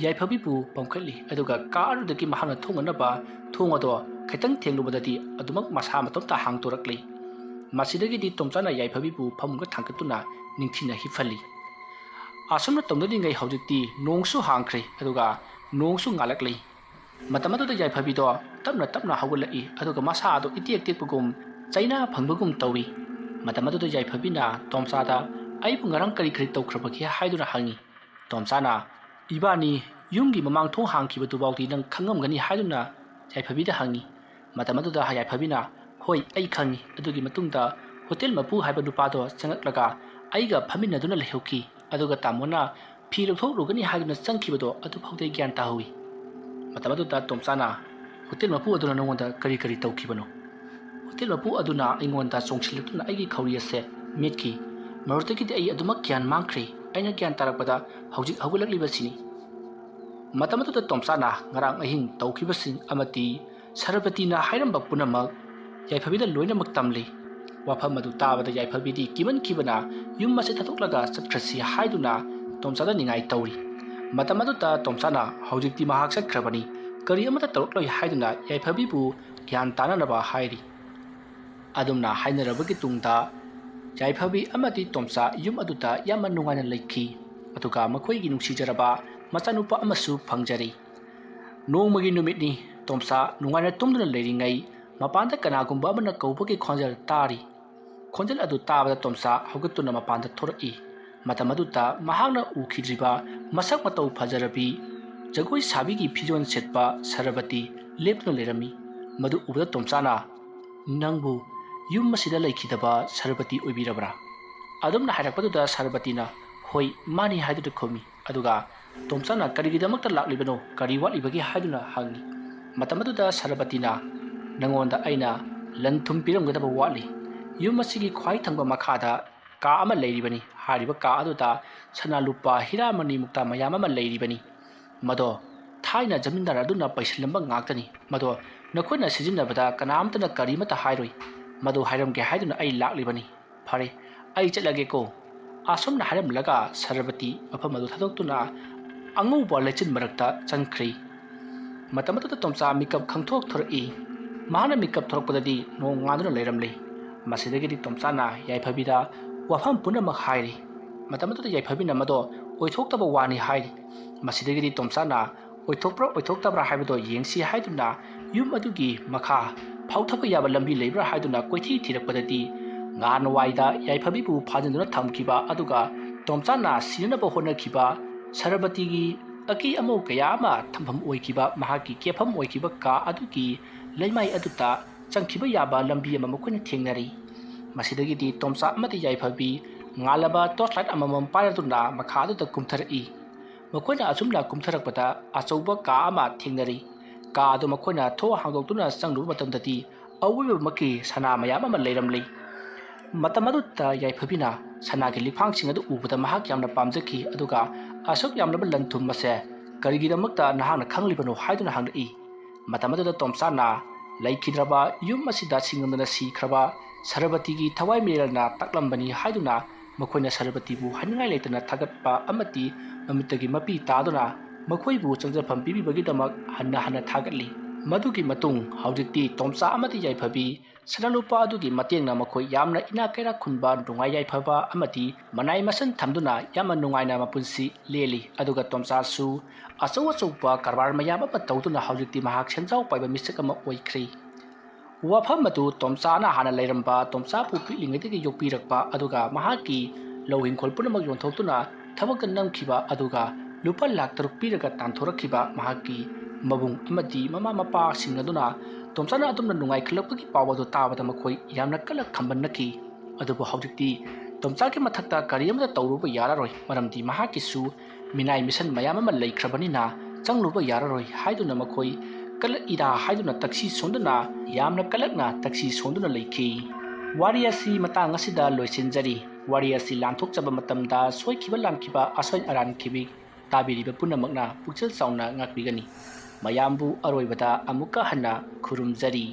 ꯌꯥꯏꯐꯕꯤꯕꯨ ꯄꯝꯈꯠꯂꯤ, ꯑꯗꯨꯒ ꯀꯥ ꯑꯗꯨꯗꯒꯤ ꯃꯍꯥꯛꯅ ꯊꯣꯡꯅꯅꯕ ꯊꯣꯡ ꯑꯗꯣ ꯈꯤꯇꯪ ꯊꯦꯡꯂꯨꯕꯗꯗꯤ ꯑꯗꯨꯃꯛ ꯃꯁꯥ ꯃꯇꯣꯝꯇ ꯍꯥꯡꯗꯣꯔꯛꯂꯤ꯫ ꯃꯁꯤꯗꯒꯤꯗꯤ ꯇꯣꯝꯆꯥꯅ ꯌꯥꯏꯐꯕꯤꯕꯨ ꯐꯃꯨꯡꯗ ꯊꯥꯡꯒꯠꯇꯨꯅ ꯅꯤꯡꯊꯤꯅ ꯍꯤꯞꯍꯜꯂꯤ꯫ ꯑꯁꯨꯝꯅ ꯇꯧꯅꯔꯤꯉꯩ ꯍꯧꯖꯤꯛꯇꯤ ꯅꯣꯡꯁꯨ ꯍꯥꯡꯈ꯭ꯔꯦ, ꯑꯗꯨꯒ ꯅꯣꯡꯁꯨ ꯉꯥꯜꯂꯛꯂꯤ꯫ ꯃꯇꯝ ꯑꯗꯨꯗ ꯌꯥꯏꯐꯕꯤꯗꯣ ꯇꯞꯅ ꯇꯞꯅ ꯍꯧꯒꯠꯂꯛꯏ, ꯑꯗꯨꯒ ꯃꯁꯥ ꯑꯗꯨ ꯏꯇꯦꯛ ꯇꯦꯛꯄꯒꯨꯝ, ꯆꯩꯅꯥ ꯐꯪꯕꯒꯨꯝ ꯇꯧꯏ꯫ ꯃꯇꯝ ꯑꯗꯨꯗ ꯌꯥꯏꯐꯕꯤꯅ ꯇꯣꯝꯆꯥꯗ, "ꯑꯩꯕꯨ ꯉꯔꯥꯡ ꯀꯔꯤ ꯀꯔꯤ ꯇꯧꯈ꯭ꯔꯕꯒꯦ?" ꯍꯥꯏꯗꯨꯅ ꯍꯪꯉꯤ꯫ ꯇꯣꯝꯆꯥꯅ, "ꯏꯕꯥꯅꯤ ꯌꯨꯝꯒꯤ ꯃꯃꯥꯡ ꯊꯣꯡ ꯍꯥꯡꯈꯤꯕꯗꯨꯐꯥꯎꯗꯤ ꯅꯪ ꯈꯪꯉꯝꯒꯅꯤ" ꯍꯥꯏꯗꯨꯅ ꯌꯥꯏꯐꯕꯤꯗ ꯍꯪꯉꯤ꯫ ꯃꯇꯝ ꯑꯗꯨꯗ ꯌꯥꯏꯐꯕꯤꯅ, "ꯍꯣꯏ, ꯑꯩ ꯈꯪꯉꯤ꯫ ꯑꯗꯨꯒꯤ ꯃꯇꯨꯡꯗ ꯍꯣꯇꯦꯜ ꯃꯄꯨ ꯍꯥꯏꯕ ꯅꯨꯄꯥꯗꯣ ꯆꯪꯂꯛꯂꯒ ꯑꯩꯒ ꯐꯝꯃꯤꯟꯅꯗꯨꯅ ꯂꯩꯍꯧꯈꯤ꯫ ꯑꯗꯨꯒ ꯇꯥꯃꯣꯅ ꯐꯤ ꯂꯧꯊꯣꯛꯂꯨꯒꯅꯤ ꯍꯥꯏꯗꯨꯅ ꯆꯪꯈꯤꯕꯗꯣ ꯑꯗꯨꯐꯥꯎꯗ ꯑꯩ ꯒ꯭ꯌꯥꯟ ꯇꯥꯍꯧꯏ꯫" ꯃꯇꯝ ꯑꯗꯨꯗ ꯇꯣꯝꯆꯥꯅ, "ꯍꯣꯇꯦꯜ ꯃꯄꯨ ꯑꯗꯨꯅ ꯅꯉꯣꯟꯗ ꯀꯔꯤ ꯀꯔꯤ ꯇꯧꯈꯤꯕꯅꯣ?" "ꯍꯣꯇꯦꯜ ꯃꯄꯨ ꯑꯗꯨꯅ ꯑꯩꯉꯣꯟꯗ ꯆꯣꯡꯁꯤꯜꯂꯛꯇꯨꯅ ꯑꯩꯒꯤ ꯈꯧꯔꯤ ꯑꯁꯦ ꯃꯦꯠꯈꯤ꯫ ꯃꯗꯨꯗꯒꯤꯗꯤ ꯑꯩ ꯑꯗꯨꯃꯛ ꯒ꯭ꯌꯥꯟ ꯃꯥꯡꯈ꯭ꯔꯦ꯫ ꯑꯩꯅ ꯒ꯭ꯌꯥꯟ ꯇꯥꯔꯛꯄꯗ ꯍꯧꯖꯤꯛ ꯍꯧꯒꯠꯂꯛꯂꯤꯕꯁꯤꯅꯤ꯫" ꯃꯇꯝ ꯑꯗꯨꯗ ꯇꯣꯝꯆꯥꯅ ꯉꯔꯥꯡ ꯑꯍꯤꯡ ꯇꯧꯈꯤꯕꯁꯤꯡ ꯑꯃꯗꯤ ꯁꯔꯕꯇꯤꯅ ꯍꯥꯏꯔꯝꯕ ꯄꯨꯝꯅꯃꯛ ꯌꯥꯏꯐꯕꯤꯗ ꯂꯣꯏꯅꯃꯛ ꯇꯝꯂꯤ꯫ ꯋꯥꯐꯝ ꯑꯗꯨ ꯇꯥꯕꯗ ꯌꯥꯏꯐꯕꯤꯗꯤ ꯀꯤꯃꯟꯈꯤꯕꯅ ꯌꯨꯝ ꯑꯁꯤ ꯊꯥꯗꯣꯛꯂꯒ ꯆꯠꯈ꯭ꯔꯁꯤ ꯍꯥꯏꯗꯨꯅ ꯇꯣꯝꯆꯥꯗ ꯅꯤꯡꯉꯥꯏ ꯇꯧꯔꯤ꯫ ꯃꯇꯝ ꯑꯗꯨꯗ ꯇꯣꯝꯆꯥꯅ, "ꯍꯧꯖꯤꯛꯇꯤ ꯃꯍꯥꯛ ꯆꯠꯈ꯭ꯔꯕꯅꯤ, ꯀꯔꯤ ꯑꯃꯠꯇ ꯇꯧꯔꯛꯂꯣꯏ" ꯍꯥꯏꯗꯨꯅ ꯌꯥꯏꯐꯕꯤꯕꯨ ꯒ꯭ꯌꯥꯟ ꯇꯥꯅꯅꯕ ꯍꯥꯏꯔꯤ꯫ ꯑꯗꯨꯝꯅ ꯍꯥꯏꯅꯔꯕꯒꯤ ꯇꯨꯡꯗ ꯌꯥꯏꯐꯕꯤ ꯑꯃꯗꯤ ꯇꯣꯝꯆꯥ ꯌꯨꯝ ꯑꯗꯨꯗ ꯌꯥꯝꯅ ꯅꯨꯡꯉꯥꯏꯅ ꯂꯩꯈꯤ꯫ ꯑꯗꯨꯒ ꯃꯈꯣꯏꯒꯤ ꯅꯨꯡꯁꯤꯖꯔꯕ ꯃꯆꯥꯅꯨꯄꯥ ꯑꯃꯁꯨ ꯐꯪꯖꯔꯤ꯫ ꯅꯣꯡꯃꯒꯤ ꯅꯨꯃꯤꯠꯅꯤ꯫ ꯇꯣꯝꯆꯥ ꯅꯨꯡꯉꯥꯏꯅ ꯇꯨꯝꯗꯨꯅ ꯂꯩꯔꯤꯉꯩ ꯃꯄꯥꯟꯗ ꯀꯅꯥꯒꯨꯝꯕ ꯑꯃꯅ ꯀꯧꯕꯒꯤ ꯈꯣꯟꯖꯦꯜ ꯇꯥꯔꯤ꯫ ꯈꯣꯟꯖꯦꯜ ꯑꯗꯨ ꯇꯥꯕꯗ ꯇꯣꯝꯆꯥ ꯍꯧꯒꯠꯇꯨꯅ ꯃꯄꯥꯟꯗ ꯊꯣꯔꯛꯏ꯫ ꯃꯇꯝ ꯑꯗꯨꯗ ꯃꯍꯥꯛꯅ ꯎꯈꯤꯗ꯭ꯔꯤꯕ ꯃꯁꯛ ꯃꯇꯧ ꯐꯖꯔꯕꯤ, ꯖꯒꯣꯏ ꯁꯥꯕꯤꯒꯤ ꯐꯤꯖꯣꯜ ꯁꯦꯠꯄ ꯁꯔꯕꯇꯤ ꯂꯦꯞꯇꯨꯅ ꯂꯩꯔꯝꯃꯤ꯫ ꯃꯗꯨ ꯎꯕꯗ ꯇꯣꯝꯆꯥꯅ, "ꯅꯪꯕꯨ ꯌꯨꯝ ꯑꯁꯤꯗ ꯂꯩꯈꯤꯗꯕ ꯁꯔꯕꯇꯤ ꯑꯣꯏꯕꯤꯔꯕ꯭ꯔꯥ?" ꯑꯗꯨꯝꯅ ꯍꯥꯏꯔꯛꯄꯗꯨꯗ ꯁꯔꯕꯇꯤꯅ, "ꯍꯣꯏ, ꯃꯥꯅꯤ" ꯍꯥꯏꯗꯨꯅ ꯈꯨꯝꯃꯤ꯫ ꯑꯗꯨꯒ ꯇꯣꯝꯆꯥꯅ, "ꯀꯔꯤꯒꯤꯗꯃꯛꯇ ꯂꯥꯛꯂꯤꯕꯅꯣ? ꯀꯔꯤ ꯋꯥꯠꯂꯤꯕꯒꯦ?" ꯍꯥꯏꯗꯨꯅ ꯍꯪꯉꯤ꯫ ꯃꯇꯝ ꯑꯗꯨꯗ ꯁꯔꯕꯇꯤꯅ, "ꯅꯉꯣꯟꯗ ꯑꯩꯅ ꯂꯟ ꯊꯨꯝ ꯄꯤꯔꯝꯒꯗꯕ ꯋꯥꯠꯂꯤ꯫ ꯌꯨꯝ ꯑꯁꯤꯒꯤ ꯈ꯭ꯋꯥꯏ ꯊꯪꯕ ꯃꯈꯥꯗ ꯀꯥ ꯑꯃ ꯂꯩꯔꯤꯕꯅꯤ꯫ ꯍꯥꯏꯔꯤꯕ ꯀꯥ ꯑꯗꯨꯗ ꯁꯅꯥ ꯂꯨꯄꯥ ꯍꯤꯔꯥ ꯃꯅꯤ ꯃꯨꯛꯇꯥ ꯃꯌꯥꯝ ꯑꯃ ꯂꯩꯔꯤꯕꯅꯤ꯫ ꯃꯗꯣ ꯊꯥꯏꯅ ꯖꯃꯤꯟꯗꯥꯔ ꯑꯗꯨꯅ ꯄꯩꯁꯤꯜꯂꯝꯕ ꯉꯥꯛꯇꯅꯤ꯫ ꯃꯗꯣ ꯅꯈꯣꯏꯅ ꯁꯤꯖꯤꯟꯅꯕꯗ ꯀꯅꯥꯝꯇꯅ ꯀꯔꯤꯃꯠꯇ ꯍꯥꯏꯔꯣꯏ꯫ ꯃꯗꯨ ꯍꯥꯏꯔꯝꯒꯦ ꯍꯥꯏꯗꯨꯅ ꯑꯩ ꯂꯥꯛꯂꯤꯕꯅꯤ꯫ ꯐꯔꯦ, ꯑꯩ ꯆꯠꯂꯒꯦꯀꯣ꯫ ꯑꯁꯨꯝꯅ ꯍꯥꯏꯔꯝꯂꯒ ꯁꯔꯕꯇꯤ ꯃꯐꯝ ꯑꯗꯨ ꯊꯥꯗꯣꯛꯇꯨꯅ ꯑꯉꯧꯕ ꯂꯩꯆꯤꯟ ꯃꯔꯛꯇ ꯆꯪꯈ꯭ꯔꯤ꯫ ꯃꯇꯝ ꯑꯗꯨꯗ ꯇꯣꯝꯆꯥ ꯃꯤꯀꯞ ꯈꯪꯊꯣꯛ ꯊꯣꯔꯛꯏ꯫ ꯃꯍꯥꯛꯅ ꯃꯤꯀꯞ ꯊꯣꯔꯛꯄꯗꯗꯤ ꯅꯣꯡ ꯉꯥꯟꯗꯨꯅ ꯂꯩꯔꯝꯂꯤ꯫ ꯃꯁꯤꯗꯒꯤꯗꯤ ꯇꯣꯝꯆꯥꯅ ꯌꯥꯏꯐꯕꯤꯗ ꯋꯥꯐꯝ ꯄꯨꯝꯅꯃꯛ ꯍꯥꯏꯔꯤ꯫ ꯃꯇꯝ ꯑꯗꯨꯗ ꯌꯥꯏꯐꯕꯤꯅ ꯃꯗꯣ ꯑꯣꯏꯊꯣꯛꯇꯕ ꯋꯥꯅꯤ ꯍꯥꯏꯔꯤ꯫ ꯃꯁꯤꯗꯒꯤꯗꯤ ꯇꯣꯝꯆꯥꯅ ꯑꯣꯏꯊꯣꯛꯄ꯭ꯔꯥ ꯑꯣꯏꯊꯣꯛꯇꯕ꯭ꯔꯥ ꯍꯥꯏꯕꯗꯣ ꯌꯦꯡꯁꯤ ꯍꯥꯏꯗꯨꯅ ꯌꯨꯝ ꯑꯗꯨꯒꯤ ꯃꯈꯥ ꯐꯥꯎꯊꯕ ꯌꯥꯕ ꯂꯝꯕꯤ ꯂꯩꯕ꯭ꯔꯥ ꯍꯥꯏꯗꯨꯅ ꯀꯣꯏꯊꯤ ꯊꯤꯔꯛꯄꯗꯗꯤ ꯉꯥꯟꯋꯥꯏꯗ ꯌꯥꯏꯐꯕꯤꯕꯨ ꯐꯥꯖꯤꯟꯗꯨꯅ ꯊꯝꯈꯤꯕ ꯑꯗꯨꯒ ꯇꯣꯝꯆꯥꯅ ꯁꯤꯅꯅꯕ ꯍꯣꯠꯅꯈꯤꯕ ꯁꯔꯕꯇꯤꯒꯤ ꯑꯀꯤ ꯑꯃꯧ ꯀꯌꯥ ꯑꯃ ꯊꯝꯐꯝ ꯑꯣꯏꯈꯤꯕ ꯃꯍꯥꯛꯀꯤ ꯀꯦꯐꯝ ꯑꯣꯏꯈꯤꯕ ꯀꯥ ꯑꯗꯨꯒꯤ ꯂꯩꯃꯥꯏ ꯑꯗꯨꯗ ꯆꯪꯈꯤꯕ ꯌꯥꯕ ꯂꯝꯕꯤ ꯑꯃ ꯃꯈꯣꯏꯅ ꯊꯦꯡꯅꯔꯤ꯫ ꯃꯁꯤꯗꯒꯤꯗꯤ ꯇꯣꯝꯆꯥ ꯑꯃꯗꯤ ꯌꯥꯏꯐꯕꯤ ꯉꯥꯜꯂꯕ torch light ꯑꯃꯃꯝ ꯄꯥꯏꯔꯗꯨꯅ ꯃꯈꯥ ꯑꯗꯨꯗ ꯀꯨꯝꯊꯔꯛꯏ꯫ ꯃꯈꯣꯏꯅ ꯑꯁꯨꯝꯅ ꯀꯨꯝꯊꯔꯛꯄꯗ ꯑꯆꯧꯕ ꯀꯥ ꯑꯃ ꯊꯦꯡꯅꯔꯤ꯫ ꯀꯥ ꯑꯗꯨ ꯃꯈꯣꯏꯅ ꯊꯣꯡ ꯍꯥꯡꯗꯣꯛꯇꯨꯅ ꯆꯪꯂꯨꯕ ꯃꯇꯝꯗꯗꯤ ꯑꯋꯣꯏꯕꯃꯛꯀꯤ ꯁꯅꯥ ꯃꯌꯥꯝ ꯑꯃ ꯂꯩꯔꯝꯂꯤ꯫ ꯃꯇꯝ ꯑꯗꯨꯗ ꯌꯥꯏꯐꯕꯤꯅ ꯁꯅꯥꯒꯤ ꯂꯤꯛꯐꯥꯡꯁꯤꯡ ꯑꯗꯨ ꯎꯕꯗ ꯃꯍꯥꯛ ꯌꯥꯝꯅ ꯄꯥꯝꯖꯈꯤ, ꯑꯗꯨꯒ "ꯑꯁꯨꯛ ꯌꯥꯝꯂꯕ ꯂꯟ ꯊꯨꯝ ꯑꯁꯦ ꯀꯔꯤꯒꯤꯗꯃꯛꯇ ꯅꯍꯥꯛꯅ ꯈꯪꯂꯤꯕꯅꯣ?" ꯍꯥꯏꯗꯨꯅ ꯍꯪꯂꯛꯏ꯫ ꯃꯇꯝ ꯑꯗꯨꯗ ꯇꯣꯝꯆꯥꯅ ꯂꯩꯈꯤꯗ꯭ꯔꯕ ꯌꯨꯝ ꯑꯁꯤꯗ ꯁꯤꯡꯉꯝꯗꯅ ꯁꯤꯈ꯭ꯔꯕ ꯁꯔꯕꯇꯤꯒꯤ ꯊꯋꯥꯏ ꯃꯤꯔꯦꯜꯅ ꯇꯥꯛꯂꯝꯕꯅꯤ ꯍꯥꯏꯗꯨꯅ ꯃꯈꯣꯏꯅ ꯁꯔꯕꯇꯤꯕꯨ ꯍꯥꯏꯅꯤꯡꯉꯥꯏ ꯂꯩꯇꯅ ꯊꯥꯒꯠꯄ ꯑꯃꯗꯤ ꯃꯃꯤꯠꯇꯒꯤ ꯃꯄꯤ ꯇꯥꯗꯨꯅ ꯃꯈꯣꯏꯕꯨ ꯆꯪꯖꯐꯝ ꯄꯤꯕꯤꯕꯒꯤꯗꯃꯛ ꯍꯟꯅ ꯍꯟꯅ ꯊꯥꯒꯠꯂꯤ꯫ ꯃꯗꯨꯒꯤ ꯃꯇꯨꯡ ꯍꯧꯖꯤꯛꯇꯤ ꯇꯣꯝꯆꯥ ꯑꯃꯗꯤ ꯌꯥꯏꯐꯕꯤ ꯁꯅꯥ ꯂꯨꯄꯥ ꯑꯗꯨꯒꯤ ꯃꯇꯦꯡꯅ ꯃꯈꯣꯏ ꯌꯥꯝꯅ ꯏꯅꯥꯛ ꯀꯩꯔꯥꯛ ꯈꯨꯟꯕ, ꯅꯨꯡꯉꯥꯏ ꯌꯥꯏꯐꯕ ꯑꯃꯗꯤ ꯃꯅꯥꯏ ꯃꯁꯤꯟ ꯊꯝꯗꯨꯅ ꯌꯥꯝꯅ ꯅꯨꯡꯉꯥꯏꯅ ꯃꯄꯨꯟꯁꯤ ꯂꯦꯜꯂꯤ꯫ ꯑꯗꯨꯒ ꯇꯣꯝꯆꯥꯁꯨ ꯑꯆꯧ ꯑꯆꯧꯕ ꯀꯔꯕꯥꯔ ꯃꯌꯥꯝ ꯑꯃ ꯇꯧꯗꯨꯅ ꯍꯧꯖꯤꯛꯇꯤ ꯃꯍꯥꯛ ꯁꯦꯟꯖꯥꯎ ꯄꯥꯏꯕ ꯃꯤꯁꯛ ꯑꯃ ꯑꯣꯏꯈ꯭ꯔꯦ꯫ ꯋꯥꯐꯝ ꯑꯗꯨ ꯇꯣꯝꯆꯥꯅ ꯍꯥꯟꯅ ꯂꯩꯔꯝꯕ ꯇꯣꯝꯆꯥꯕꯨ ꯄꯤꯛꯂꯤꯉꯩꯗꯒꯤ ꯌꯣꯛꯄꯤꯔꯛꯄ ꯑꯗꯨꯒ ꯃꯍꯥꯛꯀꯤ ꯂꯧ ꯏꯪꯈꯣꯜ ꯄꯨꯝꯅꯃꯛ ꯌꯣꯟꯊꯣꯛꯇꯨꯅ ꯊꯕꯛꯇ ꯅꯝꯈꯤꯕ ꯑꯗꯨꯒ ꯂꯨꯄꯥ ꯂꯥꯈ ꯇꯔꯨꯛ ꯄꯤꯔꯒ ꯇꯥꯟꯊꯣꯔꯛꯈꯤꯕ ꯃꯍꯥꯛꯀꯤ ꯃꯕꯨꯡ ꯑꯃꯗꯤ ꯃꯃꯥ ꯃꯄꯥꯁꯤꯡ ꯑꯗꯨꯅ ꯇꯣꯝꯆꯥꯅ ꯑꯗꯨꯝꯅ ꯅꯨꯡꯉꯥꯏꯈꯠꯂꯛꯄꯒꯤ ꯄꯥꯎ ꯑꯗꯨ ꯇꯥꯕꯗ ꯃꯈꯣꯏ ꯌꯥꯝꯅ ꯀꯜꯂꯛ ꯈꯝꯕꯟꯅꯈꯤ꯫ ꯑꯗꯨꯕꯨ ꯍꯧꯖꯤꯛꯇꯤ ꯇꯣꯝꯆꯥꯒꯤ ꯃꯊꯛꯇ ꯀꯔꯤ ꯑꯃꯠꯇ ꯇꯧꯔꯨꯕ ꯌꯥꯔꯔꯣꯏ, ꯃꯔꯝꯗꯤ ꯃꯍꯥꯛꯀꯤꯁꯨ ꯃꯤꯅꯥꯏ ꯃꯤꯁꯟ ꯃꯌꯥꯝ ꯑꯃ ꯂꯩꯈ꯭ꯔꯕꯅꯤꯅ ꯆꯪꯂꯨꯕ ꯌꯥꯔꯔꯣꯏ ꯍꯥꯏꯗꯨꯅ ꯃꯈꯣꯏ ꯀꯜꯂꯛꯏꯗ ꯍꯥꯏꯗꯨꯅ ꯇꯛꯁꯤ ꯁꯣꯟꯗꯨꯅ ꯌꯥꯝꯅ ꯀꯜꯂꯛꯅ ꯇꯛꯁꯤ ꯁꯣꯟꯗꯨꯅ ꯂꯩꯈꯤ꯫ ꯋꯥꯔꯤ ꯑꯁꯤ ꯃꯇꯥꯡ ꯑꯁꯤꯗ ꯂꯣꯏꯁꯤꯟꯖꯔꯤ꯫ ꯋꯥꯔꯤ ꯑꯁꯤ ꯂꯥꯟꯊꯣꯛꯆꯕ ꯃꯇꯝꯗ ꯁꯣꯏꯈꯤꯕ ꯂꯥꯟꯈꯤꯕ ꯑꯁꯣꯏ ꯑꯔꯥꯟ ꯈꯤꯕꯤ ꯇꯥꯕꯤꯔꯤꯕ ꯄꯨꯝꯅꯃꯛꯅ ꯄꯨꯛꯆꯦꯜ ꯆꯥꯎꯅ ꯉꯥꯛꯄꯤꯒꯅꯤ꯫ ꯃꯌꯥꯝꯕꯨ ꯑꯔꯣꯏꯕꯗ ꯑꯃꯨꯛꯀ ꯍꯟꯅ ꯈꯨꯔꯨꯝꯖꯔꯤ꯫